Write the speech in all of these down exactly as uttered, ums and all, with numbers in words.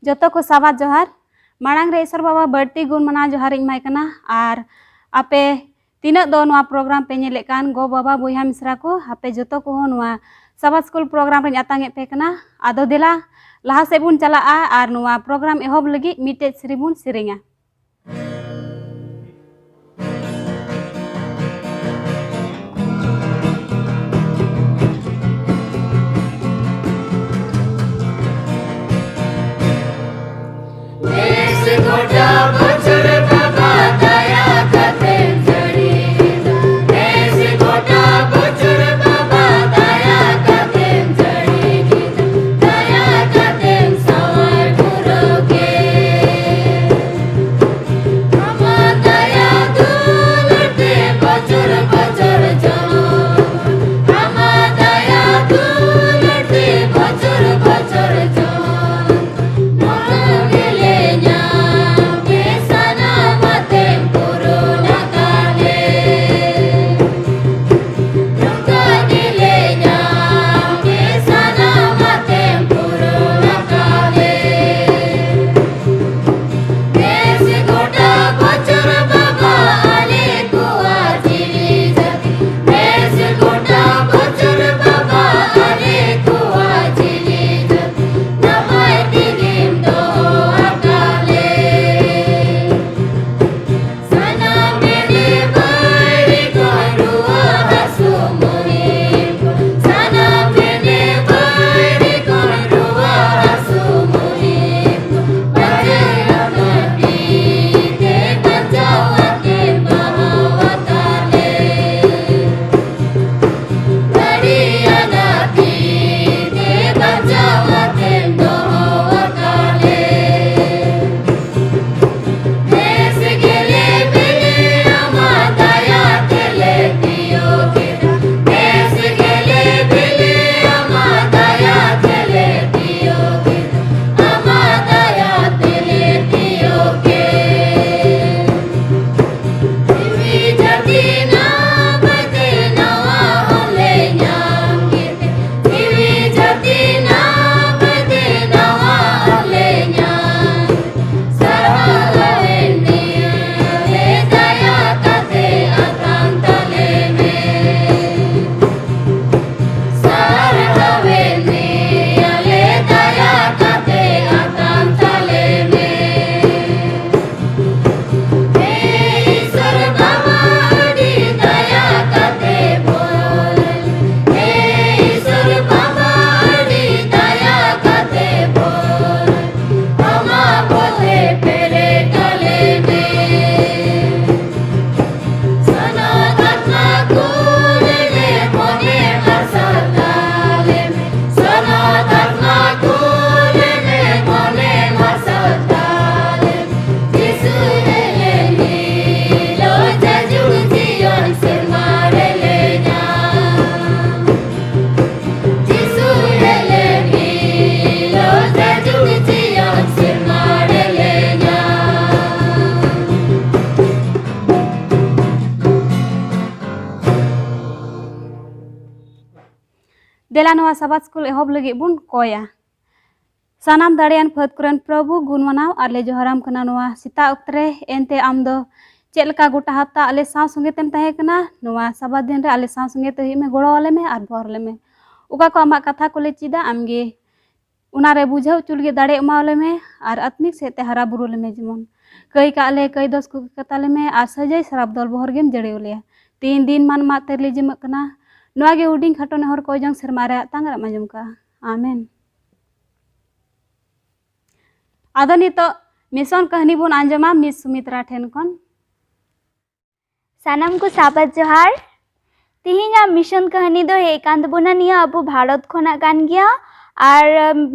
ᱡᱚᱛᱚ ᱠᱚ ᱥᱟᱵᱟᱫ ᱡᱚᱦᱟᱨ᱾ ᱢᱟᱲᱟᱝ ᱨᱮ ᱤᱥᱚᱨ ᱵᱟᱵᱟ ᱵᱟᱹᱲᱛᱤ ᱜᱩᱱ ᱢᱟᱱᱟᱣ ᱡᱚᱦᱟᱨ ᱤᱧ ᱮᱢᱟᱭ ᱠᱟᱱᱟ᱾ ᱟᱨ ᱟᱯᱮ ᱛᱤᱱᱟᱹᱜ ᱫᱚ ᱱᱚᱣᱟ ᱯᱨᱳᱜᱨᱟᱢ ᱯᱮ ᱧᱮᱞᱮᱫ ᱠᱟᱱ ᱜᱚ ᱵᱟᱵᱟ ᱵᱚᱭᱦᱟ ᱢᱤᱥᱨᱟ ᱠᱚ, ᱟᱯᱮ ᱡᱚᱛᱚ ᱠᱚᱦᱚᱸ ᱱᱚᱣᱟ ᱥᱟᱵᱟᱫ ᱥᱠᱩᱞ ᱯᱨᱳᱜᱨᱟᱢ ᱨᱤᱧ ᱟᱛᱟᱝ ᱮᱫ ᱯᱮ ᱠᱟᱱᱟ᱾ ᱟᱫᱚ ᱫᱮᱞᱟ ᱞᱟᱦᱟ ᱥᱮᱫ ᱵᱚᱱ ᱪᱟᱞᱟᱜᱼᱟ ᱟᱨ ᱱᱚᱣᱟ ᱯᱨᱳᱜᱨᱟᱢ ᱮᱦᱚᱵ ᱞᱟᱹᱜᱤᱫ ᱢᱤᱫᱴᱮᱡ ᱥᱮᱨᱮᱧ ᱵᱚᱱ ᱥᱮᱨᱮᱧᱟ᱾ ᱱᱮᱥ ᱜᱚᱴᱟ ᱵᱚᱪᱷᱚᱨ ᱵᱟᱵᱟ ᱫᱟᱭᱟ ᱠᱟᱛᱮᱢ ᱡᱟᱹᱲᱤᱭᱮᱫᱟ᱾ ᱱᱮᱥ ᱜᱚᱴᱟ ᱵᱚᱪᱷᱚᱨ ᱵᱟᱵᱟ ᱫᱟᱭᱟ ᱠᱟᱛᱮᱢ ᱡᱟᱹᱲᱤ ᱠᱮᱫᱟ᱾ ᱫᱟᱭᱟ ᱠᱟᱛᱮᱢ ᱥᱟᱶᱟᱨ ᱯᱩᱨᱟᱹᱣ ᱠᱮᱫ᱾ ᱫᱮᱞᱟ ᱱᱚᱣᱟ ᱥᱟᱵᱟᱛ ᱥᱠᱩᱞ ᱮᱦᱚᱵ ᱞᱟᱹᱜᱤᱫ ᱵᱚᱱ ᱠᱚᱭᱟ᱾ ᱥᱟᱱᱟᱢ ᱫᱟᱲᱮᱭᱟᱱ ᱯᱷᱟᱹᱫ ᱠᱚᱨᱮᱱ ᱯᱨᱚᱵᱷᱩ, ᱜᱩᱱ ᱢᱟᱱᱟᱣ ᱟᱨ ᱞᱮ ᱡᱚᱦᱟᱨᱟᱢ ᱠᱟᱱᱟ ᱱᱚᱣᱟ ᱥᱮᱛᱟᱜ ᱚᱠᱛᱚ ᱨᱮ᱾ ᱮᱱᱛᱮ ᱟᱢ ᱫᱚ ᱪᱮᱫ ᱞᱮᱠᱟ ᱜᱚᱴᱟ ᱦᱟᱯᱛᱟ ᱟᱞᱮ ᱥᱟᱶ ᱥᱚᱸᱜᱮ ᱛᱮᱢ ᱛᱟᱦᱮᱸ ᱠᱟᱱᱟ, ᱱᱚᱣᱟ ᱥᱟᱵᱟᱛ ᱫᱤᱱ ᱨᱮ ᱟᱞᱮ ᱥᱟᱶ ᱥᱚᱸᱜᱮ ᱛᱮ ᱦᱩᱭᱩᱜ ᱢᱮ, ᱜᱚᱲᱚ ᱟᱞᱮ ᱢᱮ ᱟᱨ ᱵᱚᱨ ᱟᱞᱮ ᱢᱮ᱾ ᱚᱠᱟ ᱠᱚ ᱟᱢᱟᱜ ᱠᱟᱛᱷᱟ ᱠᱚᱞᱮ ᱪᱮᱫᱟ, ᱟᱢᱜᱮ ᱚᱱᱟ ᱨᱮ ᱵᱩᱡᱷᱟᱹᱣ ᱦᱚᱪᱚ ᱞᱟᱹᱜᱤᱫ ᱫᱟᱲᱮ ᱮᱢᱟᱣᱟᱞᱮ ᱢᱮ ᱟᱨ ᱟᱛᱢᱤᱠ ᱥᱮᱫ ᱛᱮ ᱦᱟᱨᱟ ᱵᱩᱨᱩ ᱞᱮᱢᱮ᱾ ᱡᱮᱢᱚᱱ ᱠᱟᱹᱭ ᱠᱟᱜ ᱞᱮ ᱠᱟᱹᱭ ᱫᱚᱥ ᱠᱚ ᱠᱟᱛᱟ ᱞᱮᱢᱮ ᱟᱨ ᱥᱟᱹᱡᱟᱹᱭ ᱥᱟᱨᱟᱯ ᱫᱚᱞ ᱵᱚᱦᱚᱨ ᱜᱮᱢ ᱡᱟᱹᱲᱮᱣ ᱞᱮᱭᱟ᱾ ᱛᱤᱱ ᱫᱤᱱ ᱢᱟᱱ ᱢᱟᱜ ᱛᱮᱨᱞᱤ ᱡᱤᱢᱟᱹᱜ ᱠᱟᱱᱟ᱾ ᱱᱚᱣᱟ ᱜᱮ ᱦᱩᱰᱤᱧ ᱠᱷᱟᱴᱚ ᱱᱮᱦᱚᱨ ᱠᱚ ᱡᱚᱝ ᱥᱮᱨᱢᱟ ᱨᱮᱭᱟᱜ ᱛᱟᱝ ᱨᱮᱢ ᱟᱸᱡᱚᱢ ᱠᱟᱜᱼᱟ᱾ ᱟᱢᱮᱱ᱾ ᱟᱫᱚ ᱱᱤᱛᱚᱜ ᱢᱤᱥᱚᱱ ᱠᱟᱹᱦᱱᱤ ᱵᱚᱱ ᱟᱸᱡᱚᱢᱟ ᱢᱤᱥ ᱥᱩᱢᱤᱛᱨᱟ ᱴᱷᱮᱱ ᱠᱷᱚᱱ᱾ ᱥᱟᱱᱟᱢ ᱠᱚ ᱥᱟᱵᱟᱛ ᱡᱚᱦᱟᱨ᱾ ᱛᱤᱦᱤᱧᱟᱜ ᱢᱤᱥᱚᱱ ᱠᱟᱹᱦᱱᱤ ᱫᱚ ᱦᱮᱡ ᱠᱟᱱ ᱛᱟᱵᱚᱱᱟ ᱱᱤᱭᱟᱹ ᱟᱵᱚ ᱵᱷᱟᱨᱚᱛ ᱠᱷᱚᱱᱟᱜ ᱠᱟᱱ ᱜᱮᱭᱟ᱾ ᱟᱨ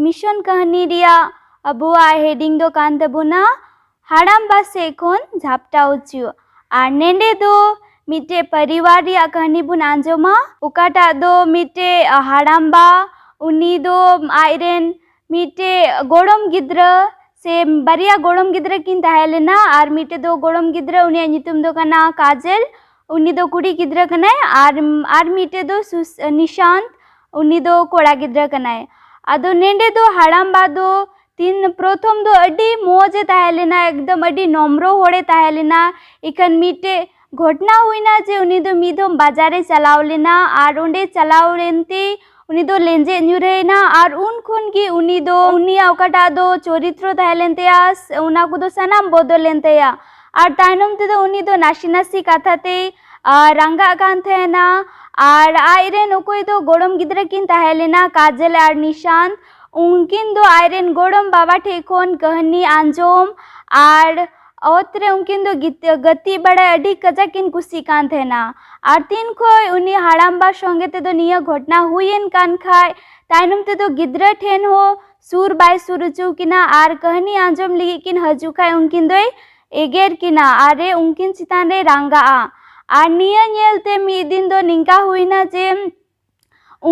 ᱢᱤᱥᱚᱱ ᱠᱟᱹᱦᱱᱤ ᱨᱮᱭᱟᱜ ᱟᱵᱚᱣᱟᱜ ᱦᱮᱰᱤᱝ ᱫᱚ ᱠᱟᱱ ᱛᱟᱵᱚᱱᱟ ᱦᱟᱲᱟᱢᱵᱟ ᱥᱮᱫ ᱠᱷᱚᱱ ᱡᱷᱟᱯᱴᱟ ᱚᱪᱚ᱾ ᱟᱨ ᱱᱮᱸᱰᱮ ᱫᱚ ᱢᱤᱫᱴᱮᱡ ᱯᱚᱨᱤᱵᱟᱨ ᱨᱮᱭᱟᱜ ᱠᱟᱹᱦᱱᱤ ᱵᱚᱱ ᱟᱸᱡᱚᱢᱟ, ᱚᱠᱟᱴᱟᱜ ᱫᱚ ᱢᱤᱫᱴᱮᱡ ᱦᱟᱲᱟᱢᱵᱟ, ᱩᱱᱤ ᱫᱚ ᱟᱡᱨᱮᱱ ᱢᱤᱫᱴᱮᱡ ᱜᱚᱲᱚᱢ ᱜᱤᱫᱽᱨᱟᱹ ᱥᱮ ᱵᱟᱨᱭᱟ ᱜᱚᱲᱚᱢ ᱜᱤᱫᱽᱨᱟᱹ ᱠᱤᱱ ᱛᱟᱦᱮᱸ ᱞᱮᱱᱟ᱾ ᱟᱨ ᱢᱤᱫᱴᱮᱡ ᱫᱚ ᱜᱚᱲᱚᱢ ᱜᱤᱫᱽᱨᱟᱹ, ᱩᱱᱤᱭᱟᱜ ᱧᱩᱛᱩᱢ ᱫᱚ ᱠᱟᱱᱟ ᱠᱟᱡᱚᱞ, ᱩᱱᱤ ᱫᱚ ᱠᱩᱲᱤ ᱜᱤᱫᱽᱨᱟᱹ ᱠᱟᱱᱟᱭ᱾ ᱟᱨ ᱟᱨ ᱢᱤᱫᱴᱮᱡ ᱫᱚ ᱥᱩᱥ-, ᱱᱤᱥᱟᱱᱛ, ᱩᱱᱤ ᱫᱚ ᱠᱚᱲᱟ ᱜᱤᱫᱽᱨᱟᱹ ᱠᱟᱱᱟᱭ᱾ ᱟᱫᱚ ᱱᱮᱸᱰᱮ ᱫᱚ ᱦᱟᱲᱟᱢᱵᱟ ᱫᱚ ᱛᱤᱱ ᱯᱨᱚᱛᱷᱚᱢ ᱫᱚ ᱟᱹᱰᱤ ᱢᱚᱡᱽ ᱮ ᱛᱟᱦᱮᱸ ᱞᱮᱱᱟ, ᱮᱠᱫᱚᱢ ᱟᱹᱰᱤ ᱱᱚᱢᱨᱚ ᱦᱚᱲᱮ ᱛᱟᱦᱮᱸ ᱞᱮᱱᱟ᱾ ᱤᱠᱷᱟᱹᱱ ᱢᱤᱫᱴᱮᱡ ᱜᱷᱚᱴᱱᱟ ᱦᱩᱭᱱᱟ ᱡᱮ ᱩᱱᱤ ᱫᱚ ᱢᱤᱫ ᱫᱷᱚᱢ ᱵᱟᱡᱟᱨ ᱮ ᱪᱟᱞᱟᱣ ᱞᱮᱱᱟ᱾ ᱟᱨ ᱚᱸᱰᱮ ᱪᱟᱞᱟᱣ ᱞᱮᱱᱛᱮ ᱩᱱᱤ ᱫᱚ ᱞᱮᱸᱡᱮᱫ ᱧᱩᱨᱦᱟᱹᱭᱮᱱᱟ᱾ ᱟᱨ ᱩᱱ ᱠᱷᱚᱱ ᱜᱮ ᱩᱱᱤ ᱫᱚ, ᱩᱱᱤᱭᱟᱜ ᱚᱠᱟᱴᱟᱜ ᱫᱚ ᱪᱚᱨᱤᱛᱨᱚ ᱛᱟᱦᱮᱸ ᱞᱮᱱ ᱛᱟᱭᱟ, ᱥ-, ᱚᱱᱟ ᱠᱚᱫᱚ ᱥᱟᱱᱟᱢ ᱵᱚᱫᱚᱞ ᱞᱮᱱ ᱛᱟᱭᱟ᱾ ᱟᱨ ᱛᱟᱭᱱᱚᱢ ᱛᱮᱫᱚ ᱩᱱᱤ ᱫᱚ ᱱᱟᱥᱮ ᱱᱟᱥᱮ ᱠᱟᱛᱷᱟ ᱛᱮᱭ, ᱟ, ᱨᱟᱸᱜᱟᱜ ᱠᱟᱱ ᱛᱟᱦᱮᱱᱟ᱾ ᱟᱨ ᱟᱡᱨᱮᱱ ᱚᱠᱚᱭ ᱫᱚ ᱜᱚᱲᱚᱢ ᱜᱤᱫᱽᱨᱟᱹ ᱠᱤᱱ ᱛᱟᱦᱮᱸ ᱞᱮᱱᱟ, ᱠᱟᱡᱚᱞ ᱟᱨ ᱱᱤᱥᱟᱱᱛ, ᱩᱱᱠᱤᱱ ᱫᱚ ᱟᱡᱨᱮᱱ ᱜᱚᱲᱚᱢ ᱵᱟᱵᱟ ᱴᱷᱮᱡ ᱠᱷᱚᱱ ᱠᱟᱹᱦᱱᱤ ᱟᱸᱡᱚᱢ ᱟᱨ ᱚᱛ ᱨᱮ ᱩᱱᱠᱤᱱ ᱫᱚ ᱜᱤᱛ-, ᱜᱟᱛᱮᱜ ᱵᱟᱲᱟᱭ ᱟᱹᱰᱤ ᱠᱟᱡᱟᱠ ᱠᱤᱱ ᱠᱩᱥᱤᱜ ᱠᱟᱱ ᱛᱟᱦᱮᱱᱟ᱾ ᱟᱨ ᱛᱤᱱ ᱠᱷᱚᱡ ᱩᱱᱤ ᱦᱟᱲᱟᱢᱵᱟ ᱥᱚᱸᱜᱮ ᱛᱮᱫᱚ ᱱᱤᱭᱟᱹ ᱜᱷᱚᱴᱱᱟ ᱦᱩᱭᱮᱱ ᱠᱟᱱ ᱠᱷᱟᱡ, ᱛᱟᱭᱱᱚᱢ ᱛᱮᱫᱚ ᱜᱤᱫᱽᱨᱟᱹ ᱴᱷᱮᱱ ᱦᱚᱸ ᱥᱩᱨ ᱵᱟᱭ ᱥᱩᱨ ᱦᱚᱪᱚ ᱠᱤᱱᱟ᱾ ᱟᱨ ᱠᱟᱹᱦᱱᱤ ᱟᱸᱡᱚᱢ ᱞᱟᱹᱜᱤᱫ ᱠᱤᱱ ᱦᱤᱡᱩᱜ ᱠᱷᱟᱡ ᱩᱱᱠᱤᱱ ᱫᱚᱭ ᱮᱜᱮᱨ ᱠᱤᱱᱟ ᱟᱨ ᱨᱮ ᱩᱱᱠᱤᱱ ᱪᱮᱛᱟᱱ ᱨᱮ ᱨᱟᱸᱜᱟᱜᱼᱟ᱾ ᱟᱨ ᱱᱤᱭᱟᱹ ᱧᱮᱞᱛᱮ ᱢᱤᱫ ᱫᱤᱱ ᱫᱚ ᱱᱤᱝᱠᱟ ᱦᱩᱭᱱᱟ ᱡᱮ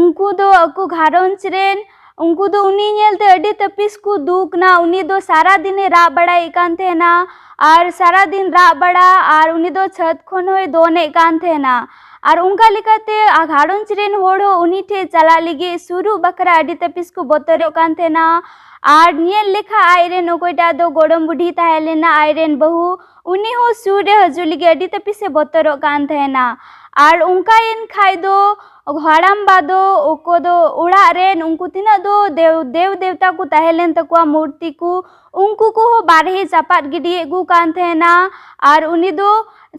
ᱩᱱᱠᱩ ᱫᱚ ᱟᱠᱚ ᱜᱷᱟᱨᱚᱸᱡᱽ ᱨᱮᱱ, ᱩᱱᱠᱩ ᱫᱚ ᱩᱱᱤ ᱧᱮᱞᱛᱮ ᱟᱹᱰᱤ ᱛᱟᱹᱯᱤᱥ ᱠᱚ ᱫᱩᱠ ᱱᱟ᱾ ᱩᱱᱤ ᱫᱚ ᱥᱟᱨᱟ ᱫᱤᱱᱮ ᱨᱟᱜ ᱵᱟᱲᱟᱭᱮᱫ ᱠᱟᱱ ᱛᱟᱦᱮᱱᱟ ᱟᱨ ᱥᱟᱨᱟ ᱫᱤᱱ ᱨᱟᱜ ᱵᱟᱲᱟ, ᱟᱨ ᱩᱱᱤ ᱫᱚ ᱪᱷᱟᱹᱫ ᱠᱷᱚᱱ ᱦᱚᱸᱭ ᱫᱚᱱᱮᱫ ᱠᱟᱱ ᱛᱟᱦᱮᱱᱟ᱾ ᱟᱨ ᱚᱱᱠᱟ ᱞᱮᱠᱟᱛᱮ ᱟ-, ᱜᱷᱟᱨᱚᱸᱡᱽ ᱨᱮᱱ ᱦᱚᱲ ᱦᱚᱸ ᱩᱱᱤ ᱴᱷᱮᱱ ᱪᱟᱞᱟᱜ ᱞᱟᱹᱜᱤᱫ ᱥᱩᱨᱩᱜ ᱵᱟᱠᱷᱨᱟ ᱟᱹᱰᱤ ᱛᱟᱹᱯᱤᱥ ᱠᱚ ᱵᱚᱛᱚᱨᱚᱜ ᱠᱟᱱ ᱛᱟᱦᱮᱱᱟ᱾ ᱟᱨ ᱧᱮᱞ ᱞᱮᱠᱷᱟᱱ ᱟᱡ ᱨᱮᱱ ᱚᱠᱚᱭᱴᱟᱜ ᱫᱚ ᱜᱚᱲᱚᱢ ᱵᱩᱰᱷᱤ ᱛᱟᱦᱮᱸ ᱞᱮᱱᱟ, ᱟᱡ ᱨᱮᱱ ᱵᱟᱹᱦᱩ, ᱩᱱᱤ ᱦᱚᱸ ᱥᱩᱨ ᱨᱮ ᱦᱤᱡᱩᱜ ᱞᱟᱹᱜᱤᱫ ᱟᱹᱰᱤ ᱛᱟᱹᱯᱤᱥ ᱮ ᱵᱚᱛᱚᱨᱚᱜ ᱠᱟᱱ ᱛᱟᱦᱮᱱᱟ᱾ ᱟᱨ ᱚᱱᱠᱟᱭᱮᱱ ᱠᱷᱟᱡ ᱫᱚ ᱦᱟᱲᱟᱢᱵᱟ ᱫᱚ ᱚᱠᱚ ᱫᱚ ᱚᱲᱟᱜ ᱨᱮᱱ ᱩᱱᱠᱩ ᱛᱤᱱᱟᱹᱜ ᱫᱚ ᱫᱮᱣ, ᱫᱮᱣ ᱫᱮᱣᱛᱟ ᱠᱚ ᱛᱟᱦᱮᱸ ᱞᱮᱱ ᱛᱟᱠᱚᱣᱟ ᱢᱩᱨᱛᱤ ᱠᱚ, ᱩᱱᱠᱩ ᱠᱚᱦᱚᱸ ᱵᱟᱨᱦᱮ ᱪᱟᱯᱟᱫ ᱜᱤᱰᱤᱭᱮᱫ ᱠᱚ ᱠᱟᱱ ᱛᱟᱦᱮᱱᱟ᱾ ᱟᱨ ᱩᱱᱤ ᱫᱚ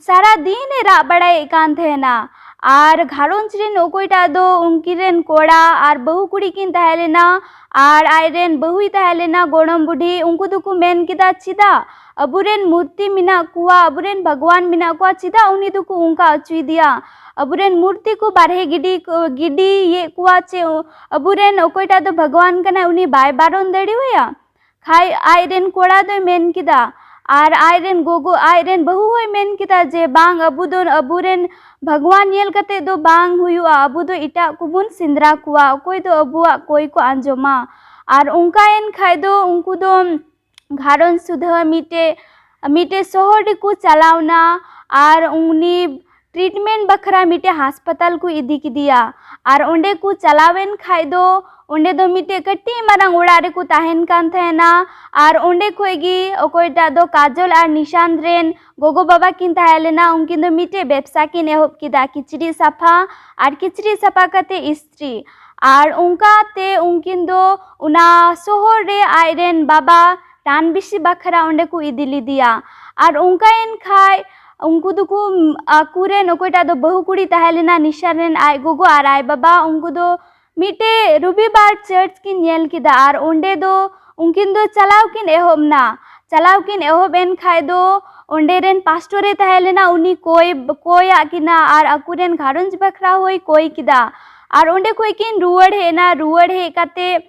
ᱥᱟᱨᱟ ᱫᱤᱱ ᱮ ᱨᱟᱜ ᱵᱟᱲᱟᱭᱮᱫ ᱠᱟᱱ ᱛᱟᱦᱮᱱᱟ᱾ ᱟᱨ ᱜᱷᱟᱨᱚᱸᱡᱽ ᱨᱮᱱ ᱚᱠᱚᱭᱴᱟᱜ ᱫᱚ ᱩᱱᱠᱤᱱ ᱨᱮᱱ ᱠᱚᱲᱟ ᱟᱨ ᱵᱟᱹᱦᱩ ᱠᱩᱲᱤ ᱠᱤᱱ ᱛᱟᱦᱮᱸ ᱞᱮᱱᱟ, ᱟᱨ ᱟᱡ ᱨᱮᱱ ᱵᱟᱹᱦᱩᱭ ᱛᱟᱦᱮᱸ ᱞᱮᱱᱟ, ᱜᱚᱲᱚᱢ ᱵᱩᱰᱷᱤ, ᱩᱱᱠᱩ ᱫᱚᱠᱚ ᱢᱮᱱ ᱠᱮᱫᱟ, ᱪᱮᱫᱟᱜ ᱟᱵᱚᱨᱮᱱ ᱢᱩᱨᱛᱤ ᱢᱮᱱᱟᱜ ᱠᱚᱣᱟ, ᱟᱵᱚᱨᱮᱱ ᱵᱷᱟᱜᱽᱣᱟᱱ ᱢᱮᱱᱟᱜ ᱠᱚᱣᱟ, ᱪᱮᱫᱟᱜ ᱩᱱᱤ ᱫᱚᱠᱚ ᱚᱱᱠᱟ ᱦᱚᱪᱚᱭᱮᱫᱮᱭᱟ? ᱟᱵᱚᱨᱮᱱ ᱢᱩᱨᱛᱤ ᱠᱚ ᱵᱟᱨᱦᱮ ᱜᱤᱰᱤ, ᱜᱤᱰᱤᱭᱮᱫ ᱠᱚᱣᱟ, ᱪᱮ ᱟᱵᱚᱨᱮᱱ ᱚᱠᱚᱭᱴᱟᱜ ᱫᱚ ᱵᱷᱟᱜᱽᱣᱟᱱ ᱠᱟᱱᱟᱭ, ᱩᱱᱤ ᱵᱟᱭ ᱵᱟᱨᱚᱱ ᱫᱟᱲᱮᱣᱟᱭᱟ? ᱠᱷᱟᱡ ᱟᱡ ᱨᱮᱱ ᱠᱚᱲᱟ ᱫᱚᱭ ᱢᱮᱱ ᱠᱮᱫᱟ, ᱟᱨ ᱟᱡ ᱨᱮᱱ ᱜᱚᱜᱚ, ᱟᱡ ᱨᱮᱱ ᱵᱟᱹᱦᱩ ᱦᱚᱸᱭ ᱢᱮᱱ ᱠᱮᱫᱟ ᱡᱮ, ᱵᱟᱝ, ᱟᱵᱚ ᱫᱚ ᱟᱵᱚᱨᱮᱱ ᱵᱷᱟᱜᱽᱣᱟᱱ ᱧᱮᱞ ᱠᱟᱛᱮ ᱫᱚ ᱵᱟᱝ ᱦᱩᱭᱩᱜᱼᱟ, ᱟᱵᱚ ᱫᱚ ᱮᱴᱟᱜ ᱠᱚᱵᱚᱱ ᱥᱮᱸᱫᱽᱨᱟ ᱠᱚᱣᱟ, ᱚᱠᱚᱭ ᱫᱚ ᱟᱵᱚᱣᱟᱜ ᱠᱚᱭ ᱠᱚ ᱟᱸᱡᱚᱢᱟ᱾ ᱟᱨ ᱚᱱᱠᱟᱭᱮᱱ ᱠᱷᱟᱡ ᱫᱚ ᱩᱱᱠᱩ ᱫᱚ ᱜᱷᱟᱨᱚᱸᱡᱽ ᱥᱩᱫᱷᱟᱹ ᱢᱤᱫᱴᱮᱡ, ᱢᱤᱫᱴᱮᱡ ᱥᱚᱦᱚᱨ ᱨᱮᱠᱚ ᱪᱟᱞᱟᱣᱱᱟ᱾ ᱟᱨ ᱩᱱᱤ treatment ᱵᱟᱠᱷᱨᱟ ᱢᱤᱫᱴᱮᱡ ᱦᱟᱥᱯᱟᱛᱟᱞ ᱠᱚ ᱤᱫᱤ ᱠᱮᱫᱮᱭᱟ᱾ ᱟᱨ ᱚᱸᱰᱮ ᱠᱚ ᱪᱟᱞᱟᱣᱮᱱ ᱠᱷᱟᱡ ᱫᱚ ᱚᱸᱰᱮ ᱫᱚ ᱢᱤᱫᱴᱮᱡ ᱠᱟᱹᱴᱤᱡ ᱢᱟᱨᱟᱝ ᱚᱲᱟᱜ ᱨᱮᱠᱚ ᱛᱟᱦᱮᱱ ᱠᱟᱱ ᱛᱟᱦᱮᱱᱟ᱾ ᱟᱨ ᱚᱸᱰᱮ ᱠᱷᱚᱡ ᱜᱮ ᱚᱠᱚᱭᱴᱟᱜ ᱫᱚ ᱠᱟᱡᱚᱞ ᱟᱨ ᱱᱤᱥᱟᱱᱛ ᱨᱮᱱ ᱜᱚᱜᱚ ᱵᱟᱵᱟ ᱠᱤᱱ ᱛᱟᱦᱮᱸ ᱞᱮᱱᱟ, ᱩᱱᱠᱤᱱ ᱫᱚ ᱢᱤᱫᱴᱮᱡ ᱵᱮᱵᱽᱥᱟ ᱠᱤᱱ ᱮᱦᱚᱵ ᱠᱮᱫᱟ, ᱠᱤᱪᱨᱤᱡ ᱥᱟᱯᱷᱟ ᱟᱨ ᱠᱤᱪᱨᱤᱡ ᱥᱟᱯᱷᱟ ᱠᱟᱛᱮ ᱤᱥᱛᱨᱤ᱾ ᱟᱨ ᱚᱱᱠᱟ ᱛᱮ ᱩᱱᱠᱤᱱ ᱫᱚ ᱚᱱᱟ ᱥᱚᱦᱚᱨ ᱨᱮ ᱟᱡ ᱨᱮᱱ ᱵᱟᱵᱟ ᱨᱟᱱ ᱵᱮᱥᱤ ᱵᱟᱠᱷᱨᱟ ᱚᱸᱰᱮ ᱠᱚ ᱤᱫᱤ ᱞᱮᱫᱮᱭᱟ᱾ ᱟᱨ ᱚᱱᱠᱟᱭᱮᱱ ᱠᱷᱟᱡ ᱩᱱᱠᱩ ᱫᱚᱠᱚ, ᱟᱠᱚᱨᱮᱱ ᱚᱠᱚᱭᱴᱟᱜ ᱫᱚ ᱵᱟᱹᱦᱩ ᱠᱩᱲᱤ ᱛᱟᱦᱮᱸ ᱞᱮᱱᱟ, ᱱᱤᱥᱟᱱ ᱨᱮᱱ ᱟᱡ ᱜᱚᱜᱚ ᱟᱨ ᱟᱡ ᱵᱟᱵᱟ, ᱩᱱᱠᱩ ᱫᱚ ᱢᱤᱫᱴᱮᱡ ᱨᱚᱵᱤᱵᱟᱨ ᱪᱟᱨᱪ ᱠᱤᱱ ᱧᱮᱞ ᱠᱮᱫᱟ᱾ ᱟᱨ ᱚᱸᱰᱮ ᱫᱚ ᱩᱱᱠᱤᱱ ᱫᱚ ᱪᱟᱞᱟᱣ ᱠᱤᱱ ᱮᱦᱚᱵ ᱱᱟ᱾ ᱪᱟᱞᱟᱣ ᱠᱤᱱ ᱮᱦᱚᱵ ᱮᱱ ᱠᱷᱟᱡ ᱫᱚ ᱚᱸᱰᱮ ᱨᱮᱱ ᱯᱟᱥᱴᱚᱨᱮ ᱛᱟᱦᱮᱸ ᱞᱮᱱᱟ, ᱩᱱᱤ ᱠᱚᱭ, ᱠᱚᱭᱟᱜ ᱠᱤᱱᱟ᱾ ᱟᱨ ᱟᱠᱚᱨᱮᱱ ᱜᱷᱟᱨᱚᱸᱡᱽ ᱵᱟᱠᱷᱨᱟ ᱦᱚᱸᱭ ᱠᱚᱭ ᱠᱮᱫᱟ᱾ ᱟᱨ ᱚᱸᱰᱮ ᱠᱷᱚᱡ ᱠᱤᱱ ᱨᱩᱣᱟᱹᱲ ᱦᱮᱡ ᱮᱱᱟ᱾ ᱨᱩᱣᱟᱹᱲ ᱦᱮᱡ ᱠᱟᱛᱮ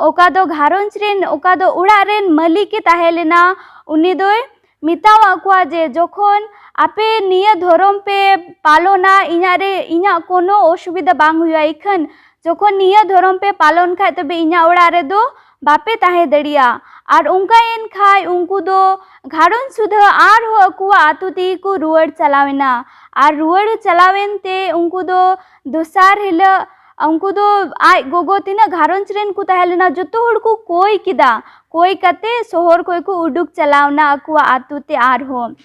ᱚᱠᱟ ᱫᱚ ᱜᱷᱟᱨᱚᱸᱡᱽ ᱨᱮᱱ, ᱚᱠᱟ ᱫᱚ ᱚᱲᱟᱜ ᱨᱮᱱ ᱢᱟᱹᱞᱤᱠᱮ ᱛᱟᱦᱮᱸ ᱞᱮᱱᱟ, ᱩᱱᱤ ᱫᱚᱭ ᱢᱮᱛᱟᱣᱟᱜ ᱠᱚᱣᱟ ᱡᱮ, ᱡᱚᱠᱷᱚᱱ ᱟᱯᱮ ᱱᱤᱭᱟᱹ ᱫᱷᱚᱨᱚᱢ ᱯᱮ ᱯᱟᱞᱚᱱᱟ, ᱤᱧᱟᱹᱜ ᱨᱮ, ᱤᱧᱟᱹᱜ ᱠᱳᱱᱳ ᱚᱥᱩᱵᱤᱫᱷᱟ ᱵᱟᱝ ᱦᱩᱭᱩᱜᱼᱟ᱾ ᱤᱠᱷᱟᱹᱱ ᱡᱚᱠᱷᱚᱱ ᱱᱤᱭᱟᱹ ᱫᱷᱚᱨᱚᱢ ᱯᱮ ᱯᱟᱞᱚᱱ ᱠᱷᱟᱡ, ᱛᱚᱵᱮ ᱤᱧᱟᱹᱜ ᱚᱲᱟᱜ ᱨᱮᱫᱚ ᱵᱟᱯᱮ ᱛᱟᱦᱮᱸ ᱫᱟᱲᱮᱭᱟᱜᱼᱟ᱾ ᱟᱨ ᱚᱱᱠᱟᱭᱮᱱ ᱠᱷᱟᱡ ᱩᱱᱠᱩ ᱫᱚ ᱜᱷᱟᱨᱚᱸᱡᱽ ᱥᱩᱫᱷᱟᱹ ᱟᱨᱦᱚᱸ ᱟᱠᱚᱣᱟᱜ ᱟᱹᱛᱩ ᱛᱮᱜᱮ ᱠᱚ ᱨᱩᱣᱟᱹᱲ ᱪᱟᱞᱟᱣᱮᱱᱟ᱾ ᱟᱨ ᱨᱩᱣᱟᱹᱲ ᱪᱟᱞᱟᱣᱮᱱ ᱛᱮ ᱩᱱᱠᱩ ᱫᱚ ᱫᱚᱥᱟᱨ ᱦᱤᱞᱳᱜ ᱩᱱᱠᱩ ᱫᱚ ᱟᱡ ᱜᱚᱜᱚ ᱛᱤᱱᱟᱹᱜ ᱜᱷᱟᱨᱚᱸᱡᱽ ᱨᱮᱱ ᱠᱚ ᱛᱟᱦᱮᱸ ᱞᱮᱱᱟ ᱡᱚᱛᱚ ᱦᱚᱲ ᱠᱚ ᱠᱚᱭ ᱠᱮᱫᱟ᱾ ᱠᱚᱭ ᱠᱟᱛᱮ ᱥᱚᱦᱚᱨ ᱠᱷᱚᱡ ᱠᱚ ᱩᱰᱩᱠ ᱪᱟᱞᱟᱣᱱᱟ ᱟᱠᱚᱣᱟᱜ ᱟᱹᱛᱩ ᱛᱮ ᱟᱨᱦᱚᱸ᱾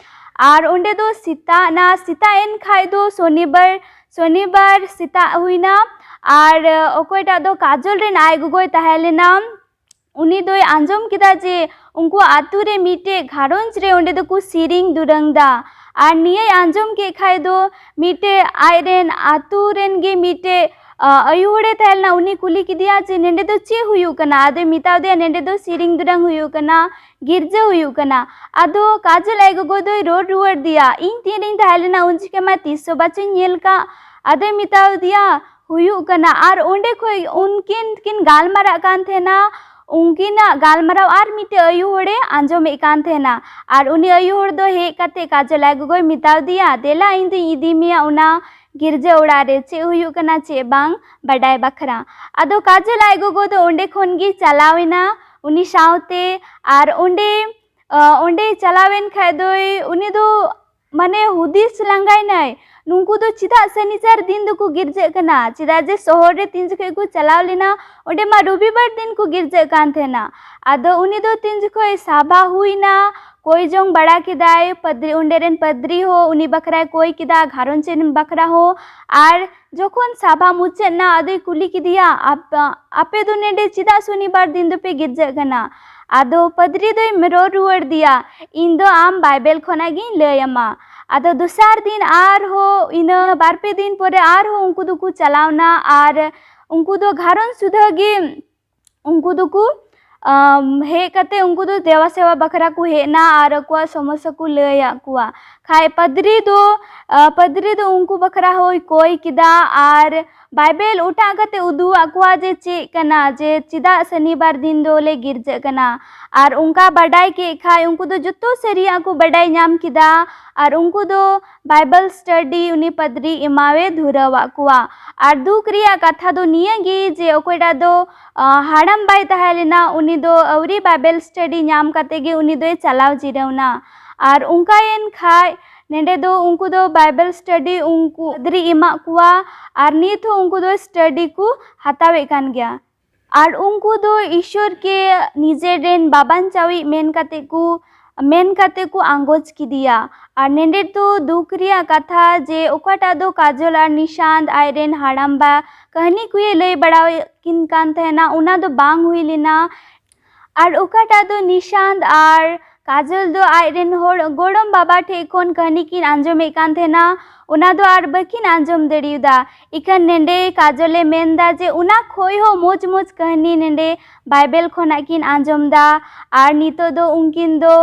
ᱟᱨ ᱚᱸᱰᱮ ᱫᱚ ᱥᱮᱛᱟᱜ ᱱᱟ, ᱥᱮᱛᱟᱜ ᱮᱱ ᱠᱷᱟᱡ ᱫᱚ ᱥᱚᱱᱤᱵᱟᱨ, ᱥᱚᱱᱤᱵᱟᱨ ᱥᱮᱛᱟᱜ ᱦᱩᱭᱱᱟ᱾ ᱟᱨ ᱚᱠᱚᱭᱴᱟᱜ ᱫᱚ ᱠᱟᱡᱚᱞ ᱨᱮᱱ ᱟᱡ ᱜᱚᱜᱚᱭ ᱛᱟᱦᱮᱸ ᱞᱮᱱᱟ, ᱩᱱᱤ ᱫᱚᱭ ᱟᱸᱡᱚᱢ ᱠᱮᱫᱟ ᱡᱮ ᱩᱱᱠᱩᱣᱟᱜ ᱟᱹᱛᱩ ᱨᱮ ᱢᱤᱫᱴᱮᱡ ᱜᱷᱟᱨᱚᱸᱡᱽ ᱨᱮ ᱚᱸᱰᱮ ᱫᱚᱠᱚ ᱥᱮᱨᱮᱧ ᱫᱩᱨᱟᱹᱝ ᱫᱟ᱾ ᱟᱨ ᱱᱤᱭᱟᱹᱭ ᱟᱸᱡᱚᱢ ᱠᱮᱫ ᱠᱷᱟᱡ ᱫᱚ ᱢᱤᱫᱴᱮᱡ ᱟᱡᱨᱮᱱ ᱟᱹᱛᱩ ᱨᱮᱱ ᱜᱮ ᱢᱤᱫᱴᱮᱡ, ᱟ, ᱟᱭᱳ ᱦᱚᱲᱮ ᱛᱟᱦᱮᱸ ᱞᱮᱱᱟ, ᱩᱱᱤ ᱠᱩᱞᱤ ᱠᱮᱫᱮᱭᱟ ᱡᱮ ᱱᱚᱸᱰᱮ ᱫᱚ ᱪᱮᱫ ᱦᱩᱭᱩᱜ ᱠᱟᱱᱟ? ᱟᱫᱚᱭ ᱢᱮᱛᱟᱣ ᱫᱮᱭᱟ ᱱᱚᱸᱰᱮ ᱫᱚ ᱥᱮᱨᱮᱧ ᱫᱩᱨᱟᱹᱝ ᱦᱩᱭᱩᱜ ᱠᱟᱱᱟ, ᱜᱤᱨᱡᱟᱹ ᱦᱩᱭᱩᱜ ᱠᱟᱱᱟ᱾ ᱟᱫᱚ ᱠᱟᱡᱚᱞ ᱟᱡ ᱜᱚᱜᱚ ᱫᱚᱭ ᱨᱚᱲ ᱨᱩᱣᱟᱹᱲ ᱫᱮᱭᱟ, ᱤᱧ ᱛᱤᱱ ᱨᱤᱧ ᱛᱟᱦᱮᱸ ᱞᱮᱱᱟ ᱩᱱ ᱡᱚᱠᱷᱮᱡ ᱢᱟ ᱛᱤᱥ ᱦᱚᱸ ᱵᱟᱪᱚᱧ ᱧᱮᱞ ᱠᱟᱜ᱾ ᱟᱫᱚᱭ ᱢᱮᱛᱟᱣ ᱫᱮᱭᱟ ᱦᱩᱭᱩᱜ ᱠᱟᱱᱟ᱾ ᱟᱨ ᱚᱸᱰᱮ ᱠᱷᱚᱡ ᱩᱱᱠᱤᱱ ᱠᱤᱱ ᱜᱟᱞᱢᱟᱨᱟᱜ ᱠᱟᱱ ᱛᱟᱦᱮᱱᱟ, ᱩᱱᱠᱤᱱᱟᱜ ᱜᱟᱞᱢᱟᱨᱟᱣ ᱟᱨ ᱢᱤᱫᱴᱮᱡ ᱟᱭᱳ ᱦᱚᱲᱮ ᱟᱸᱡᱚᱢᱮᱫ ᱠᱟᱱ ᱛᱟᱦᱮᱱᱟ᱾ ᱟᱨ ᱩᱱᱤ ᱟᱭᱳ ᱦᱚᱲ ᱫᱚ ᱦᱮᱡ ᱠᱟᱛᱮ ᱠᱟᱡᱚᱞ ᱟᱡ ᱜᱚᱜᱚᱭ ᱢᱮᱛᱟᱣ ᱫᱮᱭᱟ, ᱫᱮᱞᱟ ᱤᱧ ᱫᱩᱧ ᱤᱫᱤ ᱢᱮᱭᱟ ᱚᱱᱟ ᱜᱤᱨᱡᱟᱹ ᱚᱲᱟᱜ ᱨᱮ, ᱪᱮᱫ ᱦᱩᱭᱩᱜ ᱠᱟᱱᱟ ᱪᱮᱫ ᱵᱟᱝ ᱵᱟᱰᱟᱭ ᱵᱟᱠᱷᱨᱟ᱾ ᱟᱫᱚ ᱠᱟᱡᱚᱞ ᱟᱡ ᱜᱚᱜᱚ ᱫᱚ ᱚᱸᱰᱮ ᱠᱷᱚᱱ ᱜᱮ ᱪᱟᱞᱟᱣ ᱮᱱᱟ ᱩᱱᱤ ᱥᱟᱶᱛᱮ᱾ ᱟᱨ ᱚᱸᱰᱮ, ᱟ, ᱚᱸᱰᱮ ᱪᱟᱞᱟᱣᱮᱱ ᱠᱷᱟᱡ ᱫᱚᱭ, ᱩᱱᱤ ᱫᱚ ᱢᱟᱱᱮ ᱦᱩᱫᱤᱥ ᱞᱟᱸᱜᱟᱭᱱᱟᱭ, ᱱᱩᱠᱩ ᱫᱚ ᱪᱮᱫᱟᱜ ᱥᱟᱱᱤᱪᱟᱨ ᱫᱤᱱ ᱫᱚᱠᱚ ᱜᱤᱨᱡᱟᱹᱜ ᱠᱟᱱᱟ? ᱪᱮᱫᱟᱜ ᱡᱮ ᱥᱚᱦᱚᱨ ᱨᱮ ᱛᱤᱱ ᱡᱚᱠᱷᱮᱡ ᱠᱚ ᱪᱟᱞᱟᱣ ᱞᱮᱱᱟ, ᱚᱸᱰᱮ ᱢᱟ ᱨᱚᱵᱤᱵᱟᱨ ᱫᱤᱱ ᱠᱚ ᱜᱤᱨᱡᱟᱹᱜ ᱠᱟᱱ ᱛᱟᱦᱮᱱᱟ᱾ ᱟᱫᱚ ᱩᱱᱤ ᱫᱚ ᱛᱤᱱ ᱡᱚᱠᱷᱚᱡ ᱥᱟᱵᱷᱟ ᱦᱩᱭᱱᱟ, ᱠᱚᱭ ᱡᱚᱝ ᱵᱟᱲᱟ ᱠᱮᱫᱟᱭ, ᱯᱟᱫᱽᱨᱤ, ᱚᱸᱰᱮ ᱨᱮᱱ ᱯᱟᱫᱽᱨᱤ ᱦᱚᱸ ᱩᱱᱤ ᱵᱟᱠᱷᱨᱟᱭ ᱠᱚᱭ ᱠᱮᱫᱟ, ᱜᱷᱟᱨᱚᱸᱡᱽ ᱨᱮᱱ ᱵᱟᱠᱷᱨᱟ ᱦᱚᱸ, ᱟᱨ ᱡᱚᱠᱷᱚᱱ ᱥᱟᱵᱷᱟ ᱢᱩᱪᱟᱹᱫ ᱮᱱᱟ, ᱟᱫᱚᱭ ᱠᱩᱞᱤ ᱠᱮᱫᱮᱭᱟ, "ᱟᱯ-, ᱟᱯᱮ ᱫᱚ ᱱᱚᱰᱮ ᱪᱮᱫᱟᱜ ᱥᱚᱱᱤᱵᱟᱨ ᱫᱤᱱ ᱫᱚᱯᱮ ᱜᱤᱨᱡᱟᱹᱜ ᱠᱟᱱᱟ?" ᱟᱫᱚ ᱯᱟᱫᱽᱨᱤ ᱫᱚᱭ ᱨᱚᱲ ᱨᱩᱣᱟᱹᱲ ᱫᱮᱭᱟ, "ᱤᱧ ᱫᱚ ᱟᱢ ᱵᱟᱭᱵᱮᱞ ᱠᱷᱚᱱᱟᱜ ᱜᱤᱧ ᱞᱟᱹᱭ ᱟᱢᱟ᱾" ᱟᱫᱚ ᱫᱚᱥᱟᱨ ᱫᱤᱱ ᱟᱨᱦᱚᱸ ᱤᱱᱟᱹ ᱵᱟᱨ ᱯᱮ ᱫᱤᱱ ᱯᱚᱨᱮ ᱟᱨᱦᱚᱸ ᱩᱱᱠᱩ ᱫᱚᱠᱚ ᱪᱟᱞᱟᱣᱱᱟ, ᱟᱨ ᱩᱱᱠᱩ ᱫᱚ ᱜᱷᱟᱨᱚᱸᱡᱽ ᱥᱩᱫᱷᱟᱹ ᱜᱮ ᱩᱱᱠᱩ ᱫᱚᱠᱚ, ᱟᱢ, ᱦᱮᱡ ᱠᱟᱛᱮ ᱩᱱᱠᱩ ᱫᱚ ᱫᱮᱵᱟ ᱥᱮᱵᱟ ᱵᱟᱠᱷᱨᱟ ᱠᱚ ᱦᱮᱡ ᱮᱱᱟ ᱟᱨ ᱟᱠᱚᱣᱟᱜ ᱥᱚᱢᱚᱥᱥᱟ ᱠᱚ ᱞᱟᱹᱭᱟᱫ ᱠᱚᱣᱟ᱾ ᱠᱷᱟᱡ ᱯᱟᱫᱽᱨᱤ ᱫᱚ, ᱟ, ᱯᱟᱫᱽᱨᱤ ᱫᱚ ᱩᱱᱠᱩ ᱵᱟᱠᱷᱨᱟ ᱦᱚᱸᱭ ᱠᱚᱭ ᱠᱮᱫᱟ ᱟᱨ ᱵᱟᱭᱵᱮᱞ ᱚᱴᱟᱜ ᱠᱟᱛᱮ ᱩᱫᱩᱜ ᱟᱫ ᱠᱚᱣᱟ ᱡᱮ ᱪᱮᱫ ᱠᱟᱱᱟ, ᱡᱮ ᱪᱮᱫᱟᱜ ᱥᱚᱱᱤᱵᱟᱨ ᱫᱤᱱ ᱫᱚᱞᱮ ᱜᱤᱨᱡᱟᱹᱜ ᱠᱟᱱᱟ᱾ ᱟᱨ ᱚᱱᱠᱟ ᱵᱟᱰᱟᱭ ᱠᱮᱫ ᱠᱷᱟᱡ ᱩᱱᱠᱩ ᱫᱚ ᱡᱚᱛᱚ ᱥᱟᱹᱨᱤᱭᱟᱜ ᱠᱚ ᱵᱟᱰᱟᱭ ᱧᱟᱢ ᱠᱮᱫᱟ᱾ ᱟᱨ ᱩᱱᱠᱩ ᱫᱚ ᱵᱟᱭᱵᱮᱞ ᱥᱴᱟᱰᱤ ᱩᱱᱤ ᱯᱟᱫᱽᱨᱤ ᱮᱢᱟᱣᱮ ᱫᱷᱩᱨᱟᱹᱣᱟᱫ ᱠᱚᱣᱟ᱾ ᱟᱨ ᱫᱩᱠ ᱨᱮᱭᱟᱜ ᱠᱟᱛᱷᱟ ᱫᱚ ᱱᱤᱭᱟᱹ ᱜᱮ ᱡᱮ ᱚᱠᱚᱭᱴᱟᱜ ᱫᱚ, ᱟ, ᱦᱟᱲᱟᱢ ᱵᱟᱭ ᱛᱟᱦᱮᱸ ᱞᱮᱱᱟ, ᱩᱱᱤ ᱫᱚ ᱟᱹᱣᱨᱤ ᱵᱟᱭᱵᱮᱞ ᱥᱴᱟᱰᱤ ᱧᱟᱢ ᱠᱟᱛᱮ ᱜᱮ ᱩᱱᱤ ᱫᱚᱭ ᱪᱟᱞᱟᱣ ᱡᱤᱨᱟᱹᱣ ᱮᱱᱟ᱾ ᱟᱨ ᱚᱱᱠᱟᱭᱮᱱ ᱠᱷᱟᱡ ᱱᱚᱸᱰᱮ ᱫᱚ ᱩᱱᱠᱩ ᱫᱚ ᱵᱟᱭᱵᱮᱞ ᱥᱴᱟᱰᱤ ᱩᱱᱠᱩ ᱯᱟᱫᱽᱨᱤ ᱮᱢᱟᱫ ᱠᱚᱣᱟ᱾ ᱟᱨ ᱱᱤᱛ ᱦᱚᱸ ᱩᱱᱠᱩ ᱫᱚ ᱥᱴᱟᱰᱤ ᱠᱚ ᱦᱟᱛᱟᱣᱮᱫ ᱠᱟᱱ ᱜᱮᱭᱟ᱾ ᱟᱨ ᱩᱱᱠᱩ ᱫᱚ ᱤᱥᱚᱨ ᱜᱮ ᱱᱤᱡᱮᱨ ᱨᱮᱱ ᱵᱟᱵᱟᱧᱪᱟᱣᱤᱡ ᱢᱮᱱ ᱠᱟᱛᱮ ᱠᱚ, ᱢᱮᱱ ᱠᱟᱛᱮ ᱠᱚ ᱟᱸᱜᱚᱪ ᱠᱮᱫᱮᱭᱟ᱾ ᱟᱨ ᱱᱚᱸᱰᱮ ᱫᱚ ᱫᱩᱠ ᱨᱮᱭᱟᱜ ᱠᱟᱛᱷᱟ ᱡᱮ ᱚᱠᱟᱴᱟᱜ ᱫᱚ ᱠᱟᱡᱚᱞ ᱟᱨ ᱱᱤᱥᱟᱱᱛ ᱟᱡ ᱨᱮᱱ ᱦᱟᱲᱟᱢᱵᱟ ᱠᱟᱹᱦᱱᱤ ᱠᱚᱭᱮ ᱞᱟᱹᱭ ᱵᱟᱲᱟᱣᱟᱠᱤᱱ ᱠᱟᱱ ᱛᱟᱦᱮᱱᱟ, ᱚᱱᱟ ᱫᱚ ᱵᱟᱝ ᱦᱩᱭ ᱞᱮᱱᱟ᱾ ᱟᱨ ᱚᱠᱟᱴᱟᱜ ᱫᱚ ᱱᱤᱥᱟᱱᱛ ᱟᱨ ᱠᱟᱡᱚᱞ ᱫᱚ ᱟᱡ ᱨᱮᱱ ᱦᱚᱲ ᱜᱚᱲᱚᱢ ᱵᱟᱵᱟ ᱴᱷᱮᱡ ᱠᱷᱚᱱ ᱠᱟᱹᱦᱱᱤ ᱠᱤᱱ ᱟᱸᱡᱚᱢᱮᱫ ᱠᱟᱱ ᱛᱟᱦᱮᱱᱟ, ᱚᱱᱟ ᱫᱚ ᱟᱨ ᱵᱟᱹᱠᱤᱱ ᱟᱸᱡᱚᱢ ᱫᱟᱲᱮᱭᱟᱫᱟ᱾ ᱤᱠᱷᱟᱹᱱ ᱱᱮᱸᱰᱮ ᱠᱟᱡᱚᱞᱮ ᱢᱮᱱᱫᱟ ᱡᱮ ᱚᱱᱟ ᱠᱷᱚᱡ ᱦᱚᱸ ᱢᱚᱡᱽ ᱢᱚᱡᱽ ᱠᱟᱹᱦᱱᱤ ᱱᱮᱸᱰᱮ ᱵᱟᱭᱵᱮᱞ ᱠᱷᱚᱱᱟᱜ ᱠᱤᱱ ᱟᱸᱡᱚᱢᱫᱟ᱾ ᱟᱨ ᱱᱤᱛᱚᱜ ᱫᱚ ᱩᱱᱠᱤᱱ ᱫᱚ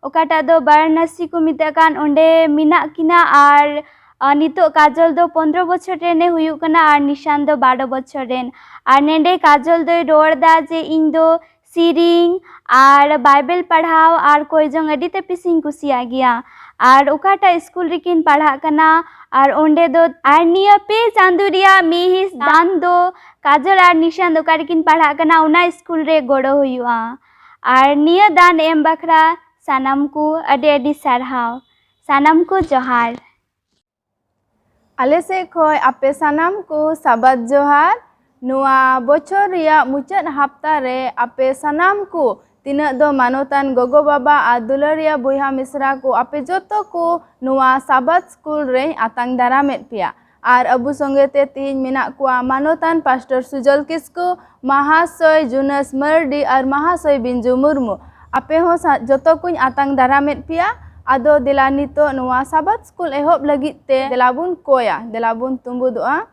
ᱚᱠᱟᱴᱟᱜ ᱫᱚ ᱵᱟᱨᱟᱱᱟᱥᱤ ᱠᱚ ᱢᱮᱛᱟᱜ ᱠᱟᱱ, ᱚᱸᱰᱮ ᱢᱮᱱᱟᱜ ᱠᱤᱱᱟ᱾ ᱟᱨ, ᱟᱨ ᱱᱤᱛᱚᱜ ᱠᱟᱡᱚᱞ ᱫᱚ ᱯᱚᱱᱫᱽᱨᱚ ᱵᱚᱪᱷᱚᱨ ᱨᱮᱱᱮ ᱦᱩᱭᱩᱜ ᱠᱟᱱᱟ ᱟᱨ ᱱᱤᱥᱟᱱ ᱫᱚ ᱵᱟᱨᱚ ᱵᱚᱪᱷᱚᱨ ᱨᱮᱱ᱾ ᱟᱨ ᱱᱮᱸᱰᱮ ᱠᱟᱡᱚᱞ ᱫᱚᱭ ᱨᱚᱲ ᱫᱟ ᱡᱮ ᱤᱧ ᱫᱚ ᱥᱮᱨᱮᱧ ᱟᱨ ᱵᱟᱭᱵᱮᱞ ᱯᱟᱲᱦᱟᱣ ᱟᱨ ᱠᱚᱭ ᱡᱚᱝ ᱟᱹᱰᱤ ᱛᱮ ᱯᱤᱥᱤᱧ ᱠᱩᱥᱤᱭᱟᱜ ᱜᱮᱭᱟ᱾ ᱟᱨ ᱚᱠᱟᱴᱟᱜ ᱥᱠᱩᱞ ᱨᱮᱠᱤᱱ ᱯᱟᱲᱦᱟᱜ ᱠᱟᱱᱟ, ᱟᱨ ᱚᱸᱰᱮ ᱫᱚ, ᱟᱨ ᱱᱤᱭᱟᱹ ᱯᱮ ᱪᱟᱸᱫᱳ ᱨᱮᱭᱟᱜ ᱢᱤᱫ ᱦᱤᱸᱥ ᱫᱟᱱ ᱫᱚ ᱠᱟᱡᱚᱞ ᱟᱨ ᱱᱤᱥᱟᱱ ᱫᱚ ᱚᱠᱟ ᱨᱮᱠᱤᱱ ᱯᱟᱲᱦᱟᱜ ᱠᱟᱱᱟ, ᱚᱱᱟ ᱥᱠᱩᱞ ᱨᱮ ᱜᱚᱲᱚ ᱦᱩᱭᱩᱜᱼᱟ᱾ ᱟᱨ ᱱᱤᱭᱟᱹ ᱫᱟᱱ ᱮᱢ ᱵᱟᱠᱷᱨᱟ ᱥᱟᱱᱟᱢ ᱠᱚ ᱟᱹᱰᱤ ᱟᱹᱰᱤ ᱥᱟᱨᱦᱟᱣ᱾ ᱥᱟᱱᱟᱢ ᱠᱚ ᱡᱚᱦᱟᱨ᱾ ᱟᱞᱮ ᱥᱮᱫ ᱠᱷᱚᱡ ᱟᱯᱮ ᱥᱟᱱᱟᱢ ᱠᱚ ᱥᱟᱵᱟᱫ ᱡᱚᱦᱟᱨ᱾ ᱱᱚᱣᱟ ᱵᱚᱪᱷᱚᱨ ᱨᱮᱭᱟᱜ ᱢᱩᱪᱟᱹᱫ ᱦᱟᱯᱛᱟ ᱨᱮ ᱟᱯᱮ ᱥᱟᱱᱟᱢ ᱠᱚ, ᱛᱤᱱᱟᱹᱜ ᱫᱚ ᱢᱟᱱᱚᱛᱟᱱ ᱜᱚᱜᱚ ᱵᱟᱵᱟ ᱟᱨ ᱫᱩᱞᱟᱹᱲᱤᱭᱟᱹ ᱵᱚᱭᱦᱟ ᱢᱤᱥᱨᱟ ᱠᱚ, ᱟᱯᱮ ᱡᱚᱛᱚ ᱠᱚ ᱱᱚᱣᱟ ᱥᱟᱵᱟᱫ ᱥᱠᱩᱞ ᱨᱮᱧ ᱟᱛᱟᱝ ᱫᱟᱨᱟᱢᱮᱫ ᱯᱮᱭᱟ᱾ ᱟᱨ ᱟᱵᱚ ᱥᱚᱸᱜᱮ ᱛᱮ ᱛᱤᱦᱤᱧ ᱢᱮᱱᱟᱜ ᱠᱚᱣᱟ ᱢᱟᱱᱚᱛᱟᱱ ᱯᱟᱥᱴᱚᱨ ᱥᱩᱡᱚᱞ ᱠᱤᱥᱠᱩ, ᱢᱟᱦᱟᱥᱚᱭ ᱡᱩᱱᱟᱥ ᱢᱟᱨᱰᱤ ᱟᱨ ᱢᱟᱦᱟᱥᱚᱭ ᱵᱤᱧᱡᱩ ᱢᱩᱨᱢᱩ᱾ ᱟᱯᱮ ᱦᱚᱸ ᱥᱟ-, ᱡᱚᱛᱚ ᱠᱚᱧ ᱟᱛᱟᱝ ᱫᱟᱨᱟᱢᱮᱫ ᱯᱮᱭᱟ᱾ ᱟᱫᱚ ᱫᱮᱞᱟ ᱱᱤᱛᱚᱜ ᱱᱚᱣᱟ ᱥᱟᱵᱟᱫ ᱥᱠᱩᱞ ᱮᱦᱚᱵ ᱞᱟᱹᱜᱤᱫ ᱛᱮ ᱫᱮᱞᱟ ᱵᱚᱱ ᱠᱚᱭᱟ, ᱫᱮᱞᱟ ᱵᱚᱱ ᱛᱩᱸᱵᱩᱫᱚᱜᱼᱟ᱾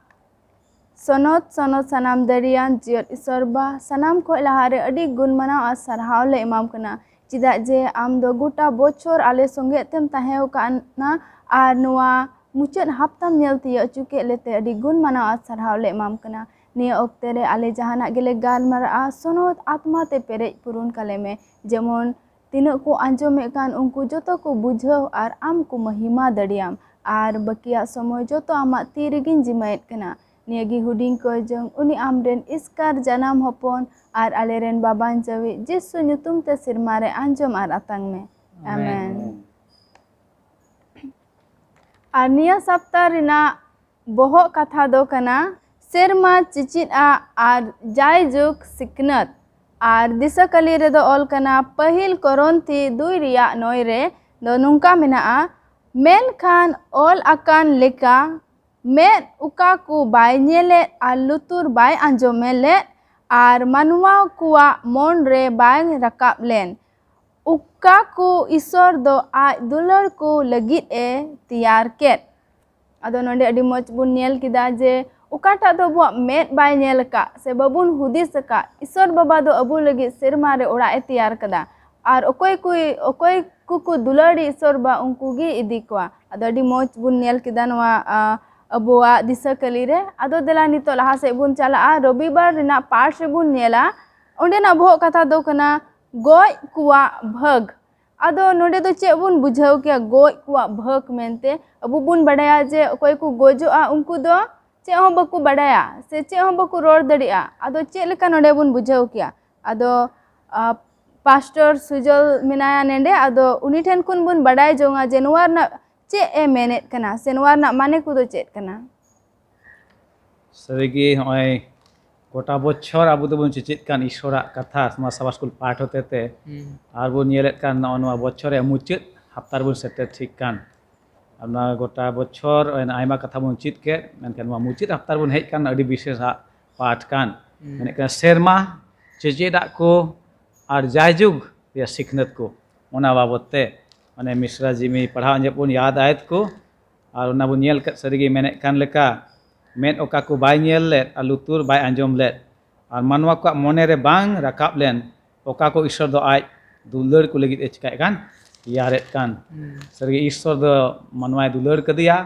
ᱥᱚᱱᱚᱛ, ᱥᱚᱱᱚᱛ ᱥᱟᱱᱟᱢ ᱫᱟᱲᱮᱭᱟᱱ ᱡᱤᱭᱟᱹᱲ ᱤᱥᱚᱨ ᱵᱟ, ᱥᱟᱱᱟᱢ ᱠᱷᱚᱡ ᱞᱟᱦᱟ ᱨᱮ ᱟᱹᱰᱤ ᱜᱩᱱ ᱢᱟᱱᱟᱣ ᱟᱨ ᱥᱟᱨᱦᱟᱣ ᱞᱮ ᱮᱢᱟᱢ ᱠᱟᱱᱟ, ᱪᱮᱫᱟᱜ ᱡᱮ ᱟᱢ ᱫᱚ ᱜᱚᱴᱟ ᱵᱚᱪᱷᱚᱨ ᱟᱞᱮ ᱥᱚᱸᱜᱮ ᱛᱮᱢ ᱛᱟᱦᱮᱸ ᱟᱠᱟᱱᱟ ᱟᱨ ᱱᱚᱣᱟ ᱢᱩᱪᱟᱹᱫ ᱦᱟᱯᱛᱟᱢ ᱧᱮᱞ ᱛᱤᱭᱳᱜ ᱦᱚᱪᱚ ᱠᱮᱫ ᱞᱮᱛᱮ ᱟᱹᱰᱤ ᱜᱩᱱ ᱢᱟᱱᱟᱣ ᱟᱨ ᱥᱟᱨᱦᱟᱣ ᱞᱮ ᱮᱢᱟᱢ ᱠᱟᱱᱟ᱾ ᱱᱤᱭᱟᱹ ᱚᱠᱛᱮ ᱨᱮ ᱟᱞᱮ ᱡᱟᱦᱟᱱᱟᱜ ᱜᱮᱞᱮ ᱜᱟᱞᱢᱟᱨᱟᱜᱼᱟ, ᱥᱚᱱᱚᱛ ᱟᱛᱢᱟ ᱛᱮ ᱯᱮᱨᱮᱡ ᱯᱩᱨᱩᱱ ᱠᱟᱞᱮ ᱢᱮ᱾ ᱡᱮᱢᱚᱱ ᱛᱤᱱᱟᱹᱜ ᱠᱚ ᱟᱸᱡᱚᱢᱮᱫ ᱠᱟᱱ, ᱩᱱᱠᱩ ᱡᱚᱛᱚ ᱠᱚ ᱵᱩᱡᱷᱟᱹᱣ ᱟᱨ ᱟᱢ ᱠᱚ ᱢᱚᱦᱤᱢᱟ ᱫᱟᱲᱮᱭᱟᱢ᱾ ᱟᱨ ᱵᱟᱹᱠᱤᱭᱟᱜ ᱥᱚᱢᱚᱭ ᱡᱚᱛᱚ ᱟᱢᱟᱜ ᱛᱤ ᱨᱮᱜᱮᱧ ᱡᱤᱢᱟᱹᱭᱮᱫ ᱠᱟᱱᱟ᱾ ᱱᱤᱭᱟᱹ ᱜᱮ ᱦᱩᱰᱤᱧ ᱠᱚᱭ ᱡᱚᱝ ᱩᱱᱤ ᱟᱢᱨᱮᱱ ᱮᱥᱠᱟᱨ ᱡᱟᱱᱟᱢ ᱦᱚᱯᱚᱱ ᱟᱨ ᱟᱞᱮᱨᱮᱱ ᱵᱟᱵᱟᱧ ᱡᱟᱹᱣᱤᱡ ᱡᱤᱥᱩ ᱧᱩᱛᱩᱢ ᱛᱮ ᱥᱮᱨᱢᱟ ᱨᱮ ᱟᱸᱡᱚᱢ ᱟᱨ ᱟᱛᱟᱝ ᱢᱮ᱾ ᱟᱢᱮᱱ᱾ ᱟᱨ ᱱᱤᱭᱟᱹ ᱥᱟᱯᱛᱟ ᱨᱮᱱᱟᱜ ᱵᱚᱦᱚᱜ ᱠᱟᱛᱷᱟ ᱫᱚ ᱠᱟᱱᱟ ᱥᱮᱨᱢᱟ ᱪᱮᱪᱮᱫ ᱟᱜ ᱟᱨ ᱡᱟᱭᱡᱩᱜᱽ ᱥᱤᱠᱷᱱᱟᱹᱛ᱾ ᱟᱨ ᱫᱤᱥᱟᱹ ᱠᱟᱹᱞᱤ ᱨᱮᱫᱚ ᱚᱞ ᱠᱟᱱᱟ ᱯᱟᱹᱦᱤᱞ ᱠᱚᱨᱚᱱᱛᱷᱤ ᱫᱩᱭ ᱨᱮᱭᱟᱜ ᱱᱚᱭ ᱨᱮ ᱫᱚ ᱱᱚᱝᱠᱟ ᱢᱮᱱᱟᱜᱼᱟ, ᱢᱮᱱᱠᱷᱟᱱ ᱚᱞ ᱟᱠᱟᱱ ᱞᱮᱠᱟ, ᱢᱮᱫ ᱚᱠᱟ ᱠᱚ ᱵᱟᱭ ᱧᱮᱞᱮᱫ ᱟᱨ ᱞᱩᱛᱩᱨ ᱵᱟᱭ ᱟᱸᱡᱚᱢᱮ ᱞᱮᱫ ᱟᱨ ᱢᱟᱱᱣᱟ ᱠᱚᱣᱟᱜ ᱢᱚᱱ ᱨᱮ ᱵᱟᱭ ᱨᱟᱠᱟᱵ ᱞᱮᱱ, ᱚᱠᱟ ᱠᱚ ᱤᱥᱚᱨ ᱫᱚ ᱟᱡ ᱫᱩᱞᱟᱹᱲ ᱠᱚ ᱞᱟᱹᱜᱤᱫ ᱮ ᱛᱮᱭᱟᱨ ᱠᱮᱫ᱾ ᱟᱫᱚ ᱱᱚᱰᱮ ᱟᱹᱰᱤ ᱢᱚᱡᱽ ᱵᱚᱱ ᱧᱮᱞ ᱠᱮᱫᱟ ᱡᱮ ᱚᱠᱟᱴᱟᱜ ᱫᱚ ᱟᱵᱚᱣᱟᱜ ᱢᱮᱫ ᱵᱟᱭ ᱧᱮᱞ ᱟᱠᱟᱫ ᱥᱮ ᱵᱟᱵᱚᱱ ᱦᱩᱫᱤᱥ ᱟᱠᱟᱫ, ᱤᱥᱚᱨ ᱵᱟᱵᱟ ᱫᱚ ᱟᱵᱚ ᱞᱟᱹᱜᱤᱫ ᱥᱮᱨᱢᱟ ᱨᱮ ᱚᱲᱟᱜ ᱮ ᱛᱮᱭᱟᱨ ᱠᱟᱫᱟ᱾ ᱟᱨ ᱚᱠᱚᱭ ᱠᱚ, ᱚᱠᱚᱭ ᱠᱚᱠᱚ ᱫᱩᱞᱟᱹᱲ ᱤᱥᱚᱨ ᱵᱟ, ᱩᱱᱠᱩ ᱜᱮ ᱤᱫᱤ ᱠᱚᱣᱟ᱾ ᱟᱫᱚ ᱟᱹᱰᱤ ᱢᱚᱡᱽ ᱵᱚᱱ ᱧᱮᱞ ᱠᱮᱫᱟ ᱱᱚᱣᱟ, ᱟ, ᱟᱵᱚᱣᱟᱜ ᱫᱤᱥᱟᱹ ᱠᱟᱹᱞᱤ ᱨᱮ᱾ ᱟᱫᱚ ᱫᱮᱞᱟ ᱱᱤᱛᱚᱜ ᱞᱟᱦᱟ ᱥᱮᱫ ᱵᱚᱱ ᱪᱟᱞᱟᱜᱼᱟ᱾ ᱨᱚᱵᱤᱵᱟᱨ ᱨᱮᱱᱟᱜ ᱯᱟᱴ ᱨᱮᱵᱚᱱ ᱧᱮᱞᱟ, ᱚᱸᱰᱮᱱᱟᱜ ᱵᱚᱦᱚᱜ ᱠᱟᱛᱷᱟ ᱫᱚ ᱠᱟᱱᱟ ᱜᱚᱡ ᱠᱚᱣᱟᱜ ᱵᱷᱟᱹᱜᱽ᱾ ᱟᱫᱚ ᱱᱚᱰᱮ ᱫᱚ ᱪᱮᱫ ᱵᱚᱱ ᱵᱩᱡᱷᱟᱹᱣ ᱠᱮᱭᱟ ᱜᱚᱡ ᱠᱚᱣᱟᱜ ᱵᱷᱟᱹᱜᱽ ᱢᱮᱱᱛᱮ? ᱟᱵᱚ ᱵᱚᱱ ᱵᱟᱰᱟᱭᱟ ᱡᱮ ᱚᱠᱚᱭ ᱠᱚ ᱜᱚᱡᱚᱜᱼᱟ ᱩᱱᱠᱩ ᱫᱚ ᱪᱮᱫ ᱦᱚᱸ ᱵᱟᱠᱚ ᱵᱟᱰᱟᱭᱟ ᱥᱮ ᱪᱮᱫ ᱦᱚᱸ ᱵᱟᱠᱚ ᱨᱚᱲ ᱫᱟᱲᱮᱭᱟᱜᱼᱟ᱾ ᱟᱫᱚ ᱪᱮᱫ ᱞᱮᱠᱟ ᱱᱚᱰᱮ ᱵᱚᱱ ᱵᱩᱡᱷᱟᱹᱣ ᱠᱮᱭᱟ? ᱟᱫᱚ, ᱟ, ᱯᱟᱥᱴᱚᱨ ᱥᱩᱡᱚᱞ ᱢᱮᱱᱟᱭᱟ ᱱᱚᱰᱮ, ᱟᱫᱚ ᱩᱱᱤ ᱴᱷᱮᱱ ᱠᱷᱚᱱ ᱵᱚᱱ ᱵᱟᱰᱟᱭ ᱡᱚᱝᱟ ᱡᱮ ᱱᱚᱣᱟ ᱨᱮᱱᱟᱜ ᱪᱮᱫ ᱮ ᱢᱮᱱᱮᱫ ᱠᱟᱱᱟ ᱥᱮ ᱱᱚᱣᱟ ᱨᱮᱱᱟᱜ ᱢᱟᱱᱮ ᱠᱚᱫᱚ ᱪᱮᱫ ᱠᱟᱱᱟ? ᱥᱟᱹᱨᱤᱜᱮ ᱱᱚᱜᱼᱚᱭ ᱜᱚᱴᱟ ᱵᱚᱪᱷᱚᱨ ᱟᱵᱚ ᱫᱚᱵᱚᱱ ᱪᱮᱪᱮᱫ ᱠᱟᱱ ᱤᱥᱚᱨᱟᱜ ᱠᱟᱛᱷᱟ ᱱᱚᱣᱟ ᱥᱟᱵᱟ ᱥᱠᱩᱞ ᱯᱟᱴ ᱦᱚᱛᱮ ᱛᱮ, ᱦᱩᱸ᱾ ᱟᱨ ᱵᱚᱱ ᱧᱮᱞᱮᱫ ᱠᱟᱱ ᱱᱚᱜᱼᱚ ᱱᱚᱣᱟ ᱵᱚᱪᱷᱚᱨ ᱨᱮᱭᱟᱜ ᱢᱩᱪᱟᱹᱫ ᱦᱟᱯᱛᱟ ᱨᱮᱵᱚᱱ ᱥᱮᱴᱮᱨ ᱴᱷᱤᱠ ᱠᱟᱱ᱾ ᱟᱨ ᱱᱚᱣᱟ ᱜᱚᱴᱟ ᱵᱚᱪᱷᱚᱨ ᱟᱭᱢᱟ ᱠᱟᱛᱷᱟ ᱵᱚᱱ ᱪᱮᱫ ᱠᱮᱫ, ᱢᱮᱱᱠᱷᱟᱱ ᱱᱚᱣᱟ ᱢᱩᱪᱟᱹᱫ ᱦᱟᱯᱛᱟ ᱨᱮᱵᱚᱱ ᱦᱮᱡ ᱠᱟᱱ ᱟᱹᱰᱤ ᱵᱤᱥᱮᱥ ᱟᱜ ᱯᱟᱴ ᱠᱟᱱ᱾ ᱦᱩᱸ᱾ ᱢᱮᱱᱮᱫ ᱠᱟᱱᱟ ᱥᱮᱨᱢᱟ, ᱪᱮᱪᱮᱫᱟᱜ ᱠᱚ ᱟᱨ ᱡᱟᱭᱡᱩᱜᱽ ᱨᱮᱭᱟᱜ ᱥᱤᱠᱷᱱᱟᱹᱛ ᱠᱚ, ᱚᱱᱟ ᱵᱟᱵᱚᱫ ᱛᱮ ᱢᱟᱱᱮ ᱢᱤᱥᱨᱟ ᱡᱤᱢᱤ ᱯᱟᱲᱦᱟᱣ ᱟᱸᱡᱚᱢ ᱵᱚᱱ ᱭᱟᱫ ᱟᱭᱮᱫ ᱠᱚ᱾ ᱟᱨ ᱚᱱᱟ ᱵᱚᱱ ᱧᱮᱞ ᱠᱮᱫ, ᱥᱟᱹᱨᱤᱜᱮ ᱢᱮᱱᱮᱫ ᱠᱟᱱ ᱞᱮᱠᱟ, ᱢᱮᱫ ᱚᱠᱟ ᱠᱚ ᱵᱟᱭ ᱧᱮᱞ ᱞᱮᱫ ᱟᱨ ᱞᱩᱛᱩᱨ ᱵᱟᱭ ᱟᱸᱡᱚᱢ ᱞᱮᱫ ᱟᱨ ᱢᱟᱱᱣᱟ ᱠᱚᱣᱟᱜ ᱢᱚᱱᱮ ᱨᱮ ᱵᱟᱝ ᱨᱟᱠᱟᱵ ᱞᱮᱱ, ᱚᱠᱟ ᱠᱚ ᱤᱥᱚᱨ ᱫᱚ ᱟᱡ ᱫᱩᱞᱟᱹᱲ ᱠᱚ ᱞᱟᱹᱜᱤᱫ ᱮ ᱪᱤᱠᱟᱹᱭᱮᱫ ᱠᱟᱱ, ᱛᱮᱭᱟᱨᱮᱫ ᱠᱟᱱ᱾ ᱦᱩᱸ᱾ ᱥᱟᱹᱨᱤᱜᱮ ᱤᱥᱚᱨ ᱫᱚ ᱢᱟᱱᱣᱟᱭ ᱫᱩᱞᱟᱹᱲ ᱠᱟᱫᱮᱭᱟ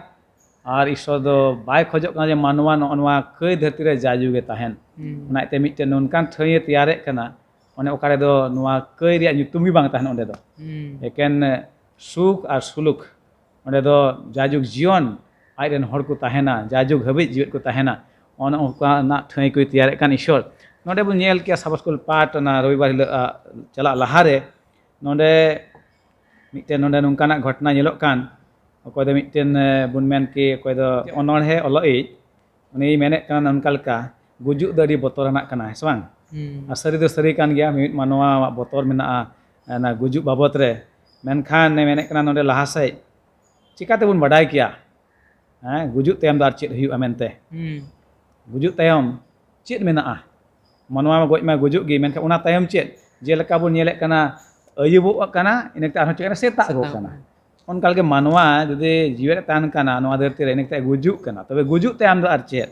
ᱟᱨ ᱤᱥᱥᱚᱨ ᱫᱚ ᱵᱟᱭ ᱠᱷᱚᱡᱚᱜ ᱠᱟᱱᱟ ᱡᱮ ᱢᱟᱱᱣᱟ ᱱᱚᱜᱼᱚ ᱱᱚᱣᱟ ᱠᱟᱹᱭ ᱫᱷᱟᱹᱨᱛᱤ ᱨᱮ ᱡᱟᱭᱡᱩᱜᱽ ᱮ ᱛᱟᱦᱮᱱ᱾ ᱦᱩᱸ᱾ ᱚᱱᱟ ᱤᱭᱟᱹᱛᱮ ᱢᱤᱫᱴᱮᱱ ᱱᱚᱝᱠᱟᱱ ᱴᱷᱟᱹᱭ ᱮ ᱛᱮᱭᱟᱨᱮᱫ ᱠᱟᱱᱟ, ᱚᱱᱮ ᱚᱠᱟ ᱨᱮᱫᱚ ᱱᱚᱣᱟ ᱠᱟᱹᱭ ᱨᱮᱭᱟᱜ ᱧᱩᱛᱩᱢ ᱜᱮ ᱵᱟᱝ ᱛᱟᱦᱮᱱ ᱚᱸᱰᱮ ᱫᱚ᱾ ᱦᱩᱸ᱾ ᱮᱠᱮᱱ ᱥᱩᱠ ᱟᱨ ᱥᱩᱞᱩᱠ᱾ ᱚᱸᱰᱮ ᱫᱚ ᱡᱟᱭᱡᱩᱜᱽ ᱡᱤᱭᱚᱱ ᱟᱡ ᱨᱮᱱ ᱦᱚᱲ ᱠᱚ ᱛᱟᱦᱮᱱᱟ, ᱡᱟᱭᱡᱩᱜᱽ ᱦᱟᱹᱵᱤᱡ ᱡᱤᱣᱮᱫ ᱠᱚ ᱛᱟᱦᱮᱱᱟ᱾ ᱚᱱᱮ ᱚᱱᱠᱟᱱᱟᱜ ᱴᱷᱟᱹᱭ ᱠᱚᱭ ᱛᱮᱭᱟᱨᱮᱫ ᱠᱟᱱ ᱤᱥᱥᱚᱨ᱾ ᱱᱚᱰᱮ ᱵᱚᱱ ᱧᱮᱞ ᱠᱮᱭᱟ ᱥᱟᱵᱟᱥᱠᱩᱞ ᱯᱟᱴ ᱚᱱᱟ ᱨᱚᱵᱤᱵᱟᱨ ᱦᱤᱞᱳᱜ, ᱟ, ᱪᱟᱞᱟᱜ ᱞᱟᱦᱟᱨᱮ ᱱᱚᱰᱮ ᱢᱤᱫᱴᱮᱱ ᱱᱚᱰᱮ ᱱᱚᱝᱠᱟᱱᱟᱜ ᱜᱷᱚᱴᱚᱱᱟ ᱧᱮᱞᱚᱜ ᱠᱟᱱ, ᱚᱠᱚᱭ ᱫᱚ ᱢᱤᱫᱴᱮᱱ, ᱮ, ᱵᱚᱱ ᱢᱮᱱ ᱠᱮ, ᱚᱠᱚᱭ ᱫᱚ ᱚᱱᱚᱬᱦᱮ ᱚᱞᱚᱜ ᱤᱡ, ᱩᱱᱤᱭ ᱢᱮᱱᱮᱫ ᱠᱟᱱᱟ ᱱᱚᱝᱠᱟ ᱞᱮᱠᱟ, ᱜᱩᱡᱩᱜ ᱫᱚ ᱟᱹᱰᱤ ᱵᱚᱛᱚᱨᱟᱱᱟᱜ ᱠᱟᱱᱟ, ᱦᱮᱸ ᱥᱮ ᱵᱟᱝ? ᱦᱩᱸ᱾ ᱟᱨ ᱥᱟᱹᱨᱤ ᱫᱚ ᱥᱟᱹᱨᱤ ᱠᱟᱱ ᱜᱮᱭᱟ, ᱢᱤᱢᱤᱫ ᱢᱟᱱᱣᱟᱣᱟᱜ ᱵᱚᱛᱚᱨ ᱢᱮᱱᱟᱜᱼᱟ ᱚᱱᱟ ᱜᱩᱡᱩᱜ ᱵᱟᱵᱚᱛ ᱨᱮ᱾ ᱢᱮᱱᱠᱷᱟᱱ ᱢᱮᱱᱮᱫ ᱠᱟᱱᱟ ᱱᱚᱰᱮ ᱞᱟᱦᱟ ᱥᱮᱫ ᱪᱤᱠᱟᱹ ᱛᱮᱵᱚᱱ ᱵᱟᱰᱟᱭ ᱠᱮᱭᱟ, ᱦᱮᱸ, ᱜᱩᱡᱩᱜ ᱛᱟᱭᱚᱢ ᱫᱚ ᱟᱨ ᱪᱮᱫ ᱦᱩᱭᱩᱜᱼᱟ ᱢᱮᱱᱛᱮ? ᱦᱩᱸ᱾ ᱜᱩᱡᱩᱜ ᱛᱟᱭᱚᱢ ᱪᱮᱫ ᱢᱮᱱᱟᱜᱼᱟ? ᱢᱟᱱᱣᱟ ᱢᱟ ᱜᱚᱡ ᱢᱟ ᱜᱩᱡᱩᱜ ᱜᱮ, ᱢᱮᱱᱠᱷᱟᱱ ᱚᱱᱟ ᱛᱟᱭᱚᱢ ᱪᱮᱫ? ᱡᱮᱞᱮᱠᱟ ᱵᱚᱱ ᱧᱮᱞᱮᱫ ᱠᱟᱱᱟ, ᱟᱹᱭᱩᱵᱚᱜ ᱠᱟᱱᱟ, ᱤᱱᱟᱹ ᱠᱟᱛᱮ ᱟᱨᱦᱚᱸ ᱪᱮᱫ ᱠᱟᱱᱟ? ᱥᱮᱛᱟᱜᱚᱜ ᱥᱮᱛᱟᱜᱚᱜ ᱠᱟᱱᱟ᱾ ᱠᱟᱱᱟ᱾ ᱚᱱᱠᱟ ᱞᱮᱠᱟ ᱢᱟᱱᱣᱟ ᱡᱩᱫᱤ ᱡᱤᱣᱮᱫ ᱛᱟᱦᱮᱱ ᱠᱟᱱᱟ ᱱᱚᱣᱟ ᱫᱷᱟᱹᱨᱛᱤ ᱨᱮ, ᱤᱱᱟᱹ ᱠᱟᱛᱮ ᱜᱩᱡᱩᱜ ᱠᱟᱱᱟ, ᱛᱚᱵᱮ ᱜᱩᱡᱩᱜ ᱛᱟᱭᱚᱢ ᱫᱚ ᱟᱨ ᱪᱮᱫ?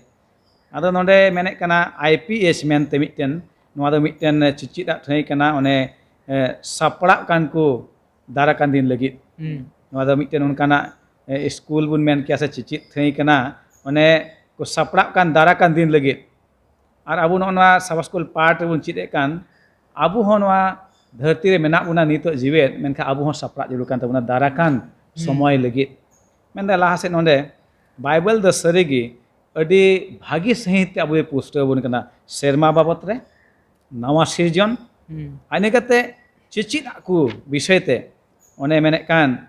ᱟᱫᱚ ᱱᱚᱰᱮ ᱢᱮᱱᱮᱫ ᱠᱟᱱᱟ ᱟᱭ ᱯᱤ ᱮᱭᱤᱪ ᱢᱮᱱᱛᱮ ᱢᱤᱫᱴᱮᱱ, ᱱᱚᱣᱟ ᱫᱚ ᱢᱤᱫᱴᱮᱱ ᱪᱮᱪᱮᱫᱟᱜ ᱴᱷᱟᱹᱭ ᱠᱟᱱᱟ, ᱚᱱᱮ, ᱮ, ᱥᱟᱯᱲᱟᱜ ᱠᱟᱱ ᱠᱚ ᱫᱟᱨᱟ ᱠᱟᱱ ᱫᱤᱱ ᱞᱟᱹᱜᱤᱫ᱾ ᱦᱩᱸ᱾ ᱱᱚᱣᱟ ᱫᱚ ᱢᱤᱫᱴᱮᱱ ᱚᱱᱠᱟᱱᱟᱜ, ᱮ, ᱥᱠᱩᱞ ᱵᱚᱱ ᱢᱮᱱ ᱠᱮᱭᱟ ᱥᱮ ᱪᱮᱪᱮᱫ ᱴᱷᱟᱹᱭ ᱠᱟᱱᱟ, ᱚᱱᱮ ᱠᱚ ᱥᱟᱯᱲᱟᱜ ᱠᱟᱱ ᱫᱟᱨᱟ ᱠᱟᱱ ᱫᱤᱱ ᱞᱟᱹᱜᱤᱫ᱾ ᱟᱨ ᱟᱵᱚ ᱱᱚᱜᱼᱚ ᱱᱚᱣᱟ ᱥᱟᱵᱟᱥᱠᱩᱞ ᱯᱟᱴ ᱨᱮᱵᱚᱱ ᱪᱮᱫ ᱮᱫ ᱠᱟᱱ, ᱟᱵᱚ ᱦᱚᱸ ᱱᱚᱣᱟ ᱫᱷᱟᱹᱨᱛᱤ ᱨᱮ ᱢᱮᱱᱟᱜ ᱵᱚᱱᱟ ᱱᱤᱛᱚᱜ ᱡᱤᱣᱮᱫ, ᱢᱮᱱᱠᱷᱟᱱ ᱟᱵᱚ ᱦᱚᱸ ᱥᱟᱯᱲᱟᱜ ᱡᱟᱹᱨᱩᱲ ᱠᱟᱱ ᱛᱟᱵᱚᱱᱟ ᱫᱟᱨᱟ ᱠᱟᱱ ᱦᱩᱸ᱾ ᱥᱚᱢᱚᱭ ᱞᱟᱹᱜᱤᱫ᱾ ᱢᱮᱱᱫᱟ ᱞᱟᱦᱟ ᱥᱮᱫ ᱱᱚᱰᱮ ᱵᱟᱭᱵᱮᱞ ᱫᱚ ᱥᱟᱹᱨᱤᱜᱮ ᱟᱹᱰᱤ ᱵᱷᱟᱹᱜᱤ ᱥᱟᱺᱦᱤᱡ ᱛᱮ ᱟᱵᱚᱭ ᱯᱩᱥᱴᱟᱹᱣ ᱟᱵᱚᱱ ᱠᱟᱱᱟ ᱥᱮᱨᱢᱟ ᱵᱟᱵᱚᱛ ᱨᱮ, ᱱᱟᱣᱟ ᱥᱤᱨᱡᱚᱱ, ᱦᱩᱸ᱾ ᱟᱨ ᱤᱱᱟᱹ ᱠᱟᱛᱮ ᱪᱮᱪᱮᱫ ᱟᱜ ᱠᱚ ᱵᱤᱥᱚᱭ ᱛᱮ ᱚᱱᱮ ᱢᱮᱱᱮᱫ ᱠᱟᱱ,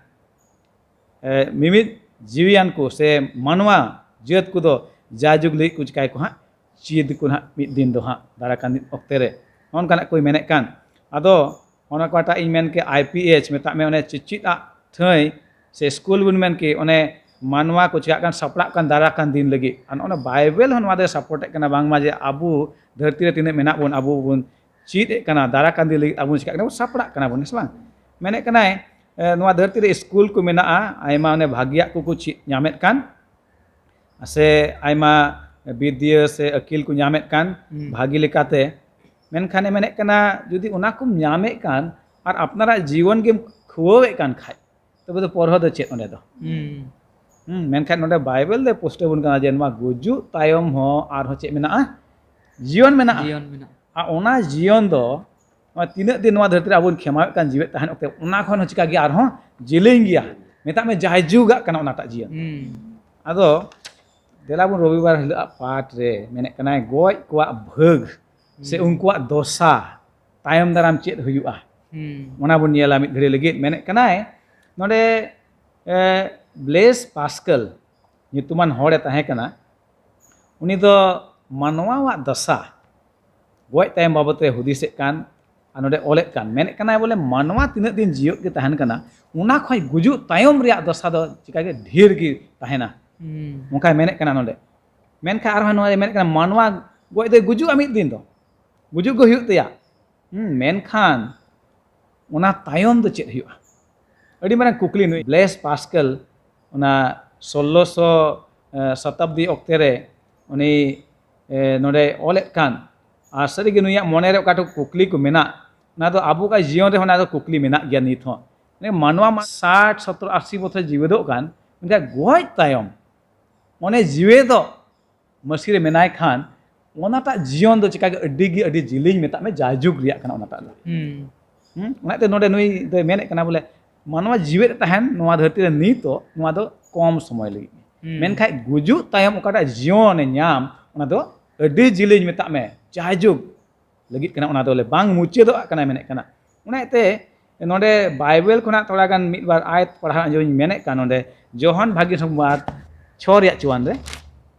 ᱮ, ᱢᱤᱢᱤᱫ ᱡᱤᱣᱤᱭᱟᱱ ᱠᱚ ᱥᱮ ᱢᱟᱱᱣᱟ ᱡᱟᱹᱛ ᱠᱚᱫᱚ ᱡᱟᱭᱡᱩᱜᱽ ᱞᱟᱹᱜᱤᱫ ᱠᱚ ᱪᱤᱠᱟᱹᱭᱟᱠᱚ ᱦᱟᱸᱜ, ᱪᱮᱫ ᱟᱠᱚ ᱦᱟᱸᱜ ᱢᱤᱫ ᱫᱤᱱ ᱫᱚ ᱦᱟᱸᱜ ᱫᱟᱨᱟ ᱠᱟᱱ ᱫᱤᱱ ᱚᱠᱛᱮ ᱨᱮ᱾ ᱱᱚᱜᱼᱚ ᱱᱚᱝᱠᱟᱱᱟᱜ ᱠᱚᱭ ᱢᱮᱱᱮᱫ ᱠᱟᱱ᱾ ᱟᱫᱚ ᱚᱱᱟ ᱚᱠᱟᱴᱟᱜ ᱤᱧ ᱢᱮᱱ ᱠᱮᱫ ᱟᱭ ᱯᱤ ᱮᱭᱤᱪ, ᱢᱮᱛᱟᱜ ᱢᱮ ᱚᱱᱮ ᱪᱮᱪᱮᱫ ᱟᱜ ᱴᱷᱟᱹᱭ ᱥᱮ ᱥᱠᱩᱞ ᱵᱚᱱ ᱢᱮᱱ ᱠᱮᱫ, ᱚᱱᱮ ᱢᱟᱱᱣᱟ ᱠᱚ ᱪᱤᱠᱟᱹᱜ ᱠᱟᱱ, ᱥᱟᱯᱲᱟᱜ ᱠᱟᱱ ᱫᱟᱨᱟ ᱠᱟᱱ ᱫᱤᱱ ᱞᱟᱹᱜᱤᱫ᱾ ᱟᱨ ᱱᱚᱜᱼᱚ ᱱᱟ ᱵᱟᱭᱵᱮᱞ ᱦᱚᱸ ᱱᱚᱣᱟ ᱫᱚᱭ ᱥᱟᱯᱳᱨᱴᱮᱫ ᱠᱟᱱᱟ, ᱵᱟᱝᱢᱟ ᱡᱮ ᱟᱵᱚ ᱫᱷᱟᱹᱨᱛᱤ ᱨᱮ ᱛᱤᱱᱟᱹᱜ ᱢᱮᱱᱟᱜ ᱵᱚᱱ, ᱟᱵᱚ ᱵᱚᱱ ᱪᱮᱫ ᱮᱫ ᱠᱟᱱᱟ, ᱫᱟᱨᱟ ᱠᱟᱱ ᱫᱤᱱ ᱞᱟᱹᱜᱤᱫ ᱟᱵᱚ ᱵᱚᱱ ᱪᱤᱠᱟᱹᱜ ᱠᱟᱱᱟ, ᱵᱚᱱ ᱥᱟᱯᱲᱟᱜ ᱠᱟᱱᱟ ᱵᱚᱱ, ᱦᱮᱸ ᱥᱮ ᱵᱟᱝ? ᱢᱮᱱᱮᱫ ᱠᱟᱱᱟᱭ, ᱮ, ᱱᱚᱣᱟ ᱫᱷᱟᱹᱨᱛᱤ ᱨᱮ ᱥᱠᱩᱞ ᱠᱚ ᱢᱮᱱᱟᱜᱼᱟ, ᱟᱭᱢᱟ ᱚᱱᱮ ᱵᱷᱟᱹᱜᱤᱭᱟᱜ ᱠᱚᱠᱚ ᱪᱮᱫ ᱧᱟᱢᱮᱫ ᱠᱟᱱ, ᱥᱮ ᱟᱭᱢᱟ ᱵᱤᱫᱽᱭᱟᱹ ᱥᱮ ᱟᱹᱠᱤᱞ ᱠᱚ ᱧᱟᱢᱮᱫ ᱠᱟᱱ, ᱦᱩᱸ᱾ ᱵᱷᱟᱹᱜᱤ ᱞᱮᱠᱟᱛᱮ᱾ ᱢᱮᱱᱠᱷᱟᱱᱮ ᱢᱮᱱᱮᱫ ᱠᱟᱱᱟ, ᱡᱩᱫᱤ ᱚᱱᱟ ᱠᱚᱢ ᱧᱟᱢᱮᱫ ᱠᱟᱱ ᱟᱨ ᱟᱯᱱᱟᱨᱟᱜ ᱡᱤᱭᱚᱱ ᱜᱮᱢ ᱠᱷᱩᱣᱟᱹᱣᱮᱫ ᱠᱟᱱ ᱠᱷᱟᱡ, ᱛᱚᱵᱮ ᱫᱚ ᱯᱚᱨᱦᱚ ᱫᱚ ᱪᱮᱫ ᱚᱸᱰᱮ ᱫᱚ? ᱦᱩᱸ᱾ ᱦᱩᱸ, ᱢᱮᱱᱠᱷᱟᱱ ᱱᱚᱰᱮ ᱵᱟᱭᱵᱮᱞ ᱫᱚᱭ ᱯᱩᱥᱴᱟᱹᱣ ᱵᱚᱱ ᱠᱟᱱᱟ ᱡᱮ ᱱᱚᱣᱟ ᱜᱩᱡᱩᱜ ᱛᱟᱭᱚᱢ ᱦᱚᱸ ᱟᱨᱦᱚᱸ ᱪᱮᱫ ᱢᱮᱱᱟᱜᱼᱟ? ᱡᱤᱭᱚᱱ ᱢᱮᱱᱟᱜᱼᱟ᱾ ᱡᱤᱭᱚᱱ ᱢᱮᱱᱟᱜᱼᱟ᱾ ᱟᱨ ᱚᱱᱟ ᱡᱤᱭᱚᱱ ᱫᱚ ᱱᱚᱣᱟ ᱛᱤᱱᱟᱹᱜ ᱫᱤᱱ ᱱᱚᱣᱟ ᱫᱷᱟᱹᱨᱛᱤ ᱨᱮ ᱟᱵᱚ ᱵᱚᱱ ᱠᱷᱮᱢᱟᱣᱮᱫ ᱠᱟᱱ ᱡᱤᱣᱮᱫ ᱛᱟᱦᱮᱱ ᱚᱠᱛᱮ, ᱚᱱᱟ ᱠᱷᱚᱱ ᱦᱚᱸ ᱪᱤᱠᱟ ᱜᱮᱭᱟ, ᱟᱨᱦᱚᱸ ᱡᱮᱞᱮᱧ ᱜᱮᱭᱟ᱾ ᱢᱮᱛᱟᱜ ᱢᱮ ᱡᱟᱭᱡᱩᱜᱟᱜ ᱠᱟᱱᱟ ᱚᱱᱟᱴᱟᱜ ᱡᱤᱭᱚᱱ᱾ ᱦᱩᱸ᱾ ᱟᱫᱚ ᱫᱮᱞᱟ ᱵᱚᱱ ᱨᱚᱵᱤᱵᱟᱨ ᱦᱤᱞᱳᱜ ᱟᱜ ᱯᱟᱴ ᱨᱮ ᱢᱮᱱᱮᱫ ᱠᱟᱱᱟᱭ ᱜᱚᱡ ᱠᱚᱣᱟᱜ ᱵᱷᱟᱹᱜᱽ ᱥᱮ ᱦᱩᱸ᱾ ᱩᱱᱠᱩᱣᱟᱜ ᱫᱚᱥᱟ ᱛᱟᱭᱚᱢ ᱫᱟᱨᱟᱢ ᱪᱮᱫ ᱦᱩᱭᱩᱜᱼᱟ, ᱦᱩᱸ᱾ ᱚᱱᱟ ᱵᱚᱱ ᱧᱮᱞᱟ ᱢᱤᱫ ᱜᱷᱟᱹᱲᱤ ᱞᱟᱹᱜᱤᱫ᱾ ᱢᱮᱱᱮᱫ ᱠᱟᱱᱟᱭ ᱱᱚᱰᱮ, ᱮ, ᱵᱞᱮᱥ ᱯᱟᱥᱠᱟᱞ ᱧᱩᱛᱩᱢᱟᱱ ᱦᱚᱲᱮ ᱛᱟᱦᱮᱸ ᱠᱟᱱᱟ᱾ ᱩᱱᱤ ᱫᱚ ᱢᱟᱱᱣᱟᱣᱟᱜ ᱫᱚᱥᱟ ᱜᱚᱡ ᱛᱟᱭᱚᱢ ᱵᱟᱵᱚᱛ ᱨᱮ ᱦᱩᱫᱤᱥᱮᱫ ᱠᱟᱱ, ᱟᱨ ᱱᱚᱰᱮ ᱚᱞᱮᱫ ᱠᱟᱱ, ᱢᱮᱱᱮᱫ ᱠᱟᱱᱟᱭ ᱵᱚᱞᱮ ᱢᱟᱱᱣᱟ ᱛᱤᱱᱟᱹᱜ ᱫᱤᱱ ᱡᱤᱣᱮᱫ ᱜᱮ ᱛᱟᱦᱮᱱ ᱠᱟᱱᱟ, ᱚᱱᱟ ᱠᱷᱚᱱ ᱜᱩᱡᱩᱜ ᱛᱟᱭᱚᱢ ᱨᱮᱭᱟᱜ ᱫᱚᱥᱟ ᱫᱚ ᱪᱤᱠᱟᱹᱜᱮ ᱰᱷᱮᱨ ᱜᱮ ᱛᱟᱦᱮᱱᱟ᱾ ᱦᱩᱸ᱾ ᱚᱱᱠᱟᱭ ᱢᱮᱱᱮᱫ ᱠᱟᱱᱟ ᱱᱚᱰᱮ᱾ ᱢᱮᱱᱠᱷᱟᱱ ᱟᱨᱦᱚᱸ ᱱᱚᱣᱟ ᱨᱮ ᱢᱮᱱᱮᱫ ᱠᱟᱱᱟ ᱢᱟᱱᱣᱟ ᱜᱚᱡ ᱫᱚᱭ ᱜᱩᱡᱩᱜᱼᱟ ᱢᱤᱫ ᱫᱤᱱ ᱫᱚ, ᱜᱩᱡᱩᱜ ᱜᱮ ᱦᱩᱭᱩᱜ ᱛᱟᱭᱟ᱾ ᱦᱩᱸ, ᱢᱮᱱᱠᱷᱟᱱ ᱚᱱᱟ ᱛᱟᱭᱚᱢ ᱫᱚ ᱪᱮᱫ ᱦᱩᱭᱩᱜᱼᱟ? ᱟᱹᱰᱤ ᱢᱟᱨᱟᱝ ᱠᱩᱠᱞᱤ ᱱᱩᱭ ᱵᱞᱮᱥ ᱯᱟᱥᱠᱟᱞ ᱚᱱᱟ ᱥᱳᱞᱞᱳᱥᱚ, ᱮ, ᱥᱚᱛᱟᱵᱫᱤ ᱚᱠᱛᱮ ᱨᱮ ᱩᱱᱤ, ᱮ, ᱱᱚᱰᱮ ᱚᱞᱮᱫ ᱠᱟᱱ, ᱟᱨ ᱥᱟᱹᱨᱤᱜᱮ ᱱᱩᱭᱟᱜ ᱢᱚᱱᱮᱨᱮ ᱚᱠᱟᱴᱟᱜ ᱠᱩᱠᱞᱤ ᱠᱚ ᱢᱮᱱᱟᱜ, ᱚᱱᱟ ᱫᱚ ᱟᱵᱚᱣᱟᱜ ᱡᱤᱭᱚᱱ ᱨᱮᱦᱚᱸ ᱚᱱᱟ ᱫᱚ ᱠᱩᱠᱞᱤ ᱢᱮᱱᱟᱜ ᱜᱮᱭᱟ ᱱᱤᱛ ᱦᱚᱸ᱾ ᱢᱟᱱᱮ ᱢᱟᱱᱣᱟ ᱢᱟ ᱥᱟᱴ, ᱥᱚᱛᱛᱚᱨ, ᱟᱥᱤ ᱵᱚᱪᱷᱚᱨ ᱡᱤᱣᱮᱫᱚᱜ ᱠᱟᱱ, ᱢᱮᱱᱠᱷᱟᱱ ᱜᱚᱡ ᱛᱟᱭᱚᱢ ᱚᱱᱮ ᱡᱤᱣᱮᱫᱚᱜ ᱢᱟᱹᱥᱤ ᱨᱮ ᱢᱮᱱᱟᱭ ᱠᱷᱟᱱ, ᱚᱱᱟᱴᱟᱜ ᱡᱤᱭᱚᱱ ᱫᱚ ᱪᱤᱠᱟᱹᱜᱮ ᱟᱹᱰᱤ ᱜᱮ, ᱟᱹᱰᱤ ᱡᱤᱞᱤᱧ, ᱢᱮᱛᱟᱜ ᱢᱮ, ᱡᱟᱭᱡᱩᱜᱽ ᱨᱮᱭᱟᱜ ᱠᱟᱱᱟ ᱚᱱᱟᱴᱟᱜ ᱫᱚ᱾ ᱦᱩᱸ᱾ ᱦᱩᱸ? ᱚᱱᱟᱛᱮ ᱱᱚᱰᱮ ᱱᱩᱭ ᱫᱚᱭ ᱢᱮᱱᱮᱫ ᱠᱟᱱᱟ ᱵᱚᱞᱮ, ᱢᱟᱱᱣᱟ ᱡᱤᱣᱮᱫ ᱛᱟᱦᱮᱱ ᱱᱚᱣᱟ ᱫᱷᱟᱹᱨᱛᱤ ᱨᱮ ᱱᱤᱛᱚᱜ, ᱱᱚᱣᱟ ᱫᱚ ᱠᱚᱢ ᱥᱚᱢᱚᱭ ᱞᱟᱹᱜᱤᱫ᱾ ᱦᱩᱸ᱾ ᱢᱮᱱᱠᱷᱟᱡ ᱜᱩᱡᱩᱜ ᱛᱟᱭᱚᱢ ᱚᱠᱟᱴᱟᱜ ᱡᱤᱭᱚᱱᱮ ᱧᱟᱢ, ᱚᱱᱟ ᱫᱚ ᱟᱹᱰᱤ ᱡᱤᱞᱤᱧ, ᱢᱮᱛᱟᱜ ᱢᱮ, ᱡᱟᱭᱡᱩᱜᱽ ᱞᱟᱹᱜᱤᱫ ᱠᱟᱱᱟ, ᱚᱱᱟ ᱫᱚ ᱵᱚᱞᱮ ᱵᱟᱝ ᱢᱩᱪᱟᱹᱫᱚᱜ ᱠᱟᱱᱟ ᱢᱮᱱᱮᱫ ᱠᱟᱱᱟ᱾ ᱚᱱᱟ ᱤᱭᱟᱹᱛᱮ ᱱᱚᱰᱮ ᱵᱟᱭᱵᱮᱞ ᱠᱷᱚᱱᱟᱜ ᱛᱷᱚᱲᱟ ᱜᱟᱱ ᱢᱤᱫ ᱵᱟᱨ ᱟᱭᱟᱛ ᱯᱟᱲᱦᱟᱣ ᱟᱸᱡᱚᱢᱤᱧ ᱢᱮᱱᱮᱫ ᱠᱟᱱ ᱱᱚᱰᱮ, ᱡᱚᱦᱚᱱ ᱵᱷᱟᱹᱜᱤ ᱥᱚᱢᱵᱟᱫ ᱪᱷᱚ ᱨᱮᱭᱟᱜ ᱪᱩᱣᱟᱱ ᱨᱮ,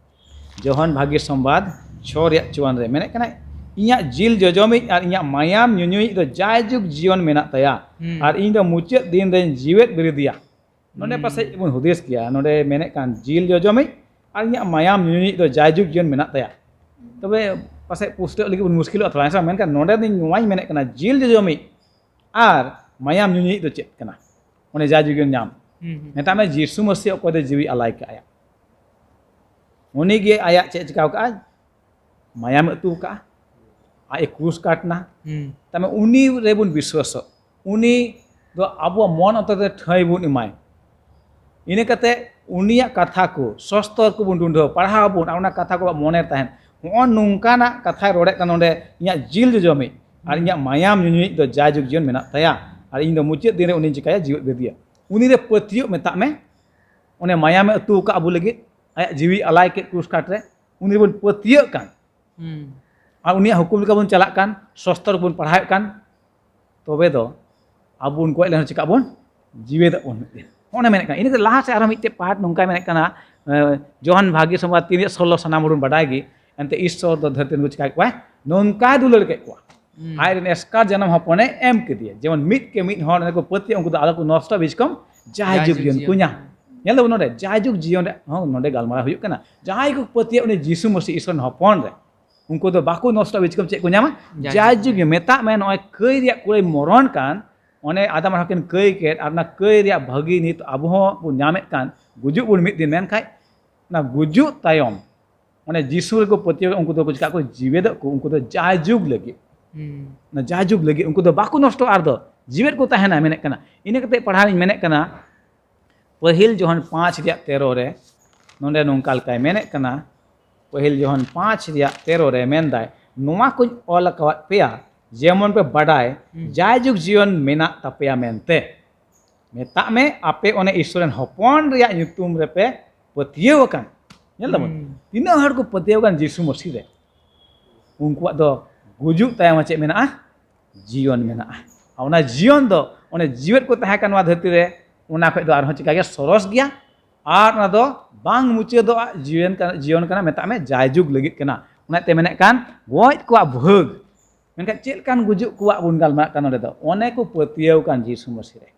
ᱡᱚᱦᱚᱱ ᱵᱷᱟᱹᱜᱤ ᱥᱚᱢᱵᱟᱫ ᱪᱷᱚ ᱨᱮᱭᱟᱜ ᱪᱩᱣᱟᱱ ᱨᱮ ᱢᱮᱱᱮᱫ ᱠᱟᱱᱟᱭ, "ᱤᱧᱟᱜ ᱡᱤᱞ ᱡᱚᱡᱚᱢᱤᱡ ᱟᱨ ᱤᱧᱟᱜ ᱢᱟᱭᱟᱢ ᱧᱩᱧᱩᱭᱤᱡ ᱫᱚ ᱡᱟᱭᱡᱩᱜᱽ ᱡᱤᱭᱚᱱ ᱢᱮᱱᱟᱜ ᱛᱟᱭᱟ, ᱦᱩᱸ᱾ ᱟᱨ ᱤᱧ ᱫᱚ ᱢᱩᱪᱟᱹᱫ ᱫᱤᱱ ᱨᱮᱧ ᱡᱤᱣᱮᱫ ᱵᱤᱨᱤᱫᱮᱭᱟ᱾" ᱱᱚᱰᱮ ᱦᱩᱸ᱾ ᱯᱟᱥᱮᱡ ᱵᱚᱱ ᱦᱩᱫᱤᱥ ᱠᱮᱭᱟ, ᱱᱚᱰᱮ ᱢᱮᱱᱮᱫ ᱠᱟᱱ ᱡᱤᱞ ᱡᱚᱡᱚᱢᱤᱡ ᱟᱨ ᱤᱧᱟᱜ ᱢᱟᱭᱟᱢ ᱧᱩᱧᱩᱭᱤᱡ ᱫᱚ ᱡᱟᱭᱡᱩᱜᱽ ᱡᱤᱭᱚᱱ ᱢᱮᱱᱟᱜ ᱛᱟᱭᱟ᱾ ᱛᱚᱵᱮ ᱯᱟᱥᱮᱡ ᱯᱩᱥᱴᱟᱹᱜ ᱞᱟᱹᱜᱤᱫ ᱵᱚᱱ ᱢᱩᱥᱠᱤᱞᱚᱜᱼᱟ ᱛᱷᱚᱲᱟ, ᱦᱮᱸ ᱥᱮ ᱵᱟᱝ? ᱢᱮᱱᱠᱷᱟᱱ ᱱᱚᱰᱮ ᱫᱚᱧ ᱱᱚᱣᱟᱧ ᱢᱮᱱᱮᱫ ᱠᱟᱱᱟ, ᱡᱤᱞ ᱡᱚᱡᱚᱢᱤᱡ ᱟᱨ ᱢᱟᱭᱟᱢ ᱧᱩᱧᱩᱭᱤᱡ ᱫᱚ ᱪᱮᱫ ᱠᱟᱱᱟ? ᱚᱱᱮ ᱡᱟᱭᱡᱩᱜᱽ ᱡᱤᱭᱚᱱ ᱧᱟᱢ᱾ ᱦᱩᱸ, ᱦᱩᱸ᱾ ᱢᱮᱛᱟᱜ ᱢᱮ, ᱡᱤᱥᱩ ᱢᱟᱹᱥᱤ ᱚᱠᱚᱭ ᱫᱚ ᱡᱤᱣᱤ ᱟᱞᱟᱭ ᱠᱟᱜᱼᱟ, ᱩᱱᱤ ᱜᱮ ᱟᱭᱟᱜ ᱪᱮᱫ ᱪᱤᱠᱟᱹᱣ ᱠᱟᱜᱼᱟ? ᱢᱟᱭᱟᱢ ᱟᱹᱛᱩ ᱠᱟᱜᱼᱟ, ᱟᱡ ᱮ ᱠᱨᱩᱥ ᱠᱟᱴ ᱱᱟ᱾ ᱦᱩᱸ᱾ ᱛᱟᱨᱢᱟᱱᱮ ᱩᱱᱤ ᱨᱮᱵᱚᱱ ᱵᱤᱥᱣᱟᱥᱚᱜ, ᱩᱱᱤ ᱫᱚ ᱟᱵᱚᱣᱟᱜ ᱢᱚᱱ ᱚᱱᱛᱚᱨ ᱨᱮ ᱴᱷᱟᱹᱭ ᱵᱚᱱ ᱮᱢᱟᱭ᱾ ᱤᱱᱟᱹ ᱠᱟᱛᱮ ᱩᱱᱤᱭᱟᱜ ᱠᱟᱛᱷᱟ ᱠᱚ ᱥᱚᱥᱛᱚᱨ ᱠᱚᱵᱚᱱ ᱰᱩᱸᱰᱷᱟᱹᱣ ᱯᱟᱲᱦᱟᱣ ᱟᱵᱚᱱ, ᱟᱨ ᱚᱱᱟ ᱠᱟᱛᱷᱟ ᱠᱚ ᱟᱵᱚᱣᱟᱜ ᱢᱚᱱᱮ ᱨᱮ ᱛᱟᱦᱮᱱ, ᱦᱚᱸᱜᱼᱚ ᱱᱚᱝᱠᱟᱱᱟᱜ ᱠᱟᱛᱷᱟᱭ ᱨᱚᱲᱮᱫ ᱠᱟᱱᱟ ᱱᱚᱰᱮ, ᱤᱧᱟᱹᱜ ᱡᱤᱞ ᱡᱚᱡᱚᱢᱤᱡ ᱟᱨ ᱤᱧᱟᱹᱜ ᱢᱟᱭᱟᱢ ᱧᱩᱧᱩᱭᱤᱡ ᱫᱚ ᱡᱟᱭᱡᱩᱜᱽ ᱡᱤᱭᱚᱱ ᱢᱮᱱᱟᱜ ᱛᱟᱭᱟ, ᱟᱨ ᱤᱧ ᱫᱚ ᱢᱩᱪᱟᱹᱫ ᱫᱤᱱ ᱨᱮ ᱩᱱᱤᱧ ᱪᱤᱠᱟᱹᱭᱟ? ᱡᱤᱣᱮᱫ ᱵᱮᱨᱮᱫᱮᱭᱟ᱾ ᱩᱱᱤ ᱨᱮ ᱯᱟᱹᱛᱭᱟᱹᱜ ᱢᱮᱛᱟᱜ ᱢᱮ, ᱚᱱᱮ ᱢᱟᱭᱟᱢᱮ ᱟᱹᱛᱩ ᱟᱠᱟᱫ ᱟᱵᱚ ᱞᱟᱹᱜᱤᱫ, ᱟᱭᱟᱜ ᱡᱤᱣᱤ ᱟᱞᱟᱭ ᱠᱮᱫ ᱠᱨᱩᱥ ᱠᱟᱴ ᱨᱮ, ᱩᱱᱤ ᱨᱮᱵᱚᱱ ᱯᱟᱹᱛᱭᱟᱹᱜ ᱠᱟᱱ, ᱦᱩᱸ᱾ ᱟᱨ ᱩᱱᱤᱭᱟᱜ ᱦᱩᱠᱩᱢ ᱞᱮᱠᱟ ᱵᱚᱱ ᱪᱟᱞᱟᱜ ᱠᱟᱱ, ᱥᱚᱥᱛᱚᱨ ᱠᱚᱵᱚᱱ ᱯᱟᱲᱦᱟᱣᱮᱫ ᱠᱟᱱ, ᱛᱚᱵᱮ ᱫᱚ ᱟᱵᱚ ᱵᱚᱱ ᱜᱚᱡ ᱞᱮᱱ ᱪᱮᱠᱟᱜ ᱵᱚᱱ? ᱡᱤᱣᱮᱫᱚᱜ ᱵᱚᱱ ᱢᱤᱫ ᱫᱤᱱ᱾ ᱚᱱᱟ ᱢᱮᱱᱮᱫ ᱠᱟᱱᱟ᱾ ᱤᱱᱟᱹ ᱠᱟᱛᱮ ᱞᱟᱦᱟ ᱥᱮᱫ ᱟᱨᱦᱚᱸ ᱢᱤᱫᱴᱮᱡ ᱯᱟᱦᱟᱴ ᱱᱚᱝᱠᱟᱭ ᱢᱮᱱᱮᱫ ᱠᱟᱱᱟ, ᱮ, ᱡᱚᱦᱟᱱ ᱵᱷᱟᱜᱤ ᱥᱚᱢᱵᱟᱫ ᱛᱤᱱᱟᱹᱜ ᱥᱳᱞᱞᱳ ᱥᱟᱱᱟᱢ ᱦᱚᱲ ᱵᱚᱱ ᱵᱟᱰᱟᱭ ᱜᱮ, ᱮᱱᱛᱮ ᱤᱥᱥᱚᱨ ᱫᱚ ᱫᱷᱟᱹᱨᱛᱤ ᱨᱮ ᱪᱤᱠᱟ ᱠᱮᱫ ᱠᱚᱣᱟᱭ? ᱱᱚᱝᱠᱟᱭ ᱫᱩᱞᱟᱹᱲ ᱠᱮᱫ ᱠᱚᱣᱟ᱾ ᱦᱩᱸ᱾ ᱟᱡ ᱨᱮᱱ ᱮᱥᱠᱟᱨ ᱡᱟᱱᱟᱢ ᱦᱚᱯᱚᱱᱮ ᱮᱢ ᱠᱮᱫᱮᱭᱟ᱾ ᱡᱮᱢᱚᱱ ᱢᱤᱫ ᱠᱮ ᱢᱤᱫ ᱦᱚᱲ ᱠᱚ ᱯᱟᱹᱛᱭᱟᱹᱜ, ᱩᱱᱠᱩ ᱫᱚ ᱟᱞᱚ ᱠᱚ ᱱᱚᱥᱴᱚ, ᱵᱤᱪᱠᱚᱢ ᱡᱟᱭᱡᱩᱜᱽ ᱡᱟᱭᱡᱩᱜᱽ ᱡᱤᱭᱚᱱ ᱠᱚ ᱡᱤᱭᱚᱱ᱾ ᱧᱟᱢ᱾ ᱧᱮᱞ ᱫᱟᱵᱚᱱ ᱱᱚᱰᱮ, ᱡᱟᱭᱡᱩᱜᱽ ᱡᱤᱭᱚᱱ ᱨᱮ ᱦᱚᱸ ᱱᱚᱰᱮ ᱜᱟᱞᱢᱟᱨᱟᱣ ᱦᱩᱭᱩᱜ ᱠᱟᱱᱟ᱾ ᱡᱟᱦᱟᱸᱭ ᱠᱚ ᱯᱟᱹᱛᱭᱟᱹᱜ ᱩᱱᱤ ᱡᱤᱥᱩ ᱢᱟᱹᱥᱤ ᱤᱥᱥᱚᱨ ᱨᱮᱱ ᱦᱚᱯᱚᱱ ᱨᱮ, ᱩᱱᱠᱩ ᱫᱚ ᱵᱟᱠᱚ ᱱᱚᱥᱴᱚ, ᱵᱤᱪᱠᱚᱢ ᱪᱮᱫ ᱠᱚ ᱧᱟᱢᱟ? ᱡᱟᱭᱡᱩᱜᱽ ᱡᱟᱭᱡᱩᱜᱽ ᱡᱤᱭᱚᱱ᱾ ᱢᱮᱛᱟᱜ ᱢᱮ, ᱱᱚᱜᱼᱚᱭ ᱠᱟᱹᱭ ᱨᱮᱭᱟᱜ ᱠᱩᱲᱟᱹᱭ ᱢᱚᱨᱚᱱ ᱠᱟᱱ, ᱚᱱᱮ ᱟᱫᱟᱢ ᱟᱨ ᱦᱟᱣᱟ ᱠᱤᱱ ᱠᱟᱹᱭ ᱠᱮᱫ, ᱟᱨ ᱚᱱᱟ ᱠᱟᱹᱭ ᱨᱮᱭᱟᱜ ᱵᱷᱟᱹᱜᱤ ᱱᱤᱛ ᱟᱵᱚ ᱦᱚᱸ ᱵᱚᱱ ᱧᱟᱢᱮᱫ ᱠᱟᱱ, ᱜᱩᱡᱩᱜ ᱵᱚᱱ ᱢᱤᱫ ᱫᱤᱱ, ᱢᱮᱱᱠᱷᱟᱡ ᱚᱱᱟ ᱜᱩᱡᱩᱜ ᱛᱟᱭᱚᱢ ᱚᱱᱮ ᱡᱤᱥᱩ ᱨᱮᱠᱚ ᱯᱟᱹᱛᱭᱟᱹᱣ, ᱩᱱᱠᱩ ᱫᱚᱠᱚ ᱪᱤᱠᱟᱹᱜ ᱠᱚ? ᱡᱤᱣᱮᱫᱚᱜ ᱠᱚ, ᱩᱱᱠᱩ ᱫᱚ ᱡᱟᱭᱡᱩᱜᱽ ᱞᱟᱹᱜᱤᱫ᱾ ᱦᱩᱸ᱾ ᱚᱱᱟ ᱡᱟᱭᱡᱩᱜᱽ ᱞᱟᱹᱜᱤᱫ ᱩᱱᱠᱩ ᱫᱚ ᱵᱟᱠᱚ ᱱᱚᱥᱴᱚᱜᱼᱟ᱾ ᱟᱨ ᱫᱚ ᱡᱤᱣᱮᱫ ᱠᱚ ᱛᱟᱦᱮᱱᱟ, ᱢᱮᱱᱮᱫ ᱠᱟᱱᱟ᱾ ᱤᱱᱟᱹ ᱠᱟᱛᱮ ᱯᱟᱲᱦᱟᱣ ᱤᱧ ᱢᱮᱱᱮᱫ ᱠᱟᱱᱟ, ᱯᱟᱹᱦᱤᱞ ᱡᱚᱦᱚᱱ ᱯᱟᱸᱪ ᱨᱮᱭᱟᱜ ᱛᱮᱨᱚ ᱨᱮ, ᱱᱚᱰᱮ ᱱᱚᱝᱠᱟ ᱞᱮᱠᱟᱭ ᱢᱮᱱᱮᱫ ᱠᱟᱱᱟ, ᱯᱟᱹᱦᱤᱞ ᱡᱚᱦᱚᱱ ᱯᱟᱸᱪ ᱨᱮᱭᱟᱜ ᱛᱮᱨᱚ ᱨᱮ ᱢᱮᱱᱫᱟᱭ, "ᱱᱚᱣᱟ ᱠᱚᱧ ᱚᱞ ᱟᱠᱟᱣᱟᱫ ᱯᱮᱭᱟ, ᱡᱮᱢᱚᱱ ᱯᱮ ᱵᱟᱰᱟᱭ, ᱦᱩᱸ᱾ ᱡᱟᱭᱡᱩᱜᱽ ᱡᱤᱭᱚᱱ ᱢᱮᱱᱟᱜ ᱛᱟᱯᱮᱭᱟ ᱢᱮᱱᱛᱮ᱾ ᱢᱮᱛᱟᱜ ᱢᱮ, ᱟᱯᱮ ᱚᱱᱮ ᱤᱥᱥᱚᱨ ᱨᱮᱱ ᱦᱚᱯᱚᱱ ᱨᱮᱭᱟᱜ ᱧᱩᱛᱩᱢ ᱨᱮᱯᱮ ᱯᱟᱹᱛᱭᱟᱹᱣ ᱟᱠᱟᱱ᱾" ᱧᱮᱞ ᱫᱟᱵᱚᱱ, ᱦᱩᱸ᱾ ᱛᱤᱱᱟᱹᱜ ᱦᱚᱲ ᱠᱚ ᱯᱟᱹᱛᱭᱟᱹᱣ ᱟᱠᱟᱱ ᱡᱤᱥᱩ ᱢᱟᱹᱥᱤ ᱨᱮ, ᱩᱱᱠᱩᱣᱟᱜ ᱫᱚ ᱜᱩᱡᱩᱜ ᱛᱟᱭᱚᱢ ᱪᱮᱫ ᱢᱮᱱᱟᱜᱼᱟ? ᱡᱤᱭᱚᱱ ᱢᱮᱱᱟᱜᱼᱟ᱾ ᱟᱨ ᱚᱱᱟ ᱡᱤᱭᱚᱱ ᱫᱚ ᱚᱱᱮ ᱡᱤᱣᱮᱫ ᱠᱚ ᱛᱟᱦᱮᱸ ᱠᱟᱱ ᱱᱚᱣᱟ ᱫᱷᱟᱹᱨᱛᱤ ᱨᱮ, ᱚᱱᱟ ᱠᱷᱚᱡ ᱫᱚ ᱟᱨᱦᱚᱸ ᱪᱤᱠᱟ ᱜᱮᱭᱟ? ᱥᱚᱨᱚᱥ ᱜᱮᱭᱟ᱾ ᱟᱨ ᱚᱱᱟ ᱫᱚ ᱵᱟᱝ ᱢᱩᱪᱟᱹᱫᱚᱜᱼᱟ ᱡᱤᱭᱚᱱ ᱠᱟᱱᱟ, ᱡᱤᱭᱚᱱ ᱠᱟᱱᱟ, ᱢᱮᱛᱟᱜ ᱢᱮ ᱡᱟᱭᱡᱩᱜᱽ ᱞᱟᱹᱜᱤᱫ ᱠᱟᱱᱟ᱾ ᱚᱱᱟᱛᱮ ᱢᱮᱱᱮᱫ ᱠᱟᱱ ᱜᱚᱡ ᱠᱚᱣᱟᱜ ᱵᱷᱟᱹᱜᱽ᱾ ᱢᱮᱱᱠᱷᱟᱱ ᱪᱮᱫ ᱞᱮᱠᱟᱱ ᱜᱩᱡᱩᱜ ᱠᱚᱣᱟᱜ ᱵᱚᱱ ᱜᱟᱞᱢᱟᱨᱟᱜ ᱠᱟᱱᱟ ᱱᱚᱰᱮ ᱫᱚ? ᱚᱱᱮ ᱠᱚ ᱯᱟᱹᱛᱭᱟᱹᱣ ᱠᱟᱱ ᱡᱤᱥᱩ ᱢᱟᱹᱥᱤ ᱨᱮ,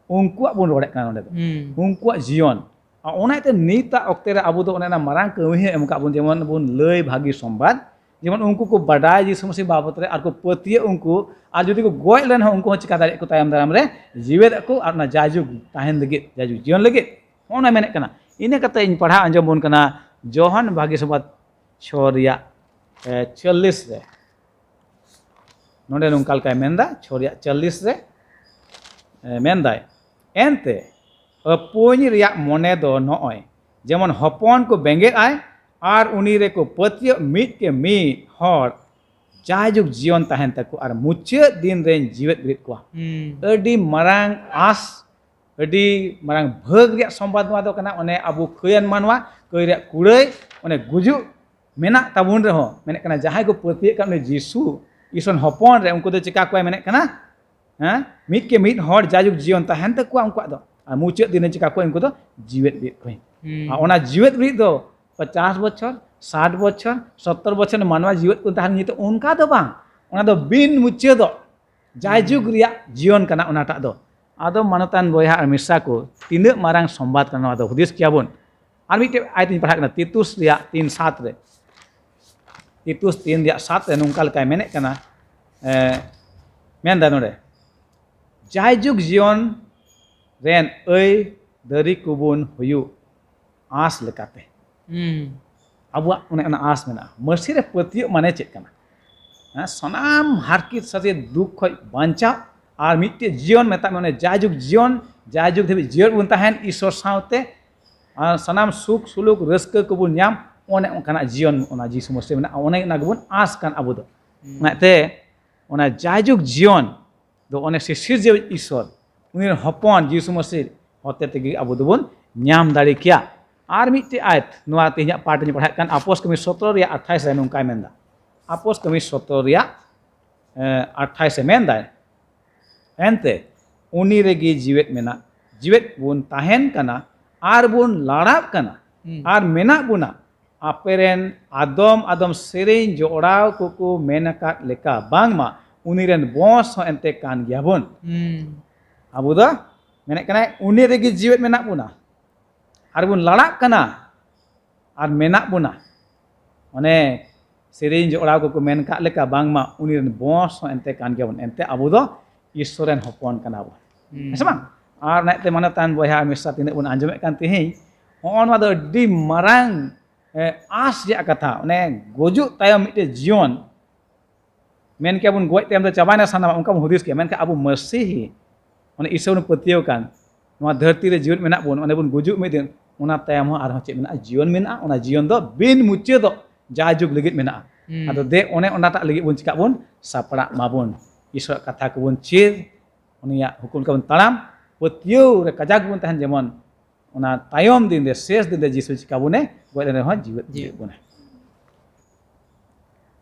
ᱩᱱᱠᱩᱣᱟᱜ ᱵᱚᱱ ᱨᱚᱲᱮᱫ ᱠᱟᱱᱟ ᱱᱚᱰᱮ ᱫᱚ᱾ ᱦᱩᱸ᱾ ᱩᱱᱠᱩᱣᱟᱜ ᱡᱤᱭᱚᱱ᱾ ᱟᱨ ᱚᱱᱟ ᱤᱭᱟᱹᱛᱮ ᱱᱤᱛᱟᱜ ᱚᱠᱛᱮ ᱨᱮ ᱟᱵᱚ ᱫᱚ ᱚᱱᱮ ᱚᱱᱟ ᱢᱟᱨᱟᱝ ᱠᱟᱹᱢᱤ ᱦᱚᱸ ᱮᱢ ᱟᱠᱟᱫ ᱵᱚᱱ, ᱡᱮᱢᱚᱱ ᱵᱚᱱ ᱞᱟᱹᱭ ᱵᱷᱟᱹᱜᱤ ᱥᱚᱢᱵᱟᱫ, ᱡᱮᱢᱚᱱ ᱩᱱᱠᱩ ᱠᱚ ᱵᱟᱰᱟᱭ ᱡᱤᱥᱩ ᱢᱟᱹᱥᱤ ᱵᱟᱵᱚᱛ ᱨᱮ ᱟᱨ ᱠᱚ ᱯᱟᱹᱛᱭᱟᱹᱜ ᱩᱱᱠᱩ, ᱟᱨ ᱡᱩᱫᱤ ᱠᱚ ᱜᱚᱡ ᱞᱮᱱ ᱦᱚᱸ, ᱩᱱᱠᱩ ᱦᱚᱸ ᱪᱤᱠᱟ ᱫᱟᱲᱮᱭᱟᱜ ᱠᱚ ᱛᱟᱭᱚᱢ ᱫᱟᱨᱟᱢ ᱨᱮ ᱡᱤᱣᱮᱫ ᱟᱠᱚ ᱟᱨ ᱚᱱᱟ ᱡᱟᱭᱡᱩᱜᱽ ᱛᱟᱦᱮᱱ ᱞᱟᱹᱜᱤᱫ, ᱡᱟᱭᱡᱩᱜᱽ ᱡᱤᱭᱚᱱ ᱞᱟᱹᱜᱤᱫ᱾ ᱦᱚᱸᱜᱼᱚ ᱚᱱᱟ ᱢᱮᱱᱮᱫ ᱠᱟᱱᱟ᱾ ᱤᱱᱟᱹ ᱠᱟᱛᱮ ᱤᱧ ᱯᱟᱲᱦᱟᱣ ᱟᱸᱡᱚᱢ ᱵᱚᱱ ᱠᱟᱱᱟ ᱡᱚᱦᱟᱱ ᱵᱷᱟᱹᱜᱤ ᱥᱚᱢᱵᱟᱫ ᱪᱷᱚ ᱨᱮᱭᱟᱜ, ᱮ, ᱪᱚᱞᱞᱤᱥ ᱨᱮ᱾ ᱱᱚᱰᱮ ᱱᱚᱝᱠᱟ ᱞᱮᱠᱟᱭ ᱢᱮᱱᱫᱟ, ᱪᱷᱚ ᱨᱮᱭᱟᱜ ᱪᱚᱞᱞᱤᱥ ᱨᱮ, ᱮ, ᱢᱮᱱᱫᱟᱭ, ᱮᱱᱛᱮ ᱟᱹᱯᱩᱧ ᱨᱮᱭᱟᱜ ᱢᱚᱱᱮ ᱫᱚ ᱱᱚᱜᱼᱚᱭ, ᱡᱮᱢᱚᱱ ᱦᱚᱯᱚᱱ ᱠᱚ ᱵᱮᱸᱜᱮᱫ ᱟᱭ, ᱟᱨ ᱩᱱᱤ ᱨᱮᱠᱚ ᱯᱟᱹᱛᱭᱟᱹᱜ ᱢᱤᱫ ᱠᱮ ᱢᱤᱫ ᱦᱚᱲ ᱡᱟᱭᱡᱩᱜᱽ ᱡᱤᱭᱚᱱ ᱛᱟᱦᱮᱱ ᱛᱟᱠᱚ, ᱟᱨ ᱢᱩᱪᱟᱹᱫ ᱫᱤᱱ ᱨᱮᱧ ᱡᱤᱣᱮᱫ ᱵᱮᱨᱮᱫ ᱠᱚᱣᱟ᱾ ᱟᱹᱰᱤ ᱢᱟᱨᱟᱝ ᱟᱸᱥ, ᱟᱹᱰᱤ ᱢᱟᱨᱟᱝ ᱵᱷᱟᱹᱜᱽ ᱨᱮᱭᱟᱜ ᱥᱚᱢᱵᱟᱫ ᱱᱚᱣᱟ ᱫᱚ ᱠᱟᱱᱟ᱾ ᱚᱱᱮ ᱟᱵᱚ ᱠᱟᱹᱭᱟᱱ ᱢᱟᱱᱣᱟ, ᱠᱟᱹᱭ ᱨᱮᱭᱟᱜ ᱠᱩᱲᱟᱹᱭ, ᱚᱱᱮ ᱜᱩᱡᱩᱜ ᱢᱮᱱᱟᱜ ᱛᱟᱵᱚᱱ ᱨᱮᱦᱚᱸ, ᱢᱮᱱᱮᱫ ᱠᱟᱱᱟ, ᱡᱟᱦᱟᱸᱭ ᱠᱚ ᱯᱟᱹᱛᱭᱟᱹᱜ ᱠᱟᱱ ᱩᱱᱤ ᱡᱤᱥᱩ, ᱤᱥᱚᱨ ᱦᱚᱯᱚᱱ ᱨᱮ, ᱩᱱᱠᱩ ᱫᱚ ᱪᱤᱠᱟ ᱠᱚᱣᱟᱭ? ᱢᱮᱱᱮᱫ ᱠᱟᱱᱟ, ᱦᱮᱸ, ᱢᱤᱫ ᱠᱮ ᱢᱤᱫ ᱦᱚᱲ ᱡᱟᱭᱡᱩᱜᱽ ᱡᱤᱭᱚᱱ ᱛᱟᱦᱮᱱ ᱛᱟᱠᱚᱣᱟ ᱩᱱᱠᱩᱣᱟᱜ ᱫᱚ, ᱟᱨ ᱢᱩᱪᱟᱹᱫ ᱫᱤᱱᱮ ᱪᱤᱠᱟ ᱠᱚᱣᱟ? ᱩᱱᱠᱩ ᱫᱚ ᱡᱤᱣᱮᱫ ᱵᱮᱨᱮᱫ ᱠᱚᱣᱟᱭ᱾ ᱟᱨ ᱚᱱᱟ ᱡᱤᱣᱮᱫ ᱵᱮᱨᱮᱫ ᱫᱚ ᱯᱚᱪᱟᱥ ᱵᱚᱪᱷᱚᱨ, ᱥᱟᱴ ᱵᱚᱪᱷᱚᱨ, ᱥᱚᱛᱛᱚᱨ ᱵᱚᱪᱷᱚᱨ ᱢᱟᱱᱣᱟ ᱡᱤᱣᱮᱫ ᱠᱚ ᱛᱟᱦᱮᱱ ᱧᱩᱛᱩᱢ ᱚᱱᱠᱟ ᱫᱚ ᱵᱟᱝ, ᱚᱱᱟ ᱫᱚ ᱵᱤᱱ ᱢᱩᱪᱟᱹᱫᱚᱜ ᱡᱟᱭᱡᱩᱜᱽ ᱨᱮᱭᱟᱜ ᱡᱤᱭᱚᱱ ᱠᱟᱱᱟ ᱚᱱᱟᱴᱟᱜ ᱫᱚ᱾ ᱟᱫᱚ ᱢᱟᱱᱚᱛᱟᱱ ᱵᱚᱭᱦᱟ ᱟᱨ ᱢᱤᱥᱨᱟ ᱠᱚ, ᱛᱤᱱᱟᱹᱜ ᱢᱟᱨᱟᱝ ᱥᱚᱢᱵᱟᱫ ᱠᱟᱱᱟ ᱱᱚᱣᱟ ᱫᱚ, ᱦᱩᱫᱤᱥ ᱠᱮᱭᱟ ᱵᱚᱱ᱾ ᱟᱨ ᱢᱤᱫᱴᱮᱡ ᱟᱭᱟᱛ ᱤᱧ ᱯᱟᱲᱦᱟᱜ ᱠᱟᱱᱟ, ᱛᱤᱛᱩᱥ ᱨᱮᱭᱟᱜ ᱛᱤᱱ ᱥᱟᱛ ᱨᱮ᱾ ᱛᱤᱛᱩᱥ ᱛᱤᱱ ᱨᱮᱭᱟᱜ ᱥᱟᱛ ᱨᱮ ᱱᱚᱝᱠᱟ ᱞᱮᱠᱟᱭ ᱢᱮᱱᱮᱫ ᱠᱟᱱᱟ, ᱮ, ᱢᱮᱱᱫᱟ ᱱᱚᱰᱮ, ᱡᱟᱭᱡᱩᱜᱽ ᱡᱤᱭᱚᱱ ᱨᱮᱱ ᱟᱹᱭ ᱫᱟᱹᱨᱤ ᱠᱚᱵᱚᱱ ᱦᱩᱭᱩᱜ ᱟᱸᱥ ᱞᱮᱠᱟᱛᱮ᱾ ᱟᱵᱚᱣᱟᱜ ᱚᱱᱮ ᱚᱱᱟ ᱟᱸᱥ ᱢᱮᱱᱟᱜᱼᱟ᱾ ᱢᱟᱹᱥᱤ ᱨᱮ ᱯᱟᱹᱛᱭᱟᱹᱜ ᱢᱟᱱᱮ ᱪᱮᱫ ᱠᱟᱱᱟ? ᱦᱮᱸ, ᱥᱟᱱᱟᱢ ᱦᱟᱨᱠᱮᱛ ᱥᱟᱥᱮᱛ ᱫᱩᱠ ᱠᱷᱚᱡ ᱵᱟᱧᱪᱟᱣ, ᱟᱨ ᱢᱤᱫᱴᱮᱡ ᱡᱤᱭᱚᱱ, ᱢᱮᱛᱟᱜ ᱢᱮ ᱚᱱᱮ ᱡᱟᱭᱡᱩᱜᱽ ᱡᱤᱭᱚᱱ, ᱡᱟᱭᱡᱩᱜᱽ ᱫᱷᱟᱹᱵᱤᱡ ᱡᱤᱭᱚᱱ ᱵᱚᱱ ᱛᱟᱦᱮᱱ ᱤᱥᱚᱨ ᱥᱟᱶᱛᱮ, ᱟᱨ ᱥᱟᱱᱟᱢ ᱥᱩᱠ ᱥᱩᱞᱩᱠ ᱨᱟᱹᱥᱠᱟᱹ ᱠᱚᱵᱚᱱ ᱧᱟᱢ, ᱚᱱᱮ ᱚᱱᱠᱟᱱᱟᱜ ᱡᱤᱭᱚᱱ ᱚᱱᱟ ᱡᱤᱥᱩ ᱢᱟᱹᱥᱤ ᱢᱮᱱᱟᱜᱼᱟ, ᱚᱱᱮ ᱚᱱᱟ ᱜᱮᱵᱚᱱ ᱟᱸᱥ ᱠᱟᱱ ᱟᱵᱚ ᱫᱚ᱾ ᱚᱱᱟᱛᱮ ᱚᱱᱟ ᱡᱟᱭᱡᱩᱜᱽ ᱡᱤᱭᱚᱱ ᱫᱚ ᱚᱱᱮ ᱥᱤᱥᱤᱨᱡᱟᱹᱣᱤᱡ ᱤᱥᱚᱨ, ᱩᱱᱤ ᱨᱮᱱ ᱦᱚᱯᱚᱱ ᱡᱤᱥᱩ ᱢᱟᱹᱥᱤ ᱦᱚᱛᱮ ᱛᱮᱜᱮ ᱟᱵᱚ ᱫᱚᱵᱚᱱ ᱧᱟᱢ ᱫᱟᱲᱮ ᱠᱮᱭᱟ᱾ ᱟᱨ ᱢᱤᱫᱴᱮᱡ ᱟᱭᱟᱛ, ᱱᱚᱣᱟ ᱛᱮᱦᱮᱧᱟᱜ ᱯᱟᱴ ᱤᱧ ᱯᱟᱲᱦᱟᱜ ᱠᱟᱱ, ᱟᱯᱚᱥ ᱠᱟᱹᱢᱤ ᱥᱚᱛᱨᱚ ᱨᱮᱭᱟᱜ ᱟᱴᱷᱟᱭᱤᱥ ᱨᱮ ᱱᱚᱝᱠᱟᱭ ᱢᱮᱱᱫᱟ᱾ ᱟᱯᱚᱥ ᱠᱟᱹᱢᱤ ᱥᱚᱛᱨᱚ ᱨᱮᱭᱟᱜ, ᱮ, ᱟᱴᱷᱟᱭᱤᱥ ᱮ ᱢᱮᱱᱫᱟᱭ, ᱮᱱᱛᱮ ᱩᱱᱤ ᱨᱮᱜᱮ ᱡᱤᱣᱮᱫ ᱢᱮᱱᱟᱜ, ᱡᱤᱣᱮᱫ ᱵᱚᱱ ᱛᱟᱦᱮᱱ ᱠᱟᱱᱟ, ᱟᱨ ᱵᱚᱱ ᱞᱟᱲᱟᱜ ᱠᱟᱱᱟ, ᱟᱨ ᱢᱮᱱᱟᱜ ᱵᱚᱱᱟ, ᱟᱯᱮ ᱨᱮᱱ ᱟᱫᱚᱢ ᱟᱫᱚᱢ ᱥᱮᱨᱮᱧ ᱡᱚᱲᱟᱣ ᱠᱚᱠᱚ ᱢᱮᱱ ᱟᱠᱟᱫ ᱞᱮᱠᱟ, ᱵᱟᱝᱢᱟ ᱩᱱᱤ ᱨᱮᱱ ᱵᱚᱸᱥ ᱦᱚᱸ ᱮᱱᱛᱮ ᱠᱟᱱ ᱜᱮᱭᱟᱵᱚᱱ᱾ ᱟᱵᱚ ᱫᱚ, ᱢᱮᱱᱮᱫ ᱠᱟᱱᱟᱭ, ᱩᱱᱤ ᱨᱮᱜᱮ ᱡᱤᱣᱮᱫ ᱢᱮᱱᱟᱜ ᱵᱚᱱᱟ, ᱟᱨ ᱵᱚᱱ ᱞᱟᱲᱟᱜ ᱠᱟᱱᱟ, ᱟᱨ ᱢᱮᱱᱟᱜ ᱵᱚᱱᱟ᱾ ᱚᱱᱮ ᱥᱮᱨᱮᱧ ᱡᱚᱲᱟᱣ ᱠᱚᱠᱚ ᱢᱮᱱ ᱠᱟᱜ ᱞᱮᱠᱟ, ᱵᱟᱝᱢᱟ ᱩᱱᱤ ᱨᱮᱱ ᱵᱚᱸᱥ ᱦᱚᱸ ᱮᱱᱛᱮ ᱠᱟᱱ ᱜᱮᱭᱟᱵᱚᱱ, ᱮᱱᱛᱮ ᱟᱵᱚ ᱫᱚ ᱤᱥᱥᱚᱨ ᱨᱮᱱ ᱦᱚᱯᱚᱱ ᱠᱟᱱᱟ ᱵᱚᱱ᱾ ᱦᱮᱸ ᱥᱮ ᱵᱟᱝ? ᱟᱨ ᱚᱱᱟᱛᱮ ᱢᱟᱱᱚᱛᱟᱱ ᱵᱚᱭᱦᱟ ᱢᱤᱥᱨᱟ, ᱛᱤᱱᱟᱹᱜ ᱵᱚᱱ ᱟᱸᱡᱚᱢᱮᱫ ᱠᱟᱱ ᱛᱮᱦᱮᱧ, ᱦᱚᱸᱜᱼᱚ ᱱᱚᱣᱟ ᱫᱚ ᱟᱹᱰᱤ ᱢᱟᱨᱟᱝ, ᱮ, ᱟᱸᱥ ᱨᱮᱭᱟᱜ ᱠᱟᱛᱷᱟ᱾ ᱚᱱᱮ ᱜᱩᱡᱩᱜ ᱛᱟᱭᱚᱢ ᱢᱤᱫᱴᱮᱡ ᱡᱤᱭᱚᱱ, ᱢᱮᱱ ᱠᱮᱭᱟ ᱵᱚᱱ ᱜᱚᱡ ᱛᱟᱭᱚᱢ ᱫᱚ ᱪᱟᱵᱟᱭᱮᱱᱟ ᱥᱟᱱᱟᱢᱟᱜ, ᱚᱱᱠᱟ ᱵᱚᱱ ᱦᱩᱫᱤᱥ ᱠᱮᱭᱟ, ᱢᱮᱱᱠᱷᱟᱱ ᱟᱵᱚ ᱢᱟᱹᱥᱤᱦᱤ, ᱚᱱᱮ ᱤᱥᱥᱚᱨ ᱵᱚᱱ ᱯᱟᱹᱛᱭᱟᱹᱣ ᱠᱟᱱ, ᱱᱚᱣᱟ ᱫᱷᱟᱹᱨᱛᱤ ᱨᱮ ᱡᱤᱣᱮᱫ ᱢᱮᱱᱟᱜ ᱵᱚᱱ, ᱚᱱᱮ ᱵᱚᱱ ᱜᱩᱡᱩᱜ ᱢᱤᱫ ᱫᱤᱱ, ᱚᱱᱟ ᱛᱟᱭᱚᱢ ᱦᱚᱸ ᱟᱨᱦᱚᱸ ᱪᱮᱫ ᱢᱮᱱᱟᱜᱼᱟ? ᱡᱤᱭᱚᱱ ᱢᱮᱱᱟᱜᱼᱟ᱾ ᱚᱱᱟ ᱡᱤᱭᱚᱱ ᱫᱚ ᱵᱤᱱ ᱢᱩᱪᱟᱹᱫᱚᱜ, ᱡᱟᱭᱡᱩᱜᱽ ᱞᱟᱹᱜᱤᱫ ᱢᱮᱱᱟᱜᱼᱟ᱾ ᱦᱩᱸ᱾ ᱟᱫᱚ ᱫᱮ, ᱚᱱᱮ ᱚᱱᱟᱴᱟᱜ ᱞᱟᱹᱜᱤᱫ ᱵᱚᱱ ᱪᱤᱠᱟᱜ ᱵᱚᱱ? ᱥᱟᱯᱲᱟᱜ ᱢᱟᱵᱚᱱ᱾ ᱤᱥᱚᱨᱟᱜ ᱠᱟᱛᱷᱟ ᱠᱚᱵᱚᱱ ᱪᱮᱫ, ᱩᱱᱤᱭᱟᱜ ᱦᱩᱠᱩᱢ ᱞᱮᱠᱟ ᱵᱚᱱ ᱛᱟᱲᱟᱢ, ᱯᱟᱹᱛᱭᱟᱹᱣ ᱨᱮ ᱠᱟᱡᱟᱠ ᱵᱚᱱ ᱛᱟᱦᱮᱱ, ᱡᱮᱢᱚᱱ ᱚᱱᱟ ᱛᱟᱭᱚᱢ ᱫᱤᱱ ᱨᱮ, ᱥᱮᱥ ᱫᱤᱱ ᱨᱮ ᱡᱤᱥᱩ ᱪᱤᱠᱟ ᱵᱚᱱᱮ ᱜᱚᱡ ᱞᱮᱱ ᱨᱮᱦᱚᱸ ᱡᱤᱣᱮᱫ ᱡᱤᱣᱮᱫ᱾ ᱡᱤᱣᱮᱫ ᱵᱚᱱᱮ᱾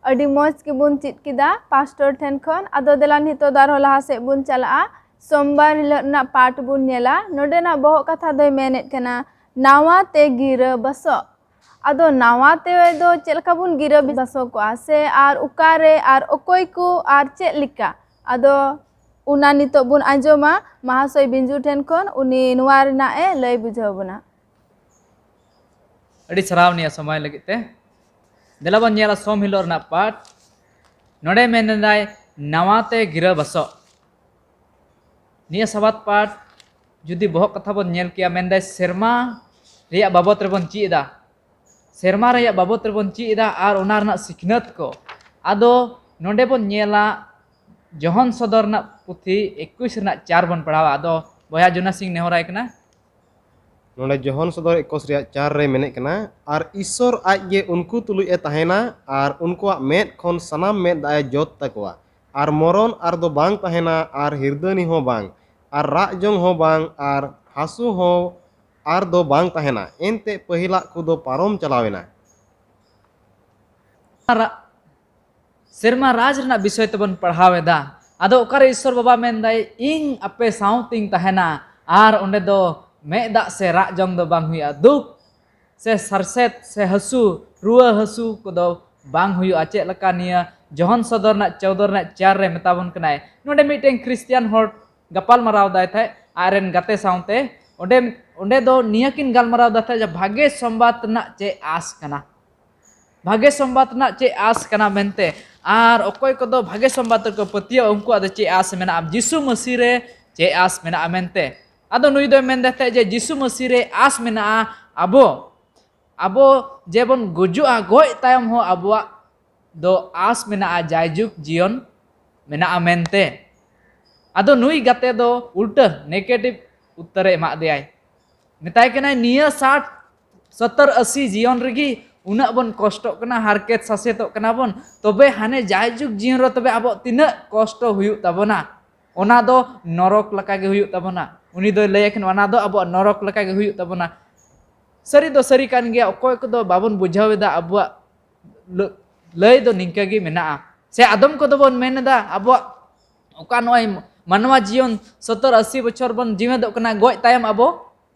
ᱟᱹᱰᱤ ᱢᱚᱡᱽ ᱜᱮᱵᱚᱱ ᱪᱮᱫ ᱠᱮᱫᱟ ᱯᱟᱥᱴᱚᱨ ᱴᱷᱮᱱ ᱠᱷᱚᱱ᱾ ᱟᱫᱚ ᱫᱮᱞᱟ ᱱᱤᱛᱚᱜ ᱫᱚ ᱟᱨᱦᱚᱸ ᱞᱟᱦᱟ ᱥᱮᱫ ᱵᱚᱱ ᱪᱟᱞᱟᱜᱼᱟ᱾ ᱥᱳᱢᱵᱟᱨ ᱦᱤᱞᱳᱜ ᱨᱮᱱᱟᱜ ᱯᱟᱴ ᱵᱚᱱ ᱧᱮᱞᱟ᱾ ᱱᱚᱰᱮᱱᱟᱜ ᱵᱚᱦᱚᱜ ᱠᱟᱛᱷᱟ ᱫᱚᱭ ᱢᱮᱱᱮᱫ ᱠᱟᱱᱟ, ᱱᱟᱣᱟ ᱛᱮ ᱜᱤᱨᱟᱹ ᱵᱟᱥᱚᱜ᱾ ᱟᱫᱚ ᱱᱟᱣᱟ ᱛᱮ ᱫᱚ ᱪᱮᱫ ᱞᱮᱠᱟ ᱵᱚᱱ ᱜᱤᱨᱟᱹ ᱵᱟᱥᱚᱜ ᱠᱚᱜᱼᱟ ᱥᱮ ᱟᱨ ᱚᱠᱟᱨᱮ ᱟᱨ ᱚᱠᱚᱭ ᱠᱚ ᱟᱨ ᱪᱮᱫ ᱞᱮᱠᱟ? ᱟᱫᱚ ᱚᱱᱟ ᱱᱤᱛᱚᱜ ᱵᱚᱱ ᱟᱸᱡᱚᱢᱟ ᱢᱟᱦᱟᱥᱚᱭ ᱵᱤᱧᱡᱩ ᱴᱷᱮᱱ ᱠᱷᱚᱱ, ᱩᱱᱤ ᱱᱚᱣᱟ ᱨᱮᱱᱟᱜ ᱮ ᱞᱟᱹᱭ ᱵᱩᱡᱷᱟᱹᱣ ᱵᱚᱱᱟ᱾ ᱟᱹᱰᱤ ᱥᱟᱨᱦᱟᱣ ᱱᱤᱭᱟᱹ ᱥᱚᱢᱚᱭ ᱞᱟᱹᱜᱤᱫ ᱛᱮ᱾ ᱫᱮᱞᱟ ᱵᱚᱱ ᱧᱮᱞᱟ ᱥᱳᱢ ᱦᱤᱞᱳᱜ ᱨᱮᱱᱟᱜ ᱯᱟᱴ᱾ ᱱᱚᱰᱮ ᱢᱮᱱ ᱮᱫᱟᱭ, ᱱᱟᱣᱟ ᱛᱮ ᱜᱤᱨᱟᱹ ᱵᱟᱥᱚᱜ᱾ ᱱᱤᱭᱟᱹ ᱥᱟᱵᱟᱛ ᱯᱟᱴ ᱡᱩᱫᱤ ᱵᱚᱦᱚᱜ ᱠᱟᱛᱷᱟ ᱵᱚᱱ ᱧᱮᱞ ᱠᱮᱭᱟ, ᱢᱮᱱᱫᱟᱭ ᱥᱮᱨᱢᱟ ᱨᱮᱭᱟᱜ ᱵᱟᱵᱚᱛ ᱨᱮᱵᱚᱱ ᱪᱮᱫ ᱮᱫᱟ, ᱥᱮᱨᱢᱟ ᱨᱮᱭᱟᱜ ᱵᱟᱵᱚᱛ ᱨᱮᱵᱚᱱ ᱪᱮᱫ ᱮᱫᱟ ᱟᱨ ᱚᱱᱟ ᱨᱮᱱᱟᱜ ᱥᱤᱠᱷᱱᱟᱹᱛ ᱠᱚ᱾ ᱟᱫᱚ ᱱᱚᱰᱮ ᱵᱚᱱ ᱧᱮᱞᱟ ᱡᱚᱦᱚᱱ ᱥᱚᱫᱚᱨ ᱨᱮᱱᱟᱜ ᱯᱩᱛᱷᱤ ᱮᱠᱩᱥ ᱨᱮᱱᱟᱜ ᱪᱟᱨ ᱵᱚᱱ ᱯᱟᱲᱦᱟᱣᱟ᱾ ᱟᱫᱚ ᱵᱚᱭᱦᱟ ᱡᱳᱱᱟᱥ ᱤᱧ ᱱᱮᱦᱚᱨᱟᱭ ᱠᱟᱱᱟ᱾ ᱱᱚᱰᱮ ᱡᱚᱦᱚᱱ ᱥᱚᱫᱚᱨ ᱮᱠᱩᱥ ᱨᱮᱭᱟᱜ ᱪᱟᱨ ᱨᱮ ᱢᱮᱱᱮᱫ ᱠᱟᱱᱟ, ᱟᱨ ᱤᱥᱥᱚᱨ ᱟᱡ ᱜᱮ ᱩᱱᱠᱩ ᱛᱩᱞᱩᱡ ᱮ ᱛᱟᱦᱮᱱᱟ, ᱟᱨ ᱩᱱᱠᱩᱣᱟᱜ ᱢᱮᱫ ᱠᱷᱚᱱ ᱥᱟᱱᱟᱢ ᱢᱮᱫ ᱫᱟᱜ ᱮ ᱡᱚᱛ ᱛᱟᱠᱚᱣᱟ, ᱟᱨ ᱢᱚᱨᱚᱱ ᱟᱨ ᱫᱚ ᱵᱟᱝ ᱛᱟᱦᱮᱱᱟ, ᱟᱨ ᱦᱤᱨᱫᱟᱹᱱᱤ ᱦᱚᱸ ᱵᱟᱝ, ᱟᱨ ᱨᱟᱜ ᱡᱚᱝ ᱦᱚᱸ ᱵᱟᱝ, ᱟᱨ ᱦᱟᱹᱥᱩ ᱦᱚᱸ ᱟᱨ ᱫᱚ ᱵᱟᱝ ᱛᱟᱦᱮᱱᱟ, ᱮᱱᱛᱮ ᱯᱟᱹᱦᱤᱞᱟᱜ ᱠᱚᱫᱚ ᱯᱟᱨᱚᱢ ᱪᱟᱞᱟᱣ ᱮᱱᱟ᱾ ᱟᱨ ᱥᱮᱨᱢᱟ ᱨᱟᱡᱽ ᱨᱮᱱᱟᱜ ᱵᱤᱥᱚᱭ ᱛᱮᱵᱚᱱ ᱯᱟᱲᱦᱟᱣ ᱮᱫᱟ᱾ ᱟᱫᱚ ᱚᱠᱟᱨᱮ ᱤᱥᱥᱚᱨ ᱵᱟᱵᱟ ᱢᱮᱱᱫᱟᱭ, "ᱤᱧ ᱟᱯᱮ ᱥᱟᱶᱛᱮᱧ ᱛᱟᱦᱮᱱᱟ, ᱟᱨ ᱚᱸᱰᱮ ᱫᱚ ᱢᱮᱫ ᱫᱟᱜ ᱥᱮ ᱨᱟᱜ ᱡᱚᱝ ᱫᱚ ᱵᱟᱝ ᱦᱩᱭᱩᱜᱼᱟ, ᱫᱩᱠ ᱥᱮ ᱥᱟᱨᱥᱮᱛ ᱥᱮ ᱦᱟᱹᱥᱩ, ᱨᱩᱣᱟᱹ ᱦᱟᱹᱥᱩ ᱠᱚᱫᱚ ᱵᱟᱝ ᱦᱩᱭᱩᱜᱼᱟ᱾" ᱪᱮᱫ ᱞᱮᱠᱟ ᱱᱤᱭᱟᱹ ᱡᱚᱦᱚᱱ ᱥᱚᱫᱚᱨ ᱨᱮᱱᱟᱜ ᱪᱳᱫᱚ ᱨᱮᱱᱟᱜ ᱪᱟᱨ ᱨᱮ ᱢᱮᱛᱟ ᱵᱚᱱ ᱠᱟᱱᱟᱭ᱾ ᱱᱚᱰᱮ ᱢᱤᱫᱴᱮᱱ ᱠᱷᱨᱤᱥᱴᱤᱭᱟᱱ ᱦᱚᱲ ᱜᱟᱯᱟᱞ ᱢᱟᱨᱟᱣ ᱫᱟᱭ ᱛᱟᱦᱮᱸᱫ ᱟᱡ ᱨᱮᱱ ᱜᱟᱛᱮ ᱥᱟᱶᱛᱮ᱾ ᱚᱸᱰᱮ, ᱚᱸᱰᱮ ᱫᱚ ᱱᱤᱭᱟᱹ ᱠᱤᱱ ᱜᱟᱞᱢᱟᱨᱟᱣ ᱫᱟ ᱛᱟᱦᱮᱸᱫ ᱡᱮ ᱵᱷᱟᱜᱮ ᱥᱚᱢᱵᱟᱫ ᱨᱮᱱᱟᱜ ᱪᱮᱫ ᱟᱸᱥ ᱠᱟᱱᱟ, ᱵᱷᱟᱜᱮ ᱥᱚᱢᱵᱟᱫ ᱨᱮᱱᱟᱜ ᱪᱮᱫ ᱟᱸᱥ ᱠᱟᱱᱟ ᱢᱮᱱᱛᱮ᱾ ᱟᱨ ᱚᱠᱚᱭ ᱠᱚᱫᱚ ᱵᱷᱟᱜᱮ ᱥᱚᱢᱵᱟᱫ ᱨᱮᱠᱚ ᱯᱟᱹᱛᱭᱟᱹᱜᱼᱟ, ᱩᱱᱠᱩᱣᱟᱜ ᱫᱚ ᱪᱮᱫ ᱟᱸᱥ ᱢᱮᱱᱟᱜᱼᱟ, ᱡᱤᱥᱩ ᱢᱟᱹᱥᱤ ᱨᱮ ᱪᱮᱫ ᱟᱸᱥ ᱢᱮᱱᱟᱜᱼᱟ ᱢᱮᱱᱛᱮ᱾ ᱟᱫᱚ ᱱᱩᱭ ᱫᱚᱭ ᱢᱮᱱ ᱫᱟ ᱛᱟᱦᱮᱸᱫ ᱡᱮ ᱡᱤᱥᱩ ᱢᱟᱹᱥᱤ ᱨᱮ ᱟᱸᱥ ᱢᱮᱱᱟᱜᱼᱟ, ᱟᱵᱚ, ᱟᱵᱚ ᱡᱮᱵᱚᱱ ᱜᱩᱡᱩᱜᱼᱟ, ᱜᱚᱡ ᱛᱟᱭᱚᱢ ᱦᱚᱸ ᱟᱵᱚᱣᱟᱜ ᱫᱚ ᱟᱸᱥ ᱢᱮᱱᱟᱜᱼᱟ, ᱡᱟᱭᱡᱩᱜᱽ ᱡᱤᱭᱚᱱ ᱢᱮᱱᱟᱜᱼᱟ ᱢᱮᱱᱛᱮ᱾ ᱟᱫᱚ ᱱᱩᱭ ᱜᱟᱛᱮ ᱫᱚ ᱩᱞᱴᱟᱹ, negative ᱩᱛᱛᱚᱨᱮ ᱮᱢᱟᱫ ᱫᱮᱭᱟᱭ᱾ ᱢᱮᱛᱟᱭ ᱠᱟᱱᱟᱭ, ᱱᱤᱭᱟᱹ ᱥᱟᱴ, ᱥᱚᱛᱛᱚᱨ, ᱟᱥᱤ ᱡᱤᱭᱚᱱ ᱨᱮᱜᱮ ᱩᱱᱟᱹᱜ ᱵᱚᱱ ᱠᱚᱥᱴᱚᱜ ᱠᱟᱱᱟ, ᱦᱟᱨᱠᱮᱛ ᱥᱟᱥᱮᱛᱚᱜ ᱠᱟᱱᱟ ᱵᱚᱱ, ᱛᱚᱵᱮ ᱦᱟᱱᱮ ᱡᱟᱭᱡᱩᱜᱽ ᱡᱤᱭᱚᱱ ᱨᱮ ᱛᱚᱵᱮ ᱟᱵᱚᱣᱟᱜ ᱛᱤᱱᱟᱹᱜ ᱠᱚᱥᱴᱚ ᱦᱩᱭᱩᱜ ᱛᱟᱵᱚᱱᱟ, ᱚᱱᱟ ᱫᱚ ᱱᱚᱨᱚᱠ ᱞᱮᱠᱟ ᱜᱮ ᱦᱩᱭᱩᱜ ᱛᱟᱵᱚᱱᱟ᱾ ᱩᱱᱤ ᱫᱚᱭ ᱞᱟᱹᱭ ᱠᱟᱱᱟ, ᱚᱱᱟ ᱫᱚ ᱟᱵᱚᱣᱟᱜ ᱱᱚᱨᱚᱠ ᱞᱮᱠᱟ ᱜᱮ ᱦᱩᱭᱩᱜ ᱛᱟᱵᱚᱱᱟ᱾ ᱥᱟᱹᱨᱤ ᱫᱚ ᱥᱟᱹᱨᱤ ᱠᱟᱱ ᱜᱮᱭᱟ, ᱚᱠᱚᱭ ᱠᱚᱫᱚ ᱵᱟᱵᱚᱱ ᱵᱩᱡᱷᱟᱹᱣ ᱮᱫᱟ, ᱟᱵᱚᱣᱟᱜ ᱞᱟᱹ-, ᱞᱟᱹᱭ ᱫᱚ ᱱᱤᱝᱠᱟᱹ ᱜᱮ ᱢᱮᱱᱟᱜᱼᱟ᱾ ᱥᱮ ᱟᱫᱚᱢ ᱠᱚᱫᱚ ᱵᱚᱱ ᱢᱮᱱ ᱮᱫᱟ, ᱟᱵᱚᱣᱟᱜ ᱚᱠᱟ ᱱᱚᱜᱼᱚᱭ ᱢᱟᱱᱣᱟ ᱡᱤᱭᱚᱱ ᱥᱚᱛᱛᱚᱨ ᱟᱥᱤ ᱵᱚᱪᱷᱚᱨ ᱵᱚᱱ ᱡᱤᱣᱮᱫᱚᱜ ᱠᱟᱱᱟ, ᱜᱚᱡ ᱛᱟᱭᱚᱢ ᱟᱵᱚ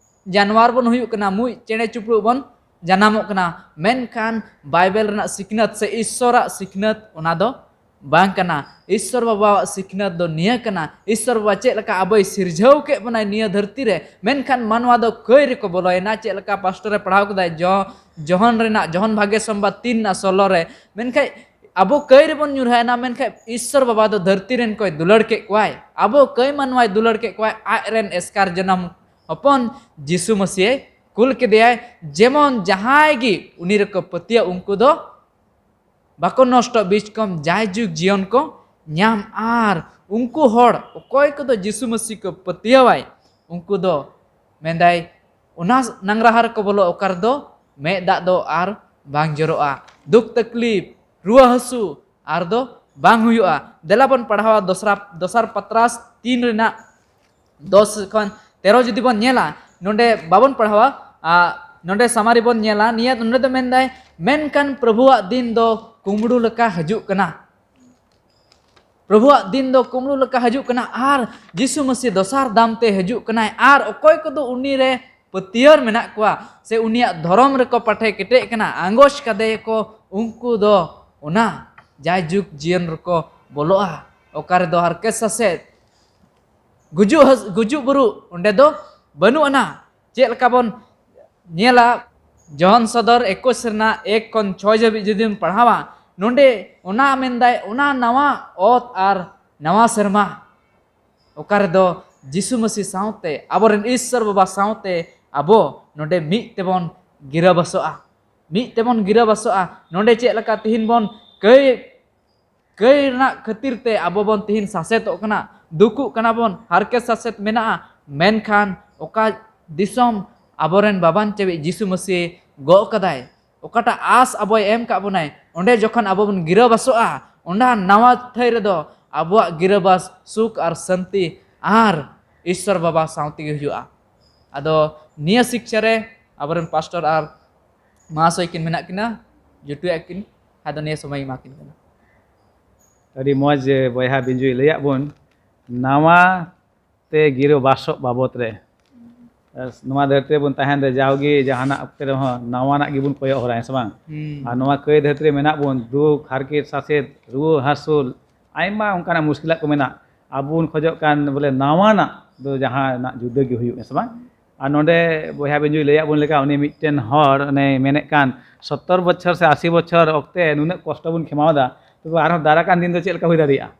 ᱡᱟᱱᱣᱟᱨ ᱵᱚᱱ ᱦᱩᱭᱩᱜ ᱠᱟᱱᱟ, ᱢᱩᱡ ᱪᱮᱬᱮ ᱪᱤᱯᱨᱩᱫ ᱵᱚᱱ ᱡᱟᱱᱟᱢᱚᱜ ᱠᱟᱱᱟ, ᱢᱮᱱᱠᱷᱟᱱ ᱵᱟᱭᱵᱮᱞ ᱨᱮᱱᱟᱜ ᱥᱤᱠᱷᱱᱟᱹᱛ ᱥᱮ ᱤᱥᱥᱚᱨᱟᱜ ᱥᱤᱠᱷᱱᱟᱹᱛ ᱚᱱᱟ ᱫᱚ ᱵᱟᱝ ᱠᱟᱱᱟ᱾ ᱤᱥᱥᱚᱨ ᱵᱟᱵᱟᱣᱟᱜ ᱥᱤᱠᱷᱱᱟᱹᱛ ᱫᱚ ᱱᱤᱭᱟᱹ ᱠᱟᱱᱟ, ᱤᱥᱥᱚᱨ ᱵᱟᱵᱟ ᱪᱮᱫ ᱞᱮᱠᱟ ᱟᱵᱚᱭ ᱥᱤᱨᱡᱟᱹᱣ ᱠᱮᱫ ᱵᱚᱱᱟᱭ ᱱᱤᱭᱟᱹ ᱫᱷᱟᱹᱨᱛᱤ ᱨᱮ, ᱢᱮᱱᱠᱷᱟᱱ ᱢᱟᱱᱣᱟ ᱫᱚ ᱠᱟᱹᱭ ᱨᱮᱠᱚ ᱵᱚᱞᱚᱭᱮᱱᱟ᱾ ᱪᱮᱫ ᱞᱮᱠᱟ ᱯᱟᱥᱴᱚᱨᱮ ᱯᱟᱲᱦᱟᱣ ᱠᱮᱫᱟᱭ, ᱡᱚ-, ᱡᱚᱦᱚᱱ ᱨᱮᱱᱟᱜ, ᱡᱚᱦᱚᱱ ᱵᱷᱟᱜᱮ ᱥᱚᱢᱵᱟᱫ ᱛᱤᱱ ᱨᱮᱱᱟᱜ ᱥᱳᱞᱳ ᱨᱮ, ᱢᱮᱱᱠᱷᱟᱱ ᱟᱵᱚ ᱠᱟᱹᱭ ᱨᱮᱵᱚᱱ ᱧᱩᱨᱦᱟᱭᱮᱱᱟ, ᱢᱮᱱᱠᱷᱟᱱ ᱤᱥᱥᱚᱨ ᱵᱟᱵᱟ ᱫᱚ ᱫᱷᱟᱹᱨᱛᱤ ᱨᱮᱱ ᱠᱚᱭ ᱫᱩᱞᱟᱹᱲ ᱠᱮᱫ ᱠᱚᱣᱟᱭ, ᱟᱵᱚ ᱠᱟᱹᱭ ᱢᱟᱱᱣᱟᱭ ᱫᱩᱞᱟᱹᱲ ᱠᱮᱫ ᱠᱚᱣᱟᱭ, ᱟᱡ ᱨᱮᱱ ᱮᱥᱠᱟᱨ ᱡᱟᱱᱟᱢ ᱦᱚᱯᱚᱱ ᱡᱤᱥᱩ ᱢᱟᱹᱥᱤᱭᱮ ᱠᱩᱞ ᱠᱮᱫᱮᱭᱟᱭ, ᱡᱮᱢᱚᱱ ᱡᱟᱦᱟᱸᱭ ᱜᱮ ᱩᱱᱤ ᱨᱮᱠᱚ ᱯᱟᱹᱛᱭᱟᱹᱜ, ᱩᱱᱠᱩ ᱫᱚ ᱵᱟᱠᱚ ᱱᱚᱥᱴᱚᱜ, ᱵᱤᱪᱠᱚᱢ ᱡᱟᱭᱡᱩᱜᱽ ᱡᱤᱭᱚᱱ ᱠᱚ ᱧᱟᱢ᱾ ᱟᱨ ᱩᱱᱠᱩ ᱦᱚᱲ ᱚᱠᱚᱭ ᱠᱚᱫᱚ ᱡᱤᱥᱩ ᱢᱟᱹᱥᱤ ᱠᱚ ᱯᱟᱹᱛᱭᱟᱹᱣᱟᱭ, ᱩᱱᱠᱩ ᱫᱚ ᱢᱮᱱᱫᱟᱭ, ᱚᱱᱟ ᱱᱟᱝᱨᱟᱦᱟ ᱨᱮᱠᱚ ᱵᱚᱞᱚ, ᱚᱠᱟ ᱨᱮᱫᱚ ᱢᱮᱫ ᱫᱟᱜ ᱫᱚ ᱟᱨ ᱵᱟᱝ ᱡᱚᱨᱚᱜᱼᱟ, ᱫᱩᱠ ᱛᱟᱠᱞᱤᱯ, ᱨᱩᱣᱟᱹ ᱦᱟᱹᱥᱩ ᱟᱨ ᱫᱚ ᱵᱟᱝ ᱦᱩᱭᱩᱜᱼᱟ᱾ ᱫᱮᱞᱟ ᱵᱚᱱ ᱯᱟᱲᱦᱟᱣᱟ ᱫᱚᱥᱨᱟ, ᱫᱚᱥᱟᱨ ᱯᱟᱛᱨᱟᱥ ᱛᱤᱱ ᱨᱮᱱᱟᱜ ᱫᱚᱥ ᱠᱷᱚᱱ ᱛᱮᱨᱚ ᱡᱩᱫᱤ ᱵᱚᱱ ᱧᱮᱞᱟ, ᱱᱚᱰᱮ ᱵᱟᱵᱚᱱ ᱯᱟᱲᱦᱟᱣᱟ, ᱟ, ᱱᱚᱰᱮ ᱥᱟᱢᱟᱨᱤ ᱵᱚᱱ ᱧᱮᱞᱟ, ᱱᱤᱭᱟᱹ ᱱᱚᱰᱮ ᱫᱚ ᱢᱮᱱᱫᱟᱭ, ᱢᱮᱱᱠᱷᱟᱱ ᱯᱨᱚᱵᱷᱩᱣᱟᱜ ᱫᱤᱱ ᱫᱚ ᱠᱩᱢᱵᱽᱲᱩ ᱞᱮᱠᱟ ᱦᱤᱡᱩᱜ ᱠᱟᱱᱟ᱾ ᱯᱨᱚᱵᱷᱩᱣᱟᱜ ᱫᱤᱱ ᱫᱚ ᱠᱩᱢᱵᱽᱲᱩ ᱞᱮᱠᱟ ᱦᱤᱡᱩᱜ ᱠᱟᱱᱟ, ᱟᱨ ᱡᱤᱥᱩ ᱢᱟᱹᱥᱤ ᱫᱚᱥᱟᱨ ᱫᱟᱢ ᱛᱮ ᱦᱤᱡᱩᱜ ᱠᱟᱱᱟᱭ, ᱟᱨ ᱚᱠᱚᱭ ᱠᱚᱫᱚ ᱩᱱᱤ ᱨᱮ ᱯᱟᱹᱛᱭᱟᱹᱨ ᱢᱮᱱᱟᱜ ᱠᱚᱣᱟ ᱥᱮ ᱩᱱᱤᱭᱟᱜ ᱫᱷᱚᱨᱚᱢ ᱨᱮᱠᱚ ᱯᱟᱴᱷᱮ ᱠᱮᱴᱮᱡ ᱠᱟᱱᱟ, ᱟᱸᱜᱚᱪ ᱠᱟᱫᱮᱭᱟᱠᱚ, ᱩᱱᱠᱩ ᱫᱚ ᱚᱱᱟ ᱡᱟᱭᱡᱩᱜᱽ ᱡᱤᱭᱚᱱ ᱨᱮᱠᱚ ᱵᱚᱞᱚᱜᱼᱟ, ᱚᱠᱟ ᱨᱮᱫᱚ ᱦᱟᱨᱠᱮᱛ ᱥᱟᱥᱮᱛ, ᱜᱩᱡᱩᱜ ᱦᱟᱹᱥ-, ᱜᱩᱡᱩᱜ ᱵᱩᱨᱩᱜ ᱚᱸᱰᱮ ᱫᱚ ᱵᱟᱹᱱᱩᱜ ᱟᱱᱟ᱾ ᱪᱮᱫ ᱞᱮᱠᱟ ᱵᱚᱱ ᱧᱮᱞᱟ, ᱡᱚᱦᱚᱱ ᱥᱚᱫᱚᱨ ᱮᱠᱩᱥ ᱨᱮᱱᱟᱜ ᱮᱠ ᱠᱷᱚᱱ ᱪᱷᱚᱭ ᱦᱟᱹᱵᱤᱡ ᱡᱩᱫᱤᱢ ᱯᱟᱲᱦᱟᱣᱟ, ᱱᱚᱰᱮ ᱚᱱᱟ ᱢᱮᱱᱫᱟᱭ, ᱚᱱᱟ ᱱᱟᱣᱟ ᱚᱛ ᱟᱨ ᱱᱟᱣᱟ ᱥᱮᱨᱢᱟ, ᱚᱠᱟ ᱨᱮᱫᱚ ᱡᱤᱥᱩ ᱢᱟᱹᱥᱤ ᱥᱟᱶᱛᱮ, ᱟᱵᱚᱨᱮᱱ ᱤᱥᱥᱚᱨ ᱵᱟᱵᱟ ᱥᱟᱶᱛᱮ ᱟᱵᱚ ᱱᱚᱰᱮ ᱢᱤᱫ ᱛᱮᱵᱚᱱ ᱜᱤᱨᱟᱹᱵᱟᱥᱚᱜᱼᱟ, ᱢᱤᱫ ᱛᱮᱵᱚᱱ ᱜᱤᱨᱟᱹᱵᱟᱥᱚᱜᱼᱟ᱾ ᱱᱚᱰᱮ ᱪᱮᱫ ᱞᱮᱠᱟ ᱛᱤᱦᱤᱧ ᱵᱚᱱ ᱠᱟᱹᱭ, ᱠᱟᱹᱭ ᱨᱮᱱᱟᱜ ᱠᱷᱟᱹᱛᱤᱨ ᱛᱮ ᱟᱵᱚ ᱵᱚᱱ ᱛᱤᱦᱤᱧ ᱥᱟᱥᱮᱛᱚᱜ ᱠᱟᱱᱟ, ᱫᱩᱠᱩᱜ ᱠᱟᱱᱟ ᱵᱚᱱ, ᱦᱟᱨᱠᱮᱛ ᱥᱟᱥᱮᱛ ᱢᱮᱱᱟᱜᱼᱟ, ᱢᱮᱱᱠᱷᱟᱱ ᱚᱠᱟ ᱫᱤᱥᱚᱢ ᱟᱵᱚᱨᱮᱱ ᱵᱟᱵᱟᱱ ᱪᱮᱵᱤᱡ ᱡᱤᱥᱩ ᱢᱟᱹᱥᱤ ᱜᱚᱜ ᱠᱟᱫᱟᱭ, ᱚᱠᱟᱴᱟᱜ ᱟᱥ ᱟᱵᱚᱭ ᱮᱢ ᱠᱟᱜ ᱵᱚᱱᱟᱭ, ᱚᱸᱰᱮ ᱡᱚᱠᱷᱚᱱ ᱟᱵᱚ ᱵᱚᱱ ᱜᱤᱨᱟᱹᱵᱟᱥᱚᱜᱼᱟ, ᱚᱱᱟ ᱱᱟᱣᱟ ᱛᱷᱟᱹᱭ ᱨᱮᱫᱚ ᱟᱵᱚᱣᱟᱜ ᱜᱤᱨᱟᱹᱵᱟᱥ ᱥᱩᱠ ᱟᱨ ᱥᱟᱹᱱᱛᱤ ᱟᱨ ᱤᱥᱥᱚᱨ ᱵᱟᱵᱟ ᱥᱟᱶ ᱛᱮᱜᱮ ᱦᱩᱭᱩᱜᱼᱟ᱾ ᱟᱫᱚ ᱱᱤᱭᱟᱹ ᱥᱤᱠᱪᱷᱟ ᱨᱮ ᱟᱵᱚᱨᱮᱱ ᱯᱟᱥᱴᱚᱨ ᱟᱨ ᱢᱟᱦᱟᱥᱚᱭ ᱠᱤᱱ ᱢᱮᱱᱟᱜ ᱠᱤᱱᱟ, ᱡᱩᱴᱩᱭᱟᱜ ᱠᱤᱱ, ᱟᱫᱚ ᱱᱤᱭᱟᱹ ᱥᱚᱢᱚᱭ ᱮᱢᱟ ᱠᱤᱱ ᱠᱟᱱᱟ᱾ ᱟᱹᱰᱤ ᱢᱚᱡᱽ ᱵᱚᱭᱦᱟ ᱵᱤᱧᱡᱩᱭ ᱞᱟᱹᱭᱟᱫ ᱵᱚᱱ, ᱱᱟᱣᱟ ᱛᱮ ᱜᱤᱨᱟᱹ ᱵᱟᱥᱚᱜ ᱵᱟᱵᱚᱛ ᱨᱮ᱾ ᱱᱚᱣᱟ ᱫᱷᱟᱹᱨᱛᱤ ᱨᱮᱵᱚᱱ ᱛᱟᱦᱮᱱ ᱨᱮ ᱡᱟᱣᱜᱮ ᱡᱟᱦᱟᱱᱟᱜ ᱚᱠᱛᱮ ᱨᱮᱦᱚᱸ ᱱᱟᱣᱟᱱᱟᱜ ᱜᱮᱵᱚᱱ ᱠᱚᱭᱚᱜ ᱦᱚᱨᱟ, ᱦᱮᱸ ᱥᱮ ᱵᱟᱝ? ᱟᱨ ᱱᱚᱣᱟ ᱠᱟᱹᱭ ᱫᱷᱟᱹᱨᱛᱤ ᱨᱮ ᱢᱮᱱᱟᱜ ᱵᱚᱱ, ᱫᱩᱠ, ᱦᱟᱨᱠᱮᱛ, ᱥᱟᱥᱮᱛ, ᱨᱩᱣᱟᱹ, ᱦᱟᱹᱥᱩᱞ, ᱟᱭᱢᱟ ᱚᱱᱠᱟᱱᱟᱜ ᱢᱩᱥᱠᱤᱞᱟᱜ ᱠᱚ ᱢᱮᱱᱟᱜ᱾ ᱟᱵᱚ ᱵᱚᱱ ᱠᱷᱚᱡᱚᱜ ᱠᱟᱱ ᱵᱚᱞᱮ ᱱᱟᱣᱟᱱᱟᱜ ᱫᱚ ᱡᱟᱦᱟᱱᱟᱜ ᱡᱩᱫᱟᱹ ᱜᱮ ᱦᱩᱭᱩᱜ, ᱦᱮᱸ ᱥᱮ ᱵᱟᱝ? ᱟᱨ ᱱᱚᱰᱮ ᱵᱚᱭᱦᱟ ᱵᱤᱧᱡᱩᱭ ᱞᱟᱹᱭᱟᱫ ᱵᱚᱱ ᱞᱮᱠᱟ, ᱩᱱᱤ ᱢᱤᱫᱴᱮᱱ ᱦᱚᱲ ᱚᱱᱮ ᱢᱮᱱᱮᱫ ᱠᱟᱱ, ᱥᱚᱛᱛᱚᱨ ᱵᱚᱪᱷᱚᱨ ᱥᱮ ᱟᱥᱤ ᱵᱚᱪᱷᱚᱨ ᱚᱠᱛᱮ ᱱᱩᱱᱟᱹᱜ ᱠᱚᱥᱴᱚ ᱵᱚᱱ ᱠᱷᱮᱢᱟᱣ ᱮᱫᱟ, ᱛᱚᱵᱮ ᱟᱨᱦᱚᱸ ᱫᱟᱨᱟᱭ ᱠᱟᱱ ᱫᱤᱱ ᱫᱚ ᱪᱮᱫ ᱞᱮᱠᱟ ᱦᱩᱭ ᱫᱟᱲᱮᱭᱟᱜᱼᱟ?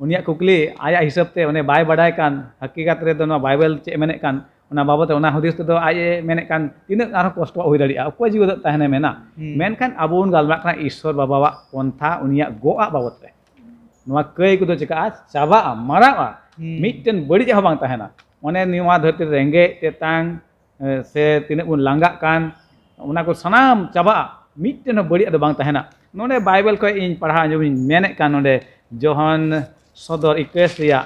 ᱩᱱᱤᱭᱟᱜ ᱠᱩᱠᱞᱤ ᱟᱭᱟᱜ ᱦᱤᱥᱟᱹᱵ ᱛᱮ ᱚᱱᱮ ᱵᱟᱭ ᱵᱟᱰᱟᱭ ᱠᱟᱱ, ᱦᱟᱹᱠᱤᱜᱟᱛ ᱨᱮᱫᱚ ᱱᱚᱣᱟ ᱵᱟᱭᱵᱮᱞ ᱪᱮᱫ ᱮ ᱢᱮᱱᱮᱫ ᱠᱟᱱ, ᱚᱱᱟ ᱵᱟᱵᱚᱛ ᱨᱮ ᱚᱱᱟ ᱦᱩᱫᱤᱥ ᱛᱮᱫᱚ ᱟᱡ ᱮ ᱢᱮᱱᱮᱫ ᱠᱟᱱ, ᱛᱤᱱᱟᱹᱜ ᱟᱨᱦᱚᱸ ᱠᱚᱥᱴᱚ ᱦᱩᱭ ᱫᱟᱲᱮᱭᱟᱜᱼᱟ, ᱚᱠᱚᱭ ᱡᱤᱣᱤ ᱫᱚ ᱛᱟᱦᱮᱱᱮ ᱢᱮᱱᱟ᱾ ᱢᱮᱱᱠᱷᱟᱱ ᱟᱵᱚ ᱵᱚᱱ ᱜᱟᱞᱢᱟᱨᱟᱜ ᱠᱟᱱᱟ ᱤᱥᱥᱚᱨ ᱵᱟᱵᱟᱣᱟᱜ ᱯᱚᱱᱛᱷᱟ, ᱩᱱᱤᱭᱟᱜ ᱜᱚᱜ ᱟᱜ ᱵᱟᱵᱚᱛ ᱨᱮ᱾ ᱱᱚᱣᱟ ᱠᱟᱹᱭ ᱠᱚᱫᱚ ᱪᱤᱠᱟᱹᱜᱼᱟ? ᱪᱟᱵᱟᱜᱼᱟ, ᱢᱟᱨᱟᱜᱼᱟ᱾ ᱢᱤᱫᱴᱮᱱ ᱵᱟᱹᱲᱤᱡ ᱦᱚᱸ ᱵᱟᱝ ᱛᱟᱦᱮᱱᱟ᱾ ᱚᱱᱮ ᱱᱚᱣᱟ ᱫᱷᱟᱹᱨᱛᱤ ᱨᱮ ᱨᱮᱸᱜᱮᱡ ᱛᱮᱛᱟᱝ, ᱮ, ᱥᱮ ᱛᱤᱱᱟᱹᱜ ᱵᱚᱱ ᱞᱟᱸᱜᱟᱜ ᱠᱟᱱ, ᱚᱱᱟ ᱠᱚ ᱥᱟᱱᱟᱢ ᱪᱟᱵᱟᱜᱼᱟ, ᱢᱤᱫᱴᱮᱱ ᱦᱚᱸ ᱵᱟᱹᱲᱤᱡ ᱫᱚ ᱵᱟᱝ ᱛᱟᱦᱮᱱᱟ᱾ ᱱᱚᱰᱮ ᱵᱟᱭᱵᱮᱞ ᱠᱷᱚᱱ ᱤᱧ ᱯᱟᱲᱦᱟᱣ ᱟᱸᱡᱚᱢ ᱤᱧ ᱢᱮᱱᱮᱫ ᱠᱟᱱ, ᱱᱚᱰᱮ ᱡᱚᱦᱚᱱ ᱥᱚᱫᱚᱨ ᱮᱠᱩᱥ ᱨᱮᱭᱟᱜ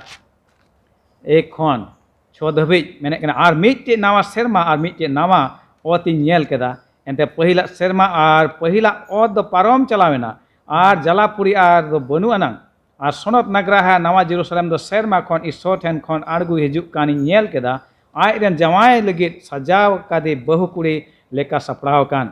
ᱮᱠ ᱠᱷᱚᱱ ᱪᱷᱚ ᱫᱷᱟᱹᱵᱤᱡ ᱢᱮᱱᱮᱫ ᱠᱟᱱᱟ, ᱟᱨ ᱢᱤᱫᱴᱮᱡ ᱱᱟᱣᱟ ᱥᱮᱨᱢᱟ ᱟᱨ ᱢᱤᱫᱴᱮᱡ ᱱᱟᱣᱟ ᱚᱛ ᱤᱧ ᱧᱮᱞ ᱠᱮᱫᱟ, ᱮᱱᱛᱮ ᱯᱟᱹᱦᱤᱞᱟᱜ ᱥᱮᱨᱢᱟ ᱟᱨ ᱯᱟᱹᱦᱤᱞᱟᱜ ᱚᱛ ᱫᱚ ᱯᱟᱨᱚᱢ ᱪᱟᱞᱟᱣ ᱮᱱᱟ, ᱟᱨ ᱡᱟᱞᱟᱯᱩᱨᱤ ᱟᱨ ᱫᱚ ᱵᱟᱹᱱᱩᱜ ᱟᱱᱟᱝ᱾ ᱟᱨ ᱥᱚᱱᱚᱛ ᱱᱟᱜᱽᱨᱟᱦᱟ ᱱᱟᱣᱟ ᱡᱮᱨᱩᱥᱟᱞᱮᱢ ᱫᱚ ᱥᱮᱨᱢᱟ ᱠᱷᱚᱱ ᱤᱥᱥᱚᱨ ᱴᱷᱮᱱ ᱠᱷᱚᱱ ᱟᱬᱜᱚᱭ ᱦᱤᱡᱩᱜ ᱠᱟᱱᱤᱧ ᱧᱮᱞ ᱠᱮᱫᱟ, ᱟᱡ ᱨᱮᱱ ᱡᱟᱶᱟᱭ ᱞᱟᱹᱜᱤᱫ ᱥᱟᱡᱟᱣ ᱠᱟᱫᱮ ᱵᱟᱹᱦᱩ ᱠᱩᱲᱤ ᱞᱮᱠᱟ ᱥᱟᱯᱲᱟᱣ ᱟᱠᱟᱱ᱾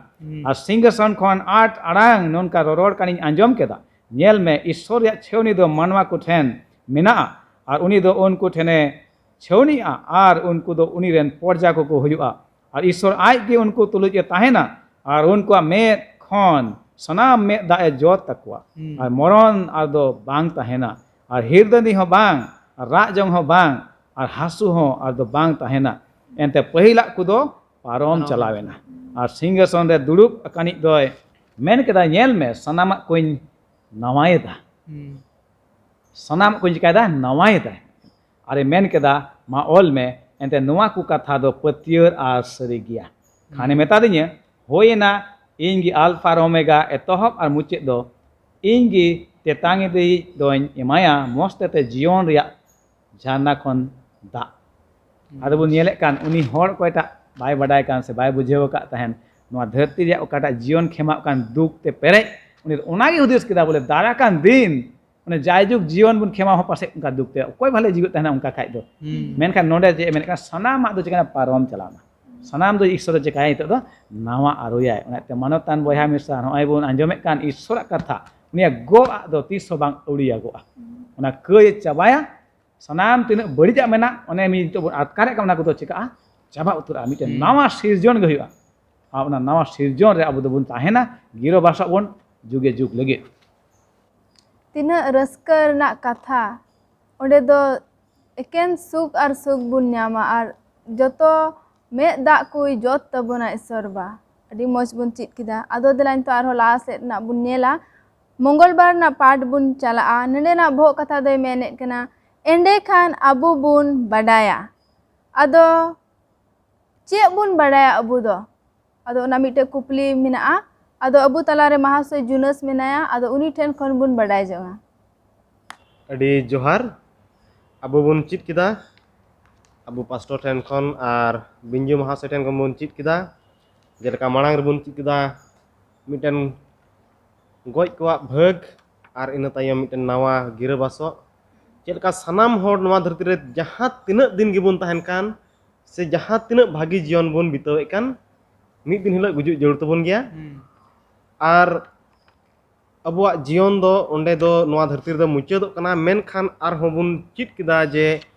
ᱟᱨ ᱥᱤᱝᱦᱟᱥᱚᱱ ᱠᱷᱚᱱ ᱟᱸᱴ ᱟᱲᱟᱝ ᱱᱚᱝᱠᱟ ᱨᱚᱨᱚᱲ ᱠᱟᱱᱤᱧ ᱟᱸᱡᱚᱢ ᱠᱮᱫᱟ, ᱧᱮᱞ ᱢᱮ, ᱤᱥᱥᱚᱨ ᱨᱮᱭᱟᱜ ᱪᱷᱟᱹᱣᱱᱤ ᱫᱚ ᱢᱟᱱᱣᱟ ᱠᱚ ᱴᱷᱮᱱ ᱢᱮᱱᱟᱜᱼᱟ, ᱟᱨ ᱩᱱᱤ ᱫᱚ ᱩᱱᱠᱩ ᱴᱷᱮᱱᱮ ᱪᱷᱟᱹᱣᱱᱤᱜᱼᱟ, ᱟᱨ ᱩᱱᱠᱩ ᱫᱚ ᱩᱱᱤ ᱨᱮᱱ ᱯᱚᱨᱡᱟ ᱠᱚᱠᱚ ᱦᱩᱭᱩᱜᱼᱟ᱾ ᱟᱨ ᱤᱥᱥᱚᱨ ᱟᱡ ᱜᱮ ᱩᱱᱠᱩ ᱛᱩᱞᱩᱡ ᱮ ᱛᱟᱦᱮᱱᱟ, ᱟᱨ ᱩᱱᱠᱩᱣᱟᱜ ᱢᱮᱫ ᱠᱷᱚᱱ ᱥᱟᱱᱟᱢ ᱢᱮᱫ ᱫᱟᱜ ᱮ ᱡᱚᱫ ᱛᱟᱠᱚᱣᱟ᱾ ᱟᱨ ᱢᱚᱨᱚᱱ ᱟᱨ ᱫᱚ ᱵᱟᱝ ᱛᱟᱦᱮᱱᱟ, ᱟᱨ ᱦᱤᱨᱫᱟᱹᱱᱤ ᱦᱚᱸ ᱵᱟᱝ, ᱟᱨ ᱨᱟᱜ ᱡᱚᱝ ᱦᱚᱸ ᱵᱟᱝ, ᱟᱨ ᱦᱟᱹᱥᱩ ᱦᱚᱸ ᱟᱨ ᱫᱚ ᱵᱟᱝ ᱛᱟᱦᱮᱱᱟ᱾ ᱮᱱᱛᱮ ᱯᱟᱹᱦᱤᱞᱟᱜ ᱠᱚᱫᱚ ᱯᱟᱨᱚᱢ ᱪᱟᱞᱟᱣ ᱮᱱᱟ᱾ ᱟᱨ ᱥᱤᱝᱦᱟᱥᱚᱱ ᱨᱮ ᱫᱩᱲᱩᱵ ᱟᱠᱟᱱᱤᱡ ᱫᱚᱭ ᱢᱮᱱ ᱠᱮᱫᱟ, ᱧᱮᱞ ᱢᱮ, ᱥᱟᱱᱟᱢᱟᱜ ᱠᱚᱧ ᱱᱟᱣᱟᱭᱮᱫᱟ᱾ ᱥᱟᱱᱟᱢᱟᱜ ᱠᱚᱧ ᱪᱤᱠᱟᱭᱮᱫᱟ? ᱱᱟᱣᱟᱭᱮᱫᱟ᱾ ᱟᱨᱮ ᱢᱮᱱ ᱠᱮᱫᱟ, "ᱢᱟ ᱚᱞ ᱢᱮ, ᱮᱱᱛᱮ ᱱᱚᱣᱟ ᱠᱚ ᱠᱟᱛᱷᱟ ᱫᱚ ᱯᱟᱹᱛᱭᱟᱹᱨ ᱟᱨ ᱥᱟᱹᱨᱤ ᱜᱮᱭᱟ᱾" ᱠᱷᱟᱱᱮ ᱢᱮᱛᱟ ᱫᱤᱧᱟᱹ, "ᱦᱩᱭ ᱮᱱᱟ, ᱤᱧ ᱜᱮ ᱟᱞᱯᱷᱟ ᱟᱨ ᱳᱢᱮᱜᱟ, ᱮᱛᱚᱦᱚᱵ ᱟᱨ ᱢᱩᱪᱟᱹᱫ ᱫᱚ ᱤᱧ ᱜᱮ, ᱛᱮᱛᱟᱝ ᱤᱫᱤᱭᱤᱡ ᱫᱚᱧ ᱮᱢᱟᱭᱟ ᱢᱚᱡᱽ ᱛᱮ ᱡᱤᱭᱚᱱ ᱨᱮᱭᱟᱜ ᱡᱷᱟᱨᱱᱟ ᱠᱷᱚᱱ ᱫᱟᱜ᱾" ᱟᱫᱚ ᱵᱚᱱ ᱧᱮᱞᱮᱫ ᱠᱟᱱ, ᱩᱱᱤ ᱦᱚᱲ ᱚᱠᱚᱭᱴᱟᱜ ᱵᱟᱭ ᱵᱟᱰᱟᱭ ᱠᱟᱱ ᱥᱮ ᱵᱟᱭ ᱵᱩᱡᱷᱟᱹᱣ ᱟᱠᱟᱫ ᱛᱟᱦᱮᱱ, ᱱᱚᱣᱟ ᱫᱷᱟᱹᱨᱛᱤ ᱨᱮᱭᱟᱜ ᱚᱠᱟᱴᱟᱜ ᱡᱤᱭᱚᱱ ᱠᱷᱮᱢᱟᱣ ᱠᱟᱱ ᱫᱩᱠ ᱛᱮ ᱯᱮᱨᱮᱡ, ᱩᱱᱤ ᱫᱚ ᱚᱱᱟᱜᱮ ᱦᱩᱫᱤᱥ ᱠᱮᱫᱟ ᱵᱚᱞᱮ, ᱫᱟᱨᱟ ᱠᱟᱱ ᱫᱤᱱ ᱢᱟᱱᱮ ᱡᱟᱭᱡᱩᱜᱽ ᱡᱤᱭᱚᱱ ᱵᱚᱱ ᱠᱷᱮᱢᱟᱣ ᱦᱚᱸ ᱯᱟᱥᱮᱡ ᱚᱱᱠᱟ ᱫᱩᱠ ᱛᱮ, ᱚᱠᱚᱭ ᱵᱷᱟᱞᱮ ᱡᱤᱣᱮᱫ ᱛᱟᱦᱮᱱᱟ ᱚᱱᱠᱟ ᱠᱷᱟᱡ ᱫᱚ᱾ ᱦᱩᱸ᱾ ᱢᱮᱱᱠᱷᱟᱱ ᱱᱚᱰᱮ ᱪᱮᱫ ᱮ ᱢᱮᱱᱮᱫ ᱠᱟᱱᱟ, ᱥᱟᱱᱟᱢᱟᱜ ᱫᱚ ᱪᱤᱠᱟᱹᱭᱱᱟ? ᱯᱟᱨᱚᱢ ᱪᱟᱞᱟᱣᱱᱟ᱾ ᱥᱟᱱᱟᱢ ᱫᱚ ᱤᱥᱥᱚᱨ ᱮ ᱪᱤᱠᱟᱹᱭᱟ? ᱱᱤᱛᱚᱜ ᱫᱚ ᱱᱟᱣᱟ ᱟᱹᱨᱩᱭᱟᱭ᱾ ᱚᱱᱟᱛᱮ ᱢᱟᱱᱚᱛᱟᱱ ᱵᱚᱭᱦᱟ ᱢᱤᱥᱨᱟ, ᱱᱚᱜᱼᱚᱭ ᱵᱚᱱ ᱟᱸᱡᱚᱢᱮᱫ ᱠᱟᱱ ᱤᱥᱥᱚᱨᱟᱜ ᱠᱟᱛᱷᱟ, ᱩᱱᱤᱭᱟᱜ ᱜᱚᱜ ᱟᱜ ᱫᱚ ᱛᱤᱥ ᱦᱚᱸ ᱵᱟᱝ ᱟᱹᱣᱲᱤᱭᱟᱜᱚᱜᱼᱟ᱾ ᱚᱱᱟ ᱠᱟᱹᱭ ᱮ ᱪᱟᱵᱟᱭᱟ, ᱥᱟᱱᱟᱢ ᱛᱤᱱᱟᱹᱜ ᱵᱟᱹᱲᱤᱡᱟᱜ ᱢᱮᱱᱟᱜ, ᱚᱱᱮ ᱢᱤᱫ ᱱᱤᱛᱚᱜ ᱵᱚᱱ ᱟᱴᱠᱟᱨᱮᱫ ᱠᱟᱱ, ᱚᱱᱟ ᱠᱚᱫᱚ ᱪᱤᱠᱟᱹᱜᱼᱟ? ᱪᱟᱵᱟ ᱩᱛᱟᱹᱨᱚᱜᱼᱟ᱾ ᱢᱤᱫᱴᱮᱱ ᱦᱩᱸ᱾ ᱱᱟᱣᱟ ᱥᱤᱨᱡᱚᱱ ᱜᱮ ᱦᱩᱭᱩᱜᱼᱟ᱾ ᱟᱨ ᱚᱱᱟ ᱱᱟᱣᱟ ᱥᱤᱨᱡᱚᱱ ᱨᱮ ᱟᱵᱚ ᱫᱚᱵᱚᱱ ᱛᱟᱦᱮᱱᱟ, ᱜᱤᱨᱟᱹᱵᱟᱥᱚᱜ ᱵᱚᱱ ᱡᱩᱜᱮ ᱡᱩᱜᱽ ᱞᱟᱹᱜᱤᱫ᱾ ᱛᱤᱱᱟᱹᱜ ᱨᱟᱹᱥᱠᱟᱹ ᱨᱮᱱᱟᱜ ᱠᱟᱛᱷᱟ! ᱚᱸᱰᱮ ᱫᱚ ᱮᱠᱮᱱ ᱥᱩᱠ ᱟᱨ ᱥᱩᱠ ᱵᱚᱱ ᱧᱟᱢᱟ, ᱟᱨ ᱡᱚᱛᱚ ᱢᱮᱫ ᱫᱟᱜ ᱠᱚᱭ ᱡᱚᱫ ᱛᱟᱵᱚᱱᱟ ᱤᱥᱚᱨ ᱵᱟ᱾ ᱟᱹᱰᱤ ᱢᱚᱡᱽ ᱵᱚᱱ ᱪᱮᱫ ᱠᱮᱫᱟ᱾ ᱟᱫᱚ ᱫᱮᱞᱟ ᱱᱤᱛᱚᱜ ᱟᱨᱦᱚᱸ ᱞᱟᱦᱟ ᱥᱮᱫ ᱨᱮᱱᱟᱜ ᱵᱚᱱ ᱧᱮᱞᱟ᱾ ᱢᱚᱝᱜᱚᱞ ᱵᱟᱨ ᱨᱮᱱᱟᱜ ᱯᱟᱴ ᱵᱚᱱ ᱪᱟᱞᱟᱜᱼᱟ᱾ ᱱᱚᱸᱰᱮᱱᱟᱜ ᱵᱚᱦᱚᱜ ᱠᱟᱛᱷᱟ ᱫᱚᱭ ᱢᱮᱱᱮᱫ ᱠᱟᱱᱟ, ᱮᱸᱰᱮᱠᱷᱟᱱ ᱟᱵᱚ ᱵᱚᱱ ᱵᱟᱰᱟᱭᱟ᱾ ᱟᱫᱚ ᱪᱮᱫ ᱵᱚᱱ ᱵᱟᱰᱟᱭᱟ ᱟᱵᱚ ᱫᱚ? ᱟᱫᱚ ᱚᱱᱟ ᱢᱤᱫᱴᱮᱡ ᱠᱩᱠᱞᱤ ᱢᱮᱱᱟᱜᱼᱟ᱾ ᱟᱫᱚ ᱟᱵᱚ ᱛᱟᱞᱟᱨᱮ ᱢᱟᱦᱟᱥᱚᱭ ᱡᱩᱱᱟᱹᱥ ᱢᱮᱱᱟᱭᱟ, ᱟᱫᱚ ᱩᱱᱤ ᱴᱷᱮᱱ ᱠᱷᱚᱱ ᱵᱚᱱ ᱵᱟᱰᱟᱭ ᱡᱚᱝᱟ᱾ ᱟᱹᱰᱤ ᱡᱚᱦᱟᱨ᱾ ᱟᱵᱚ ᱵᱚᱱ ᱪᱮᱫ ᱠᱮᱫᱟ, ᱟᱵᱚ ᱯᱟᱥᱴᱚᱨ ᱴᱷᱮᱱ ᱠᱷᱚᱱ ᱟᱨ ᱵᱤᱧᱡᱩ ᱢᱟᱦᱟᱥᱚᱭ ᱴᱷᱮᱱ ᱠᱷᱚᱱ ᱵᱚᱱ ᱪᱮᱫ ᱠᱮᱫᱟ, ᱡᱮᱞᱮᱠᱟ ᱢᱟᱲᱟᱝ ᱨᱮᱵᱚᱱ ᱪᱮᱫ ᱠᱮᱫᱟ, ᱢᱤᱫᱴᱮᱱ ᱜᱚᱡ ᱠᱚᱣᱟᱜ ᱵᱷᱟᱹᱜᱽ, ᱟᱨ ᱤᱱᱟᱹ ᱛᱟᱭᱚᱢ ᱢᱤᱫᱴᱮᱱ ᱱᱟᱣᱟ ᱜᱤᱨᱟᱹᱵᱟᱥᱚᱜ᱾ ᱪᱮᱫ ᱞᱮᱠᱟ ᱥᱟᱱᱟᱢ ᱦᱚᱲ ᱱᱚᱣᱟ ᱫᱷᱟᱹᱨᱛᱤ ᱨᱮ ᱡᱟᱦᱟᱸ ᱛᱤᱱᱟᱹᱜ ᱫᱤᱱ ᱜᱮᱵᱚᱱ ᱛᱟᱦᱮᱱ ᱠᱟᱱ, ᱥᱮ ᱡᱟᱦᱟᱸ ᱛᱤᱱᱟᱹᱜ ᱵᱷᱟᱹᱜᱤ ᱡᱤᱭᱚᱱ ᱵᱚᱱ ᱵᱤᱛᱟᱹᱣᱮᱫ ᱠᱟᱱ, ᱢᱤᱫ ᱫᱤᱱ ᱦᱤᱞᱳᱜ ᱜᱩᱡᱩᱜ ᱡᱟᱹᱨᱩᱲ ᱛᱟᱵᱚᱱ ᱜᱮᱭᱟ᱾ ᱦᱩᱸ᱾ ᱟᱨ ᱟᱵᱚᱣᱟᱜ ᱡᱤᱭᱚᱱ ᱫᱚ ᱚᱸᱰᱮ ᱫᱚ ᱱᱚᱣᱟ ᱫᱷᱟᱹᱨᱛᱤ ᱨᱮᱫᱚ ᱢᱩᱪᱟᱹᱫᱚᱜ ᱠᱟᱱᱟ, ᱢᱮᱱᱠᱷᱟᱱ ᱟᱨᱦᱚᱸ ᱵᱚᱱ ᱪᱮᱫ ᱠᱮᱫᱟ ᱡᱮ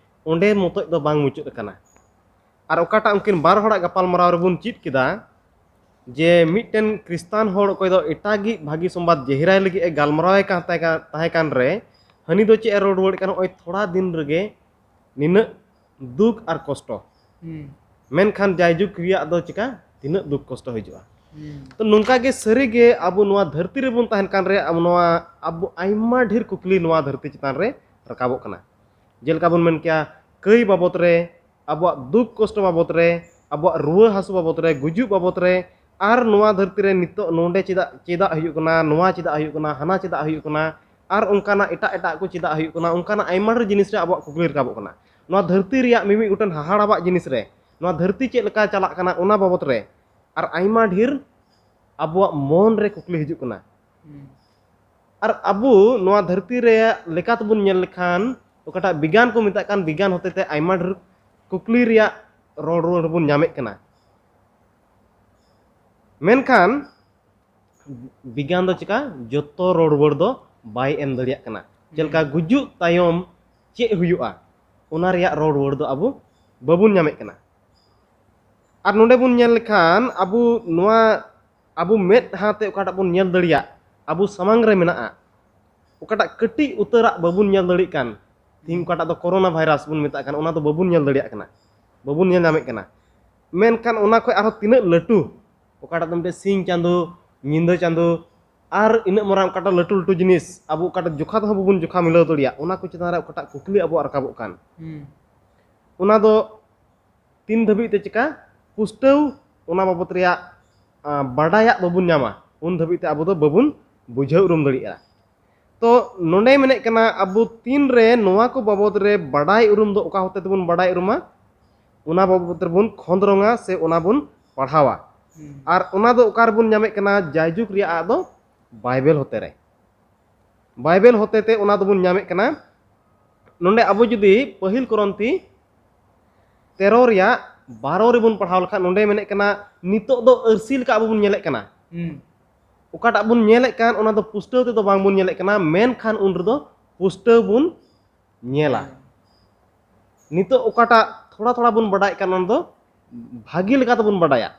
ᱚᱸᱰᱮ ᱢᱚᱛᱚᱡ ᱫᱚ ᱵᱟᱝ ᱢᱩᱪᱟᱹᱫ ᱟᱠᱟᱱᱟ᱾ ᱟᱨ ᱚᱠᱟᱴᱟᱜ ᱩᱱᱠᱤᱱ ᱵᱟᱨ ᱦᱚᱲᱟᱜ ᱜᱟᱯᱟᱞᱢᱟᱨᱟᱣ ᱨᱮᱵᱚᱱ ᱪᱮᱫ ᱠᱮᱫᱟ ᱡᱮ ᱢᱤᱫᱴᱮᱱ ᱠᱷᱨᱤᱥᱴᱟᱱ ᱦᱚᱲ ᱚᱠᱚᱭ ᱫᱚ ᱮᱴᱟᱜᱤᱡ ᱵᱷᱟᱹᱜᱤ ᱥᱚᱢᱵᱟᱫ ᱡᱮᱦᱤᱨᱟᱭ ᱞᱟᱹᱜᱤᱫ ᱮ ᱜᱟᱞᱢᱟᱨᱟᱣ ᱮ ᱠᱟᱱ ᱛᱟᱦᱮᱸ ᱠᱟᱱ, ᱛᱟᱦᱮᱸ ᱠᱟᱱ ᱨᱮ, ᱦᱟᱹᱱᱤ ᱫᱚ ᱪᱮᱫ ᱮ ᱨᱚᱲ ᱨᱩᱣᱟᱹᱲᱮᱫ ᱠᱟᱱᱟ? ᱱᱚᱜᱼᱚᱭ ᱛᱷᱚᱲᱟ ᱫᱤᱱ ᱨᱮᱜᱮ ᱱᱤᱱᱟᱹᱜ ᱫᱩᱠ ᱟᱨ ᱠᱚᱥᱴᱚ᱾ ᱦᱩᱸ᱾ ᱢᱮᱱᱠᱷᱟᱱ ᱡᱟᱭᱡᱩᱜᱽ ᱨᱮᱭᱟᱜ ᱫᱚ ᱪᱤᱠᱟ? ᱛᱤᱱᱟᱹᱜ ᱫᱩᱠ ᱠᱚᱥᱴᱚ ᱦᱤᱡᱩᱜᱼᱟ᱾ ᱦᱩᱸ᱾ ᱛᱚ ᱱᱚᱝᱠᱟ ᱜᱮ ᱥᱟᱹᱨᱤ ᱜᱮ ᱟᱵᱚ ᱱᱚᱣᱟ ᱫᱷᱟᱹᱨᱛᱤ ᱨᱮᱵᱚᱱ ᱛᱟᱦᱮᱱ ᱠᱟᱱ ᱨᱮ ᱟᱵᱚ ᱱᱚᱣᱟ, ᱟᱵᱚ ᱟᱭᱢᱟ ᱰᱷᱮᱨ ᱠᱩᱠᱞᱤ ᱱᱚᱣᱟ ᱫᱷᱟᱹᱨᱛᱤ ᱪᱮᱛᱟᱱ ᱨᱮ ᱨᱟᱠᱟᱵᱚᱜ ᱠᱟᱱᱟ᱾ ᱡᱮᱞᱮᱠᱟ ᱵᱚᱱ ᱢᱮᱱ ᱠᱮᱭᱟ, ᱠᱟᱹᱭ ᱵᱟᱵᱚᱛ ᱨᱮ, ᱟᱵᱚᱣᱟᱜ ᱫᱩᱠ ᱠᱚᱥᱴᱚ ᱵᱟᱵᱚᱛ ᱨᱮ, ᱟᱵᱚᱣᱟᱜ ᱨᱩᱣᱟᱹ ᱦᱟᱹᱥᱩ ᱵᱟᱵᱚᱛ ᱨᱮ, ᱜᱩᱡᱩᱜ ᱵᱟᱵᱚᱛ ᱨᱮ, ᱟᱨ ᱱᱚᱣᱟ ᱫᱷᱟᱹᱨᱛᱤ ᱨᱮ ᱱᱤᱛᱚᱜ ᱱᱚᱰᱮ ᱪᱮᱫᱟᱜ, ᱪᱮᱫᱟᱜ ᱦᱩᱭᱩᱜ ᱠᱟᱱᱟ, ᱱᱚᱣᱟ ᱪᱮᱫᱟᱜ ᱦᱩᱭᱩᱜ ᱠᱟᱱᱟ, ᱦᱟᱱᱟ ᱪᱮᱫᱟᱜ ᱦᱩᱭᱩᱜ ᱠᱟᱱᱟ, ᱟᱨ ᱚᱱᱠᱟᱱᱟᱜ ᱮᱴᱟᱜ ᱮᱴᱟᱜ ᱠᱚ ᱪᱮᱫᱟᱜ ᱦᱩᱭᱩᱜ ᱠᱟᱱᱟ, ᱚᱱᱠᱟᱱᱟᱜ ᱟᱭᱢᱟ ᱰᱷᱮᱨ ᱡᱤᱱᱤᱥ ᱨᱮ ᱟᱵᱚᱣᱟᱜ ᱠᱩᱠᱞᱤ ᱨᱟᱠᱟᱵᱚᱜ ᱠᱟᱱᱟ᱾ ᱱᱚᱣᱟ ᱫᱷᱟᱹᱨᱛᱤ ᱨᱮᱭᱟᱜ ᱢᱤᱢᱤᱫ ᱜᱚᱴᱮᱱ ᱦᱟᱦᱟᱲᱟᱣᱟᱜ ᱡᱤᱱᱤᱥ ᱨᱮ, ᱱᱚᱣᱟ ᱫᱷᱟᱹᱨᱛᱤ ᱪᱮᱫ ᱞᱮᱠᱟ ᱪᱟᱞᱟᱜ ᱠᱟᱱᱟ, ᱚᱱᱟ ᱵᱟᱵᱚᱛ ᱨᱮ, ᱟᱨ ᱟᱭᱢᱟ ᱰᱷᱮᱨ ᱟᱵᱚᱣᱟᱜ ᱢᱚᱱ ᱨᱮ ᱠᱩᱠᱞᱤ ᱦᱤᱡᱩᱜ ᱠᱟᱱᱟ᱾ ᱦᱩᱸ᱾ ᱟᱨ ᱟᱵᱚ ᱱᱚᱣᱟ ᱫᱷᱟᱹᱨᱛᱤ ᱨᱮ ᱞᱮᱠᱟ ᱛᱮᱵᱚᱱ ᱧᱮᱞ ᱞᱮᱠᱷᱟᱱ, ᱚᱠᱟᱴᱟᱜ ᱵᱤᱜᱽᱜᱟᱱ ᱠᱚ ᱢᱮᱛᱟᱜ ᱠᱟᱱ, ᱵᱤᱜᱽᱜᱟᱱ ᱦᱚᱛᱮ ᱛᱮ ᱟᱭᱢᱟ ᱰᱷᱮᱨ ᱠᱩᱠᱞᱤ ᱨᱮᱭᱟᱜ ᱨᱚᱲ ᱨᱩᱣᱟᱹᱲ ᱵᱚᱱ ᱧᱟᱢᱮᱫ ᱠᱟᱱᱟ᱾ ᱢᱮᱱᱠᱷᱟᱱ ᱵᱤᱜᱽᱜᱟᱱ ᱫᱚ ᱪᱮᱠᱟ? ᱡᱚᱛᱚ ᱨᱚᱲ ᱨᱩᱣᱟᱹᱲ ᱫᱚ ᱵᱟᱭ ᱮᱢ ᱫᱟᱲᱮᱭᱟᱜ ᱠᱟᱱᱟ᱾ ᱪᱮᱫ ᱞᱮᱠᱟ ᱦᱩᱸ᱾ ᱜᱩᱡᱩᱜ ᱛᱟᱭᱚᱢ ᱪᱮᱫ ᱦᱩᱭᱩᱜᱼᱟ, ᱚᱱᱟ ᱨᱮᱭᱟᱜ ᱨᱚᱲ ᱨᱩᱣᱟᱹᱲ ᱫᱚ ᱟᱵᱚ ᱵᱟᱵᱚᱱ ᱧᱟᱢᱮᱫ ᱠᱟᱱᱟ᱾ ᱟᱨ ᱱᱚᱰᱮ ᱵᱚᱱ ᱧᱮᱞ ᱞᱮᱠᱷᱟᱱ, ᱟᱵᱚ ᱱᱚᱣᱟ, ᱟᱵᱚ ᱢᱮᱫᱦᱟ ᱛᱮ ᱚᱠᱟᱴᱟᱜ ᱵᱚᱱ ᱧᱮᱞ ᱫᱟᱲᱮᱭᱟᱜ, ᱟᱵᱚ ᱥᱟᱢᱟᱝ ᱨᱮ ᱢᱮᱱᱟᱜᱼᱟ, ᱚᱠᱟᱴᱟᱜ ᱠᱟᱹᱴᱤᱡ ᱩᱛᱟᱹᱨᱟᱜ ᱵᱟᱵᱚᱱ ᱧᱮᱞ ᱫᱟᱲᱮᱭᱟᱜ ᱠᱟᱱ, ᱛᱤᱦᱤᱧ ᱦᱩᱸ᱾ ᱚᱠᱟᱴᱟᱜ ᱫᱚ ᱠᱳᱨᱳᱱᱟ ᱵᱷᱟᱭᱨᱟᱥ ᱵᱚᱱ ᱢᱮᱛᱟᱜ ᱠᱟᱱ, ᱚᱱᱟ ᱫᱚ ᱵᱟᱵᱚᱱ ᱧᱮᱞ ᱫᱟᱲᱮᱭᱟᱜ ᱠᱟᱱᱟ, ᱵᱟᱵᱚᱱ ᱧᱮᱞ ᱧᱟᱢᱮᱫ ᱠᱟᱱᱟ᱾ ᱢᱮᱱᱠᱷᱟᱱ ᱚᱱᱟ ᱠᱷᱚᱱ ᱟᱨᱦᱚᱸ ᱛᱤᱱᱟᱹᱜ ᱞᱟᱹᱴᱩ, ᱚᱠᱟᱴᱟᱜ ᱫᱚ ᱢᱤᱫᱴᱮᱱ ᱥᱤᱧ ᱪᱟᱸᱫᱚ, ᱧᱤᱫᱟᱹ ᱪᱟᱸᱫᱚ, ᱟᱨ ᱤᱱᱟᱹᱜ ᱢᱟᱨᱟᱝ ᱚᱠᱟᱴᱟᱜ ᱞᱟᱹᱴᱩ ᱞᱟᱹᱴᱩ ᱡᱤᱱᱤᱥ, ᱟᱵᱚ ᱚᱠᱟᱴᱟᱜ ᱡᱚᱠᱷᱟ ᱛᱮᱦᱚᱸ ᱵᱟᱵᱚᱱ ᱡᱚᱠᱷᱟ ᱢᱤᱞᱟᱹᱣ ᱫᱟᱲᱮᱭᱟᱜ, ᱚᱱᱟ ᱠᱚ ᱪᱮᱛᱟᱱ ᱨᱮ ᱚᱠᱟᱴᱟᱜ ᱠᱩᱠᱞᱤ ᱟᱵᱚᱣᱟᱜ ᱨᱟᱠᱟᱵᱚᱜ ᱠᱟᱱ, ᱦᱩᱸ᱾ ᱚᱱᱟ ᱫᱚ ᱛᱤᱱ ᱫᱷᱟᱹᱵᱤᱡ ᱛᱮ ᱪᱮᱠᱟ ᱯᱩᱥᱴᱟᱹᱣ, ᱚᱱᱟ ᱵᱟᱵᱚᱛ ᱨᱮᱭᱟᱜ, ᱟ, ᱵᱟᱰᱟᱭᱟᱜ ᱵᱟᱵᱚᱱ ᱧᱟᱢᱟ, ᱩᱱ ᱫᱷᱟᱹᱵᱤᱡ ᱛᱮ ᱟᱵᱚ ᱫᱚ ᱵᱟᱵᱚᱱ ᱵᱩᱡᱷᱟᱹᱣ ᱩᱨᱩᱢ ᱫᱟᱲᱮᱭᱟᱜᱼᱟ᱾ ᱛᱚ ᱱᱚᱰᱮ ᱢᱮᱱᱮᱫ ᱠᱟᱱᱟ, ᱟᱵᱚ ᱛᱤᱱ ᱨᱮ ᱱᱚᱣᱟ ᱠᱚ ᱵᱟᱵᱚᱛ ᱨᱮ ᱵᱟᱰᱟᱭ ᱩᱨᱩᱢ ᱫᱚ ᱚᱠᱟ ᱦᱚᱛᱮ ᱛᱮᱵᱚᱱ ᱵᱟᱰᱟᱭ ᱩᱨᱩᱢᱟ, ᱚᱱᱟ ᱵᱟᱵᱚᱛ ᱨᱮᱵᱚᱱ ᱠᱷᱚᱸᱫᱽᱨᱚᱝᱟ ᱥᱮ ᱚᱱᱟ ᱵᱚᱱ ᱯᱟᱲᱦᱟᱣᱟ᱾ ᱦᱩᱸ᱾ ᱟᱨ ᱚᱱᱟ ᱫᱚ ᱚᱠᱟ ᱨᱮᱵᱚᱱ ᱧᱟᱢᱮᱫ ᱠᱟᱱᱟ? ᱡᱟᱭᱡᱩᱜᱽ ᱨᱮᱭᱟᱜ ᱟᱜ ᱫᱚ ᱵᱟᱭᱵᱮᱞ ᱦᱚᱛᱮ ᱨᱮ, ᱵᱟᱭᱵᱮᱞ ᱦᱚᱛᱮ ᱛᱮ ᱚᱱᱟ ᱫᱚᱵᱚᱱ ᱧᱟᱢᱮᱫ ᱠᱟᱱᱟ᱾ ᱱᱚᱰᱮ ᱟᱵᱚ ᱡᱩᱫᱤ ᱯᱟᱹᱦᱤᱞ ᱠᱚᱨᱚᱱᱛᱷᱤ ᱛᱮᱨᱚ ᱨᱮᱭᱟᱜ ᱵᱟᱨᱚ ᱨᱮᱵᱚᱱ ᱯᱟᱲᱦᱟᱣ ᱞᱮᱠᱷᱟᱱ, ᱱᱚᱰᱮ ᱢᱮᱱᱮᱫ ᱠᱟᱱᱟ, ᱱᱤᱛᱚᱜ ᱫᱚ ᱟᱹᱨᱥᱤ ᱞᱮᱠᱟ ᱟᱵᱚ ᱵᱚᱱ ᱧᱮᱞᱮᱫ ᱠᱟᱱᱟ᱾ ᱦᱩᱸ᱾ ᱚᱠᱟᱴᱟᱜ ᱵᱚᱱ ᱧᱮᱞᱮᱫ ᱠᱟᱱ, ᱚᱱᱟ ᱫᱚ ᱯᱩᱥᱴᱟᱹᱣ ᱛᱮᱫᱚ ᱵᱟᱝ ᱵᱚᱱ ᱧᱮᱞᱮᱫ ᱠᱟᱱᱟ, ᱢᱮᱱᱠᱷᱟᱱ ᱩᱱ ᱨᱮᱫᱚ ᱯᱩᱥᱴᱟᱹᱣ ᱵᱚᱱ ᱧᱮᱞᱟ᱾ ᱦᱮᱸ᱾ ᱱᱤᱛᱚᱜ ᱚᱠᱟᱴᱟᱜ ᱛᱷᱚᱲᱟ ᱛᱷᱚᱲᱟ ᱵᱚᱱ ᱵᱟᱰᱟᱭᱮᱫ ᱠᱟᱱ, ᱚᱱᱟ ᱫᱚ ᱵᱷᱟᱹᱜᱤ ᱞᱮᱠᱟ ᱛᱮᱵᱚᱱ ᱵᱟᱰᱟᱭᱟ᱾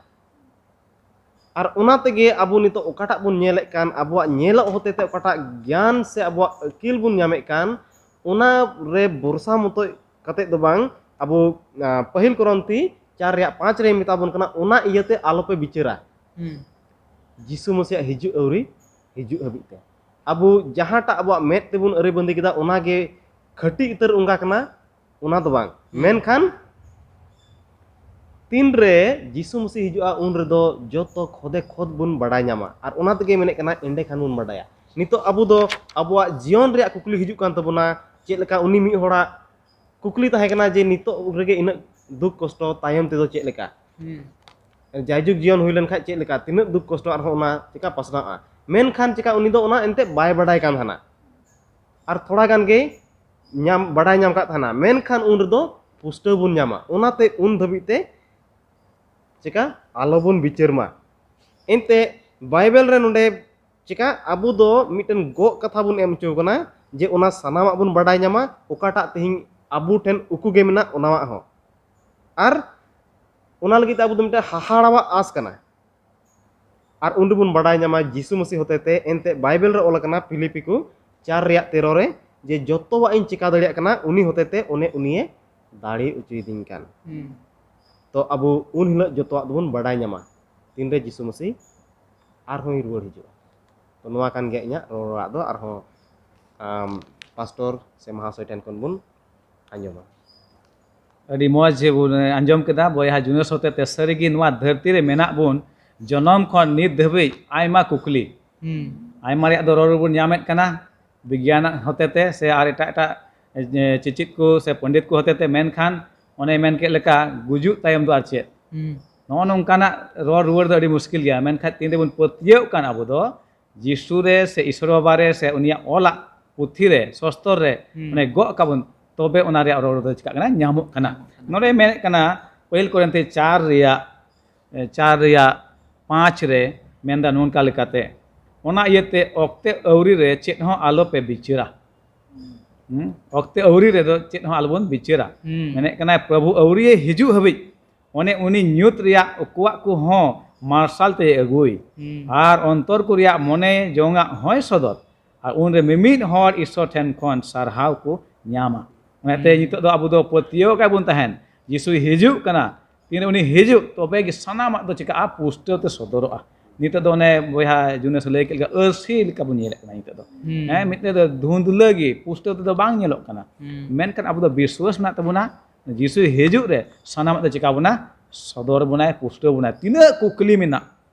ᱟᱨ ᱚᱱᱟ ᱛᱮᱜᱮ ᱟᱵᱚ ᱱᱤᱛᱚᱜ ᱚᱠᱟᱴᱟᱜ ᱵᱚᱱ ᱧᱮᱞᱮᱫ ᱠᱟᱱ, ᱟᱵᱚᱣᱟᱜ ᱧᱮᱞᱚᱜ ᱦᱚᱛᱮ ᱛᱮ ᱚᱠᱟᱴᱟᱜ ᱜᱮᱭᱟᱱ ᱥᱮ ᱟᱵᱚᱣᱟᱜ ᱟᱹᱠᱤᱞ ᱵᱚᱱ ᱧᱟᱢᱮᱫ ᱠᱟᱱ, ᱚᱱᱟ ᱨᱮ ᱵᱷᱚᱨᱥᱟ ᱢᱚᱛᱚᱡ ᱠᱟᱛᱮᱫ ᱫᱚ ᱵᱟᱝ, ᱟᱵᱚ, ᱟ, ᱯᱟᱹᱦᱤᱞ ᱠᱚᱨᱚᱱᱛᱷᱤ ᱪᱟᱨ ᱨᱮᱭᱟᱜ ᱯᱟᱸᱪ ᱨᱮ ᱢᱮᱛᱟ ᱵᱚᱱ ᱠᱟᱱᱟ, ᱚᱱᱟ ᱤᱭᱟᱹᱛᱮ ᱟᱞᱚᱯᱮ ᱵᱤᱪᱟᱹᱨᱟ᱾ ᱦᱩᱸ᱾ ᱡᱤᱥᱩ ᱢᱟᱥᱤᱭᱟᱜ ᱦᱤᱡᱩᱜ ᱟᱹᱣᱨᱤ ᱦᱤᱡᱩᱜ ᱦᱟᱹᱵᱤᱡ ᱛᱮ᱾ ᱟᱵᱚ ᱡᱟᱦᱟᱸᱴᱟᱜ ᱟᱵᱚᱣᱟᱜ ᱢᱮᱫ ᱛᱮᱵᱚᱱ ᱟᱹᱨᱤ ᱵᱟᱸᱫᱤ ᱠᱮᱫᱟ, ᱚᱱᱟᱜᱮ ᱠᱷᱟᱹᱴᱤ ᱩᱛᱟᱹᱨ ᱚᱱᱠᱟ ᱠᱟᱱᱟ, ᱚᱱᱟ ᱫᱚ ᱵᱟᱝ᱾ ᱦᱩᱸ᱾ ᱢᱮᱱᱠᱷᱟᱱ ᱛᱤᱱᱨᱮ ᱡᱤᱥᱩ ᱢᱟᱹᱥᱤ ᱦᱤᱡᱩᱜᱼᱟ, ᱩᱱ ᱨᱮᱫᱚ ᱡᱚᱛᱚ ᱠᱷᱚᱫᱮ ᱠᱷᱚᱫ ᱵᱚᱱ ᱵᱟᱰᱟᱭ ᱧᱟᱢᱟ᱾ ᱟᱨ ᱚᱱᱟ ᱛᱮᱜᱮ ᱢᱮᱱᱮᱫ ᱠᱟᱱᱟ, ᱮᱸᱰᱮ ᱠᱷᱟᱱ ᱵᱚᱱ ᱵᱟᱰᱟᱭᱟ᱾ ᱱᱤᱛᱚᱜ ᱟᱵᱚ ᱫᱚ ᱟᱵᱚᱣᱟᱜ ᱡᱤᱭᱚᱱ ᱨᱮᱭᱟᱜ ᱠᱩᱠᱞᱤ ᱦᱤᱡᱩᱜ ᱠᱟᱱ ᱛᱟᱵᱚᱱᱟ, ᱪᱮᱫ ᱞᱮᱠᱟ ᱩᱱᱤ ᱢᱤᱫ ᱦᱚᱲᱟᱜ ᱠᱩᱠᱞᱤ ᱛᱟᱦᱮᱸ ᱠᱟᱱᱟ ᱡᱮ ᱱᱤᱛᱚᱜ ᱨᱮᱜᱮ ᱤᱱᱟᱹᱜ ᱫᱩᱠ ᱠᱚᱥᱴᱚ, ᱛᱟᱭᱚᱢ ᱛᱮᱫᱚ ᱪᱮᱫ ᱞᱮᱠᱟ? ᱦᱩᱸ᱾ ᱡᱟᱭᱡᱩᱜᱽ ᱡᱤᱭᱚᱱ ᱦᱩᱭ ᱞᱮᱱᱠᱷᱟᱱ ᱪᱮᱫ ᱞᱮᱠᱟ, ᱛᱤᱱᱟᱹᱜ ᱫᱩᱠ ᱠᱚᱥᱴᱚ ᱟᱨᱦᱚᱸ ᱚᱱᱟ ᱪᱮᱠᱟ ᱯᱟᱥᱱᱟᱜᱼᱟ? ᱢᱮᱱᱠᱷᱟᱱ ᱪᱮᱠᱟ ᱩᱱᱤ ᱫᱚ ᱚᱱᱟ ᱮᱱᱛᱮᱫ ᱵᱟᱭ ᱵᱟᱰᱟᱭ ᱠᱟᱱ ᱛᱟᱦᱮᱱᱟ᱾ ᱟᱨ ᱛᱷᱚᱲᱟ ᱜᱟᱱ ᱜᱮ ᱧᱟᱢ, ᱵᱟᱰᱟᱭ ᱧᱟᱢ ᱠᱟᱜ ᱛᱟᱦᱮᱱᱟ, ᱢᱮᱱᱠᱷᱟᱱ ᱩᱱ ᱨᱮᱫᱚ ᱯᱩᱥᱴᱟᱹᱣ ᱵᱚᱱ ᱧᱟᱢᱟ᱾ ᱚᱱᱟᱛᱮ ᱩᱱ ᱫᱷᱟᱹᱵᱤᱡ ᱛᱮ ᱪᱮᱠᱟ ᱟᱞᱚᱵᱚᱱ ᱵᱤᱪᱟᱹᱨ ᱢᱟ᱾ ᱮᱱᱛᱮ ᱵᱟᱭᱵᱮᱞ ᱨᱮ ᱱᱚᱰᱮ ᱪᱮᱠᱟ ᱟᱵᱚ ᱫᱚ ᱢᱤᱫᱴᱮᱱ ᱜᱚᱜ ᱠᱟᱛᱷᱟ ᱵᱚᱱ ᱮᱢ ᱦᱚᱪᱚ ᱠᱟᱱᱟ ᱡᱮ ᱚᱱᱟ ᱥᱟᱱᱟᱢᱟᱜ ᱵᱚᱱ ᱵᱟᱰᱟᱭ ᱧᱟᱢᱟ, ᱚᱠᱟᱴᱟᱜ ᱛᱮᱦᱮᱧ ᱟᱵᱚ ᱴᱷᱮᱱ ᱩᱠᱩ ᱜᱮ ᱢᱮᱱᱟᱜ ᱚᱱᱟᱣᱟᱜ ᱦᱚᱸ᱾ ᱟᱨ ᱚᱱᱟ ᱞᱟᱹᱜᱤᱫ ᱛᱮ ᱟᱵᱚ ᱫᱚ ᱢᱤᱫᱴᱮᱱ ᱦᱟᱦᱟᱲᱟᱣᱟᱜ ᱟᱸᱥ ᱠᱟᱱᱟ᱾ ᱟᱨ ᱩᱱ ᱨᱮᱵᱚᱱ ᱵᱟᱰᱟᱭ ᱧᱟᱢᱟ ᱡᱤᱥᱩ ᱢᱟᱹᱥᱤ ᱦᱚᱛᱮ ᱛᱮ, ᱮᱱᱛᱮ ᱵᱟᱭᱵᱮᱞ ᱨᱮ ᱚᱞ ᱟᱠᱟᱱᱟ ᱯᱷᱤᱞᱤᱯᱤ ᱠᱚ ᱪᱟᱨ ᱨᱮᱭᱟᱜ ᱛᱮᱨᱚ ᱨᱮ, ᱡᱮ ᱡᱚᱛᱚᱣᱟᱜ ᱤᱧ ᱪᱮᱠᱟ ᱫᱟᱲᱮᱭᱟᱜ ᱠᱟᱱᱟ ᱩᱱᱤ ᱦᱚᱛᱮ ᱛᱮ, ᱚᱱᱮ ᱩᱱᱤᱭᱮ ᱫᱟᱲᱮ ᱦᱚᱪᱚᱭᱤᱫᱤᱧ ᱠᱟᱱ᱾ ᱦᱩᱸ᱾ ᱛᱚ ᱟᱵᱚ ᱩᱱ ᱦᱤᱞᱳᱜ ᱡᱚᱛᱚᱣᱟᱜ ᱫᱚᱵᱚᱱ ᱵᱟᱰᱟᱭ ᱧᱟᱢᱟ, ᱛᱤᱱᱨᱮ ᱡᱤᱥᱩ ᱢᱟᱹᱥᱤ ᱟᱨᱦᱚᱸᱭ ᱨᱩᱣᱟᱹᱲ ᱦᱤᱡᱩᱜᱼᱟ᱾ ᱛᱚ ᱱᱚᱣᱟ ᱠᱟᱱ ᱜᱮᱭᱟ ᱤᱧᱟᱹᱜ ᱨᱚᱲ ᱨᱟᱜ ᱫᱚ᱾ ᱟᱨᱦᱚᱸ, ᱟᱢ, ᱯᱟᱥᱴᱚᱨ ᱥᱮ ᱢᱟᱦᱟᱥᱚᱭ ᱴᱷᱮᱱ ᱠᱷᱚᱱ ᱵᱚᱱ ᱟᱸᱡᱚᱢᱟ᱾ ᱟᱹᱰᱤ ᱢᱚᱡᱽ ᱵᱚᱱ ᱟᱸᱡᱚᱢ ᱠᱮᱫᱟ ᱵᱚᱭᱦᱟ ᱡᱩᱱᱟᱹᱥ ᱦᱚᱛᱮᱛᱮ᱾ ᱥᱟᱹᱨᱤᱜᱮ ᱱᱚᱣᱟ ᱫᱷᱟᱹᱨᱛᱤ ᱨᱮ ᱢᱮᱱᱟᱜ ᱵᱚᱱ, ᱡᱚᱱᱚᱢ ᱠᱷᱚᱱ ᱱᱤᱛ ᱫᱷᱟᱹᱵᱤᱡ ᱟᱭᱢᱟ ᱠᱩᱠᱞᱤ, ᱦᱩᱸ᱾ ᱟᱭᱢᱟ ᱨᱮᱭᱟᱜ ᱫᱚ ᱨᱚᱲ ᱵᱚᱱ ᱧᱟᱢᱮᱫ ᱠᱟᱱᱟ, ᱵᱤᱜᱽᱜᱟᱱ ᱦᱚᱛᱮᱛᱮ ᱥᱮ ᱟᱨ ᱮᱴᱟᱜ ᱮᱴᱟᱜ, ᱮ, ᱪᱮᱪᱮᱫ ᱠᱚ ᱥᱮ ᱯᱚᱱᱰᱤᱛ ᱠᱚ ᱦᱚᱛᱮᱛᱮ᱾ ᱢᱮᱱᱠᱷᱟᱱ ᱚᱱᱮ ᱢᱮᱱ ᱠᱮᱫ ᱞᱮᱠᱟ, ᱜᱩᱡᱩᱜ ᱛᱟᱭᱚᱢ ᱫᱚ ᱟᱨ ᱪᱮᱫ? ᱦᱩᱸ᱾ ᱱᱚᱜᱼᱚ ᱱᱚᱝᱠᱟᱱᱟᱜ ᱨᱚᱲ ᱨᱩᱣᱟᱹᱲ ᱫᱚ ᱟᱹᱰᱤ ᱢᱩᱥᱠᱤᱞ ᱜᱮᱭᱟ᱾ ᱢᱮᱱᱠᱷᱟᱱ ᱛᱤᱱ ᱨᱮᱵᱚᱱ ᱯᱟᱹᱛᱭᱟᱹᱣ ᱠᱟᱱ ᱟᱵᱚ ᱫᱚ, ᱡᱤᱥᱩ ᱨᱮ ᱥᱮ ᱤᱥᱚᱨ ᱵᱟᱵᱟ ᱨᱮ ᱥᱮ ᱩᱱᱤᱭᱟᱜ ᱚᱞᱟᱜ ᱯᱩᱛᱷᱤ ᱨᱮ, ᱥᱚᱥᱛᱚᱨ ᱨᱮ, ᱦᱩᱸ᱾ ᱚᱱᱮ ᱜᱚᱜ ᱠᱟᱵᱚᱱ, ᱛᱚᱵᱮ ᱚᱱᱟ ᱨᱮᱭᱟᱜ ᱨᱚᱲ ᱫᱚ ᱪᱤᱠᱟᱹᱜ ᱠᱟᱱᱟ? ᱧᱟᱢᱚᱜ ᱠᱟᱱᱟ᱾ ᱧᱟᱢᱚᱜ ᱠᱟᱱᱟ᱾ ᱱᱚᱰᱮ ᱢᱮᱱᱮᱫ ᱠᱟᱱᱟ, ᱯᱟᱹᱦᱤᱞ ᱠᱚᱨᱤᱱᱛᱷᱤ ᱪᱟᱨ ᱨᱮᱭᱟᱜ, ᱮ, ᱪᱟᱨ ᱨᱮᱭᱟᱜ ᱯᱟᱸᱪ ᱨᱮ ᱢᱮᱱᱫᱟ ᱱᱚᱝᱠᱟ ᱞᱮᱠᱟᱛᱮ, ᱚᱱᱟ ᱤᱭᱟᱹᱛᱮ ᱚᱠᱛᱮ ᱟᱹᱣᱨᱤ ᱨᱮ ᱪᱮᱫ ᱦᱚᱸ ᱟᱞᱚᱯᱮ ᱵᱤᱪᱟᱹᱨᱟ᱾ ᱦᱩᱸ? ᱚᱠᱛᱮ ᱟᱹᱣᱨᱤ ᱨᱮᱫᱚ ᱪᱮᱫ ᱦᱚᱸ ᱟᱞᱚᱵᱚᱱ ᱵᱤᱪᱟᱹᱨᱟ᱾ ᱦᱩᱸ᱾ ᱢᱮᱱᱮᱫ ᱠᱟᱱᱟᱭ, ᱯᱨᱚᱵᱷᱩ ᱟᱹᱣᱨᱤᱭᱮ ᱦᱤᱡᱩᱜ ᱦᱟᱹᱵᱤᱡ ᱚᱱᱮ ᱩᱱᱤ ᱧᱩᱛ ᱨᱮᱭᱟᱜ ᱩᱠᱩᱣᱟᱜ ᱠᱚᱦᱚᱸ ᱢᱟᱨᱥᱟᱞ ᱛᱮᱭ ᱟᱹᱜᱩᱭ᱾ ᱦᱩᱸ᱾ ᱟᱨ ᱚᱱᱛᱚᱨ ᱠᱚ ᱨᱮᱭᱟᱜ ᱢᱚᱱᱮ ᱡᱚᱝᱟᱜ ᱦᱚᱸᱭ ᱥᱚᱫᱚᱨ᱾ ᱟᱨ ᱩᱱᱨᱮ ᱢᱤᱢᱤᱫ ᱦᱚᱲ ᱤᱥᱥᱚᱨ ᱴᱷᱮᱱ ᱠᱷᱚᱱ ᱥᱟᱨᱦᱟᱣ ᱠᱚ ᱧᱟᱢᱟ᱾ ᱚᱱᱟᱛᱮ ᱦᱩᱸ᱾ ᱱᱤᱛᱚᱜ ᱫᱚ ᱟᱵᱚ ᱫᱚ ᱯᱟᱹᱛᱭᱟᱹᱣ ᱠᱟᱜ ᱵᱚᱱ ᱛᱟᱦᱮᱱ, ᱡᱤᱥᱩᱭ ᱦᱤᱡᱩᱜ ᱠᱟᱱᱟ᱾ ᱛᱤᱱᱨᱮ ᱩᱱᱤ ᱦᱤᱡᱩᱜ, ᱛᱚᱵᱮ ᱜᱮ ᱥᱟᱱᱟᱢᱟᱜ ᱫᱚ ᱪᱤᱠᱟᱹᱜᱼᱟ? ᱯᱩᱥᱴᱟᱹᱣ ᱛᱮ ᱥᱚᱫᱚᱨᱚᱜᱼᱟ᱾ ᱱᱤᱛᱚᱜ ᱫᱚ ᱚᱱᱮ ᱵᱚᱭᱦᱟ ᱡᱩᱱᱮᱥ ᱞᱟᱹᱭ ᱠᱮᱫ ᱞᱮᱠᱟ, ᱟᱹᱨᱥᱤ ᱞᱮᱠᱟ ᱵᱚᱱ ᱧᱮᱞᱮᱫ ᱠᱟᱱᱟ ᱱᱤᱛᱚᱜ ᱫᱚ᱾ ᱦᱩᱸ᱾ ᱦᱮᱸ, ᱢᱤᱫᱴᱮᱡ ᱫᱚ ᱫᱷᱩᱸᱫᱽᱞᱟᱹ ᱜᱮ, ᱯᱩᱥᱴᱟᱹᱣ ᱛᱮᱫᱚ ᱵᱟᱝ ᱧᱮᱞᱚᱜ ᱠᱟᱱᱟ᱾ ᱦᱩᱸ᱾ ᱢᱮᱱᱠᱷᱟᱱ ᱟᱵᱚ ᱫᱚ ᱵᱤᱥᱣᱟᱥ ᱢᱮᱱᱟᱜ ᱛᱟᱵᱚᱱᱟ, ᱡᱤᱥᱩ ᱦᱤᱡᱩᱜ ᱨᱮ ᱥᱟᱱᱟᱢᱟᱜ ᱫᱚ ᱪᱮᱠᱟ ᱵᱚᱱᱟ, ᱥᱚᱫᱚᱨ ᱵᱚᱱᱟᱭ, ᱯᱩᱥᱴᱟᱹᱣ ᱵᱚᱱᱟᱭ᱾ ᱛᱤᱱᱟᱹᱜ ᱠᱩᱠᱞᱤ ᱢᱮᱱᱟᱜ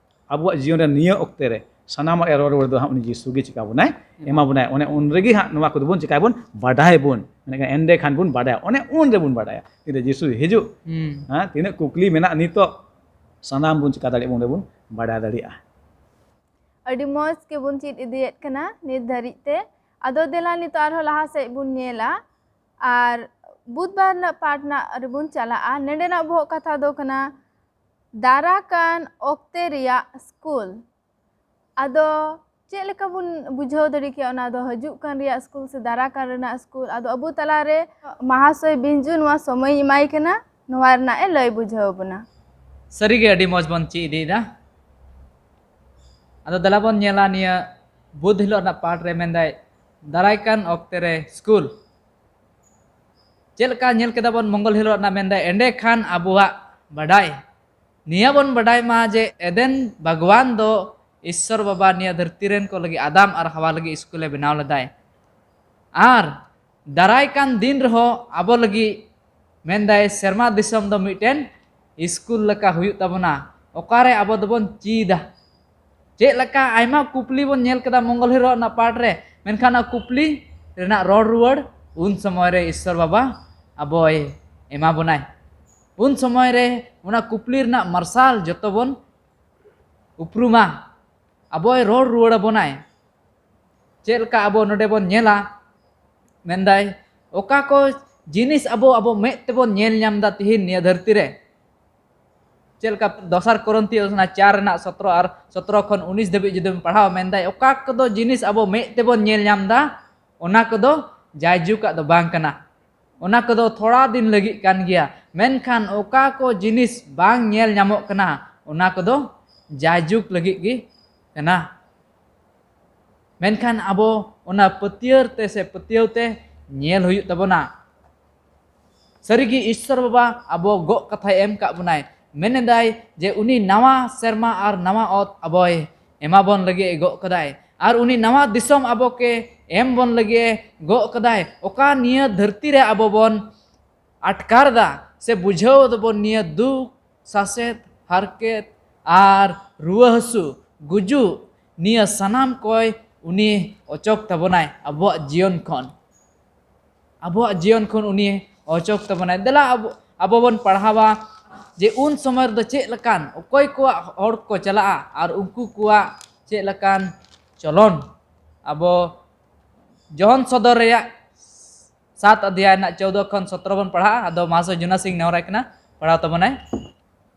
ᱟᱵᱚᱣᱟᱜ ᱡᱤᱭᱚᱱ ᱨᱮ ᱱᱤᱭᱟᱹ ᱚᱠᱛᱮ ᱨᱮ, ᱥᱟᱱᱟᱢᱟᱜ ᱨᱮ ᱨᱚᱲ ᱨᱩᱣᱟᱹᱲ ᱫᱚ ᱦᱟᱸᱜ ᱩᱱᱤ ᱡᱤᱥᱩ ᱜᱮ ᱪᱮᱠᱟ ᱵᱚᱱᱟᱭ, ᱮᱢᱟ ᱵᱚᱱᱟᱭ᱾ ᱚᱱᱮ ᱩᱱ ᱨᱮᱜᱮ ᱦᱟᱸᱜ ᱱᱚᱣᱟ ᱠᱚᱫᱚ ᱵᱚᱱ ᱪᱮᱠᱟᱭ ᱵᱚᱱ ᱵᱟᱰᱟᱭ ᱵᱚᱱ, ᱢᱮᱱᱠᱷᱟᱱ ᱮᱸᱰᱮ ᱠᱷᱟᱱ ᱵᱚᱱ ᱵᱟᱰᱟᱭᱟ, ᱚᱱᱮ ᱩᱱ ᱨᱮᱵᱚᱱ ᱵᱟᱰᱟᱭᱟ᱾ ᱛᱤᱱᱨᱮ ᱡᱤᱥᱩ ᱦᱤᱡᱩᱜ, ᱦᱩᱸ᱾ ᱦᱮᱸ, ᱛᱤᱱᱟᱹᱜ ᱠᱩᱠᱞᱤ ᱢᱮᱱᱟᱜ ᱱᱤᱛᱚᱜ, ᱥᱟᱱᱟᱢ ᱵᱚᱱ ᱪᱮᱠᱟ ᱫᱟᱲᱮᱭᱟᱜᱼᱟ, ᱚᱸᱰᱮ ᱵᱚᱱ ᱵᱟᱰᱟᱭ ᱫᱟᱲᱮᱭᱟᱜᱼᱟ᱾ ᱟᱹᱰᱤ ᱢᱚᱡᱽ ᱜᱮᱵᱚᱱ ᱪᱮᱫ ᱤᱫᱤᱭᱮᱫ ᱠᱟᱱᱟ ᱱᱤᱛ ᱫᱷᱟᱹᱨᱤᱡ ᱛᱮ᱾ ᱟᱫᱚ ᱫᱮᱞᱟ ᱱᱤᱛᱚᱜ ᱟᱨᱦᱚᱸ ᱞᱟᱦᱟ ᱥᱮᱫ ᱵᱚᱱ ᱧᱮᱞᱟ ᱟᱨ ᱵᱩᱫᱷᱵᱟᱨ ᱨᱮᱱᱟᱜ ᱯᱟᱴ ᱨᱮᱱᱟᱜ ᱨᱮᱵᱚᱱ ᱪᱟᱞᱟᱜᱼᱟ᱾ ᱱᱚᱰᱮᱱᱟᱜ ᱵᱚᱦᱚᱜ ᱠᱟᱛᱷᱟ ᱫᱚ ᱠᱟᱱᱟ ᱫᱟᱨᱟ ᱠᱟᱱ ᱚᱠᱛᱮ ᱨᱮᱭᱟᱜ ᱥᱠᱩᱞ᱾ ᱟᱫᱚ ᱪᱮᱫ ᱞᱮᱠᱟ ᱵᱚᱱ ᱵᱩᱡᱷᱟᱹᱣ ᱫᱟᱲᱮ ᱠᱮᱭᱟ ᱚᱱᱟ ᱫᱚ ᱦᱤᱡᱩᱜ ᱠᱟᱱ ᱨᱮᱭᱟᱜ ᱥᱠᱩᱞ ᱥᱮ ᱫᱟᱨᱟ ᱠᱟᱱ ᱨᱮᱱᱟᱜ ᱥᱠᱩᱞ? ᱟᱫᱚ ᱟᱵᱚ ᱛᱟᱞᱟᱨᱮ ᱢᱟᱦᱟᱥᱚᱭ ᱵᱤᱧᱡᱩ ᱱᱚᱣᱟ ᱥᱚᱢᱚᱭ ᱮᱢᱟᱭ ᱠᱟᱱᱟ, ᱱᱚᱣᱟ ᱨᱮᱱᱟᱜ ᱮ ᱞᱟᱹᱭ ᱵᱩᱡᱷᱟᱹᱣ ᱵᱚᱱᱟ᱾ ᱥᱟᱹᱨᱤᱜᱮ ᱟᱹᱰᱤ ᱢᱚᱡᱽ ᱵᱚᱱ ᱪᱮᱫ ᱤᱫᱤᱭᱮᱫᱟ᱾ ᱟᱫᱚ ᱫᱮᱞᱟ ᱵᱚᱱ ᱧᱮᱞᱟ ᱱᱤᱭᱟᱹ ᱵᱩᱫᱷ ᱦᱤᱞᱳᱜ ᱨᱮᱱᱟᱜ ᱯᱟᱴ ᱨᱮ ᱢᱮᱱᱫᱟᱭ, ᱫᱟᱨᱟᱭ ᱠᱟᱱ ᱚᱠᱛᱮ ᱨᱮ ᱥᱠᱩᱞ᱾ ᱪᱮᱫ ᱞᱮᱠᱟ ᱧᱮᱞ ᱠᱮᱫᱟ ᱵᱚᱱ ᱢᱚᱝᱜᱚᱞ ᱦᱤᱞᱳᱜ ᱨᱮᱱᱟᱜ, ᱢᱮᱱᱫᱟᱭ ᱮᱸᱰᱮ ᱠᱷᱟᱱ ᱟᱵᱚᱣᱟᱜ ᱵᱟᱰᱟᱭ, ᱱᱤᱭᱟᱹ ᱵᱚᱱ ᱵᱟᱰᱟᱭ ᱢᱟ ᱡᱮ ᱮᱫᱮᱱ ᱵᱟᱜᱽᱣᱟᱱ ᱫᱚ ᱤᱥᱥᱚᱨ ᱵᱟᱵᱟ ᱱᱤᱭᱟᱹ ᱫᱷᱟᱹᱨᱛᱤ ᱨᱮᱱ ᱠᱚ ᱞᱟᱹᱜᱤᱫ, ᱟᱫᱟᱢ ᱟᱨ ᱦᱟᱣᱟ ᱞᱟᱹᱜᱤᱫ ᱥᱠᱩᱞᱮ ᱵᱮᱱᱟᱣ ᱞᱮᱫᱟᱭ᱾ ᱟᱨ ᱫᱟᱨᱟᱭ ᱠᱟᱱ ᱫᱤᱱ ᱨᱮᱦᱚᱸ ᱟᱵᱚ ᱞᱟᱹᱜᱤᱫ ᱢᱮᱱᱫᱟᱭ ᱥᱮᱨᱢᱟ ᱫᱤᱥᱚᱢ ᱫᱚ ᱢᱤᱫᱴᱮᱱ ᱥᱠᱩᱞ ᱞᱮᱠᱟ ᱦᱩᱭᱩᱜ ᱛᱟᱵᱚᱱᱟ, ᱚᱠᱟᱨᱮ ᱟᱵᱚ ᱫᱚᱵᱚᱱ ᱪᱮᱫᱟ᱾ ᱪᱮᱫ ᱞᱮᱠᱟ ᱟᱭᱢᱟ ᱠᱩᱠᱞᱤ ᱵᱚᱱ ᱧᱮᱞ ᱠᱮᱫᱟ ᱢᱚᱝᱜᱚᱞ ᱦᱤᱞᱳᱜ ᱨᱮᱱᱟᱜ ᱯᱟᱴ ᱨᱮ, ᱢᱮᱱᱠᱷᱟᱱ ᱚᱱᱟ ᱠᱩᱠᱞᱤ ᱨᱮᱱᱟᱜ ᱨᱚᱲ ᱨᱩᱣᱟᱹᱲ ᱩᱱ ᱥᱚᱢᱚᱭ ᱨᱮ ᱤᱥᱥᱚᱨ ᱵᱟᱵᱟ ᱟᱵᱚᱭ ᱮᱢᱟ ᱵᱚᱱᱟᱭ᱾ ᱩᱱ ᱥᱚᱢᱚᱭ ᱨᱮ ᱚᱱᱟ ᱠᱩᱠᱞᱤ ᱨᱮᱱᱟᱜ ᱢᱟᱨᱥᱟᱞ ᱡᱚᱛᱚ ᱵᱚᱱ ᱩᱯᱨᱩᱢᱟ, ᱟᱵᱚᱭ ᱨᱚᱲ ᱨᱩᱣᱟᱹᱲ ᱟᱵᱚᱱᱟᱭ᱾ ᱪᱮᱫ ᱞᱮᱠᱟ ᱟᱵᱚ ᱱᱚᱰᱮ ᱵᱚᱱ ᱧᱮᱞᱟ, ᱢᱮᱱᱫᱟᱭ ᱚᱠᱟ ᱠᱚ ᱡᱤᱱᱤᱥ ᱟᱵᱚ, ᱟᱵᱚ ᱢᱮᱫ ᱛᱮᱵᱚᱱ ᱧᱮᱞ ᱧᱟᱢ ᱮᱫᱟ ᱛᱤᱦᱤᱧ ᱱᱤᱭᱟᱹ ᱫᱷᱟᱹᱨᱛᱤ ᱨᱮ, ᱪᱮᱫ ᱞᱮᱠᱟ ᱫᱚᱥᱟᱨ ᱠᱚᱨᱤᱱᱛᱷᱤᱭᱚ ᱚᱱᱟ ᱪᱟᱨ ᱨᱮᱱᱟᱜ ᱥᱚᱛᱨᱚ ᱟᱨ ᱥᱚᱛᱨᱚ ᱠᱷᱚᱱ ᱩᱱᱤᱥ ᱫᱷᱟᱹᱵᱤᱡ ᱡᱩᱫᱤᱢ ᱯᱟᱲᱦᱟᱣᱟ, ᱢᱮᱱᱫᱟᱭ ᱚᱠᱟ ᱠᱚᱫᱚ ᱡᱤᱱᱤᱥ ᱟᱵᱚ ᱢᱮᱫ ᱛᱮᱵᱚᱱ ᱧᱮᱞ ᱧᱟᱢ ᱮᱫᱟ, ᱚᱱᱟ ᱠᱚᱫᱚ ᱡᱟᱭᱡᱩᱜᱽ ᱟᱜ ᱫᱚ ᱵᱟᱝ ᱠᱟᱱᱟ, ᱚᱱᱟ ᱠᱚᱫᱚ ᱛᱷᱚᱲᱟ ᱫᱤᱱ ᱞᱟᱹᱜᱤᱫ ᱠᱟᱱ ᱜᱮᱭᱟ, ᱢᱮᱱᱠᱷᱟᱱ ᱚᱠᱟ ᱠᱚ ᱡᱤᱱᱤᱥ ᱵᱟᱝ ᱧᱮᱞ ᱧᱟᱢᱚᱜ ᱠᱟᱱᱟ, ᱚᱱᱟ ᱠᱚᱫᱚ ᱡᱟᱭᱡᱩᱜᱽ ᱞᱟᱹᱜᱤᱫ ᱜᱮ ᱠᱟᱱᱟ᱾ ᱢᱮᱱᱠᱷᱟᱱ ᱟᱵᱚ ᱚᱱᱟ ᱯᱟᱹᱛᱭᱟᱹᱣ ᱛᱮ ᱥᱮ ᱯᱟᱹᱛᱭᱟᱹᱣ ᱛᱮ ᱧᱮᱞ ᱦᱩᱭᱩᱜ ᱛᱟᱵᱚᱱᱟ᱾ ᱥᱟᱹᱨᱤᱜᱮ ᱤᱥᱥᱚᱨ ᱵᱟᱵᱟ ᱟᱵᱚ ᱜᱚᱜ ᱠᱟᱛᱷᱟᱭ ᱮᱢ ᱠᱟᱜ ᱵᱚᱱᱟᱭ, ᱢᱮᱱᱮᱫᱟᱭ ᱡᱮ ᱩᱱᱤ ᱱᱟᱣᱟ ᱥᱮᱨᱢᱟ ᱟᱨ ᱱᱟᱣᱟ ᱚᱛ ᱟᱵᱚᱭ ᱮᱢᱟᱵᱚᱱ ᱞᱟᱹᱜᱤᱫ ᱮ ᱜᱚᱜ ᱠᱟᱫᱟᱭ, ᱟᱨ ᱩᱱᱤ ᱱᱟᱣᱟ ᱫᱤᱥᱚᱢ ᱟᱵᱚ ᱠᱮ ᱮᱢ ᱵᱚᱱ ᱞᱟᱹᱜᱤᱫ ᱮ ᱜᱚᱜ ᱠᱟᱫᱟᱭ᱾ ᱚᱠᱟ ᱱᱤᱭᱟᱹ ᱫᱷᱟᱹᱨᱛᱤ ᱨᱮ ᱟᱵᱚ ᱵᱚᱱ ᱟᱴᱠᱟᱨ ᱫᱟ ᱥᱮ ᱵᱩᱡᱷᱟᱹᱣ ᱫᱟᱵᱚᱱ, ᱱᱤᱭᱟᱹ ᱫᱩᱠ, ᱥᱟᱥᱮᱛ, ᱦᱟᱨᱠᱮᱛ ᱟᱨ ᱨᱩᱣᱟᱹ ᱦᱟᱹᱥᱩ, ᱜᱩᱡᱩᱜ, ᱱᱤᱭᱟᱹ ᱥᱟᱱᱟᱢ ᱠᱚᱭ ᱩᱱᱤ ᱚᱪᱚᱜ ᱛᱟᱵᱚᱱᱟᱭ ᱟᱵᱚᱣᱟᱜ ᱡᱤᱭᱚᱱ ᱠᱷᱚᱱ᱾ ᱟᱵᱚᱣᱟᱜ ᱡᱤᱭᱚᱱ ᱠᱷᱚᱱ ᱩᱱᱤ ᱚᱪᱚᱜ ᱛᱟᱵᱚᱱᱟᱭ᱾ ᱫᱮᱞᱟ ᱟᱵᱚ, ᱟᱵᱚ ᱵᱚᱱ ᱯᱟᱲᱦᱟᱣᱟ ᱡᱮ ᱩᱱ ᱥᱚᱢᱚᱭ ᱨᱮᱫᱚ ᱪᱮᱫ ᱞᱮᱠᱟᱱ, ᱚᱠᱚᱭ ᱠᱚᱣᱟᱜ ᱦᱚᱲ ᱠᱚ ᱪᱟᱞᱟᱜᱼᱟ ᱟᱨ ᱩᱱᱠᱩ ᱠᱚᱣᱟᱜ ᱪᱮᱫ ᱞᱮᱠᱟᱱ ᱪᱚᱞᱚᱱ᱾ ᱟᱵᱚ ᱡᱚᱦᱚᱱ ᱥᱚᱫᱚᱨ ᱨᱮᱭᱟᱜ ᱥᱟᱛ ᱚᱫᱷᱭᱟᱭ ᱨᱮᱱᱟᱜ ᱪᱳᱣᱫᱚ ᱠᱷᱚᱱ ᱥᱚᱛᱨᱚ ᱵᱚᱱ ᱯᱟᱲᱦᱟᱜᱼᱟ᱾ ᱟᱫᱚ ᱢᱟᱦᱟᱥᱚᱭ ᱡᱩᱱᱟ ᱥᱤᱝ ᱱᱮᱦᱚᱨᱟᱭ ᱠᱟᱱᱟ, ᱯᱟᱲᱦᱟᱣ ᱛᱟᱵᱚᱱᱟᱭ᱾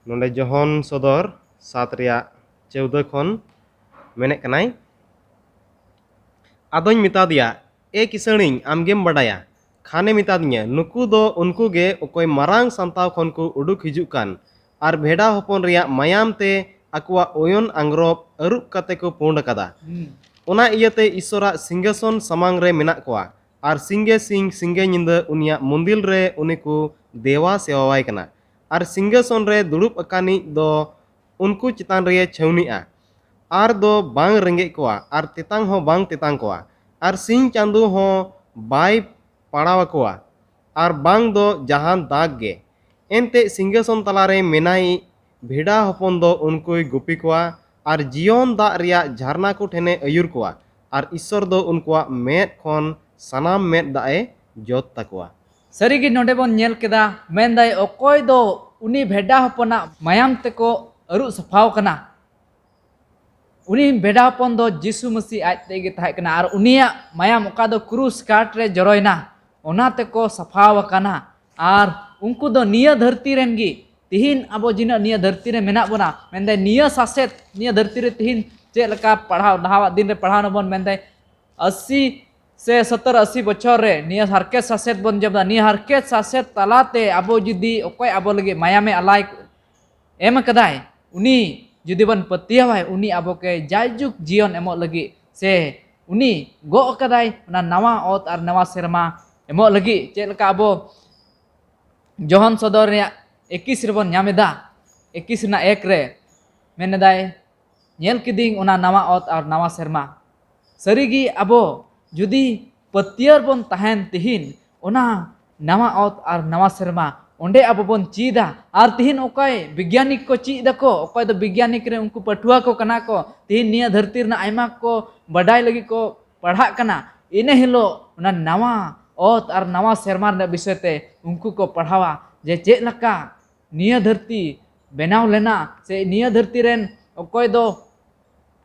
ᱱᱚᱰᱮ ᱡᱚᱦᱚᱱ ᱥᱚᱫᱚᱨ ᱥᱟᱛ ᱨᱮᱭᱟᱜ ᱪᱳᱣᱫᱚ ᱠᱷᱚᱱ ᱢᱮᱱᱮᱫ ᱠᱟᱱᱟᱭ, ᱟᱫᱚᱧ ᱢᱮᱛᱟ ᱫᱮᱭᱟ, "ᱮ ᱠᱤᱥᱟᱹᱬᱤᱧ, ᱟᱢᱜᱮᱢ ᱵᱟᱰᱟᱭᱟ᱾" ᱠᱷᱟᱱᱮ ᱢᱮᱛᱟ ᱫᱤᱧᱟ, "ᱱᱩᱠᱩ ᱫᱚ ᱩᱱᱠᱩ ᱜᱮ ᱚᱠᱚᱭ ᱢᱟᱨᱟᱝ ᱥᱟᱱᱛᱟᱣ ᱠᱷᱚᱱ ᱠᱚ ᱩᱰᱩᱠ ᱦᱤᱡᱩᱜ ᱠᱟᱱ, ᱟᱨ ᱵᱷᱮᱰᱟ ᱦᱚᱯᱚᱱ ᱨᱮᱭᱟᱜ ᱢᱟᱭᱟᱢ ᱛᱮ ᱟᱠᱚᱣᱟᱜ ᱚᱭᱚᱱ ᱟᱝᱜᱽᱨᱚᱵ ᱟᱹᱨᱩᱵ ᱠᱟᱛᱮ ᱠᱚ ᱯᱩᱸᱰ ᱟᱠᱟᱫᱟ᱾ ᱦᱩᱸ᱾ ᱚᱱᱟ ᱤᱭᱟᱹᱛᱮ ᱤᱥᱚᱨᱟᱜ ᱥᱤᱝᱜᱟᱥᱚᱱ ᱥᱟᱢᱟᱝ ᱨᱮ ᱢᱮᱱᱟᱜ ᱠᱚᱣᱟ, ᱟᱨ ᱥᱤᱝᱜᱮ ᱥᱤᱝ ᱥᱤᱝᱜᱮ ᱧᱤᱫᱟᱹ ᱩᱱᱤᱭᱟᱜ ᱢᱚᱱᱫᱤᱞ ᱨᱮ ᱩᱱᱤ ᱠᱚ ᱫᱮᱣᱟ ᱥᱮᱣᱟᱣᱟᱭ ᱠᱟᱱᱟ᱾ ᱟᱨ ᱥᱤᱝᱜᱟᱥᱚᱱ ᱨᱮ ᱫᱩᱲᱩᱵ ᱟᱠᱟᱱᱤᱡ ᱫᱚ ᱩᱱᱠᱩ ᱪᱮᱛᱟᱱ ᱨᱮᱭ ᱪᱷᱟᱹᱣᱱᱤᱜᱼᱟ᱾ ᱟᱨ ᱫᱚ ᱵᱟᱝ ᱨᱮᱸᱜᱮᱡ ᱠᱚᱣᱟ, ᱟᱨ ᱛᱮᱛᱟᱝ ᱦᱚᱸ ᱵᱟᱝ ᱛᱮᱛᱟᱝ ᱠᱚᱣᱟ, ᱟᱨ ᱥᱤᱧ ᱪᱟᱸᱫᱚ ᱦᱚᱸ ᱵᱟᱭ ᱯᱟᱲᱟᱣ ᱟᱠᱚᱣᱟ, ᱟᱨ ᱵᱟᱝ ᱫᱚ ᱡᱟᱦᱟᱱ ᱫᱟᱜᱽ ᱜᱮ᱾ ᱮᱱᱛᱮ ᱥᱤᱝᱜᱟᱥᱚᱱ ᱛᱟᱞᱟᱨᱮ ᱢᱮᱱᱟᱭᱤᱡ ᱵᱷᱮᱰᱟ ᱦᱚᱯᱚᱱ ᱫᱚ ᱩᱱᱠᱩᱭ ᱜᱩᱯᱤ ᱠᱚᱣᱟ, ᱟᱨ ᱡᱤᱭᱚᱱ ᱫᱟᱜ ᱨᱮᱭᱟᱜ ᱡᱷᱟᱨᱱᱟ ᱠᱚ ᱴᱷᱮᱱᱮ ᱟᱹᱭᱩᱨ ᱠᱚᱣᱟ, ᱟᱨ ᱤᱥᱥᱚᱨ ᱫᱚ ᱩᱱᱠᱩᱣᱟᱜ ᱢᱮᱫ ᱠᱷᱚᱱ ᱥᱟᱱᱟᱢ ᱢᱮᱫ ᱫᱟᱜ ᱮ ᱡᱚᱫ ᱛᱟᱠᱚᱣᱟ᱾ ᱥᱟᱹᱨᱤᱜᱮ ᱱᱚᱰᱮ ᱵᱚᱱ ᱧᱮᱞ ᱠᱮᱫᱟ, ᱢᱮᱱᱫᱟᱭ ᱚᱠᱚᱭ ᱫᱚ ᱩᱱᱤ ᱵᱷᱮᱰᱟ ᱦᱚᱯᱚᱱᱟᱜ ᱢᱟᱭᱟᱢ ᱛᱮᱠᱚ ᱟᱹᱨᱩᱵ ᱥᱟᱯᱷᱟᱣ ᱠᱟᱱᱟ᱾ ᱩᱱᱤ ᱵᱷᱮᱰᱟ ᱦᱚᱯᱚᱱ ᱫᱚ ᱡᱤᱥᱩ ᱢᱟᱹᱥᱤ ᱟᱡ ᱛᱮᱜᱮ ᱛᱟᱦᱮᱸ ᱠᱟᱱᱟ, ᱟᱨ ᱩᱱᱤᱭᱟᱜ ᱢᱟᱭᱟᱢ ᱚᱠᱟ ᱫᱚ ᱠᱨᱩᱥ ᱠᱟᱴ ᱨᱮ ᱡᱚᱨᱚᱭᱮᱱᱟ, ᱚᱱᱟ ᱛᱮᱠᱚ ᱥᱟᱯᱷᱟᱣ ᱟᱠᱟᱱᱟ᱾ ᱟᱨ ᱩᱱᱠᱩ ᱫᱚ ᱱᱤᱭᱟᱹ ᱫᱷᱟᱹᱨᱛᱤ ᱨᱮᱱ ᱜᱮ, ᱛᱤᱦᱤᱧ ᱟᱵᱚ ᱡᱤᱱᱟᱹᱜ ᱱᱤᱭᱟᱹ ᱫᱷᱟᱹᱨᱛᱤ ᱨᱮ ᱢᱮᱱᱟᱜ ᱵᱚᱱᱟ, ᱢᱮᱱᱫᱟᱭ ᱱᱤᱭᱟᱹ ᱥᱟᱥᱮᱛ, ᱱᱤᱭᱟᱹ ᱫᱷᱟᱹᱨᱛᱤ ᱨᱮ ᱛᱤᱦᱤᱧ ᱪᱮᱫ ᱞᱮᱠᱟ ᱯᱟᱲᱦᱟᱣ, ᱞᱟᱦᱟᱣᱟᱜ ᱫᱤᱱ ᱨᱮ ᱯᱟᱲᱦᱟᱣ ᱱᱟᱵᱚᱱ, ᱢᱮᱱᱫᱟᱭ ᱟᱥᱤ ᱥᱮ ᱥᱚᱛᱛᱚᱨ ᱟᱥᱤ ᱵᱚᱪᱷᱚᱨ ᱨᱮ ᱱᱤᱭᱟᱹ ᱦᱟᱨᱠᱮᱛ ᱥᱟᱥᱮᱛ ᱵᱚᱱ ᱡᱚᱢ ᱮᱫᱟ᱾ ᱱᱤᱭᱟᱹ ᱦᱟᱨᱠᱮᱛ ᱥᱟᱥᱮᱛ ᱛᱟᱞᱟᱛᱮ ᱟᱵᱚ ᱡᱩᱫᱤ ᱚᱠᱚᱭ ᱟᱵᱚ ᱞᱟᱹᱜᱤᱫ ᱢᱟᱭᱟᱢᱮ ᱟᱞᱟᱭ ᱮᱢ ᱟᱠᱟᱫᱟᱭ, ᱩᱱᱤ ᱡᱩᱫᱤ ᱵᱚᱱ ᱯᱟᱹᱛᱭᱟᱹᱣᱟᱭ, ᱩᱱᱤ ᱟᱵᱚ ᱠᱮ ᱡᱟᱭᱡᱩᱜᱽ ᱡᱤᱭᱚᱱ ᱮᱢᱚᱜ ᱞᱟᱹᱜᱤᱫ, ᱥᱮ ᱩᱱᱤ ᱜᱚᱜ ᱟᱠᱟᱫᱟᱭ ᱚᱱᱟ ᱱᱟᱣᱟ ᱚᱛ ᱟᱨ ᱱᱟᱣᱟ ᱥᱮᱨᱢᱟ ᱮᱢᱚᱜ ᱞᱟᱹᱜᱤᱫ᱾ ᱪᱮᱫ ᱞᱮᱠᱟ ᱟᱵᱚ ᱡᱚᱦᱚᱱ ᱥᱚᱫᱚᱨ ᱨᱮᱭᱟᱜ ᱮᱠᱤᱥ ᱨᱮᱵᱚᱱ ᱧᱟᱢ ᱮᱫᱟ, ᱮᱠᱤᱥ ᱨᱮᱱᱟᱜ ᱮᱠ ᱨᱮ ᱢᱮᱱ ᱮᱫᱟᱭ, ᱧᱮᱞ ᱠᱤᱫᱤᱧ ᱚᱱᱟ ᱱᱟᱣᱟ ᱚᱛ ᱟᱨ ᱱᱟᱣᱟ ᱥᱮᱨᱢᱟ᱾ ᱥᱟᱹᱨᱤᱜᱮ ᱟᱵᱚ ᱡᱩᱫᱤ ᱯᱟᱹᱛᱭᱟᱹᱣ ᱨᱮᱵᱚᱱ ᱛᱟᱦᱮᱱ ᱛᱤᱦᱤᱧ, ᱚᱱᱟ ᱱᱟᱣᱟ ᱚᱛ ᱟᱨ ᱱᱟᱣᱟ ᱥᱮᱨᱢᱟ ᱚᱸᱰᱮ ᱟᱵᱚ ᱵᱚᱱ ᱪᱮᱫᱟ᱾ ᱟᱨ ᱛᱤᱦᱤᱧ ᱚᱠᱚᱭ ᱵᱤᱜᱽᱭᱟᱱᱤᱠ ᱠᱚ ᱪᱮᱫ ᱫᱟᱠᱚ, ᱚᱠᱚᱭ ᱫᱚ ᱵᱤᱜᱽᱭᱟᱱᱤᱠ ᱨᱮ ᱩᱱᱠᱩ ᱯᱟᱹᱴᱷᱩᱣᱟᱹ ᱠᱚ ᱠᱟᱱᱟ ᱠᱚ, ᱛᱤᱦᱤᱧ ᱱᱤᱭᱟᱹ ᱫᱷᱟᱹᱨᱛᱤ ᱨᱮᱱᱟᱜ ᱟᱭᱢᱟ ᱠᱚ ᱵᱟᱰᱟᱭ ᱞᱟᱹᱜᱤᱫ ᱠᱚ ᱯᱟᱲᱦᱟᱜ ᱠᱟᱱᱟ᱾ ᱤᱱᱟᱹ ᱦᱤᱞᱳᱜ ᱚᱱᱟ ᱱᱟᱣᱟ ᱚᱛ ᱟᱨ ᱱᱟᱣᱟ ᱥᱮᱨᱢᱟ ᱨᱮᱱᱟᱜ ᱵᱤᱥᱚᱭ ᱛᱮ ᱩᱱᱠᱩ ᱠᱚ ᱯᱟᱲᱦᱟᱣᱟ ᱡᱮ ᱪᱮᱫ ᱞᱮᱠᱟ ᱱᱤᱭᱟᱹ ᱫᱷᱟᱹᱨᱛᱤ ᱵᱮᱱᱟᱣ ᱞᱮᱱᱟ, ᱥᱮ ᱱᱤᱭᱟᱹ ᱫᱷᱟᱹᱨᱛᱤ ᱨᱮᱱ ᱚᱠᱚᱭ ᱫᱚ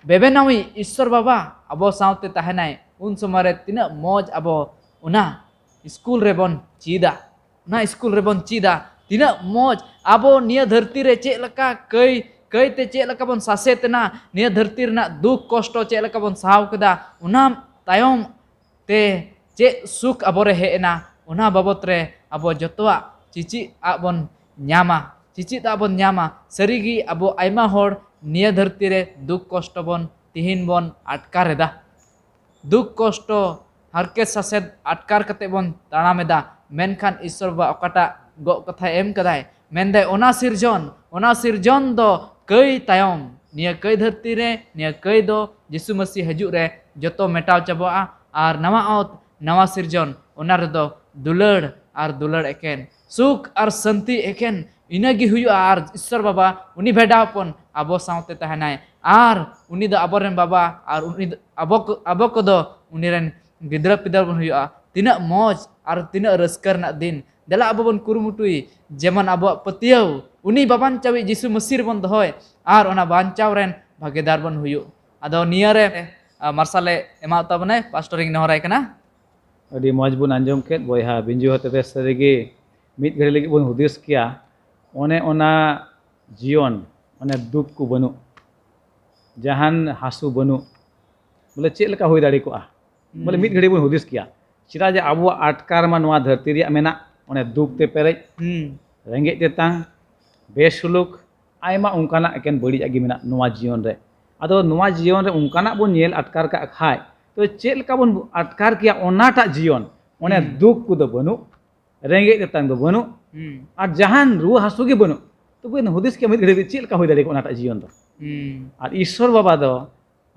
ᱵᱮᱵᱮᱱᱟᱣᱤᱡ ᱤᱥᱥᱚᱨ ᱵᱟᱵᱟ ᱟᱵᱚ ᱥᱟᱶᱛᱮ ᱛᱟᱦᱮᱱᱟᱭ, ᱩᱱ ᱥᱚᱢᱚᱭ ᱨᱮ ᱛᱤᱱᱟᱹᱜ ᱢᱚᱡᱽ ᱟᱵᱚ ᱚᱱᱟ ᱥᱠᱩᱞ ᱨᱮᱵᱚᱱ ᱪᱮᱫᱟ᱾ ᱚᱱᱟ ᱥᱠᱩᱞ ᱨᱮᱵᱚᱱ ᱪᱮᱫᱟ᱾ ᱛᱤᱱᱟᱹᱜ ᱢᱚᱡᱽ ᱟᱵᱚ ᱱᱤᱭᱟᱹ ᱫᱷᱟᱹᱨᱛᱤ ᱨᱮ ᱪᱮᱫ ᱞᱮᱠᱟ ᱠᱟᱹᱭ, ᱠᱟᱹᱭᱛᱮ ᱪᱮᱫ ᱞᱮᱠᱟ ᱵᱚᱱ ᱥᱟᱥᱮᱛ ᱮᱱᱟ, ᱱᱤᱭᱟᱹ ᱫᱷᱟᱹᱨᱛᱤ ᱨᱮᱱᱟᱜ ᱫᱩᱠ ᱠᱚᱥᱴᱚ ᱪᱮᱫ ᱞᱮᱠᱟ ᱵᱚᱱ ᱥᱟᱦᱟᱣ ᱠᱮᱫᱟ, ᱚᱱᱟ ᱛᱟᱭᱚᱢ ᱛᱮ ᱪᱮᱫ ᱥᱩᱠ ᱟᱵᱚᱨᱮ ᱦᱮᱡ ᱮᱱᱟ, ᱚᱱᱟ ᱵᱟᱵᱚᱛ ᱨᱮ ᱟᱵᱚ ᱡᱚᱛᱚᱣᱟᱜ ᱪᱮᱪᱮᱫ ᱟᱜ ᱵᱚᱱ ᱧᱟᱢᱟ, ᱪᱮᱪᱮᱫ ᱟᱜ ᱵᱚᱱ ᱧᱟᱢᱟ᱾ ᱥᱟᱹᱨᱤᱜᱮ ᱟᱵᱚ ᱟᱭᱢᱟ ᱦᱚᱲ ᱱᱤᱭᱟᱹ ᱫᱷᱟᱹᱨᱛᱤ ᱨᱮ ᱫᱩᱠ ᱠᱚᱥᱴᱚ ᱵᱚᱱ ᱛᱤᱦᱤᱧ ᱵᱚᱱ ᱟᱴᱠᱟᱨ ᱮᱫᱟ᱾ ᱫᱩᱠ ᱠᱚᱥᱴᱚ, ᱦᱟᱨᱠᱮᱛ ᱥᱟᱥᱮᱛ ᱟᱴᱠᱟᱨ ᱠᱟᱛᱮ ᱵᱚᱱ ᱛᱟᱲᱟᱢ ᱮᱫᱟ, ᱢᱮᱱᱠᱷᱟᱱ ᱤᱥᱥᱚᱨ ᱵᱟᱵᱟ ᱚᱠᱟᱴᱟᱜ ᱜᱚᱜ ᱠᱟᱛᱷᱟᱭ ᱮᱢ ᱠᱟᱫᱟᱭ, ᱢᱮᱱᱫᱟᱭ ᱚᱱᱟ ᱥᱤᱨᱡᱚᱱ, ᱚᱱᱟ ᱥᱤᱨᱡᱚᱱ ᱫᱚ ᱠᱟᱹᱭ ᱛᱟᱭᱚᱢ, ᱱᱤᱭᱟᱹ ᱠᱟᱹᱭ ᱫᱷᱟᱹᱨᱛᱤ ᱨᱮ, ᱱᱤᱭᱟᱹ ᱠᱟᱹᱭ ᱫᱚ ᱡᱤᱥᱩ ᱢᱟᱹᱥᱤ ᱦᱤᱡᱩᱜ ᱨᱮ ᱡᱚᱛᱚ ᱢᱮᱴᱟᱣ ᱪᱟᱵᱟᱜᱼᱟ᱾ ᱟᱨ ᱱᱟᱣᱟ ᱚᱛ, ᱱᱟᱣᱟ ᱥᱤᱨᱡᱚᱱ, ᱚᱱᱟ ᱨᱮᱫᱚ ᱫᱩᱞᱟᱹᱲ ᱟᱨ ᱫᱩᱞᱟᱹᱲ ᱮᱠᱮᱱ, ᱥᱩᱠ ᱟᱨ ᱥᱟᱹᱱᱛᱤ ᱮᱠᱮᱱ ᱤᱱᱟᱹᱜᱮ ᱦᱩᱭᱩᱜᱼᱟ᱾ ᱟᱨ ᱤᱥᱥᱚᱨ ᱵᱟᱵᱟ ᱩᱱᱤ ᱵᱷᱮᱰᱟ ᱦᱚᱯᱚᱱ ᱟᱵᱚ ᱥᱟᱶᱛᱮ ᱛᱟᱦᱮᱱᱟᱭ, ᱟᱨ ᱩᱱᱤ ᱫᱚ ᱟᱵᱚᱨᱮᱱ ᱵᱟᱵᱟ, ᱟᱨ ᱩᱱᱤ ᱫᱚ ᱟᱵᱚ ᱠᱚ, ᱟᱵᱚ ᱠᱚᱫᱚ ᱩᱱᱤ ᱨᱮᱱ ᱜᱤᱫᱽᱨᱟᱹ ᱯᱤᱫᱽᱨᱟᱹ ᱵᱚᱱ ᱦᱩᱭᱩᱜᱼᱟ᱾ ᱛᱤᱱᱟᱹᱜ ᱢᱚᱡᱽ ᱟᱨ ᱛᱤᱱᱟᱹᱜ ᱨᱟᱹᱥᱠᱟᱹ ᱨᱮᱱᱟᱜ ᱫᱤᱱ᱾ ᱫᱮᱞᱟ ᱟᱵᱚ ᱵᱚᱱ ᱠᱩᱨᱩᱢᱩᱴᱩᱭ, ᱡᱮᱢᱚᱱ ᱟᱵᱚᱣᱟᱜ ᱯᱟᱹᱛᱭᱟᱹᱣ ᱩᱱᱤ ᱵᱟᱵᱟᱱᱪᱟᱣᱤᱡ ᱡᱤᱥᱩ ᱢᱟᱹᱥᱤ ᱨᱮᱵᱚᱱ ᱫᱚᱦᱚᱭ ᱟᱨ ᱚᱱᱟ ᱵᱟᱧᱪᱟᱣ ᱨᱮᱱ ᱵᱷᱟᱜᱤᱫᱟᱨ ᱵᱚᱱ ᱦᱩᱭᱩᱜ᱾ ᱟᱫᱚ ᱱᱤᱭᱟᱹ ᱨᱮ, ᱟ, ᱢᱟᱨᱥᱟᱞᱮ ᱮᱢᱟᱣ ᱛᱟᱵᱚᱱᱟᱭ, ᱯᱟᱥᱴᱚᱨᱤᱧ ᱱᱮᱦᱚᱨᱟᱭ ᱠᱟᱱᱟ᱾ ᱟᱹᱰᱤ ᱢᱚᱡᱽ ᱵᱚᱱ ᱟᱸᱡᱚᱢ ᱠᱮᱫ ᱵᱚᱭᱦᱟ ᱵᱤᱧᱡᱩ ᱦᱚᱛᱮᱛᱮ᱾ ᱥᱟᱹᱨᱤᱜᱮ ᱢᱤᱫ ᱜᱷᱟᱹᱲᱤ ᱞᱟᱹᱜᱤᱫ ᱵᱚᱱ ᱦᱩᱫᱤᱥ ᱠᱮᱭᱟ, ᱚᱱᱮ ᱚᱱᱟ ᱡᱤᱭᱚᱱ, ᱚᱱᱮ ᱫᱩᱠ ᱠᱚ ᱵᱟᱹᱱᱩᱜ, ᱡᱟᱦᱟᱱ ᱦᱟᱹᱥᱩ ᱵᱟᱹᱱᱩᱜ, ᱵᱚᱞᱮ ᱪᱮᱫ ᱞᱮᱠᱟ ᱦᱩᱭ ᱫᱟᱲᱮ ᱠᱚᱜᱼᱟ? ᱵᱚᱞᱮ ᱢᱤᱫ ᱜᱷᱟᱹᱲᱤ ᱵᱚᱱ ᱦᱩᱫᱤᱥ ᱠᱮᱭᱟ, ᱪᱮᱫᱟᱜ ᱡᱮ ᱟᱵᱚᱣᱟᱜ ᱟᱴᱠᱟᱨ ᱢᱟ ᱱᱚᱣᱟ ᱫᱷᱟᱹᱨᱛᱤ ᱨᱮᱭᱟᱜ ᱢᱮᱱᱟᱜ, ᱚᱱᱮ ᱫᱩᱠ ᱛᱮ ᱯᱮᱨᱮᱡ, ᱦᱩᱸ᱾ ᱨᱮᱸᱜᱮᱡ ᱛᱮᱛᱟᱝ, ᱵᱮᱥᱩᱞᱩᱠ, ᱟᱭᱢᱟ ᱚᱱᱠᱟᱱᱟᱜ ᱮᱠᱮᱱ ᱵᱟᱹᱲᱤᱡᱟᱜ ᱜᱮ ᱢᱮᱱᱟᱜ ᱱᱚᱣᱟ ᱡᱤᱭᱚᱱ ᱨᱮ᱾ ᱟᱫᱚ ᱱᱚᱣᱟ ᱡᱤᱭᱚᱱ ᱨᱮ ᱚᱱᱠᱟᱱᱟᱜ ᱵᱚᱱ ᱧᱮᱞ ᱟᱴᱠᱟᱨ ᱠᱟᱜ ᱠᱷᱟᱡ, ᱛᱚ ᱪᱮᱫ ᱞᱮᱠᱟ ᱵᱚᱱ ᱟᱴᱠᱟᱨ ᱠᱮᱭᱟ ᱚᱱᱟᱴᱟᱜ ᱡᱤᱭᱚᱱ? ᱚᱱᱮ ᱦᱩᱸ᱾ ᱫᱩᱠ ᱠᱚᱫᱚ ᱵᱟᱹᱱᱩᱜ, ᱨᱮᱸᱜᱮᱡ ᱛᱮᱛᱟᱝ ᱫᱚ ᱵᱟᱹᱱᱩᱜ, ᱦᱩᱸ᱾ ᱟᱨ ᱡᱟᱦᱟᱱ ᱨᱩᱣᱟᱹ ᱦᱟᱹᱥᱩ ᱜᱮ ᱵᱟᱹᱱᱩᱜ᱾ ᱛᱚᱵᱮ ᱦᱩᱫᱤᱥ ᱠᱮᱫ ᱢᱤᱫ ᱜᱷᱟᱹᱲᱤᱡ ᱪᱮᱫ ᱞᱮᱠᱟ ᱦᱩᱭ ᱫᱟᱲᱮ ᱠᱚᱜᱼᱟ ᱚᱱᱟᱴᱟᱜ ᱡᱤᱭᱚᱱ ᱫᱚ? ᱦᱩᱸ᱾ ᱟᱨ ᱤᱥᱥᱚᱨ ᱵᱟᱵᱟ ᱫᱚ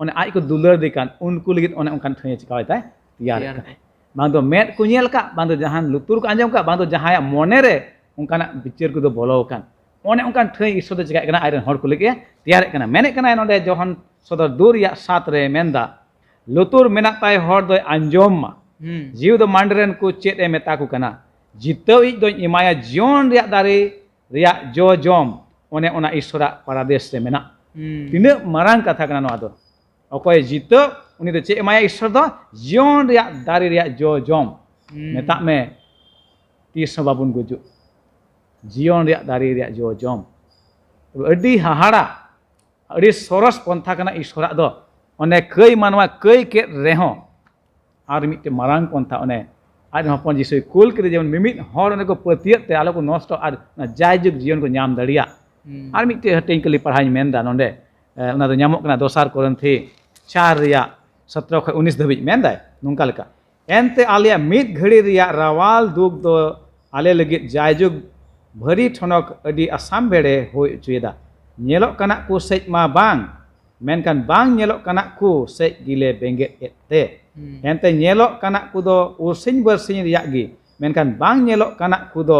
ᱚᱱᱮ ᱟᱡ ᱠᱚ ᱫᱩᱞᱟᱹᱲ ᱫᱮ ᱠᱟᱱ ᱩᱱᱠᱩ ᱞᱟᱹᱜᱤᱫ ᱚᱱᱮ ᱚᱱᱠᱟᱱ ᱴᱷᱟᱹᱭ ᱪᱤᱠᱟᱹᱣᱟᱭ ᱛᱟᱭ, ᱛᱮᱭᱟᱨᱮᱫ ᱛᱮᱭᱟᱨ ᱠᱟᱱᱟᱭ᱾ ᱠᱟᱱᱟᱭ᱾ ᱵᱟᱝ ᱫᱚ ᱢᱮᱫ ᱠᱚ ᱧᱮᱞ ᱠᱟᱜ, ᱵᱟᱝ ᱫᱚ ᱡᱟᱦᱟᱱ ᱞᱩᱛᱩᱨ ᱠᱚ ᱟᱸᱡᱚᱢ ᱠᱟᱜ, ᱵᱟᱝ ᱫᱚ ᱡᱟᱦᱟᱸᱭᱟᱜ ᱢᱚᱱᱮ ᱨᱮ ᱚᱱᱠᱟᱱᱟᱜ ᱵᱤᱪᱟᱹᱨ ᱠᱚᱫᱚ ᱵᱚᱞᱚ ᱟᱠᱟᱱ, ᱚᱱᱮ ᱚᱱᱠᱟᱱ ᱴᱷᱟᱹᱭ ᱤᱥᱥᱚᱨ ᱫᱚ ᱪᱤᱠᱟᱹᱭᱮᱫ ᱠᱟᱱᱟ, ᱟᱡ ᱨᱮᱱ ᱦᱚᱲ ᱠᱚ ᱞᱟᱹᱜᱤᱫ ᱮ ᱛᱮᱭᱟᱨᱮᱫ ᱠᱟᱱᱟ᱾ ᱢᱮᱱᱮᱫ ᱠᱟᱱᱟᱭ ᱱᱚᱰᱮ ᱡᱚᱦᱚᱱ ᱥᱚᱫᱚᱨ ᱫᱩ ᱨᱮᱭᱟᱜ ᱥᱟᱛ ᱨᱮ ᱢᱮᱱᱫᱟ, ᱞᱩᱛᱩᱨ ᱢᱮᱱᱟᱜ ᱛᱟᱭ ᱦᱚᱲ ᱫᱚᱭ ᱟᱸᱡᱚᱢ ᱢᱟ᱾ ᱦᱩᱸ᱾ ᱡᱤᱣᱤ ᱫᱚ ᱢᱟᱱᱰᱮ ᱨᱮᱱ ᱠᱚ ᱪᱮᱫ ᱮ ᱢᱮᱛᱟ ᱠᱚ ᱠᱟᱱᱟ? ᱡᱤᱛᱟᱹᱣ ᱤᱡ ᱫᱚᱧ ᱮᱢᱟᱭᱟ ᱡᱤᱭᱚᱱ ᱨᱮᱭᱟᱜ ᱫᱟᱨᱮ ᱨᱮᱭᱟᱜ ᱡᱚ ᱡᱚᱢ, ᱚᱱᱮ ᱚᱱᱟ ᱤᱥᱥᱚᱨᱟᱜ ᱯᱟᱨᱟᱫᱮᱥ ᱨᱮ ᱢᱮᱱᱟᱜ᱾ ᱦᱩᱸ᱾ ᱛᱤᱱᱟᱹᱜ ᱢᱟᱨᱟᱝ ᱠᱟᱛᱷᱟ ᱠᱟᱱᱟ ᱱᱚᱣᱟ ᱫᱚ! ᱚᱠᱚᱭ ᱡᱤᱛᱟᱹᱜ, ᱩᱱᱤ ᱫᱚ ᱪᱮᱫ ᱮᱢᱟᱭᱟ ᱤᱥᱥᱚᱨ ᱫᱚ? ᱡᱤᱭᱚᱱ ᱨᱮᱭᱟᱜ ᱫᱟᱨᱮ ᱨᱮᱭᱟᱜ ᱡᱚ ᱡᱚᱢ᱾ ᱦᱩᱸ᱾ ᱢᱮᱛᱟᱜ ᱢᱮ, ᱛᱤᱥ ᱦᱚᱸ ᱵᱟᱵᱚᱱ ᱜᱩᱡᱩᱜ᱾ ᱡᱤᱭᱚᱱ ᱨᱮᱭᱟᱜ ᱫᱟᱨᱮ ᱨᱮᱭᱟᱜ ᱡᱚ ᱡᱚᱢ᱾ ᱛᱚᱵᱮ ᱟᱹᱰᱤ ᱦᱟᱦᱟᱲᱟ, ᱟᱹᱰᱤ ᱥᱚᱨᱚᱥ ᱯᱚᱱᱛᱷᱟ ᱠᱟᱱᱟ ᱤᱥᱥᱚᱨᱟᱜ ᱫᱚ᱾ ᱚᱱᱮ ᱠᱟᱹᱭ ᱢᱟᱱᱣᱟ ᱠᱟᱹᱭ ᱠᱮᱫ ᱨᱮᱦᱚᱸ, ᱟᱨ ᱢᱤᱫᱴᱮᱱ ᱢᱟᱨᱟᱝ ᱯᱚᱱᱛᱷᱟ, ᱚᱱᱮ ᱟᱡ ᱦᱚᱯᱚᱱ ᱡᱤᱥᱩᱭ ᱠᱩᱞ ᱠᱮᱫᱮ, ᱡᱮᱢᱚᱱ ᱢᱤᱢᱤᱫ ᱦᱚᱲ ᱚᱱᱮ ᱠᱚ ᱯᱟᱹᱛᱭᱟᱹᱜ ᱛᱮ ᱟᱞᱚ ᱠᱚ ᱱᱚᱥᱴᱚ ᱟᱨ ᱚᱱᱟ ᱡᱟᱭᱡᱩᱜᱽ ᱡᱤᱭᱚᱱ ᱠᱚ ᱧᱟᱢ ᱫᱟᱲᱮᱭᱟᱜ᱾ ᱦᱩᱸ᱾ ᱟᱨ ᱢᱤᱫᱴᱮᱡ ᱦᱟᱹᱴᱤᱧ ᱠᱟᱹᱞᱤ ᱯᱟᱲᱦᱟᱣᱤᱧ ᱢᱮᱱᱫᱟ ᱱᱚᱰᱮ, ᱮ, ᱚᱱᱟ ᱫᱚ ᱧᱟᱢᱚᱜ ᱠᱟᱱᱟ ᱫᱚᱥᱟᱨ ᱠᱚᱨᱤᱱᱛᱷᱤ ᱪᱟᱨ ᱨᱮᱭᱟᱜ ᱥᱚᱛᱨᱚ ᱠᱷᱚᱱ ᱩᱱᱤᱥ ᱫᱷᱟᱹᱵᱤᱡ᱾ ᱢᱮᱱᱫᱟᱭ ᱱᱚᱝᱠᱟ ᱞᱮᱠᱟ, ᱮᱱᱛᱮ ᱟᱞᱮᱭᱟᱜ ᱢᱤᱫ ᱜᱷᱟᱹᱲᱤ ᱨᱮᱭᱟᱜ ᱨᱟᱣᱟᱞ ᱫᱩᱠ ᱫᱚ ᱟᱞᱮ ᱞᱟᱹᱜᱤᱫ ᱡᱟᱭᱡᱩᱜᱽ ᱵᱷᱟᱹᱨᱤ ᱴᱷᱚᱱᱚᱠ ᱟᱹᱰᱤ ᱟᱥᱟᱢ ᱵᱷᱮᱲᱮ ᱦᱩᱭ ᱦᱚᱪᱚᱭᱮᱫᱟ᱾ ᱧᱮᱞᱚᱜ ᱠᱟᱱᱟ ᱠᱚ ᱥᱮᱡ ᱢᱟ ᱵᱟᱝ, ᱢᱮᱱᱠᱷᱟᱱ ᱵᱟᱝ ᱧᱮᱞᱚᱜ ᱠᱟᱱᱟ ᱠᱚ ᱥᱮᱡ ᱜᱮᱞᱮ ᱵᱮᱸᱜᱮᱫ ᱮᱫ ᱛᱮ᱾ ᱦᱩᱸ᱾ ᱮᱱᱛᱮ ᱧᱮᱞᱚᱜ ᱠᱟᱱᱟ ᱠᱚ ᱫᱚ ᱩᱨᱥᱤᱧ ᱵᱟᱹᱨᱥᱤᱧ ᱨᱮᱭᱟᱜ ᱜᱮ, ᱢᱮᱱᱠᱷᱟᱱ ᱵᱟᱝ ᱧᱮᱞᱚᱜ ᱠᱟᱱᱟ ᱠᱚ ᱫᱚ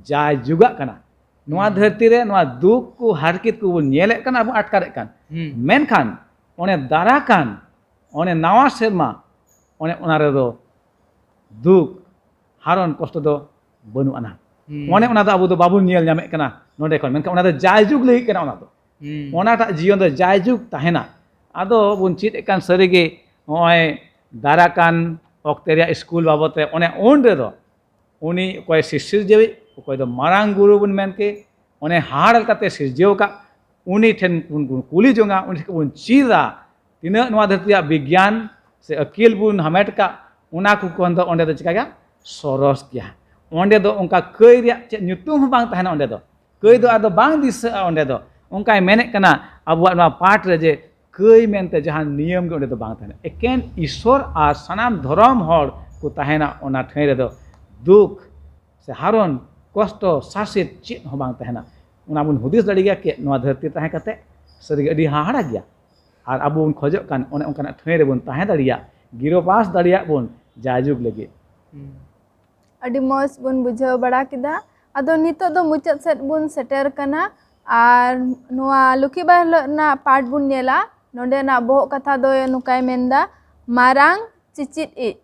ᱡᱟᱭᱡᱩᱜᱟᱜ ᱠᱟᱱᱟ᱾ ᱱᱚᱣᱟ ᱦᱩᱸ᱾ ᱫᱷᱟᱹᱨᱛᱤ ᱨᱮ ᱱᱚᱣᱟ ᱫᱩᱠ ᱠᱚ ᱦᱟᱨᱠᱮᱛ ᱠᱚᱵᱚᱱ ᱧᱮᱞᱮᱫ ᱠᱟᱱᱟ, ᱟᱨᱵᱚᱱ ᱟᱴᱠᱟᱨᱮᱫ ᱠᱟᱱ᱾ ᱦᱩᱸ᱾ ᱢᱮᱱᱠᱷᱟᱱ ᱚᱱᱮ ᱫᱟᱨᱟ ᱠᱟᱱ, ᱚᱱᱮ ᱱᱟᱣᱟ ᱥᱮᱨᱢᱟ, ᱚᱱᱮ ᱚᱱᱟ ᱨᱮᱫᱚ ᱫᱩᱠ, ᱦᱟᱨᱚᱱ, ᱠᱚᱥᱴᱚ ᱫᱚ ᱵᱟᱹᱱᱩᱜ ᱟᱱᱟ᱾ ᱦᱩᱸ᱾ ᱚᱱᱮ ᱚᱱᱟ ᱫᱚ ᱟᱵᱚ ᱫᱚ ᱵᱟᱵᱚᱱ ᱧᱮᱞ ᱧᱟᱢᱮᱫ ᱠᱟᱱᱟ ᱱᱚᱰᱮ ᱠᱷᱚᱱ, ᱢᱮᱱᱠᱷᱟᱱ ᱚᱱᱟ ᱫᱚ ᱡᱟᱭᱡᱩᱜᱽ ᱞᱟᱹᱜᱤᱫ ᱠᱟᱱᱟ᱾ ᱚᱱᱟ ᱫᱚ, ᱦᱩᱸ᱾ ᱚᱱᱟᱴᱟᱜ ᱡᱤᱭᱚᱱ ᱫᱚ ᱡᱟᱭᱡᱩᱜᱽ ᱛᱟᱦᱮᱱᱟ᱾ ᱟᱫᱚ ᱵᱚᱱ ᱪᱮᱫ ᱮᱫ ᱠᱟᱱ ᱥᱟᱹᱨᱤᱜᱮ, ᱱᱚᱜᱼᱚᱭ ᱫᱟᱨᱟ ᱠᱟᱱ ᱚᱠᱛᱮ ᱨᱮᱭᱟᱜ ᱥᱠᱩᱞ ᱵᱟᱵᱚᱛ ᱨᱮ ᱚᱱᱮ ᱩᱱ ᱨᱮᱫᱚ ᱩᱱᱤ ᱚᱠᱚᱭ ᱥᱤᱨᱡᱟᱹᱣᱤᱡ, ᱚᱠᱚᱭ ᱫᱚ ᱢᱟᱨᱟᱝ ᱜᱩᱨᱩ ᱵᱚᱱ ᱢᱮᱱ ᱠᱮ, ᱚᱱᱮ ᱦᱟᱦᱟᱲ ᱞᱮᱠᱟᱛᱮ ᱥᱤᱨᱡᱟᱹᱣ ᱟᱠᱟᱫ, ᱩᱱᱤ ᱴᱷᱮᱱ ᱵᱚᱱ, ᱵᱚᱱ ᱠᱩᱞᱤ ᱡᱚᱝᱟ, ᱩᱱᱤ ᱴᱷᱮᱱ ᱵᱚᱱ ᱪᱮᱫᱟ᱾ ᱛᱤᱱᱟᱹᱜ ᱱᱚᱣᱟ ᱫᱷᱟᱹᱨᱛᱤ ᱨᱮᱭᱟᱜ ᱵᱤᱜᱽᱜᱟᱱ ᱥᱮ ᱟᱹᱠᱤᱞ ᱵᱚᱱ ᱦᱟᱢᱮᱴ ᱠᱟᱜ, ᱚᱱᱟ ᱠᱚ ᱠᱷᱚᱱ ᱫᱚ ᱚᱸᱰᱮ ᱫᱚ ᱪᱤᱠᱟ ᱜᱮᱭᱟ? ᱥᱚᱨᱚᱥ ᱜᱮᱭᱟ᱾ ᱚᱸᱰᱮ ᱫᱚ ᱚᱱᱠᱟ ᱠᱟᱹᱭ ᱨᱮᱭᱟᱜ ᱪᱮᱫ ᱧᱩᱛᱩᱢ ᱦᱚᱸ ᱵᱟᱝ ᱛᱟᱦᱮᱱᱟ ᱚᱸᱰᱮ ᱫᱚ᱾ ᱠᱟᱹᱭ ᱫᱚ ᱟᱫᱚ ᱵᱟᱝ ᱫᱤᱥᱟᱹᱜᱼᱟ ᱚᱸᱰᱮ ᱫᱚ᱾ ᱚᱱᱠᱟᱭ ᱢᱮᱱᱮᱫ ᱠᱟᱱᱟ ᱟᱵᱚᱣᱟᱜ ᱱᱚᱣᱟ ᱯᱟᱴ ᱨᱮ ᱡᱮ ᱠᱟᱹᱭ ᱢᱮᱱᱛᱮ ᱡᱟᱦᱟᱸ ᱱᱤᱭᱚᱢ ᱜᱮ ᱚᱸᱰᱮ ᱫᱚ ᱵᱟᱝ ᱛᱟᱦᱮᱱᱟ᱾ ᱮᱠᱮᱱ ᱤᱥᱥᱚᱨ ᱟᱨ ᱥᱟᱱᱟᱢ ᱫᱷᱚᱨᱚᱢ ᱦᱚᱲ ᱠᱚ ᱛᱟᱦᱮᱱᱟ ᱚᱱᱟ ᱴᱷᱟᱹᱭ ᱨᱮᱫᱚ᱾ ᱫᱩᱠ ᱥᱮ ᱦᱟᱨᱚᱱ, ᱠᱚᱥᱴᱚ, ᱥᱟᱥᱮᱛ ᱪᱮᱫ ᱦᱚᱸ ᱵᱟᱝ ᱛᱟᱦᱮᱱᱟ᱾ ᱚᱱᱟ ᱵᱚᱱ ᱦᱩᱫᱤᱥ ᱫᱟᱲᱮᱭᱟᱜ ᱜᱮᱭᱟ ᱠᱤ ᱱᱚᱣᱟ ᱫᱷᱟᱹᱨᱛᱤ ᱛᱟᱦᱮᱸ ᱠᱟᱛᱮ ᱥᱟᱹᱨᱤᱜᱮ ᱟᱹᱰᱤ ᱦᱟᱦᱟᱲᱟ ᱜᱮᱭᱟ᱾ ᱟᱨ ᱟᱵᱚ ᱵᱚᱱ ᱠᱷᱚᱡᱚᱜ ᱠᱟᱱ ᱚᱱᱮ ᱚᱱᱠᱟᱱᱟᱜ ᱴᱷᱟᱹᱭ ᱨᱮᱵᱚᱱ ᱛᱟᱦᱮᱸ ᱫᱟᱲᱮᱭᱟᱜ, ᱜᱤᱨᱟᱹᱵᱟᱥ ᱫᱟᱲᱮᱭᱟᱜ ᱵᱚᱱ ᱡᱟᱭᱡᱩᱜᱽ ᱞᱟᱹᱜᱤᱫ᱾ ᱟᱹᱰᱤ ᱢᱚᱡᱽ ᱵᱚᱱ ᱵᱩᱡᱷᱟᱹᱣ ᱵᱟᱲᱟ ᱠᱮᱫᱟ᱾ ᱟᱫᱚ ᱱᱤᱛᱚᱜ ᱫᱚ ᱢᱩᱪᱟᱹᱫ ᱥᱮᱫ ᱵᱚᱱ ᱥᱮᱴᱮᱨ ᱠᱟᱱᱟ᱾ ᱟᱨ ᱱᱚᱣᱟ ᱞᱩᱠᱷᱤ ᱵᱟᱨ ᱦᱤᱞᱳᱜ ᱨᱮᱱᱟᱜ ᱯᱟᱴ ᱵᱚᱱ ᱧᱮᱞᱟ᱾ ᱱᱚᱰᱮᱱᱟᱜ ᱵᱚᱦᱚᱜ ᱠᱟᱛᱷᱟ ᱫᱚ ᱱᱚᱝᱠᱟᱭ ᱢᱮᱱᱫᱟ, ᱢᱟᱨᱟᱝ ᱪᱤᱪᱤᱫ ᱤᱡ᱾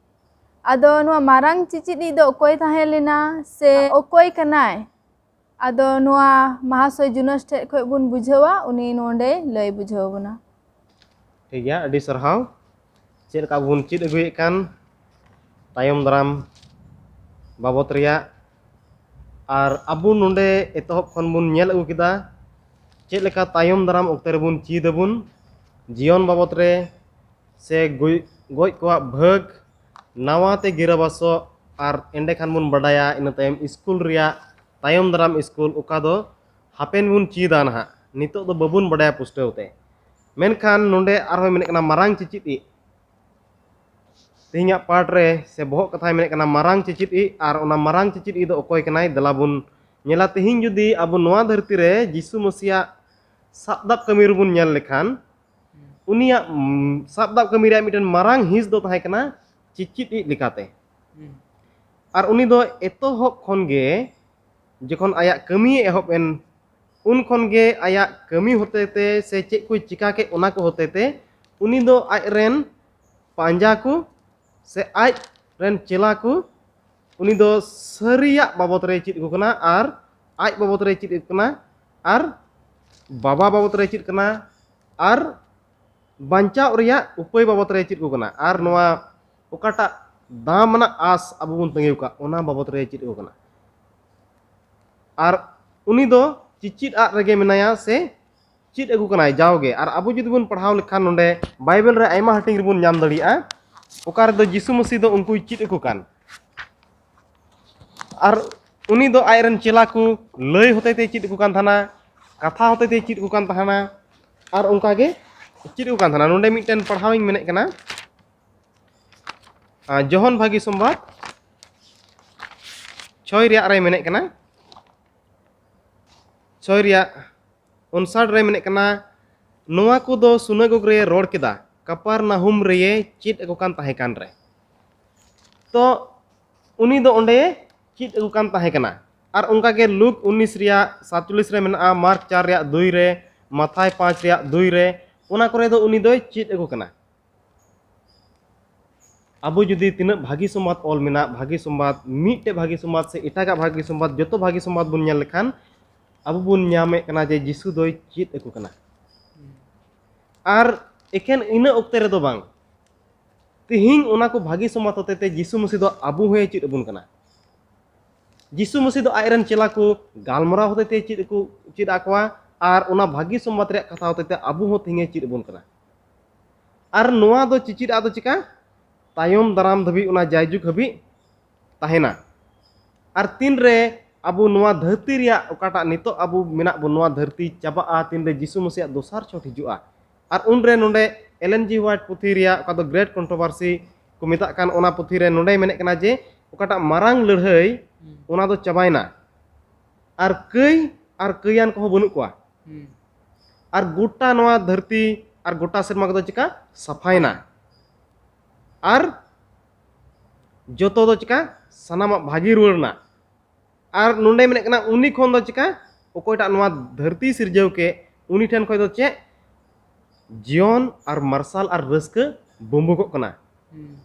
ᱟᱫᱚ ᱱᱚᱣᱟ ᱢᱟᱨᱟᱝ ᱪᱤᱪᱤᱫ ᱤᱡ ᱫᱚ ᱚᱠᱚᱭ ᱛᱟᱦᱮᱸ ᱞᱮᱱᱟ ᱥᱮ ᱚᱠᱚᱭ ᱠᱟᱱᱟᱭ? ᱟᱫᱚ ᱱᱚᱣᱟ ᱢᱟᱦᱟᱥᱚᱭ ᱡᱩᱱᱟᱥ ᱴᱷᱮᱡ ᱠᱷᱚᱡ ᱵᱚᱱ ᱵᱩᱡᱷᱟᱹᱣᱟ, ᱩᱱᱤ ᱱᱚᱰᱮ ᱞᱟᱹᱭ ᱵᱩᱡᱷᱟᱹᱣ ᱵᱚᱱᱟ᱾ ᱴᱷᱤᱠ ᱜᱮᱭᱟ, ᱟᱹᱰᱤ ᱥᱟᱨᱦᱟᱣ᱾ ᱪᱮᱫ ᱞᱮᱠᱟ ᱵᱚᱱ ᱪᱮᱫ ᱟᱹᱜᱩᱭᱮᱫ ᱠᱟᱱ ᱛᱟᱭᱚᱢ ᱫᱟᱨᱟᱢ ᱵᱟᱵᱚᱛ ᱨᱮᱭᱟᱜ, ᱟᱨ ᱟᱵᱚ ᱱᱚᱰᱮ ᱮᱛᱚᱦᱚᱵ ᱠᱷᱚᱱ ᱵᱚᱱ ᱧᱮᱞ ᱟᱹᱜᱩ ᱠᱮᱫᱟ ᱪᱮᱫ ᱞᱮᱠᱟ ᱛᱟᱭᱚᱢ ᱫᱟᱨᱟᱢ ᱚᱠᱛᱮ ᱨᱮᱵᱚᱱ ᱪᱮᱫ ᱟᱵᱚᱱ ᱡᱤᱭᱚᱱ ᱵᱟᱵᱚᱛ ᱨᱮ ᱥᱮ ᱜᱚᱡ ᱜᱚᱡ ᱠᱚᱣᱟᱜ ᱵᱷᱟᱹᱜᱽ, ᱱᱟᱣᱟ ᱛᱮ ᱜᱤᱨᱟᱹᱵᱟᱥᱚᱜ, ᱟᱨ ᱮᱸᱰᱮ ᱠᱷᱟᱱ ᱵᱚᱱ ᱵᱟᱰᱟᱭᱟ ᱤᱱᱟᱹ ᱛᱟᱭᱚᱢ ᱥᱠᱩᱞ ᱨᱮᱭᱟᱜ ᱛᱟᱭᱚᱢ ᱫᱟᱨᱟᱢ ᱥᱠᱩᱞ ᱚᱠᱟ ᱫᱚ ᱦᱟᱯᱮᱱ ᱵᱚᱱ ᱪᱮᱫᱟ ᱱᱟᱦᱟᱜ, ᱱᱤᱛᱚᱜ ᱫᱚ ᱵᱟᱵᱚᱱ ᱵᱟᱰᱟᱭᱟ ᱯᱩᱥᱴᱟᱹᱣ ᱛᱮ᱾ ᱢᱮᱱᱠᱷᱟᱱ ᱱᱚᱰᱮ ᱟᱨᱦᱚᱸ ᱢᱮᱱᱮᱫ ᱠᱟᱱᱟ ᱢᱟᱨᱟᱝ ᱪᱮᱪᱮᱫ ᱤᱡ᱾ ᱛᱮᱦᱮᱧᱟᱜ ᱯᱟᱴ ᱨᱮ ᱥᱮ ᱵᱚᱦᱚᱜ ᱠᱟᱛᱷᱟᱭ ᱢᱮᱱᱮᱫ ᱠᱟᱱᱟ ᱢᱟᱨᱟᱝ ᱪᱮᱪᱮᱫ ᱤᱡ, ᱟᱨ ᱚᱱᱟ ᱢᱟᱨᱟᱝ ᱪᱮᱪᱮᱫ ᱤᱡ ᱫᱚ ᱚᱠᱚᱭ ᱠᱟᱱᱟᱭ? ᱫᱮᱞᱟ ᱵᱚᱱ ᱧᱮᱞᱟ᱾ ᱛᱮᱦᱮᱧ ᱡᱩᱫᱤ ᱟᱵᱚ ᱱᱚᱣᱟ ᱫᱷᱟᱹᱨᱛᱤ ᱨᱮ ᱡᱤᱥᱩ ᱢᱟᱹᱥᱤᱭᱟᱜ ᱥᱟᱵ ᱫᱟᱵ ᱠᱟᱹᱢᱤ ᱨᱮᱵᱚᱱ ᱧᱮᱞ ᱞᱮᱠᱷᱟᱱ, ᱩᱱᱤᱭᱟᱜ ᱩᱢ, ᱥᱟᱵ ᱫᱟᱵ ᱠᱟᱹᱢᱤ ᱨᱮᱭᱟᱜ ᱢᱤᱫᱴᱮᱱ ᱢᱟᱨᱟᱝ ᱦᱤᱸᱥ ᱫᱚ ᱛᱟᱦᱮᱸ ᱠᱟᱱᱟ ᱪᱮᱪᱮᱫ ᱤᱡ ᱞᱮᱠᱟᱛᱮ᱾ ᱟᱨ ᱩᱱᱤ ᱫᱚ ᱮᱛᱚᱦᱚᱵ ᱠᱷᱚᱱ ᱜᱮ ᱡᱚᱠᱷᱚᱱ ᱟᱭᱟᱜ ᱠᱟᱹᱢᱤᱭᱮ ᱮᱦᱚᱵ ᱮᱱ, ᱩᱱ ᱠᱷᱚᱱ ᱜᱮ ᱟᱭᱟᱜ ᱠᱟᱹᱢᱤ ᱦᱚᱛᱮᱛᱮ ᱥᱮ ᱪᱮᱫ ᱠᱚᱭ ᱪᱤᱠᱟ ᱠᱮᱫ ᱚᱱᱟ ᱠᱚ ᱦᱚᱛᱮᱛᱮ ᱩᱱᱤ ᱫᱚ ᱟᱡ ᱨᱮᱱ ᱯᱟᱸᱡᱟ ᱠᱚ ᱥᱮ ᱟᱡ ᱨᱮᱱ ᱪᱮᱞᱟ ᱠᱚ ᱩᱱᱤ ᱫᱚ ᱥᱟᱹᱨᱤᱭᱟᱜ ᱵᱟᱵᱚᱛ ᱨᱮᱭ ᱪᱮᱫ ᱟᱠᱚ ᱠᱟᱱᱟ ᱟᱨ ᱟᱡ ᱵᱟᱵᱚᱛ ᱨᱮᱭ ᱪᱮᱫ ᱟᱠᱚ ᱠᱟᱱᱟ ᱟᱨ ᱵᱟᱵᱟ ᱵᱟᱵᱚᱛ ᱨᱮᱭ ᱪᱮᱫ ᱠᱟᱱᱟ ᱟᱨ ᱵᱟᱧᱪᱟᱣ ᱨᱮᱭᱟᱜ ᱩᱯᱟᱹᱭ ᱵᱟᱵᱚᱛ ᱨᱮᱭ ᱪᱮᱫ ᱟᱠᱚ ᱠᱟᱱᱟ ᱟᱨ ᱱᱚᱣᱟ ᱚᱠᱟᱴᱟᱜ ᱫᱟᱢ ᱟᱱᱟᱜ ᱟᱸᱥ ᱟᱵᱚ ᱵᱚᱱ ᱛᱟᱺᱜᱤ ᱟᱠᱟᱫ ᱚᱱᱟ ᱵᱟᱵᱚᱛ ᱨᱮᱭ ᱪᱮᱫ ᱟᱠᱚ ᱠᱟᱱᱟ᱾ ᱟᱨ ᱩᱱᱤ ᱫᱚ ᱪᱮᱪᱮᱫ ᱟᱜ ᱨᱮᱜᱮ ᱢᱮᱱᱟᱭᱟ ᱥᱮ ᱪᱮᱫ ᱟᱹᱜᱩ ᱠᱟᱱᱟᱭ ᱡᱟᱣᱜᱮ᱾ ᱟᱨ ᱟᱵᱚ ᱡᱩᱫᱤ ᱵᱚᱱ ᱯᱟᱲᱦᱟᱣ ᱞᱮᱠᱷᱟᱱ ᱱᱚᱰᱮ ᱵᱟᱭᱵᱮᱞ ᱨᱮ ᱟᱭᱢᱟ ᱦᱟᱹᱴᱤᱧ ᱨᱮᱵᱚᱱ ᱧᱟᱢ ᱫᱟᱲᱮᱭᱟᱜᱼᱟ ᱚᱠᱟ ᱨᱮᱫᱚ ᱡᱤᱥᱩ ᱢᱟᱹᱥᱤ ᱫᱚ ᱩᱱᱠᱩᱭ ᱪᱮᱫ ᱟᱠᱚ ᱠᱟᱱ᱾ ᱟᱨ ᱩᱱᱤ ᱫᱚ ᱟᱡ ᱨᱮᱱ ᱪᱮᱞᱟ ᱠᱚ ᱞᱟᱹᱭ ᱦᱚᱛᱮᱛᱮ ᱪᱮᱫ ᱟᱠᱚ ᱠᱟᱱ ᱛᱟᱦᱮᱱᱟ, ᱠᱟᱛᱷᱟ ᱦᱚᱛᱮᱛᱮ ᱪᱮᱫ ᱟᱠᱚ ᱠᱟᱱ ᱛᱟᱦᱮᱱᱟ, ᱟᱨ ᱚᱱᱠᱟ ᱜᱮ ᱪᱮᱫ ᱟᱠᱚ ᱠᱟᱱ ᱛᱟᱦᱮᱱᱟ᱾ ᱱᱚᱰᱮ ᱢᱤᱫᱴᱮᱱ ᱯᱟᱲᱦᱟᱣ ᱤᱧ ᱢᱮᱱᱮᱫ ᱠᱟᱱᱟ, ᱟᱨ ᱡᱚᱦᱚᱱ ᱵᱷᱟᱹᱜᱤ ᱥᱚᱢᱵᱟᱫ ᱪᱷᱚᱭ ᱨᱮᱭᱟᱜ ᱨᱮ ᱢᱮᱱᱮᱫ ᱠᱟᱱᱟ, ᱪᱷᱚᱭ ᱨᱮᱭᱟᱜ ᱩᱱᱥᱟᱴ ᱨᱮ ᱢᱮᱱᱮᱫ ᱠᱟᱱᱟ, ᱱᱚᱣᱟ ᱠᱚᱫᱚ ᱥᱩᱱᱟᱜᱚᱜᱽ ᱨᱮ ᱨᱚᱲ ᱠᱮᱫᱟ, ᱠᱟᱯᱟᱨᱱᱟᱦᱩᱢ ᱨᱮᱭᱮ ᱪᱮᱫ ᱟᱠᱚ ᱠᱟᱱ ᱛᱟᱦᱮᱸ ᱠᱟᱱ ᱨᱮ᱾ ᱛᱚ ᱩᱱᱤ ᱫᱚ ᱚᱸᱰᱮ ᱪᱮᱫ ᱟᱠᱚ ᱠᱟᱱ ᱛᱟᱦᱮᱸ ᱠᱟᱱᱟ᱾ ᱟᱨ ᱚᱱᱠᱟ ᱜᱮ ᱞᱩᱠ ᱩᱱᱤᱥ ᱨᱮᱭᱟᱜ ᱥᱟᱛᱪᱚᱞᱞᱤᱥ ᱨᱮ ᱢᱮᱱᱟᱜᱼᱟ, ᱢᱟᱨᱠ ᱪᱟᱨ ᱨᱮᱭᱟᱜ ᱫᱩᱭ ᱨᱮ, ᱢᱟᱛᱷᱟᱭ ᱯᱟᱸᱪ ᱨᱮᱭᱟᱜ ᱫᱩᱭ ᱨᱮ, ᱚᱱᱟ ᱠᱚᱨᱮ ᱫᱚ ᱩᱱᱤ ᱫᱚᱭ ᱪᱮᱫ ᱟᱠᱚ ᱠᱟᱱᱟ᱾ ᱟᱵᱚ ᱡᱩᱫᱤ ᱛᱤᱱᱟᱹᱜ ᱵᱷᱟᱹᱜᱤ ᱥᱚᱢᱵᱟᱫ ᱚᱞ ᱢᱮᱱᱟᱜ, ᱵᱷᱟᱹᱜᱤ ᱥᱚᱢᱵᱟᱫ, ᱢᱤᱫᱴᱮᱡ ᱵᱷᱟᱹᱜᱤ ᱥᱚᱢᱵᱟᱫ ᱥᱮ ᱮᱴᱟᱜᱟᱜ ᱵᱷᱟᱹᱜᱤ ᱥᱚᱢᱵᱟᱫ, ᱡᱚᱛᱚ ᱵᱷᱟᱹᱜᱤ ᱥᱚᱢᱵᱟᱫ ᱵᱚᱱ ᱧᱮᱞ ᱞᱮᱠᱷᱟᱱ, ᱟᱵᱚ ᱵᱚᱱ ᱧᱟᱢᱮᱫ ᱠᱟᱱᱟ ᱡᱮ ᱡᱤᱥᱩ ᱫᱚᱭ ᱪᱮᱫ ᱟᱠᱚ ᱠᱟᱱᱟ᱾ ᱟᱨ ᱮᱠᱷᱮᱱ ᱤᱱᱟᱹ ᱚᱠᱛᱮ ᱨᱮᱫᱚ ᱵᱟᱝ, ᱛᱤᱦᱤᱧ ᱚᱱᱟ ᱠᱚ ᱵᱷᱟᱹᱜᱤ ᱥᱚᱢᱵᱟᱫ ᱦᱚᱛᱮ ᱛᱮ ᱡᱤᱥᱩ ᱢᱟᱹᱥᱤ ᱫᱚ ᱟᱵᱚ ᱦᱚᱸᱭ ᱪᱮᱫ ᱟᱵᱚᱱ ᱠᱟᱱᱟ᱾ ᱡᱤᱥᱩ ᱢᱟᱹᱥᱤ ᱫᱚ ᱟᱡ ᱨᱮᱱ ᱪᱮᱞᱟ ᱠᱚ ᱜᱟᱞᱢᱟᱨᱟᱣ ᱦᱚᱛᱮ ᱛᱮ ᱪᱮᱫ ᱠᱚ ᱪᱮᱫ ᱟᱠᱚᱣᱟ, ᱟᱨ ᱚᱱᱟ ᱵᱷᱟᱹᱜᱤ ᱥᱚᱢᱵᱟᱫ ᱨᱮᱭᱟᱜ ᱠᱟᱛᱷᱟ ᱦᱚᱛᱮ ᱛᱮ ᱟᱵᱚ ᱦᱚᱸ ᱛᱮᱦᱮᱧᱮ ᱪᱮᱫ ᱟᱵᱚᱱ ᱠᱟᱱᱟ᱾ ᱟᱨ ᱱᱚᱣᱟ ᱫᱚ ᱪᱮᱪᱮᱫ ᱟᱜ ᱫᱚ ᱪᱮᱠᱟ? ᱛᱟᱭᱚᱢ ᱫᱟᱨᱟᱢ ᱫᱷᱟᱹᱵᱤᱡ, ᱚᱱᱟ ᱡᱟᱭᱡᱩᱜᱽ ᱦᱟᱹᱵᱤᱡ ᱛᱟᱦᱮᱱᱟ᱾ ᱟᱨ ᱛᱤᱱᱨᱮ ᱟᱵᱚ ᱱᱚᱣᱟ ᱫᱷᱟᱹᱨᱛᱤ ᱨᱮᱭᱟᱜ ᱚᱠᱟᱴᱟᱜ ᱱᱤᱛᱚᱜ ᱟᱵᱚ ᱢᱮᱱᱟᱜ ᱵᱚᱱ, ᱱᱚᱣᱟ ᱫᱷᱟᱹᱨᱛᱤ ᱪᱟᱵᱟᱜᱼᱟ, ᱛᱤᱱᱨᱮ ᱡᱤᱥᱩ ᱢᱟᱹᱥᱤᱭᱟᱜ ᱫᱚᱥᱟᱨ ᱪᱷᱚᱴ ᱦᱤᱡᱩᱜᱼᱟ᱾ ᱟᱨ ᱩᱱᱨᱮ ᱱᱚᱰᱮ ᱮᱞ ᱮᱱ ᱡᱤ ᱦᱳᱣᱟᱭᱤᱴ ᱯᱩᱛᱷᱤ ᱨᱮᱭᱟᱜ, ᱚᱠᱟ ᱫᱚ ᱜᱨᱮᱴ ᱠᱚᱱᱴᱨᱳᱵᱷᱟᱨᱥᱤ ᱠᱚ ᱢᱮᱛᱟᱜ ᱠᱟᱱ, ᱚᱱᱟ ᱯᱩᱛᱷᱤ ᱨᱮ ᱱᱚᱰᱮᱭ ᱢᱮᱱᱮᱫ ᱠᱟᱱᱟ ᱡᱮ ᱚᱠᱟᱴᱟᱜ ᱢᱟᱨᱟᱝ ᱞᱟᱹᱲᱦᱟᱹᱭ, ᱦᱩᱸ᱾ ᱚᱱᱟ ᱫᱚ ᱪᱟᱵᱟᱭᱮᱱᱟ᱾ ᱟᱨ ᱠᱟᱹᱭ ᱟᱨ ᱠᱟᱹᱭᱟᱱ ᱠᱚᱦᱚᱸ ᱵᱟᱹᱱᱩᱜ ᱠᱚᱣᱟ᱾ ᱦᱩᱸ᱾ ᱟᱨ ᱜᱚᱴᱟ ᱱᱚᱣᱟ ᱫᱷᱟᱹᱨᱛᱤ ᱟᱨ ᱜᱚᱴᱟ ᱥᱮᱨᱢᱟ ᱠᱚᱫᱚ ᱪᱮᱠᱟ? ᱥᱟᱯᱷᱟᱭᱮᱱᱟ᱾ ᱟᱨ ᱡᱚᱛᱚ ᱫᱚ ᱪᱮᱠᱟ? ᱥᱟᱱᱟᱢᱟᱜ ᱵᱷᱟᱹᱜᱤ ᱨᱩᱣᱟᱹᱲ ᱮᱱᱟ᱾ ᱟᱨ ᱱᱚᱰᱮ ᱢᱮᱱᱮᱫ ᱠᱟᱱᱟ, ᱩᱱᱤ ᱠᱷᱚᱱ ᱫᱚ ᱪᱮᱠᱟ? ᱚᱠᱚᱭᱴᱟᱜ ᱱᱚᱣᱟ ᱫᱷᱟᱹᱨᱛᱤ ᱥᱤᱨᱡᱟᱹᱣ ᱠᱮᱫ, ᱩᱱᱤ ᱴᱷᱮᱱ ᱠᱷᱚᱱ ᱫᱚ ᱪᱮᱫ? ᱡᱤᱭᱚᱱ ᱟᱨ ᱢᱟᱨᱥᱟᱞ ᱟᱨ ᱨᱟᱹᱥᱠᱟᱹ ᱵᱩᱢᱵᱩᱠᱚᱜ ᱠᱟᱱᱟ᱾ ᱦᱩᱸ᱾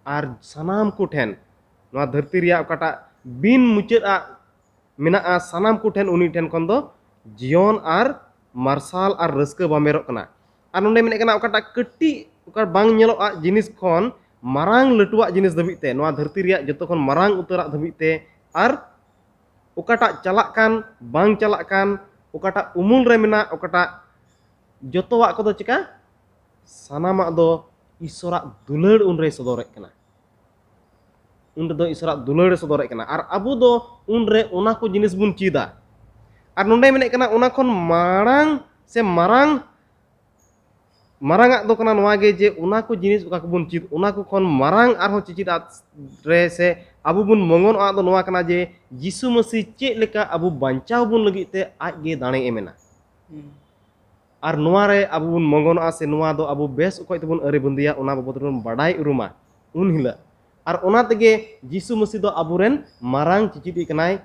ᱟᱨ ᱥᱟᱱᱟᱢ ᱠᱚ ᱴᱷᱮᱱ, ᱱᱚᱣᱟ ᱫᱷᱟᱹᱨᱛᱤ ᱨᱮᱭᱟᱜ ᱚᱠᱟᱴᱟᱜ ᱵᱤᱱ ᱢᱩᱪᱟᱹᱫ ᱟᱜ ᱢᱮᱱᱟᱜᱼᱟ, ᱥᱟᱱᱟᱢ ᱠᱚ ᱴᱷᱮᱱ, ᱩᱱᱤ ᱴᱷᱮᱱ ᱠᱷᱚᱱ ᱫᱚ ᱡᱤᱭᱚᱱ ᱟᱨ ᱢᱟᱨᱥᱟᱞ ᱟᱨ ᱨᱟᱹᱥᱠᱟᱹ ᱵᱟᱢᱮᱨᱚᱜ ᱠᱟᱱᱟ᱾ ᱟᱨ ᱱᱚᱰᱮ ᱢᱮᱱᱮᱫ ᱠᱟᱱᱟ, ᱚᱠᱟᱴᱟᱜ ᱠᱟᱹᱴᱤᱡ, ᱚᱠᱟ ᱵᱟᱝ ᱧᱮᱞᱚᱜᱼᱟ ᱡᱤᱱᱤᱥ ᱠᱷᱚᱱ ᱢᱟᱨᱟᱝ ᱞᱟᱹᱴᱩᱣᱟᱜ ᱡᱤᱱᱤᱥ ᱫᱷᱟᱹᱵᱤᱡ ᱛᱮ, ᱱᱚᱣᱟ ᱫᱷᱟᱹᱨᱛᱤ ᱨᱮᱭᱟᱜ ᱡᱚᱛᱚ ᱠᱷᱚᱱ ᱢᱟᱨᱟᱝ ᱩᱛᱟᱹᱨᱟᱜ ᱫᱷᱟᱹᱵᱤᱡ ᱛᱮ, ᱟᱨ ᱚᱠᱟᱴᱟᱜ ᱪᱟᱞᱟᱜ ᱠᱟᱱ, ᱵᱟᱝ ᱪᱟᱞᱟᱜ ᱠᱟᱱ, ᱚᱠᱟᱴᱟᱜ ᱩᱢᱩᱞ ᱨᱮ ᱢᱮᱱᱟᱜ, ᱚᱠᱟᱴᱟᱜ, ᱡᱚᱛᱚᱣᱟᱜ ᱠᱚᱫᱚ ᱪᱮᱠᱟ? ᱥᱟᱱᱟᱢᱟᱜ ᱫᱚ ᱤᱥᱚᱨᱟᱜ ᱫᱩᱞᱟᱹᱲ ᱩᱱᱨᱮᱭ ᱥᱚᱫᱚᱨᱮᱫ ᱠᱟᱱᱟ᱾ ᱩᱱ ᱨᱮᱫᱚ ᱤᱥᱚᱨᱟᱜ ᱫᱩᱞᱟᱹᱲ ᱮ ᱥᱚᱫᱚᱨᱮᱫ ᱠᱟᱱᱟ᱾ ᱟᱨ ᱟᱵᱚ ᱫᱚ ᱩᱱᱨᱮ ᱚᱱᱟ ᱠᱚ ᱡᱤᱱᱤᱥ ᱵᱚᱱ ᱪᱮᱫᱟ᱾ ᱟᱨ ᱱᱚᱰᱮ ᱢᱮᱱᱮᱫ ᱠᱟᱱᱟ, ᱚᱱᱟ ᱠᱷᱚᱱ ᱢᱟᱲᱟᱝ ᱥᱮ ᱢᱟᱨᱟᱝ ᱢᱟᱨᱟᱝ ᱟᱜ ᱫᱚ ᱠᱟᱱᱟ ᱱᱚᱣᱟ ᱜᱮ, ᱡᱮ ᱚᱱᱟ ᱠᱚ ᱡᱤᱱᱤᱥ ᱚᱠᱟ ᱠᱚᱵᱚᱱ ᱪᱮᱫ, ᱚᱱᱟ ᱠᱚ ᱠᱷᱚᱱ ᱢᱟᱨᱟᱝ ᱟᱨᱦᱚᱸ ᱪᱮᱪᱮᱫ ᱟᱜ ᱨᱮ ᱥᱮ ᱟᱵᱚ ᱵᱚᱱ ᱢᱚᱝᱜᱚᱱᱚᱜ ᱟᱜ ᱫᱚ ᱱᱚᱣᱟ ᱠᱟᱱᱟ ᱡᱮ ᱡᱤᱥᱩ ᱢᱟᱹᱥᱤ ᱪᱮᱫ ᱞᱮᱠᱟ ᱟᱵᱚ ᱵᱟᱧᱪᱟᱣ ᱵᱚᱱ ᱞᱟᱹᱜᱤᱫ ᱛᱮ ᱟᱡ ᱜᱮ ᱫᱟᱲᱮ ᱮᱢᱮᱱᱟ᱾ ᱟᱨ ᱱᱚᱣᱟ ᱨᱮ ᱟᱵᱚ ᱵᱚᱱ ᱢᱚᱝᱜᱚᱱᱚᱜᱼᱟ ᱥᱮ ᱱᱚᱣᱟ ᱫᱚ ᱟᱵᱚ ᱵᱮᱥ ᱚᱠᱚᱡ ᱛᱮᱵᱚᱱ ᱟᱹᱨᱤ ᱵᱟᱸᱫᱤᱭᱟ, ᱚᱱᱟ ᱵᱟᱵᱚᱫ ᱨᱮᱵᱚᱱ ᱵᱟᱰᱟᱭ ᱩᱨᱩᱢᱟ ᱩᱱ ᱦᱤᱞᱳᱜ᱾ ᱟᱨ ᱚᱱᱟ ᱛᱮᱜᱮ ᱡᱤᱥᱩ ᱢᱟᱹᱥᱤ ᱫᱚ ᱟᱵᱚᱨᱮᱱ ᱢᱟᱨᱟᱝ ᱪᱮᱪᱮᱫᱤᱡ ᱠᱟᱱᱟᱭ,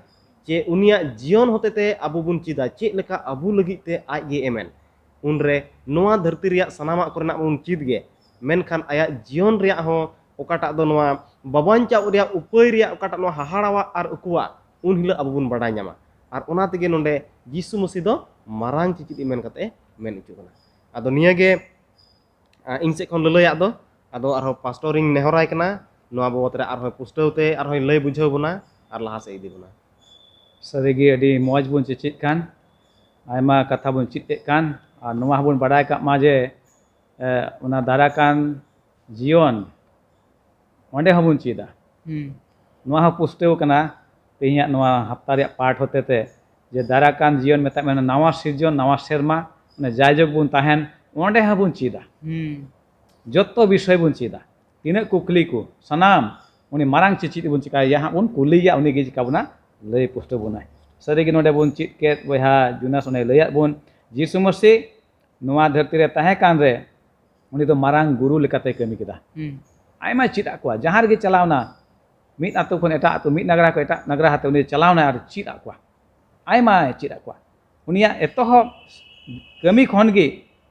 ᱡᱮ ᱩᱱᱤᱭᱟᱜ ᱡᱤᱭᱚᱱ ᱦᱚᱛᱮᱛᱮ ᱟᱵᱚ ᱵᱚᱱ ᱪᱮᱫᱟ ᱪᱮᱫ ᱞᱮᱠᱟ ᱟᱵᱚ ᱞᱟᱹᱜᱤᱫ ᱛᱮ ᱟᱡ ᱜᱮ ᱮᱢᱮᱱ᱾ ᱩᱱᱨᱮ ᱱᱚᱣᱟ ᱫᱷᱟᱹᱨᱛᱤ ᱨᱮᱭᱟᱜ ᱥᱟᱱᱟᱢᱟᱜ ᱠᱚᱨᱮᱱᱟᱜ ᱵᱚᱱ ᱪᱮᱫ ᱜᱮ, ᱢᱮᱱᱠᱷᱟᱱ ᱟᱭᱟᱜ ᱡᱤᱭᱚᱱ ᱨᱮᱭᱟᱜ ᱦᱚᱸ ᱚᱠᱟᱴᱟᱜ ᱫᱚ ᱱᱚᱣᱟ ᱵᱟᱵᱟᱧᱪᱟᱣ ᱨᱮᱭᱟᱜ ᱩᱯᱟᱹᱭ ᱨᱮᱭᱟᱜ ᱚᱠᱟᱴᱟᱜ ᱱᱚᱣᱟ ᱦᱟᱦᱟᱲᱟᱣᱟᱜ ᱟᱨ ᱩᱠᱩᱣᱟᱜ, ᱩᱱ ᱦᱤᱞᱳᱜ ᱟᱵᱚ ᱵᱚᱱ ᱵᱟᱰᱟᱭ ᱧᱟᱢᱟ᱾ ᱟᱨ ᱚᱱᱟ ᱛᱮᱜᱮ ᱱᱚᱰᱮ ᱡᱤᱥᱩ ᱢᱟᱹᱥᱤ ᱫᱚ ᱢᱟᱨᱟᱝ ᱪᱮᱪᱮᱫᱤᱡ ᱢᱮᱱ ᱠᱟᱛᱮ ᱢᱮᱱ ᱦᱚᱪᱚᱜ ᱠᱟᱱᱟ᱾ ᱟᱫᱚ ᱱᱤᱭᱟᱹ ᱜᱮ ᱟᱨ ᱤᱧ ᱥᱮᱫ ᱠᱷᱚᱱ ᱞᱟᱹᱞᱟᱹᱭᱟᱜ ᱫᱚ, ᱟᱫᱚ ᱟᱨᱦᱚᱸ ᱯᱟᱥᱴᱚᱨᱤᱧ ᱱᱮᱦᱚᱨᱟᱭ ᱠᱟᱱᱟ, ᱱᱚᱣᱟ ᱵᱟᱵᱚᱫ ᱨᱮ ᱟᱨᱦᱚᱸ ᱯᱩᱥᱴᱟᱹᱣ ᱛᱮ ᱟᱨᱦᱚᱸᱭ ᱞᱟᱹᱭ ᱵᱩᱡᱷᱟᱹᱣ ᱵᱚᱱᱟ ᱟᱨ ᱞᱟᱦᱟ ᱥᱮᱫ ᱤᱫᱤ ᱵᱚᱱᱟ᱾ ᱥᱟᱹᱨᱤᱜᱮ ᱟᱹᱰᱤ ᱢᱚᱡᱽ ᱵᱚᱱ ᱪᱮᱪᱮᱫ ᱠᱟᱱ, ᱟᱭᱢᱟ ᱠᱟᱛᱷᱟ ᱵᱚᱱ ᱪᱮᱫ ᱮᱫ ᱠᱟᱱ, ᱟᱨ ᱱᱚᱣᱟ ᱦᱚᱸᱵᱚᱱ ᱵᱟᱰᱟᱭ ᱠᱟᱜ ᱢᱟ ᱡᱮ, ᱮ, ᱚᱱᱟ ᱫᱟᱨᱟ ᱠᱟᱱ ᱡᱤᱭᱚᱱ, ᱚᱸᱰᱮ ᱦᱚᱸᱵᱚᱱ ᱪᱮᱫᱟ᱾ ᱦᱩᱸ᱾ ᱱᱚᱣᱟ ᱦᱚᱸ ᱯᱩᱥᱴᱟᱹᱣ ᱠᱟᱱᱟ ᱛᱮᱦᱮᱧᱟᱜ ᱱᱚᱣᱟ ᱦᱟᱯᱛᱟ ᱨᱮᱭᱟᱜ ᱯᱟᱴ ᱦᱚᱛᱮᱛᱮ, ᱡᱮ ᱫᱟᱨᱟ ᱠᱟᱱ ᱡᱤᱭᱚᱱ ᱢᱮᱛᱟᱜ ᱢᱮ, ᱱᱟᱣᱟ ᱥᱤᱨᱡᱚᱱ, ᱱᱟᱣᱟ ᱥᱮᱨᱢᱟ, ᱚᱱᱮ ᱡᱟᱭᱡᱩᱜᱽ ᱵᱚᱱ ᱛᱟᱦᱮᱱ, ᱚᱸᱰᱮ ᱦᱚᱸᱵᱚᱱ ᱪᱮᱫᱟ᱾ ᱦᱩᱸ᱾ ᱡᱚᱛᱚ ᱵᱤᱥᱚᱭ ᱵᱚᱱ ᱪᱮᱫᱟ᱾ ᱛᱤᱱᱟᱹᱜ ᱠᱩᱠᱞᱤ ᱠᱚ, ᱥᱟᱱᱟᱢ ᱩᱱᱤ ᱢᱟᱨᱟᱝ ᱪᱮᱪᱮᱫ ᱵᱚᱱ ᱪᱤᱠᱟᱹᱭᱟ ᱦᱟᱸᱜ, ᱵᱚᱱ ᱠᱩᱞᱤᱭᱮᱭᱟ, ᱩᱱᱤ ᱜᱮ ᱪᱤᱠᱟ ᱵᱚᱱᱟ ᱞᱟᱹᱭ ᱯᱩᱥᱴᱟᱹᱣ ᱵᱚᱱᱟᱭ᱾ ᱥᱟᱹᱨᱤ ᱜᱮ ᱱᱚᱰᱮ ᱵᱚᱱ ᱪᱮᱫ ᱠᱮᱫ, ᱵᱚᱭᱦᱟ ᱡᱩᱱᱟᱥ ᱚᱱᱮ ᱞᱟᱹᱭᱟᱫ ᱵᱚᱱ, ᱡᱤᱥᱩ ᱢᱟᱹᱥᱤ ᱱᱚᱣᱟ ᱫᱷᱟᱹᱨᱛᱤ ᱨᱮ ᱛᱟᱦᱮᱸ ᱠᱟᱱ ᱨᱮ, ᱩᱱᱤ ᱫᱚ ᱢᱟᱨᱟᱝ ᱜᱩᱨᱩ ᱞᱮᱠᱟᱛᱮᱭ ᱠᱟᱹᱢᱤ ᱠᱮᱫᱟ᱾ ᱦᱩᱸ᱾ ᱟᱭᱢᱟᱭ ᱪᱮᱫ ᱟᱫ ᱠᱚᱣᱟ, ᱡᱟᱦᱟᱸ ᱨᱮᱜᱮ ᱪᱟᱞᱟᱣ ᱮᱱᱟ, ᱢᱤᱫ ᱟᱛᱳ ᱠᱷᱚᱱ ᱮᱴᱟᱜ ᱟᱛᱳ, ᱢᱤᱫ ᱱᱟᱜᱽᱨᱟ ᱠᱷᱚᱱ ᱮᱴᱟᱜ ᱱᱟᱜᱽᱨᱟ ᱦᱟᱛᱮ ᱩᱱᱤ ᱪᱟᱞᱟᱣ ᱮᱱᱟᱭ ᱟᱨ ᱪᱮᱫ ᱟᱫ ᱠᱚᱣᱟ, ᱟᱭᱢᱟᱭ ᱪᱮᱫ ᱟᱫ ᱠᱚᱣᱟ᱾ ᱩᱱᱤᱭᱟᱜ ᱮᱛᱚᱦᱚᱵ ᱠᱟᱹᱢᱤ ᱠᱷᱚᱱ ᱜᱮ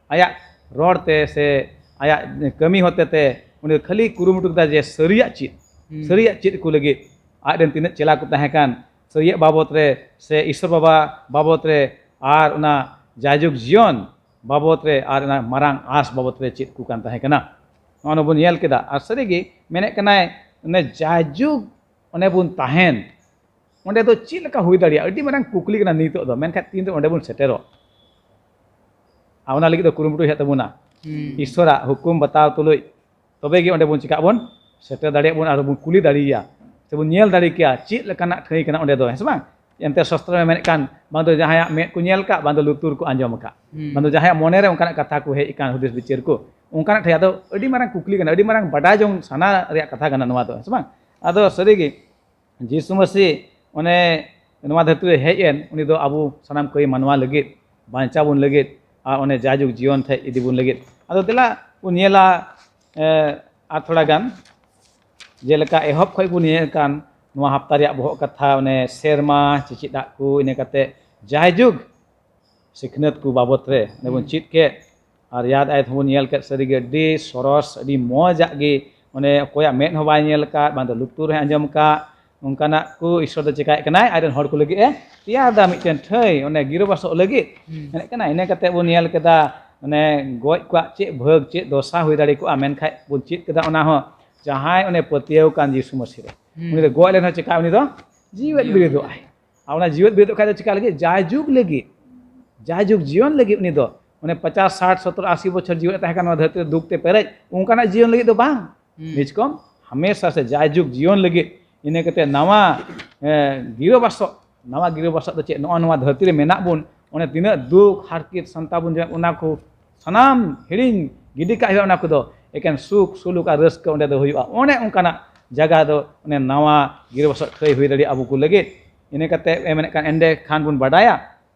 ᱟᱭᱟᱜ ᱨᱚᱲ ᱛᱮ ᱥᱮ ᱟᱭᱟᱜ ᱠᱟᱹᱢᱤ ᱦᱚᱛᱮ ᱛᱮ ᱩᱱᱤ ᱠᱷᱟᱹᱞᱤ ᱠᱩᱨᱩᱢᱩᱴᱩ ᱠᱮᱫᱟ ᱡᱮ ᱥᱟᱹᱨᱤᱭᱟᱜ ᱪᱮᱫ, ᱦᱩᱸ᱾ ᱥᱟᱹᱨᱤᱭᱟᱜ ᱪᱮᱫ ᱠᱚ ᱞᱟᱹᱜᱤᱫ ᱟᱡ ᱨᱮᱱ ᱛᱤᱱᱟᱹᱜ ᱪᱮᱞᱟ ᱠᱚ ᱛᱟᱦᱮᱸ ᱠᱟᱱ, ᱥᱟᱹᱨᱤᱭᱟᱜ ᱵᱟᱵᱚᱛ ᱨᱮ ᱥᱮ ᱤᱥᱚᱨ ᱵᱟᱵᱟ ᱵᱟᱵᱚᱛ ᱨᱮ ᱟᱨ ᱚᱱᱟ ᱡᱟᱭᱡᱩᱜᱽ ᱡᱤᱭᱚᱱ ᱵᱟᱵᱚᱛ ᱨᱮ ᱟᱨ ᱚᱱᱟ ᱢᱟᱨᱟᱝ ᱟᱸᱥ ᱵᱟᱵᱚᱛ ᱨᱮ ᱪᱮᱫ ᱠᱚ ᱠᱟᱱ ᱛᱟᱦᱮᱸ ᱠᱟᱱᱟ, ᱱᱚᱣᱟ ᱵᱚᱱ ᱧᱮᱞ ᱠᱮᱫᱟ᱾ ᱟᱨ ᱥᱟᱹᱨᱤᱜᱮ ᱢᱮᱱᱮᱫ ᱠᱟᱱᱟᱭ, ᱚᱱᱮ ᱡᱟᱭᱡᱩᱜᱽ ᱚᱸᱰᱮ ᱵᱚᱱ ᱛᱟᱦᱮᱱ, ᱚᱸᱰᱮ ᱫᱚ ᱪᱮᱫ ᱞᱮᱠᱟ ᱦᱩᱭ ᱫᱟᱲᱮᱭᱟᱜᱼᱟ? ᱟᱹᱰᱤ ᱢᱟᱨᱟᱝ ᱠᱩᱠᱞᱤ ᱠᱟᱱᱟ ᱱᱤᱛᱚᱜ ᱫᱚ, ᱢᱮᱱᱠᱷᱟᱱ ᱛᱤᱱᱨᱮ ᱚᱸᱰᱮ ᱵᱚᱱ ᱥᱮᱴᱮᱨᱚᱜ, ᱟᱨ ᱚᱱᱟ ᱞᱟᱹᱜᱤᱫ ᱫᱚ ᱠᱩᱨᱩᱢᱩᱴᱩ ᱦᱩᱭᱩᱜ ᱛᱟᱵᱚᱱᱟ᱾ ᱦᱩᱸ᱾ ᱤᱥᱚᱨᱟᱜ ᱦᱩᱠᱩᱢ ᱵᱟᱛᱟᱣ ᱛᱩᱞᱩᱡ ᱛᱚᱵᱮ ᱜᱮ ᱚᱸᱰᱮ ᱵᱚᱱ ᱪᱤᱠᱟᱜ ᱵᱚᱱ ᱥᱮᱴᱮᱨ ᱫᱟᱲᱮᱭᱟᱜ ᱵᱚᱱ ᱟᱨ ᱵᱚᱱ ᱠᱩᱞᱤ ᱫᱟᱲᱮᱭᱟᱭᱟ ᱥᱮᱵᱚᱱ ᱧᱮᱞ ᱫᱟᱲᱮ ᱠᱮᱭᱟ ᱪᱮᱫ ᱞᱮᱠᱟᱱᱟᱜ ᱴᱷᱟᱹᱭ ᱠᱟᱱᱟ ᱚᱸᱰᱮ ᱫᱚ, ᱦᱮᱸ ᱥᱮ ᱵᱟᱝ? ᱮᱱᱛᱮ ᱥᱟᱥᱛᱨᱚ ᱢᱮ ᱢᱮᱱᱮᱫ ᱠᱟᱱ, ᱵᱟᱝ ᱫᱚ ᱡᱟᱦᱟᱸᱭᱟᱜ ᱢᱮᱫ ᱠᱚ ᱧᱮᱞ ᱠᱟᱜ, ᱵᱟᱝ ᱫᱚ ᱞᱩᱛᱩᱨ ᱠᱚ ᱟᱸᱡᱚᱢ ᱟᱠᱟᱫ, ᱦᱩᱸ᱾ ᱵᱟᱝ ᱫᱚ ᱡᱟᱦᱟᱸᱭᱟᱜ ᱢᱚᱱᱮ ᱨᱮ ᱚᱱᱠᱟᱱᱟᱜ ᱠᱟᱛᱷᱟ ᱠᱚ ᱦᱮᱡ ᱟᱠᱟᱱ, ᱦᱩᱫᱤᱥ ᱵᱤᱪᱟᱹᱨ ᱠᱚ, ᱚᱱᱠᱟᱱᱟᱜ ᱴᱷᱮᱱ ᱟᱫᱚ ᱟᱹᱰᱤ ᱢᱟᱨᱟᱝ ᱠᱩᱠᱞᱤ ᱠᱟᱱᱟ, ᱟᱹᱰᱤ ᱢᱟᱨᱟᱝ ᱵᱟᱰᱟᱭ ᱡᱚᱝ ᱥᱟᱱᱟ ᱨᱮᱭᱟᱜ ᱠᱟᱛᱷᱟ ᱠᱟᱱᱟ ᱱᱚᱣᱟ ᱫᱚ, ᱦᱮᱸ ᱥᱮ ᱵᱟᱝ? ᱟᱫᱚ ᱥᱟᱹᱨᱤᱜᱮ ᱡᱤᱥᱩ ᱢᱟᱹᱥᱤ ᱚᱱᱮ ᱱᱚᱣᱟ ᱫᱷᱟᱹᱨᱛᱤ ᱨᱮ ᱦᱮᱡ ᱮᱱ, ᱩᱱᱤ ᱫᱚ ᱟᱵᱚ ᱥᱟᱱᱟᱢ ᱠᱚᱭ ᱢᱟᱱᱣᱟ ᱞᱟᱹᱜᱤᱫ, ᱵᱟᱧᱪᱟᱣ ᱵᱚᱱ ᱞᱟᱹᱜᱤᱫ, ᱟᱨ ᱚᱱᱮ ᱡᱟᱭᱡᱩᱜᱽ ᱡᱤᱭᱚᱱ ᱴᱷᱮᱡ ᱤᱫᱤ ᱵᱚᱱ ᱞᱟᱹᱜᱤᱫ᱾ ᱟᱫᱚ ᱫᱮᱞᱟ ᱵᱚᱱ ᱧᱮᱞᱟ, ᱮ, ᱟᱨ ᱛᱷᱚᱲᱟ ᱜᱟᱱ, ᱡᱮᱞᱮᱠᱟ ᱮᱦᱚᱵ ᱠᱷᱚᱡ ᱵᱚᱱ ᱧᱮᱞ ᱠᱟᱱ ᱱᱚᱣᱟ ᱦᱟᱯᱛᱟ ᱨᱮᱭᱟᱜ ᱵᱚᱦᱚᱜ ᱠᱟᱛᱷᱟ, ᱚᱱᱮ ᱥᱮᱨᱢᱟ, ᱪᱮᱪᱮᱫᱟᱜ ᱠᱚ, ᱤᱱᱟᱹ ᱠᱟᱛᱮ ᱡᱟᱭᱡᱩᱜᱽ ᱥᱤᱠᱷᱱᱟᱹᱛ ᱠᱚ ᱵᱟᱵᱚᱛ ᱨᱮ ᱚᱸᱰᱮ ᱵᱚᱱ ᱦᱩᱸ᱾ ᱪᱮᱫ ᱠᱮᱫ᱾ ᱟᱨ ᱭᱟᱫ ᱟᱭ ᱛᱮᱦᱚᱸ ᱵᱚᱱ ᱧᱮᱞ ᱠᱮᱫ, ᱥᱟᱹᱨᱤᱜᱮ ᱟᱹᱰᱤ ᱥᱚᱨᱚᱥ, ᱟᱹᱰᱤ ᱢᱚᱡᱟᱜ ᱜᱮ᱾ ᱚᱱᱮ ᱚᱠᱚᱭᱟᱜ ᱢᱮᱫ ᱦᱚᱸ ᱵᱟᱭ ᱧᱮᱞ ᱟᱠᱟᱫ, ᱵᱟᱝ ᱫᱚ ᱞᱩᱛᱩᱨ ᱦᱚᱸᱭ ᱟᱸᱡᱚᱢ ᱟᱠᱟᱫ, ᱚᱱᱠᱟᱱᱟᱜ ᱠᱚ ᱤᱥᱥᱚᱨ ᱫᱚ ᱪᱮᱠᱟᱭᱮᱫ ᱠᱟᱱᱟᱭ? ᱟᱡ ᱨᱮᱱ ᱦᱚᱲ ᱠᱚ ᱞᱟᱹᱜᱤᱫ ᱮ ᱛᱮᱭᱟᱨ ᱮᱫᱟ ᱢᱤᱫᱴᱮᱱ ᱴᱷᱟᱹᱭ, ᱚᱱᱮ ᱜᱤᱨᱟᱹᱵᱟᱥᱚᱜ ᱞᱟᱹᱜᱤᱫ᱾ ᱦᱩᱸ᱾ ᱢᱮᱱᱮᱫ ᱠᱟᱱᱟ, ᱤᱱᱟᱹ ᱠᱟᱛᱮ ᱵᱚᱱ ᱧᱮᱞ ᱠᱮᱫᱟ, ᱚᱱᱮ ᱜᱚᱡ ᱠᱚᱣᱟᱜ ᱪᱮᱫ ᱵᱷᱟᱹᱜᱽ, ᱪᱮᱫ ᱫᱚᱥᱟ ᱦᱩᱭ ᱫᱟᱲᱮ ᱠᱚᱜᱼᱟ, ᱢᱮᱱᱠᱷᱟᱡ ᱵᱚᱱ ᱪᱮᱫ ᱠᱮᱫᱟ ᱚᱱᱟ ᱦᱚᱸ, ᱡᱟᱦᱟᱸᱭ ᱚᱱᱮ ᱯᱟᱹᱛᱭᱟᱹᱣ ᱠᱟᱱ ᱡᱤᱥᱩ ᱢᱟᱹᱥᱤ ᱨᱮ, ᱦᱩᱸ᱾ ᱩᱱᱤ ᱫᱚ ᱜᱚᱡ ᱞᱮᱱ ᱦᱚᱸ ᱪᱮᱠᱟ, ᱩᱱᱤ ᱫᱚ ᱡᱤᱣᱮᱫ ᱡᱤᱣᱮᱫ ᱵᱮᱨᱮᱫᱚᱜ ᱟᱭ᱾ ᱟᱨ ᱚᱱᱟ ᱡᱤᱣᱮᱫ ᱵᱮᱨᱮᱫᱚᱜ ᱠᱷᱟᱡ ᱫᱚ ᱪᱮᱠᱟ ᱞᱟᱹᱜᱤᱫ? ᱡᱟᱭᱡᱩᱜᱽ ᱞᱟᱹᱜᱤᱫ, ᱡᱟᱭᱡᱩᱜᱽ ᱡᱤᱭᱚᱱ ᱞᱟᱹᱜᱤᱫ᱾ ᱩᱱᱤ ᱫᱚ ᱚᱱᱮ ᱯᱚᱪᱟᱥ, ᱥᱟᱴ, ᱥᱚᱛᱛᱚᱨ, ᱟᱥᱤ ᱵᱚᱪᱷᱚᱨ ᱡᱤᱣᱮᱫ ᱮ ᱛᱟᱦᱮᱸ ᱠᱟᱱᱟ ᱱᱚᱣᱟ ᱫᱷᱟᱹᱨᱛᱤ ᱨᱮ ᱫᱩᱠ ᱛᱮ ᱯᱮᱨᱮᱡ, ᱚᱱᱠᱟᱱᱟᱜ ᱡᱤᱭᱚᱱ ᱞᱟᱹᱜᱤᱫ ᱫᱚ ᱵᱟᱝ᱾ ᱦᱩᱸ᱾ ᱵᱤᱪᱠᱚᱢ ᱦᱟᱢᱮᱥᱟ ᱥᱮ ᱡᱟᱭᱡᱩᱜᱽ ᱡᱤᱭᱚᱱ ᱞᱟᱹᱜᱤᱫ᱾ ᱤᱱᱟᱹ ᱠᱟᱛᱮ ᱱᱟᱣᱟ, ᱮ, ᱜᱤᱨᱟᱹᱵᱟᱥᱚᱜ, ᱱᱟᱣᱟ ᱜᱤᱨᱟᱹᱵᱟᱥᱚᱜ ᱫᱚ ᱪᱮᱫ? ᱱᱚᱜᱼᱚ ᱱᱚᱣᱟ ᱫᱷᱟᱹᱨᱛᱤ ᱨᱮ ᱢᱮᱱᱟᱜ ᱵᱚᱱ, ᱚᱱᱮ ᱛᱤᱱᱟᱹᱜ ᱫᱩᱠ, ᱦᱟᱨᱠᱮᱛ, ᱥᱟᱱᱛᱟ ᱵᱚᱱ ᱡᱚᱢᱮᱫ, ᱚᱱᱟ ᱠᱚ ᱥᱟᱱᱟᱢ ᱦᱤᱲᱤᱧ ᱜᱤᱰᱤ ᱠᱟᱜ ᱦᱩᱭᱩᱜᱼᱟ᱾ ᱚᱱᱟ ᱠᱚᱫᱚ ᱮᱠᱮᱱ ᱥᱩᱠ, ᱥᱩᱞᱩᱠ ᱟᱨ ᱨᱟᱹᱥᱠᱟᱹ ᱚᱸᱰᱮ ᱫᱚ ᱦᱩᱭᱩᱜᱼᱟ᱾ ᱚᱱᱮ ᱚᱱᱠᱟᱱᱟᱜ ᱡᱟᱭᱜᱟ ᱫᱚ ᱚᱱᱮ ᱱᱟᱣᱟ ᱜᱤᱨᱟᱹᱵᱟᱥᱚᱜ ᱴᱷᱟᱹᱭ ᱦᱩᱭ ᱫᱟᱲᱮᱭᱟᱜᱼᱟ ᱟᱵᱚ ᱠᱚ ᱞᱟᱹᱜᱤᱫ᱾ ᱤᱱᱟᱹ ᱠᱟᱛᱮ ᱮ ᱢᱮᱱᱮᱫ ᱠᱟᱱ, ᱮᱸᱰᱮ ᱠᱷᱟᱱ ᱵᱚᱱ ᱵᱟᱰᱟᱭᱟ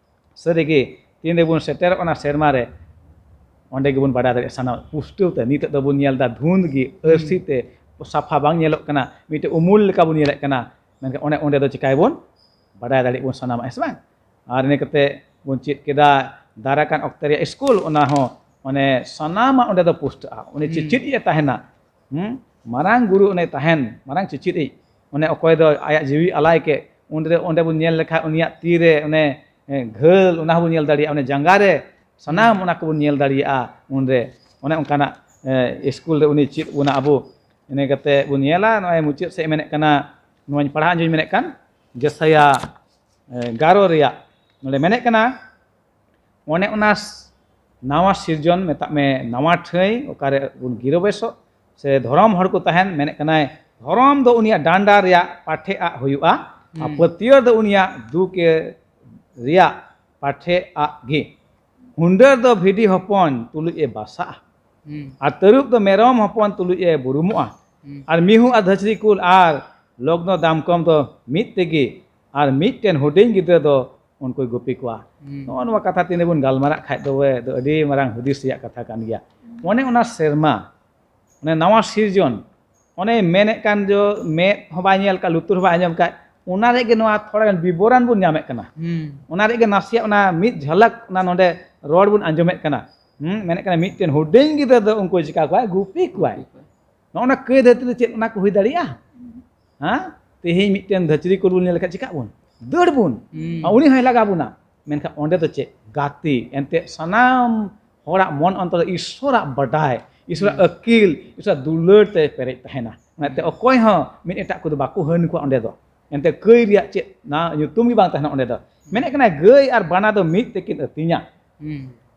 ᱥᱟᱹᱨᱤᱜᱮ ᱛᱤᱱ ᱨᱮᱵᱚᱱ ᱥᱮᱴᱮᱨᱚᱜ ᱠᱟᱱᱟ ᱥᱮᱨᱢᱟ ᱨᱮ, ᱚᱸᱰᱮ ᱜᱮᱵᱚᱱ ᱵᱟᱰᱟᱭ ᱫᱟᱲᱮᱭᱟᱜᱼᱟ ᱥᱟᱱᱟᱢ ᱯᱩᱥᱴᱟᱹᱣ ᱛᱮ᱾ ᱱᱤᱛᱚᱜ ᱫᱚᱵᱚᱱ ᱧᱮᱞ ᱮᱫᱟ ᱫᱷᱩᱸᱫ ᱜᱮ, ᱦᱩᱸ᱾ ᱟᱹᱨᱥᱤ ᱛᱮ, ᱥᱟᱯᱷᱟ ᱵᱟᱝ ᱧᱮᱞᱚᱜ ᱠᱟᱱᱟ, ᱢᱤᱫᱴᱮᱡ ᱩᱢᱩᱞ ᱞᱮᱠᱟ ᱵᱚᱱ ᱧᱮᱞᱮᱫ ᱠᱟᱱᱟ᱾ ᱢᱮᱱᱠᱷᱟᱱ ᱚᱱᱮ ᱚᱸᱰᱮ ᱫᱚ ᱪᱤᱠᱟᱹᱭᱟᱵᱚᱱ? ᱵᱟᱰᱟᱭ ᱫᱟᱲᱮᱭᱟᱜ ᱵᱚᱱ ᱥᱟᱱᱟᱢᱟᱜ, ᱦᱮᱸ ᱥᱮ ᱵᱟᱝ? ᱟᱨ ᱤᱱᱟᱹ ᱠᱟᱛᱮ ᱵᱚᱱ ᱪᱮᱫ ᱠᱮᱫᱟ, ᱫᱟᱨᱟ ᱠᱟᱱ ᱚᱠᱛᱮ ᱨᱮᱭᱟᱜ ᱥᱠᱩᱞ, ᱚᱱᱟ ᱦᱚᱸ ᱢᱟᱱᱮ ᱥᱟᱱᱟᱢᱟᱜ ᱚᱸᱰᱮ ᱫᱚ ᱯᱩᱥᱴᱟᱹᱜᱼᱟ᱾ ᱩᱱᱤ ᱦᱩᱸ᱾ ᱪᱮᱪᱮᱫ ᱮ ᱛᱟᱦᱮᱱᱟ, ᱦᱩᱸ? ᱢᱟᱨᱟᱝ ᱜᱩᱨᱩ ᱩᱱᱤ ᱛᱟᱦᱮᱱ, ᱢᱟᱨᱟᱝ ᱪᱮᱪᱮᱫ ᱤᱡ, ᱚᱱᱮ ᱚᱠᱚᱭ ᱫᱚ ᱟᱭᱟᱜ ᱡᱤᱣᱤ ᱟᱞᱟᱭ ᱠᱮᱫ, ᱩᱱᱨᱮ ᱚᱸᱰᱮ ᱵᱚᱱ ᱧᱮᱞ ᱞᱮᱠᱷᱟᱡ ᱩᱱᱤᱭᱟᱜ ᱛᱤ ᱨᱮ ᱚᱱᱮ, ᱮ, ᱜᱷᱟᱹᱞ, ᱚᱱᱟ ᱦᱚᱸᱵᱚᱱ ᱧᱮᱞ ᱫᱟᱲᱮᱭᱟᱜᱼᱟ, ᱚᱱᱮ ᱡᱟᱸᱜᱟ ᱨᱮ ᱥᱟᱱᱟᱢ ᱦᱩᱸ᱾ ᱚᱱᱟ ᱠᱚᱵᱚᱱ ᱧᱮᱞ ᱫᱟᱲᱮᱭᱟᱜᱼᱟ ᱩᱱᱨᱮ᱾ ᱚᱱᱮ ᱚᱱᱠᱟᱱᱟᱜ, ᱮ, ᱥᱠᱩᱞ ᱨᱮ ᱩᱱᱤ ᱪᱮᱫ ᱵᱚᱱᱟ ᱟᱵᱚ᱾ ᱤᱱᱟᱹ ᱠᱟᱛᱮ ᱵᱚᱱ ᱧᱮᱞᱟ, ᱱᱚᱜᱼᱚᱭ ᱢᱩᱪᱟᱹᱫ ᱥᱮᱫ ᱢᱮᱱᱮᱫ ᱠᱟᱱᱟ, ᱱᱚᱣᱟᱧ ᱯᱟᱲᱦᱟᱣ ᱟᱸᱡᱚᱢ ᱢᱮᱱᱮᱫ ᱠᱟᱱ, ᱡᱮᱥᱟᱭᱟ, ᱮ, ᱮᱜᱟᱨᱚ ᱨᱮᱭᱟᱜ ᱱᱚᱰᱮ ᱢᱮᱱᱮᱫ ᱠᱟᱱᱟ, ᱚᱱᱮ ᱚᱱᱟ ᱥ-, ᱱᱟᱣᱟ ᱥᱤᱨᱡᱚᱱ, ᱢᱮᱛᱟᱜ ᱢᱮ ᱱᱟᱣᱟ ᱴᱷᱟᱹᱭ, ᱚᱠᱟᱨᱮ ᱵᱚᱱ ᱜᱤᱨᱟᱹᱵᱟᱹᱥᱚᱜ ᱥᱮ ᱫᱷᱚᱨᱚᱢ ᱦᱚᱲ ᱠᱚ ᱛᱟᱦᱮᱱ, ᱢᱮᱱᱮᱫ ᱠᱟᱱᱟᱭ, ᱫᱷᱚᱨᱚᱢ ᱫᱚ ᱩᱱᱤᱭᱟᱜ ᱰᱟᱸᱰᱟ ᱨᱮᱭᱟᱜ ᱯᱟᱴᱷᱮ ᱟᱜ ᱦᱩᱭᱩᱜᱼᱟ᱾ ᱟᱨ ᱯᱟᱹᱛᱭᱟᱹᱨ ᱫᱚ ᱩᱱᱤᱭᱟᱜ ᱫᱩᱠ ᱮ ᱨᱮᱭᱟᱜ ᱯᱟᱴᱷᱮ ᱟᱜ ᱜᱮ᱾ ᱦᱩᱱᱰᱟᱹᱨ ᱫᱚ ᱵᱷᱤᱰᱤ ᱦᱚᱯᱚᱱ ᱛᱩᱞᱩᱡ ᱮ ᱵᱟᱥᱟᱜᱼᱟ, ᱟᱨ ᱛᱟᱹᱨᱩᱵ ᱫᱚ ᱢᱮᱨᱚᱢ ᱦᱚᱯᱚᱱ ᱛᱩᱞᱩᱡ ᱮ ᱵᱩᱨᱩᱢᱚᱜᱼᱟ᱾ ᱟᱨ ᱢᱤᱦᱩ ᱟᱨ ᱫᱷᱟᱹᱪᱨᱤ ᱠᱩᱞ ᱟᱨ ᱞᱚᱜᱽᱱᱚ ᱫᱟᱢᱠᱚᱢ ᱫᱚ ᱢᱤᱫ ᱛᱮᱜᱮ, ᱟᱨ ᱢᱤᱫᱴᱮᱱ ᱦᱩᱰᱤᱧ ᱜᱤᱫᱽᱨᱟᱹ ᱫᱚ ᱩᱱᱠᱩᱭ ᱜᱩᱯᱤ ᱠᱚᱣᱟ᱾ ᱱᱚᱜᱼᱚ ᱱᱚᱣᱟ ᱠᱟᱛᱷᱟ ᱛᱤᱱᱟᱹᱜ ᱵᱚᱱ ᱜᱟᱞᱢᱟᱨᱟᱜ ᱠᱷᱟᱡ ᱫᱚ ᱟᱹᱰᱤ ᱢᱟᱨᱟᱝ ᱦᱩᱫᱤᱥ ᱨᱮᱭᱟᱜ ᱠᱟᱛᱷᱟ ᱠᱟᱱ ᱜᱮᱭᱟ᱾ ᱚᱱᱮ ᱚᱱᱟ ᱥᱮᱨᱢᱟ, ᱚᱱᱮ ᱱᱟᱣᱟ ᱥᱤᱨᱡᱚᱱ, ᱚᱱᱮ ᱢᱮᱱᱮᱫ ᱠᱟᱱ ᱡᱚ ᱢᱮᱫ ᱦᱚᱸ ᱵᱟᱭ ᱧᱮᱞ ᱠᱟᱜ, ᱞᱩᱛᱩᱨ ᱦᱚᱸ ᱵᱟᱭ ᱟᱸᱡᱚᱢ ᱠᱟᱜ, ᱚᱱᱟ ᱨᱮ ᱜᱮ ᱱᱚᱣᱟ ᱛᱷᱚᱲᱟ ᱜᱟᱱ ᱵᱤᱵᱚᱨᱚᱱ ᱵᱚᱱ ᱧᱟᱢᱮᱫ ᱠᱟᱱᱟ᱾ ᱚᱱᱟ ᱨᱮ ᱜᱮ ᱱᱟᱥᱮᱭᱟᱜ ᱚᱱᱟ ᱢᱤᱫ ᱡᱷᱟᱞᱟᱠ ᱚᱱᱟ ᱱᱚᱰᱮ ᱨᱚᱲ ᱵᱚᱱ ᱟᱸᱡᱚᱢᱮᱫ ᱠᱟᱱᱟ᱾ ᱦᱩᱸ, ᱢᱮᱱᱮᱫ ᱠᱟᱱᱟ ᱢᱤᱫᱴᱮᱱ ᱦᱩᱰᱤᱧ ᱜᱤᱫᱽᱨᱟᱹ ᱫᱚ ᱩᱱᱠᱩᱭ ᱪᱤᱠᱟ ᱠᱚᱣᱟᱭ? ᱜᱩᱯᱤ ᱠᱚᱣᱟᱭ᱾ ᱱᱚᱜᱼᱚ ᱱᱟ ᱠᱟᱹᱭ ᱫᱷᱟᱹᱨᱛᱤ ᱨᱮ ᱪᱮᱫ ᱚᱱᱟ ᱠᱚ ᱦᱩᱭ ᱫᱟᱲᱮᱭᱟᱜᱼᱟ? ᱦᱮᱸ? ᱛᱮᱦᱮᱧ ᱢᱤᱫᱴᱮᱱ ᱫᱷᱟᱹᱪᱨᱤ ᱠᱚ ᱵᱚᱱ ᱧᱮᱞ ᱞᱮᱠᱷᱟᱱ ᱪᱤᱠᱟᱜ ᱵᱚᱱ? ᱫᱟᱹᱲ ᱵᱚᱱ᱾ ᱟᱨ ᱩᱱᱤ ᱦᱚᱸᱭ ᱞᱟᱜᱟ ᱵᱚᱱᱟ᱾ ᱢᱮᱱᱠᱷᱟᱱ ᱚᱸᱰᱮ ᱫᱚ ᱪᱮᱫ? ᱜᱟᱛᱮ᱾ ᱮᱱᱛᱮ ᱥᱟᱱᱟᱢ ᱦᱚᱲᱟᱜ ᱢᱚᱱ ᱚᱱᱛᱚᱨ ᱨᱮ ᱤᱥᱥᱚᱨᱟᱜ ᱵᱟᱰᱟᱭ, ᱤᱥᱥᱚᱨᱟᱜ ᱟᱹᱠᱤᱞ, ᱤᱥᱥᱚᱨᱟᱜ ᱫᱩᱞᱟᱹᱲ ᱛᱮ ᱯᱮᱨᱮᱡ ᱛᱟᱦᱮᱱᱟ᱾ ᱚᱱᱟᱛᱮ ᱚᱠᱚᱭ ᱦᱚᱸ ᱢᱤᱫ ᱮᱴᱟᱜ ᱠᱚᱫᱚ ᱵᱟᱠᱚ ᱦᱟᱹᱱ ᱠᱚᱣᱟ ᱚᱸᱰᱮ ᱫᱚ᱾ ᱮᱱᱛᱮ ᱠᱟᱹᱭ ᱨᱮᱭᱟᱜ ᱪᱮᱫ ᱱᱟ ᱧᱩᱛᱩᱢ ᱜᱮ ᱵᱟᱝ ᱛᱟᱦᱮᱱᱟ ᱚᱸᱰᱮ ᱫᱚ᱾ ᱢᱮᱱᱮᱫ ᱠᱟᱱᱟᱭ ᱜᱟᱹᱭ ᱟᱨ ᱵᱟᱱᱟ ᱫᱚ ᱢᱤᱫ ᱛᱮᱠᱤᱱ ᱟᱹᱛᱤᱧᱟ᱾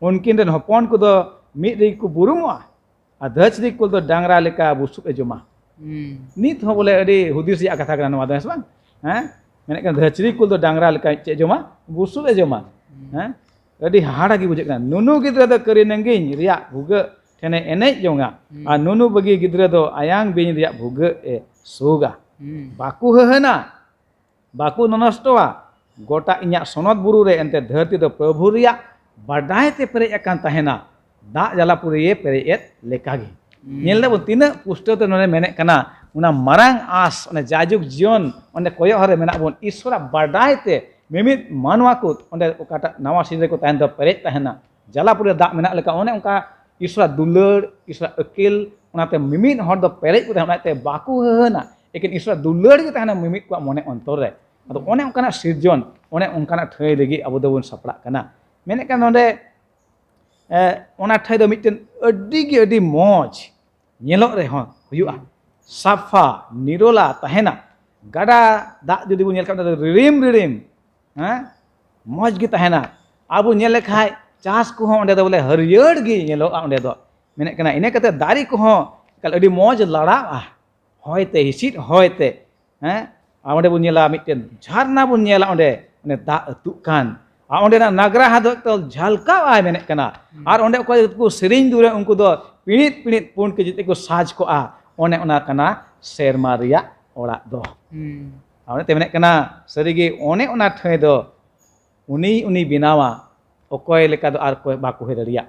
ᱩᱱᱠᱤᱱ ᱨᱮᱱ ᱦᱚᱯᱚᱱ ᱠᱚᱫᱚ ᱢᱤᱫ ᱨᱮᱜᱮ ᱠᱚ ᱵᱩᱨᱩᱢᱚᱜᱼᱟ᱾ ᱟᱨ ᱫᱷᱟᱹᱪᱨᱤ ᱠᱩᱞ ᱫᱚ ᱰᱟᱝᱨᱟ ᱞᱮᱠᱟ ᱵᱩᱥᱩᱵ ᱮ ᱡᱚᱢᱟ᱾ ᱱᱤᱛ ᱦᱚᱸ ᱵᱚᱞᱮ ᱟᱹᱰᱤ ᱦᱩᱫᱤᱥ ᱨᱮᱭᱟᱜ ᱠᱟᱛᱷᱟ ᱠᱟᱱᱟ ᱱᱚᱣᱟ ᱫᱚ, ᱦᱮᱸ ᱥᱮ ᱵᱟᱝ? ᱦᱮᱸ? ᱢᱮᱱᱮᱫ ᱠᱟᱱᱟ ᱫᱷᱟᱹᱪᱨᱤ ᱠᱩᱞ ᱫᱚ ᱰᱟᱝᱨᱟ ᱞᱮᱠᱟ ᱪᱮᱫ ᱡᱚᱢᱟ? ᱵᱩᱥᱩᱵ ᱮ ᱡᱚᱢᱟ᱾ ᱦᱮᱸ? ᱟᱹᱰᱤ ᱦᱟᱦᱟᱲᱟ ᱜᱮ ᱵᱩᱡᱷᱟᱹᱜ ᱠᱟᱱᱟ᱾ ᱱᱩᱱᱩ ᱜᱤᱫᱽᱨᱟᱹ ᱫᱚ ᱠᱟᱹᱨᱤ ᱱᱟᱹᱜᱤᱧ ᱨᱮᱭᱟᱜ ᱵᱷᱩᱜᱟᱹᱜ ᱴᱷᱮᱱᱮ ᱮᱱᱮᱡ ᱡᱚᱝᱟ, ᱟᱨ ᱱᱩᱱᱩ ᱵᱟᱹᱜᱤ ᱜᱤᱫᱽᱨᱟᱹ ᱫᱚ ᱟᱭᱟᱝ ᱵᱤᱧ ᱨᱮᱭᱟᱜ ᱵᱷᱩᱜᱟᱹᱜ ᱮ ᱥᱩᱜᱟ᱾ ᱵᱟᱠᱚ ᱦᱟᱹᱦᱟᱹᱱᱟ, ᱵᱟᱠᱚ ᱱᱚᱱᱚᱥᱴᱚᱣᱟ᱾ ᱜᱚᱴᱟ ᱤᱧᱟᱹᱜ ᱥᱚᱱᱚᱛ ᱵᱩᱨᱩ ᱨᱮ ᱮᱱᱛᱮ ᱫᱷᱟᱹᱨᱛᱤ ᱫᱚ ᱯᱨᱚᱵᱷᱩ ᱨᱮᱭᱟᱜ ᱵᱟᱰᱟᱭ ᱛᱮ ᱯᱮᱨᱮᱡ ᱟᱠᱟᱱ ᱛᱟᱦᱮᱱᱟ, ᱫᱟᱜ ᱡᱟᱞᱟᱯᱩᱨᱤᱭᱮ ᱯᱮᱨᱮᱡ ᱮᱫ ᱞᱮᱠᱟᱜᱮ᱾ ᱧᱮᱞ ᱫᱟᱵᱚᱱ ᱛᱤᱱᱟᱹᱜ ᱯᱩᱥᱴᱟᱹᱣ ᱛᱮ ᱱᱚᱰᱮ ᱢᱮᱱᱮᱫ ᱠᱟᱱᱟ, ᱚᱱᱟ ᱢᱟᱨᱟᱝ ᱟᱸᱥ, ᱚᱱᱟ ᱡᱟᱭᱡᱩᱜᱽ ᱡᱤᱭᱚᱱ ᱚᱸᱰᱮ ᱠᱚᱭᱚᱜ ᱦᱚᱨ ᱨᱮ ᱢᱮᱱᱟᱜ ᱵᱚᱱ, ᱤᱥᱣᱚᱨᱟᱜ ᱵᱟᱰᱟᱭ ᱛᱮ ᱢᱤᱢᱤᱫ ᱢᱟᱱᱣᱟ ᱠᱚ ᱚᱸᱰᱮ ᱚᱠᱟᱴᱟᱜ ᱱᱟᱣᱟ ᱥᱤᱨᱡᱚᱱ ᱨᱮᱠᱚ ᱛᱟᱦᱮᱱ ᱫᱚ ᱯᱮᱨᱮᱡ ᱛᱟᱦᱮᱱᱟ, ᱡᱟᱞᱟᱯᱩᱨᱤ ᱨᱮ ᱫᱟᱜ ᱢᱮᱱᱟᱜ ᱞᱮᱠᱟ, ᱚᱱᱮ ᱚᱱᱠᱟ ᱤᱥᱣᱚᱨᱟᱜ ᱫᱩᱞᱟᱹᱲ, ᱤᱥᱣᱚᱨᱟᱜ ᱟᱹᱠᱤᱞ, ᱚᱱᱟᱛᱮ ᱢᱤᱢᱤᱫ ᱦᱚᱲ ᱫᱚ ᱯᱮᱨᱮᱡ ᱠᱚ ᱛᱟᱦᱮᱱᱟ, ᱚᱱᱟᱛᱮ ᱵᱟᱠᱚ ᱦᱟᱹᱦᱟᱹᱱᱟ, ᱮᱠᱮᱱ ᱤᱥᱣᱚᱨᱟᱜ ᱫᱩᱞᱟᱹᱲ ᱜᱮ ᱛᱟᱦᱮᱱᱟ ᱢᱤᱢᱤᱫ ᱠᱚᱣᱟᱜ ᱢᱚᱱᱮ ᱚᱱᱛᱚᱨ ᱨᱮ᱾ ᱟᱫᱚ ᱚᱱᱮ ᱚᱱᱠᱟᱱᱟᱜ ᱥᱤᱨᱡᱚᱱ, ᱚᱱᱮ ᱚᱱᱠᱟᱱᱟᱜ ᱴᱷᱟᱹᱭ ᱞᱟᱹᱜᱤᱫ ᱟᱵᱚ ᱫᱚᱵᱚᱱ ᱥᱟᱯᱲᱟᱜ ᱠᱟᱱᱟ᱾ ᱢᱮᱱᱮᱫ ᱠᱟᱱ ᱱᱚᱰᱮ, ᱮ, ᱚᱱᱟ ᱴᱷᱟᱹᱭ ᱫᱚ ᱢᱤᱫᱴᱮᱱ ᱟᱹᱰᱤ ᱜᱮ ᱟᱹᱰᱤ ᱢᱚᱡᱽ ᱧᱮᱞᱚᱜ ᱨᱮᱦᱚᱸ ᱦᱩᱭᱩᱜᱼᱟ, ᱥᱟᱯᱷᱟ ᱱᱤᱨᱚᱞᱟ ᱛᱟᱦᱮᱱᱟ᱾ ᱜᱟᱰᱟ ᱫᱟᱜ ᱡᱩᱫᱤ ᱵᱚᱱ ᱧᱮᱞ ᱠᱷᱟᱱ ᱚᱱᱟ ᱫᱚ ᱨᱤᱲᱤᱢ ᱨᱤᱲᱤᱢ, ᱦᱮᱸ, ᱢᱚᱡᱽ ᱜᱮ ᱛᱟᱦᱮᱱᱟ᱾ ᱟᱵᱚ ᱧᱮᱞ ᱞᱮᱠᱷᱟᱡ ᱪᱟᱥ ᱠᱚᱦᱚᱸ ᱚᱸᱰᱮ ᱫᱚ ᱵᱚᱞᱮ ᱦᱟᱹᱨᱭᱟᱹᱲ ᱜᱮ ᱧᱮᱞᱚᱜᱼᱟ ᱚᱸᱰᱮ ᱫᱚ᱾ ᱢᱮᱱᱮᱫ ᱠᱟᱱᱟ ᱤᱱᱟᱹ ᱠᱟᱛᱮ ᱫᱟᱨᱮ ᱠᱚᱦᱚᱸ ᱮᱠᱟᱞ ᱟᱹᱰᱤ ᱢᱚᱡᱽ ᱞᱟᱲᱟᱜᱼᱟ᱾ ᱦᱚᱭ ᱛᱮ, ᱦᱤᱸᱥᱤᱫ ᱦᱚᱭ ᱛᱮ, ᱦᱮᱸ, ᱟᱨ ᱚᱸᱰᱮ ᱵᱚᱱ ᱧᱮᱞᱟ ᱢᱤᱫᱴᱮᱱ ᱡᱷᱟᱨᱱᱟ ᱵᱚᱱ ᱧᱮᱞᱟ, ᱚᱸᱰᱮ ᱚᱸᱰᱮ ᱫᱟᱜ ᱟᱹᱛᱩᱜ ᱠᱟᱱ, ᱟᱨ ᱚᱸᱰᱮᱱᱟᱜ ᱱᱟᱜᱽᱨᱟᱦᱟ ᱫᱚ ᱮᱠᱫᱚᱢ ᱡᱷᱟᱞᱠᱟᱣ ᱟᱭ ᱢᱮᱱᱮᱫ ᱠᱟᱱᱟ᱾ ᱟᱨ ᱚᱸᱰᱮ ᱚᱠᱚᱭ ᱠᱚ ᱥᱮᱨᱮᱧ ᱫᱩᱨᱟᱹ ᱩᱱᱠᱩ ᱫᱚ ᱯᱤᱲᱤᱫ ᱯᱤᱲᱤᱫ ᱯᱩᱸᱰ ᱠᱤᱪᱨᱤᱡ ᱛᱮᱠᱚ ᱥᱟᱡᱽ ᱠᱚᱜᱼᱟ᱾ ᱚᱱᱮ ᱚᱱᱟ ᱠᱟᱱᱟ ᱥᱮᱨᱢᱟ ᱨᱮᱭᱟᱜ ᱚᱲᱟᱜ ᱫᱚ᱾ ᱟᱨ ᱚᱱᱟᱛᱮ ᱢᱮᱱᱮᱫ ᱠᱟᱱᱟ, ᱥᱟᱹᱨᱤᱜᱮ ᱚᱱᱮ ᱚᱱᱟ ᱴᱷᱟᱹᱭ ᱫᱚ ᱩᱱᱤ ᱩᱱᱤ ᱵᱮᱱᱟᱣᱟ, ᱚᱠᱚᱭ ᱞᱮᱠᱟ ᱫᱚ ᱟᱨ ᱚᱠᱚᱭ ᱵᱟᱠᱚ ᱦᱩᱭ ᱫᱟᱲᱮᱭᱟᱜ᱾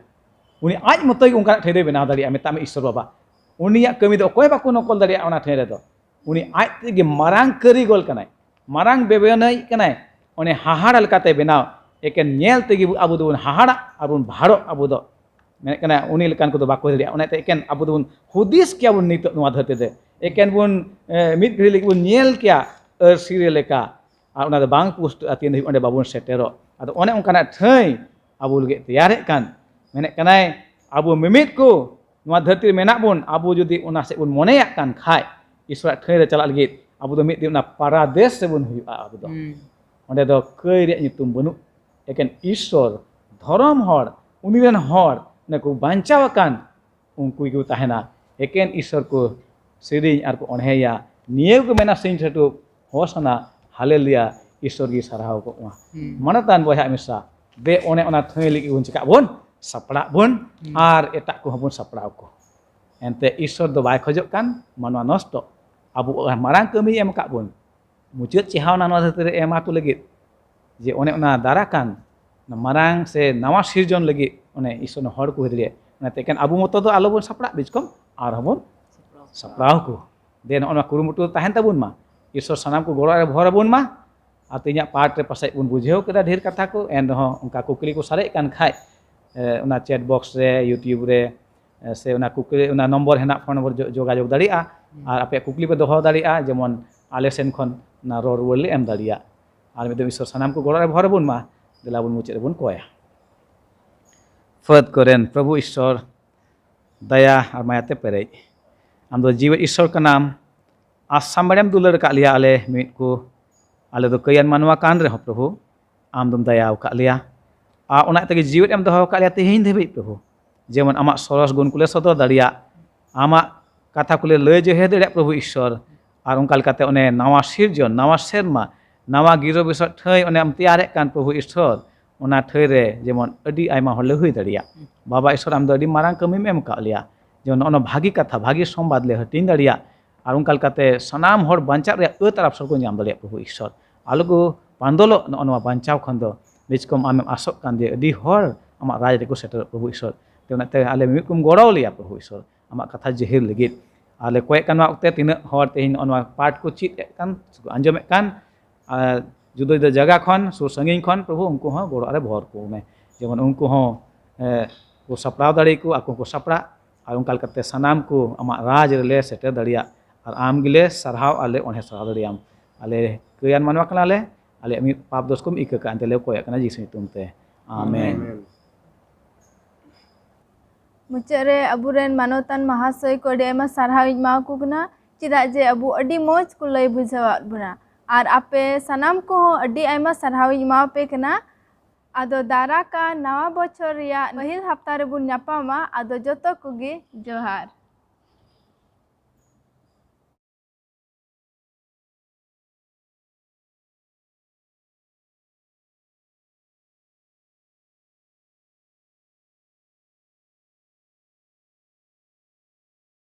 ᱩᱱᱤ ᱟᱡ ᱢᱚᱛᱚ ᱜᱮ ᱚᱱᱠᱟᱱᱟᱜ ᱴᱷᱟᱹᱭ ᱫᱚᱭ ᱵᱮᱱᱟᱣ ᱫᱟᱲᱮᱭᱟᱜᱼᱟ, ᱢᱮᱛᱟᱜ ᱢᱮ ᱤᱥᱥᱚᱨ ᱵᱟᱵᱟ᱾ ᱩᱱᱤᱭᱟᱜ ᱠᱟᱹᱢᱤ ᱫᱚ ᱚᱠᱚᱭ ᱵᱟᱠᱚ ᱱᱚᱠᱚᱞ ᱫᱟᱲᱮᱭᱟᱜᱼᱟ ᱚᱱᱟ ᱴᱷᱟᱹᱭ ᱨᱮᱫᱚ᱾ ᱩᱱᱤ ᱟᱡ ᱛᱮᱜᱮ ᱢᱟᱨᱟᱝ ᱠᱟᱹᱨᱤᱜᱚᱞ ᱠᱟᱱᱟᱭ, ᱢᱟᱨᱟᱝ ᱵᱮᱵᱮᱱᱟᱹᱭᱤᱡ ᱠᱟᱱᱟᱭ᱾ ᱚᱱᱮ ᱦᱟᱦᱟᱲᱟ ᱞᱮᱠᱟᱛᱮ ᱵᱮᱱᱟᱣ, ᱮᱠᱮᱱ ᱧᱮᱞ ᱛᱮᱜᱮ ᱟᱵᱚ ᱫᱚᱵᱚᱱ ᱦᱟᱦᱟᱲᱟᱜ ᱟᱨ ᱵᱚᱱ ᱵᱷᱟᱲᱚᱜ ᱟᱵᱚ ᱫᱚ᱾ ᱢᱮᱱᱮᱫ ᱠᱟᱱᱟ ᱩᱱᱤ ᱞᱮᱠᱟᱱ ᱠᱚᱫᱚ ᱵᱟᱠᱚ ᱦᱩᱭ ᱫᱟᱲᱮᱭᱟᱜᱼᱟ᱾ ᱚᱱᱟᱛᱮ ᱮᱠᱮᱱ ᱟᱵᱚ ᱫᱚᱵᱚᱱ ᱦᱩᱫᱤᱥ ᱠᱮᱭᱟ ᱵᱚᱱ ᱱᱤᱛᱚᱜ ᱱᱚᱣᱟ ᱫᱷᱟᱹᱨᱛᱤ ᱨᱮ, ᱮᱠᱮᱱ ᱵᱚᱱ ᱮ, ᱢᱤᱫ ᱜᱷᱟᱹᱲᱤ ᱞᱟᱹᱜᱤᱫ ᱵᱚᱱ ᱧᱮᱞ ᱠᱮᱭᱟ ᱟᱹᱨᱥᱤ ᱨᱮ ᱞᱮᱠᱟ, ᱟᱨ ᱚᱱᱟ ᱫᱚ ᱵᱟᱝ ᱯᱩᱥᱴᱟᱹᱜᱼᱟ ᱛᱤᱱ ᱫᱷᱟᱹᱵᱤᱡ ᱚᱸᱰᱮ ᱵᱟᱵᱚᱱ ᱥᱮᱴᱮᱨᱚᱜ᱾ ᱟᱫᱚ ᱚᱱᱮ ᱚᱱᱠᱟᱱᱟᱜ ᱴᱷᱟᱹᱭ ᱟᱵᱚ ᱞᱟᱹᱜᱤᱫ ᱛᱮᱭᱟᱨᱮᱫ ᱠᱟᱱ᱾ ᱢᱮᱱᱮᱫ ᱠᱟᱱᱟᱭ ᱟᱵᱚ ᱢᱤᱢᱤᱫ ᱠᱚ ᱱᱚᱣᱟ ᱫᱷᱟᱹᱨᱛᱤ ᱨᱮ ᱢᱮᱱᱟᱜ ᱵᱚᱱ, ᱟᱵᱚ ᱡᱩᱫᱤ ᱚᱱᱟ ᱥᱮᱫ ᱵᱚᱱ ᱢᱚᱱᱮᱭᱟᱜ ᱠᱟᱱ ᱠᱷᱟᱡ, ᱤᱥᱚᱨᱟᱜ ᱴᱷᱟᱹᱭ ᱨᱮ ᱪᱟᱞᱟᱜ ᱞᱟᱹᱜᱤᱫ, ᱟᱵᱚ ᱫᱚ ᱢᱤᱫ ᱫᱤᱱ ᱚᱱᱟ ᱯᱟᱨᱟᱫᱮᱥ ᱨᱮᱵᱚᱱ ᱦᱩᱭᱩᱜᱼᱟ᱾ ᱟᱵᱚ ᱫᱚ ᱚᱸᱰᱮ ᱫᱚ ᱠᱟᱹᱭ ᱨᱮᱭᱟᱜ ᱧᱩᱛᱩᱢ ᱵᱟᱹᱱᱩᱜ, ᱮᱠᱮᱱ ᱤᱥᱚᱨ, ᱫᱷᱚᱨᱚᱢ ᱦᱚᱲ, ᱩᱱᱤ ᱨᱮᱱ ᱦᱚᱲ, ᱚᱱᱮ ᱠᱚ ᱵᱟᱧᱪᱟᱣ ᱟᱠᱟᱱ, ᱩᱱᱠᱩ ᱜᱮᱠᱚ ᱛᱟᱦᱮᱱᱟ᱾ ᱮᱠᱮᱱ ᱤᱥᱚᱨ ᱠᱚ ᱥᱮᱨᱮᱧ ᱟᱨ ᱠᱚ ᱚᱬᱦᱮᱭᱟ᱾ ᱱᱤᱭᱟᱹ ᱠᱚ ᱢᱮᱱᱟ ᱥᱤᱧ ᱥᱟᱹᱴᱩ ᱦᱳᱥᱟᱱᱟ, ᱦᱟᱞᱮᱞᱩᱭᱟ, ᱤᱥᱚᱨ ᱜᱮ ᱥᱟᱨᱦᱟᱣ ᱠᱚᱜ ᱢᱟ᱾ ᱢᱟᱱᱚᱛᱟᱱ ᱵᱚᱭᱦᱟ ᱢᱤᱥᱨᱟ, ᱫᱮ ᱚᱱᱮ ᱚᱱᱟ ᱴᱷᱟᱹᱭ ᱞᱟᱹᱜᱤᱫ ᱵᱚᱱ ᱪᱮᱠᱟᱜ ᱵᱚᱱ ᱥᱟᱯᱲᱟᱜ ᱵᱚᱱ ᱟᱨ ᱮᱴᱟᱜ ᱠᱚᱦᱚᱸ ᱵᱚᱱ ᱥᱟᱯᱲᱟᱣ ᱠᱚ᱾ ᱮᱱᱛᱮ ᱤᱥᱚᱨ ᱫᱚ ᱵᱟᱭ ᱠᱷᱚᱡᱚᱜ ᱠᱟᱱ ᱢᱟᱱᱣᱟ ᱱᱚᱥᱴᱚ᱾ ᱟᱵᱚ ᱢᱟᱨᱟᱝ ᱠᱟᱹᱢᱤᱭ ᱮᱢ ᱟᱠᱟᱫ ᱵᱚᱱ, ᱢᱩᱪᱟᱹᱫ ᱪᱮᱦᱟᱣᱱᱟ ᱱᱚᱣᱟ ᱫᱷᱟᱹᱨᱛᱤ ᱨᱮ ᱮᱢᱟ ᱠᱚ ᱞᱟᱹᱜᱤᱫ, ᱡᱮ ᱚᱱᱮ ᱚᱱᱟ ᱫᱟᱨᱟ ᱠᱟᱱ ᱚᱱᱟ ᱢᱟᱨᱟᱝ ᱥᱮ ᱱᱟᱣᱟ ᱥᱤᱨᱡᱚᱱ ᱞᱟᱹᱜᱤᱫ ᱚᱱᱮ ᱤᱥᱚᱨ ᱦᱚᱲ ᱠᱚ ᱦᱩᱭ ᱫᱟᱲᱮᱭᱟᱜ᱾ ᱚᱱᱟᱛᱮ ᱮᱠᱮᱱ ᱟᱵᱚ ᱢᱚᱛᱚ ᱫᱚ ᱟᱞᱚᱵᱚᱱ ᱥᱟᱯᱲᱟᱜ, ᱵᱤᱪᱠᱚᱢ ᱟᱨᱦᱚᱸ ᱵᱚᱱ ᱥᱟᱯᱲᱟᱣ ᱠᱚ᱾ ᱫᱮ ᱱᱚᱜᱼᱚ ᱱᱚᱣᱟ ᱠᱩᱨᱩᱢᱩᱴᱩ ᱛᱟᱦᱮᱱ ᱛᱟᱵᱚᱱ ᱢᱟ᱾ ᱤᱥᱚᱨ ᱥᱟᱱᱟᱢ ᱠᱚ ᱜᱚᱲᱚ ᱨᱮ ᱵᱷᱚᱨ ᱟᱵᱚᱱ ᱢᱟ᱾ ᱟᱨ ᱛᱮᱦᱮᱧᱟᱜ ᱯᱟᱴ ᱨᱮ ᱯᱟᱥᱮᱡ ᱵᱚᱱ ᱵᱩᱡᱷᱟᱹᱣ ᱠᱮᱫᱟ ᱰᱷᱮᱨ ᱠᱟᱛᱷᱟ ᱠᱚ, ᱮᱱ ᱨᱮᱦᱚᱸ ᱚᱱᱠᱟ ᱠᱩᱠᱞᱤ ᱠᱚ ᱥᱟᱨᱮᱡ ᱠᱟᱱ ᱠᱷᱟᱡ, ᱮ, ᱚᱱᱟ chat box ᱨᱮ, YouTube ᱨᱮ, ᱮ, ᱥᱮ ᱚᱱᱟ ᱠᱩᱠᱞᱤ, ᱚᱱᱟ ᱱᱚᱢᱵᱚᱨ ᱦᱮᱱᱟᱜ, ᱯᱷᱳᱱ ᱱᱚᱢᱵᱚᱨ ᱡᱳ-, ᱡᱳᱜᱟᱡᱳᱜᱽ ᱫᱟᱲᱮᱭᱟᱜᱼᱟ᱾ ᱟᱨ ᱟᱯᱮᱭᱟᱜ ᱠᱩᱠᱞᱤ ᱯᱮ ᱫᱚᱦᱚ ᱫᱟᱲᱮᱭᱟᱜᱼᱟ, ᱡᱮᱢᱚᱱ ᱟᱞᱮ ᱥᱮᱱ ᱠᱷᱚᱱ ᱚᱱᱟ ᱨᱚᱲ ᱨᱩᱣᱟᱹᱲ ᱞᱮ ᱮᱢ ᱫᱟᱲᱮᱭᱟᱜ᱾ ᱟᱨ ᱢᱤᱫ ᱫᱚᱢ ᱤᱥᱚᱨ ᱥᱟᱱᱟᱢ ᱠᱚ ᱜᱚᱲᱚ ᱨᱮ ᱵᱷᱚᱨ ᱟᱵᱚᱱ ᱢᱟ᱾ ᱫᱮᱞᱟ ᱵᱚᱱ ᱢᱩᱪᱟᱹᱫ ᱨᱮᱵᱚᱱ ᱠᱚᱭᱟ᱾ ᱯᱷᱟᱹᱫ ᱠᱚᱨᱮᱱ ᱯᱨᱚᱵᱷᱩ ᱤᱥᱚᱨ, ᱫᱟᱭᱟ ᱟᱨ ᱢᱟᱭᱟᱛᱮ ᱯᱮᱨᱮᱡ, ᱟᱢ ᱫᱚ ᱡᱤᱣᱮᱫ ᱤᱥᱚᱨ ᱠᱟᱱᱟᱢ᱾ ᱟᱥᱟᱢ ᱵᱟᱲᱮᱢ ᱫᱩᱞᱟᱹᱲ ᱟᱠᱟᱫ ᱞᱮᱭᱟ ᱟᱞᱮ ᱢᱤᱫ ᱠᱚ᱾ ᱟᱞᱮ ᱫᱚ ᱠᱟᱹᱭᱟᱱ ᱢᱟᱱᱣᱟ ᱠᱟᱱ ᱨᱮᱦᱚᱸ ᱯᱨᱚᱵᱷᱩ, ᱟᱢ ᱫᱚᱢ ᱫᱟᱭᱟ ᱟᱠᱟᱫ ᱞᱮᱭᱟ᱾ ᱟᱨ ᱚᱱᱟ ᱛᱮᱜᱮ ᱡᱤᱣᱮᱫ ᱮᱢ ᱫᱚᱦᱚ ᱟᱠᱟᱫ ᱞᱮᱭᱟ ᱛᱮᱦᱮᱧ ᱫᱷᱟᱹᱵᱤᱡ ᱯᱨᱚᱵᱷᱩ᱾ ᱡᱮᱢᱚᱱ ᱟᱢᱟᱜ ᱥᱚᱨᱚᱥ ᱜᱩᱱ ᱠᱚᱞᱮ ᱥᱚᱫᱚᱨ ᱫᱟᱲᱮᱭᱟᱜ, ᱟᱢᱟᱜ ᱠᱟᱛᱷᱟ ᱠᱚᱞᱮ ᱞᱟᱹᱭ ᱡᱚᱦᱮᱨ ᱫᱟᱲᱮᱭᱟᱜ ᱯᱨᱚᱵᱷᱩ ᱤᱥᱚᱨ᱾ ᱟᱨ ᱚᱱᱠᱟ ᱞᱮᱠᱟᱛᱮ ᱚᱱᱮ ᱱᱟᱣᱟ ᱥᱤᱨᱡᱚᱱ, ᱱᱟᱣᱟ ᱥᱮᱨᱢᱟ, ᱱᱟᱣᱟ ᱜᱤᱨᱟᱹ ᱵᱟᱹᱭᱥᱟᱹᱣ ᱴᱷᱟᱹᱭ ᱚᱱᱮᱢ ᱛᱮᱭᱟᱨᱮᱫ ᱠᱟᱱ ᱯᱨᱚᱵᱷᱩ ᱤᱥᱚᱨ, ᱚᱱᱟ ᱴᱷᱟᱹᱭ ᱨᱮ ᱡᱮᱢᱚᱱ ᱟᱹᱰᱤ ᱟᱭᱢᱟ ᱦᱚᱲ ᱞᱮ ᱦᱩᱭ ᱫᱟᱲᱮᱭᱟᱜ᱾ ᱵᱟᱵᱟ ᱤᱥᱚᱨ, ᱟᱢ ᱫᱚ ᱟᱹᱰᱤ ᱢᱟᱨᱟᱝ ᱠᱟᱹᱢᱤᱢ ᱮᱢ ᱟᱠᱟᱫ ᱞᱮᱭᱟ, ᱡᱮᱢᱚᱱ ᱱᱚᱜᱼᱚ ᱱᱚᱣᱟ ᱵᱷᱟᱹᱜᱤ ᱠᱟᱛᱷᱟ, ᱵᱷᱟᱹᱜᱤ ᱥᱚᱢᱵᱟᱫ ᱞᱮ ᱦᱟᱹᱴᱤᱧ ᱫᱟᱲᱮᱭᱟᱜ, ᱟᱨ ᱚᱱᱠᱟ ᱞᱮᱠᱟᱛᱮ ᱥᱟᱱᱟᱢ ᱦᱚᱲ ᱵᱟᱧᱪᱟᱜ ᱨᱮᱭᱟᱜ ᱟᱹᱛ ᱟᱨ ᱟᱵᱥᱚᱨ ᱠᱚ ᱧᱟᱢ ᱫᱟᱲᱮᱭᱟᱜ᱾ ᱯᱨᱚᱵᱷᱩ ᱤᱥᱚᱨ, ᱟᱞᱚ ᱠᱚ ᱯᱟᱱᱫᱚᱞᱚᱜ ᱱᱚᱜᱼᱚ ᱱᱚᱣᱟ ᱵᱟᱧᱪᱟᱣ ᱠᱷᱚᱱ ᱫᱚ᱾ ᱵᱮᱥ ᱠᱚᱢ ᱟᱢᱮᱢ ᱟᱥᱚᱜ ᱠᱟᱱ ᱡᱮ ᱟᱹᱰᱤ ᱦᱚᱲ ᱟᱢᱟᱜ ᱨᱟᱡᱽ ᱨᱮᱠᱚ ᱥᱮᱴᱮᱨᱚᱜ, ᱯᱨᱚᱵᱷᱩ ᱤᱥᱚᱨ᱾ ᱛᱮ ᱚᱱᱟᱛᱮ ᱟᱞᱮ ᱢᱤᱫ ᱠᱚᱢ ᱜᱚᱲᱚ ᱞᱮᱭᱟ, ᱯᱨᱚᱵᱷᱩ ᱤᱥᱚᱨ, ᱟᱢᱟᱜ ᱠᱟᱛᱷᱟ ᱡᱟᱹᱦᱤᱨ ᱞᱟᱹᱜᱤᱫ᱾ ᱟᱨ ᱞᱮ ᱠᱚᱭᱮᱜ ᱠᱟᱱ ᱱᱚᱣᱟ ᱚᱠᱛᱮ ᱛᱤᱱᱟᱹᱜ ᱦᱚᱲ ᱛᱮᱦᱮᱧ ᱱᱚᱜᱼᱚ ᱱᱚᱣᱟ ᱯᱟᱴ ᱠᱚ ᱪᱮᱫ ᱮᱫ ᱠᱟᱱ, ᱥᱮᱠᱚ ᱟᱸᱡᱚᱢᱮᱫ ᱠᱟᱱ, ᱟᱨ ᱡᱩᱫᱟᱹ ᱡᱩᱫᱟᱹ ᱡᱟᱭᱜᱟ ᱠᱷᱚᱱ, ᱥᱩᱨ ᱥᱟᱺᱜᱤᱧ ᱠᱷᱚᱱ, ᱯᱨᱚᱵᱷᱩ, ᱩᱱᱠᱩ ᱦᱚᱸ ᱜᱚᱲᱚ ᱨᱮ ᱵᱷᱚᱨ ᱠᱚ ᱢᱮ, ᱡᱮᱢᱚᱱ ᱩᱱᱠᱩ ᱦᱚᱸ, ᱮ, ᱠᱚ ᱥᱟᱯᱲᱟᱣ ᱫᱟᱲᱮᱭᱟᱠᱚ, ᱟᱠᱚ ᱠᱚ ᱥᱟᱯᱲᱟᱜ, ᱟᱨ ᱚᱱᱠᱟ ᱞᱮᱠᱟᱛᱮ ᱥᱟᱱᱟᱢ ᱠᱚ ᱟᱢᱟᱜ ᱨᱟᱡᱽ ᱨᱮᱞᱮ ᱥᱮᱴᱮᱨ ᱫᱟᱲᱮᱭᱟᱜ, ᱟᱨ ᱟᱢ ᱜᱮᱞᱮ ᱥᱟᱨᱦᱟᱣ ᱟᱨ ᱞᱮ ᱚᱬᱦᱮ ᱥᱟᱨᱦᱟᱣ ᱫᱟᱲᱮᱭᱟᱢ᱾ ᱟᱞᱮ ᱠᱟᱹᱭᱟᱱ ᱢᱟᱱᱣᱟ ᱠᱟᱱᱟᱞᱮ, ᱟᱞᱮᱭᱟᱜ ᱢᱤᱫ ᱯᱟᱯ ᱫᱳᱥ ᱠᱚᱢ ᱤᱠᱟᱹ ᱠᱟᱜ, ᱮᱱᱛᱮ ᱞᱮ ᱠᱚᱭᱚᱜ ᱠᱟᱱᱟ ᱡᱤᱥᱩ ᱧᱩᱛᱩᱢ ᱛᱮ᱾ ᱟᱢᱮᱱ᱾ ᱟᱢᱮᱱ᱾ ᱢᱩᱪᱟᱹᱫ ᱨᱮ ᱟᱵᱚᱨᱮᱱ ᱢᱟᱱᱚᱛᱟᱱ ᱢᱟᱦᱟᱥᱚᱭ ᱠᱚ ᱟᱹᱰᱤ ᱟᱭᱢᱟ ᱥᱟᱨᱦᱟᱣ ᱤᱧ ᱮᱢᱟ ᱠᱚ ᱠᱟᱱᱟ, ᱪᱮᱫᱟᱜ ᱡᱮ ᱟᱵᱚ ᱟᱹᱰᱤ ᱢᱚᱡᱽ ᱠᱚ ᱞᱟᱹᱭ ᱵᱩᱡᱷᱟᱹᱣᱟᱫ ᱵᱚᱱᱟ᱾ ᱟᱨ ᱟᱯᱮ ᱥᱟᱱᱟᱢ ᱠᱚᱦᱚᱸ ᱟᱹᱰᱤ ᱟᱭᱢᱟ ᱥᱟᱨᱦᱟᱣ ᱤᱧ ᱮᱢᱟ ᱯᱮ ᱠᱟᱱᱟ᱾ ᱟᱫᱚ ᱫᱟᱨᱟ ᱠᱟᱱ ᱱᱟᱣᱟ ᱵᱚᱪᱷᱚᱨ ᱨᱮᱭᱟᱜ ᱯᱟᱹᱦᱤᱞ ᱦᱟᱯᱛᱟ ᱨᱮᱵᱚᱱ ᱧᱟᱯᱟᱢᱟ᱾ ᱟᱫᱚ ᱡᱚᱛᱚ ᱠᱚᱜᱮ ᱡᱚᱦᱟᱨ᱾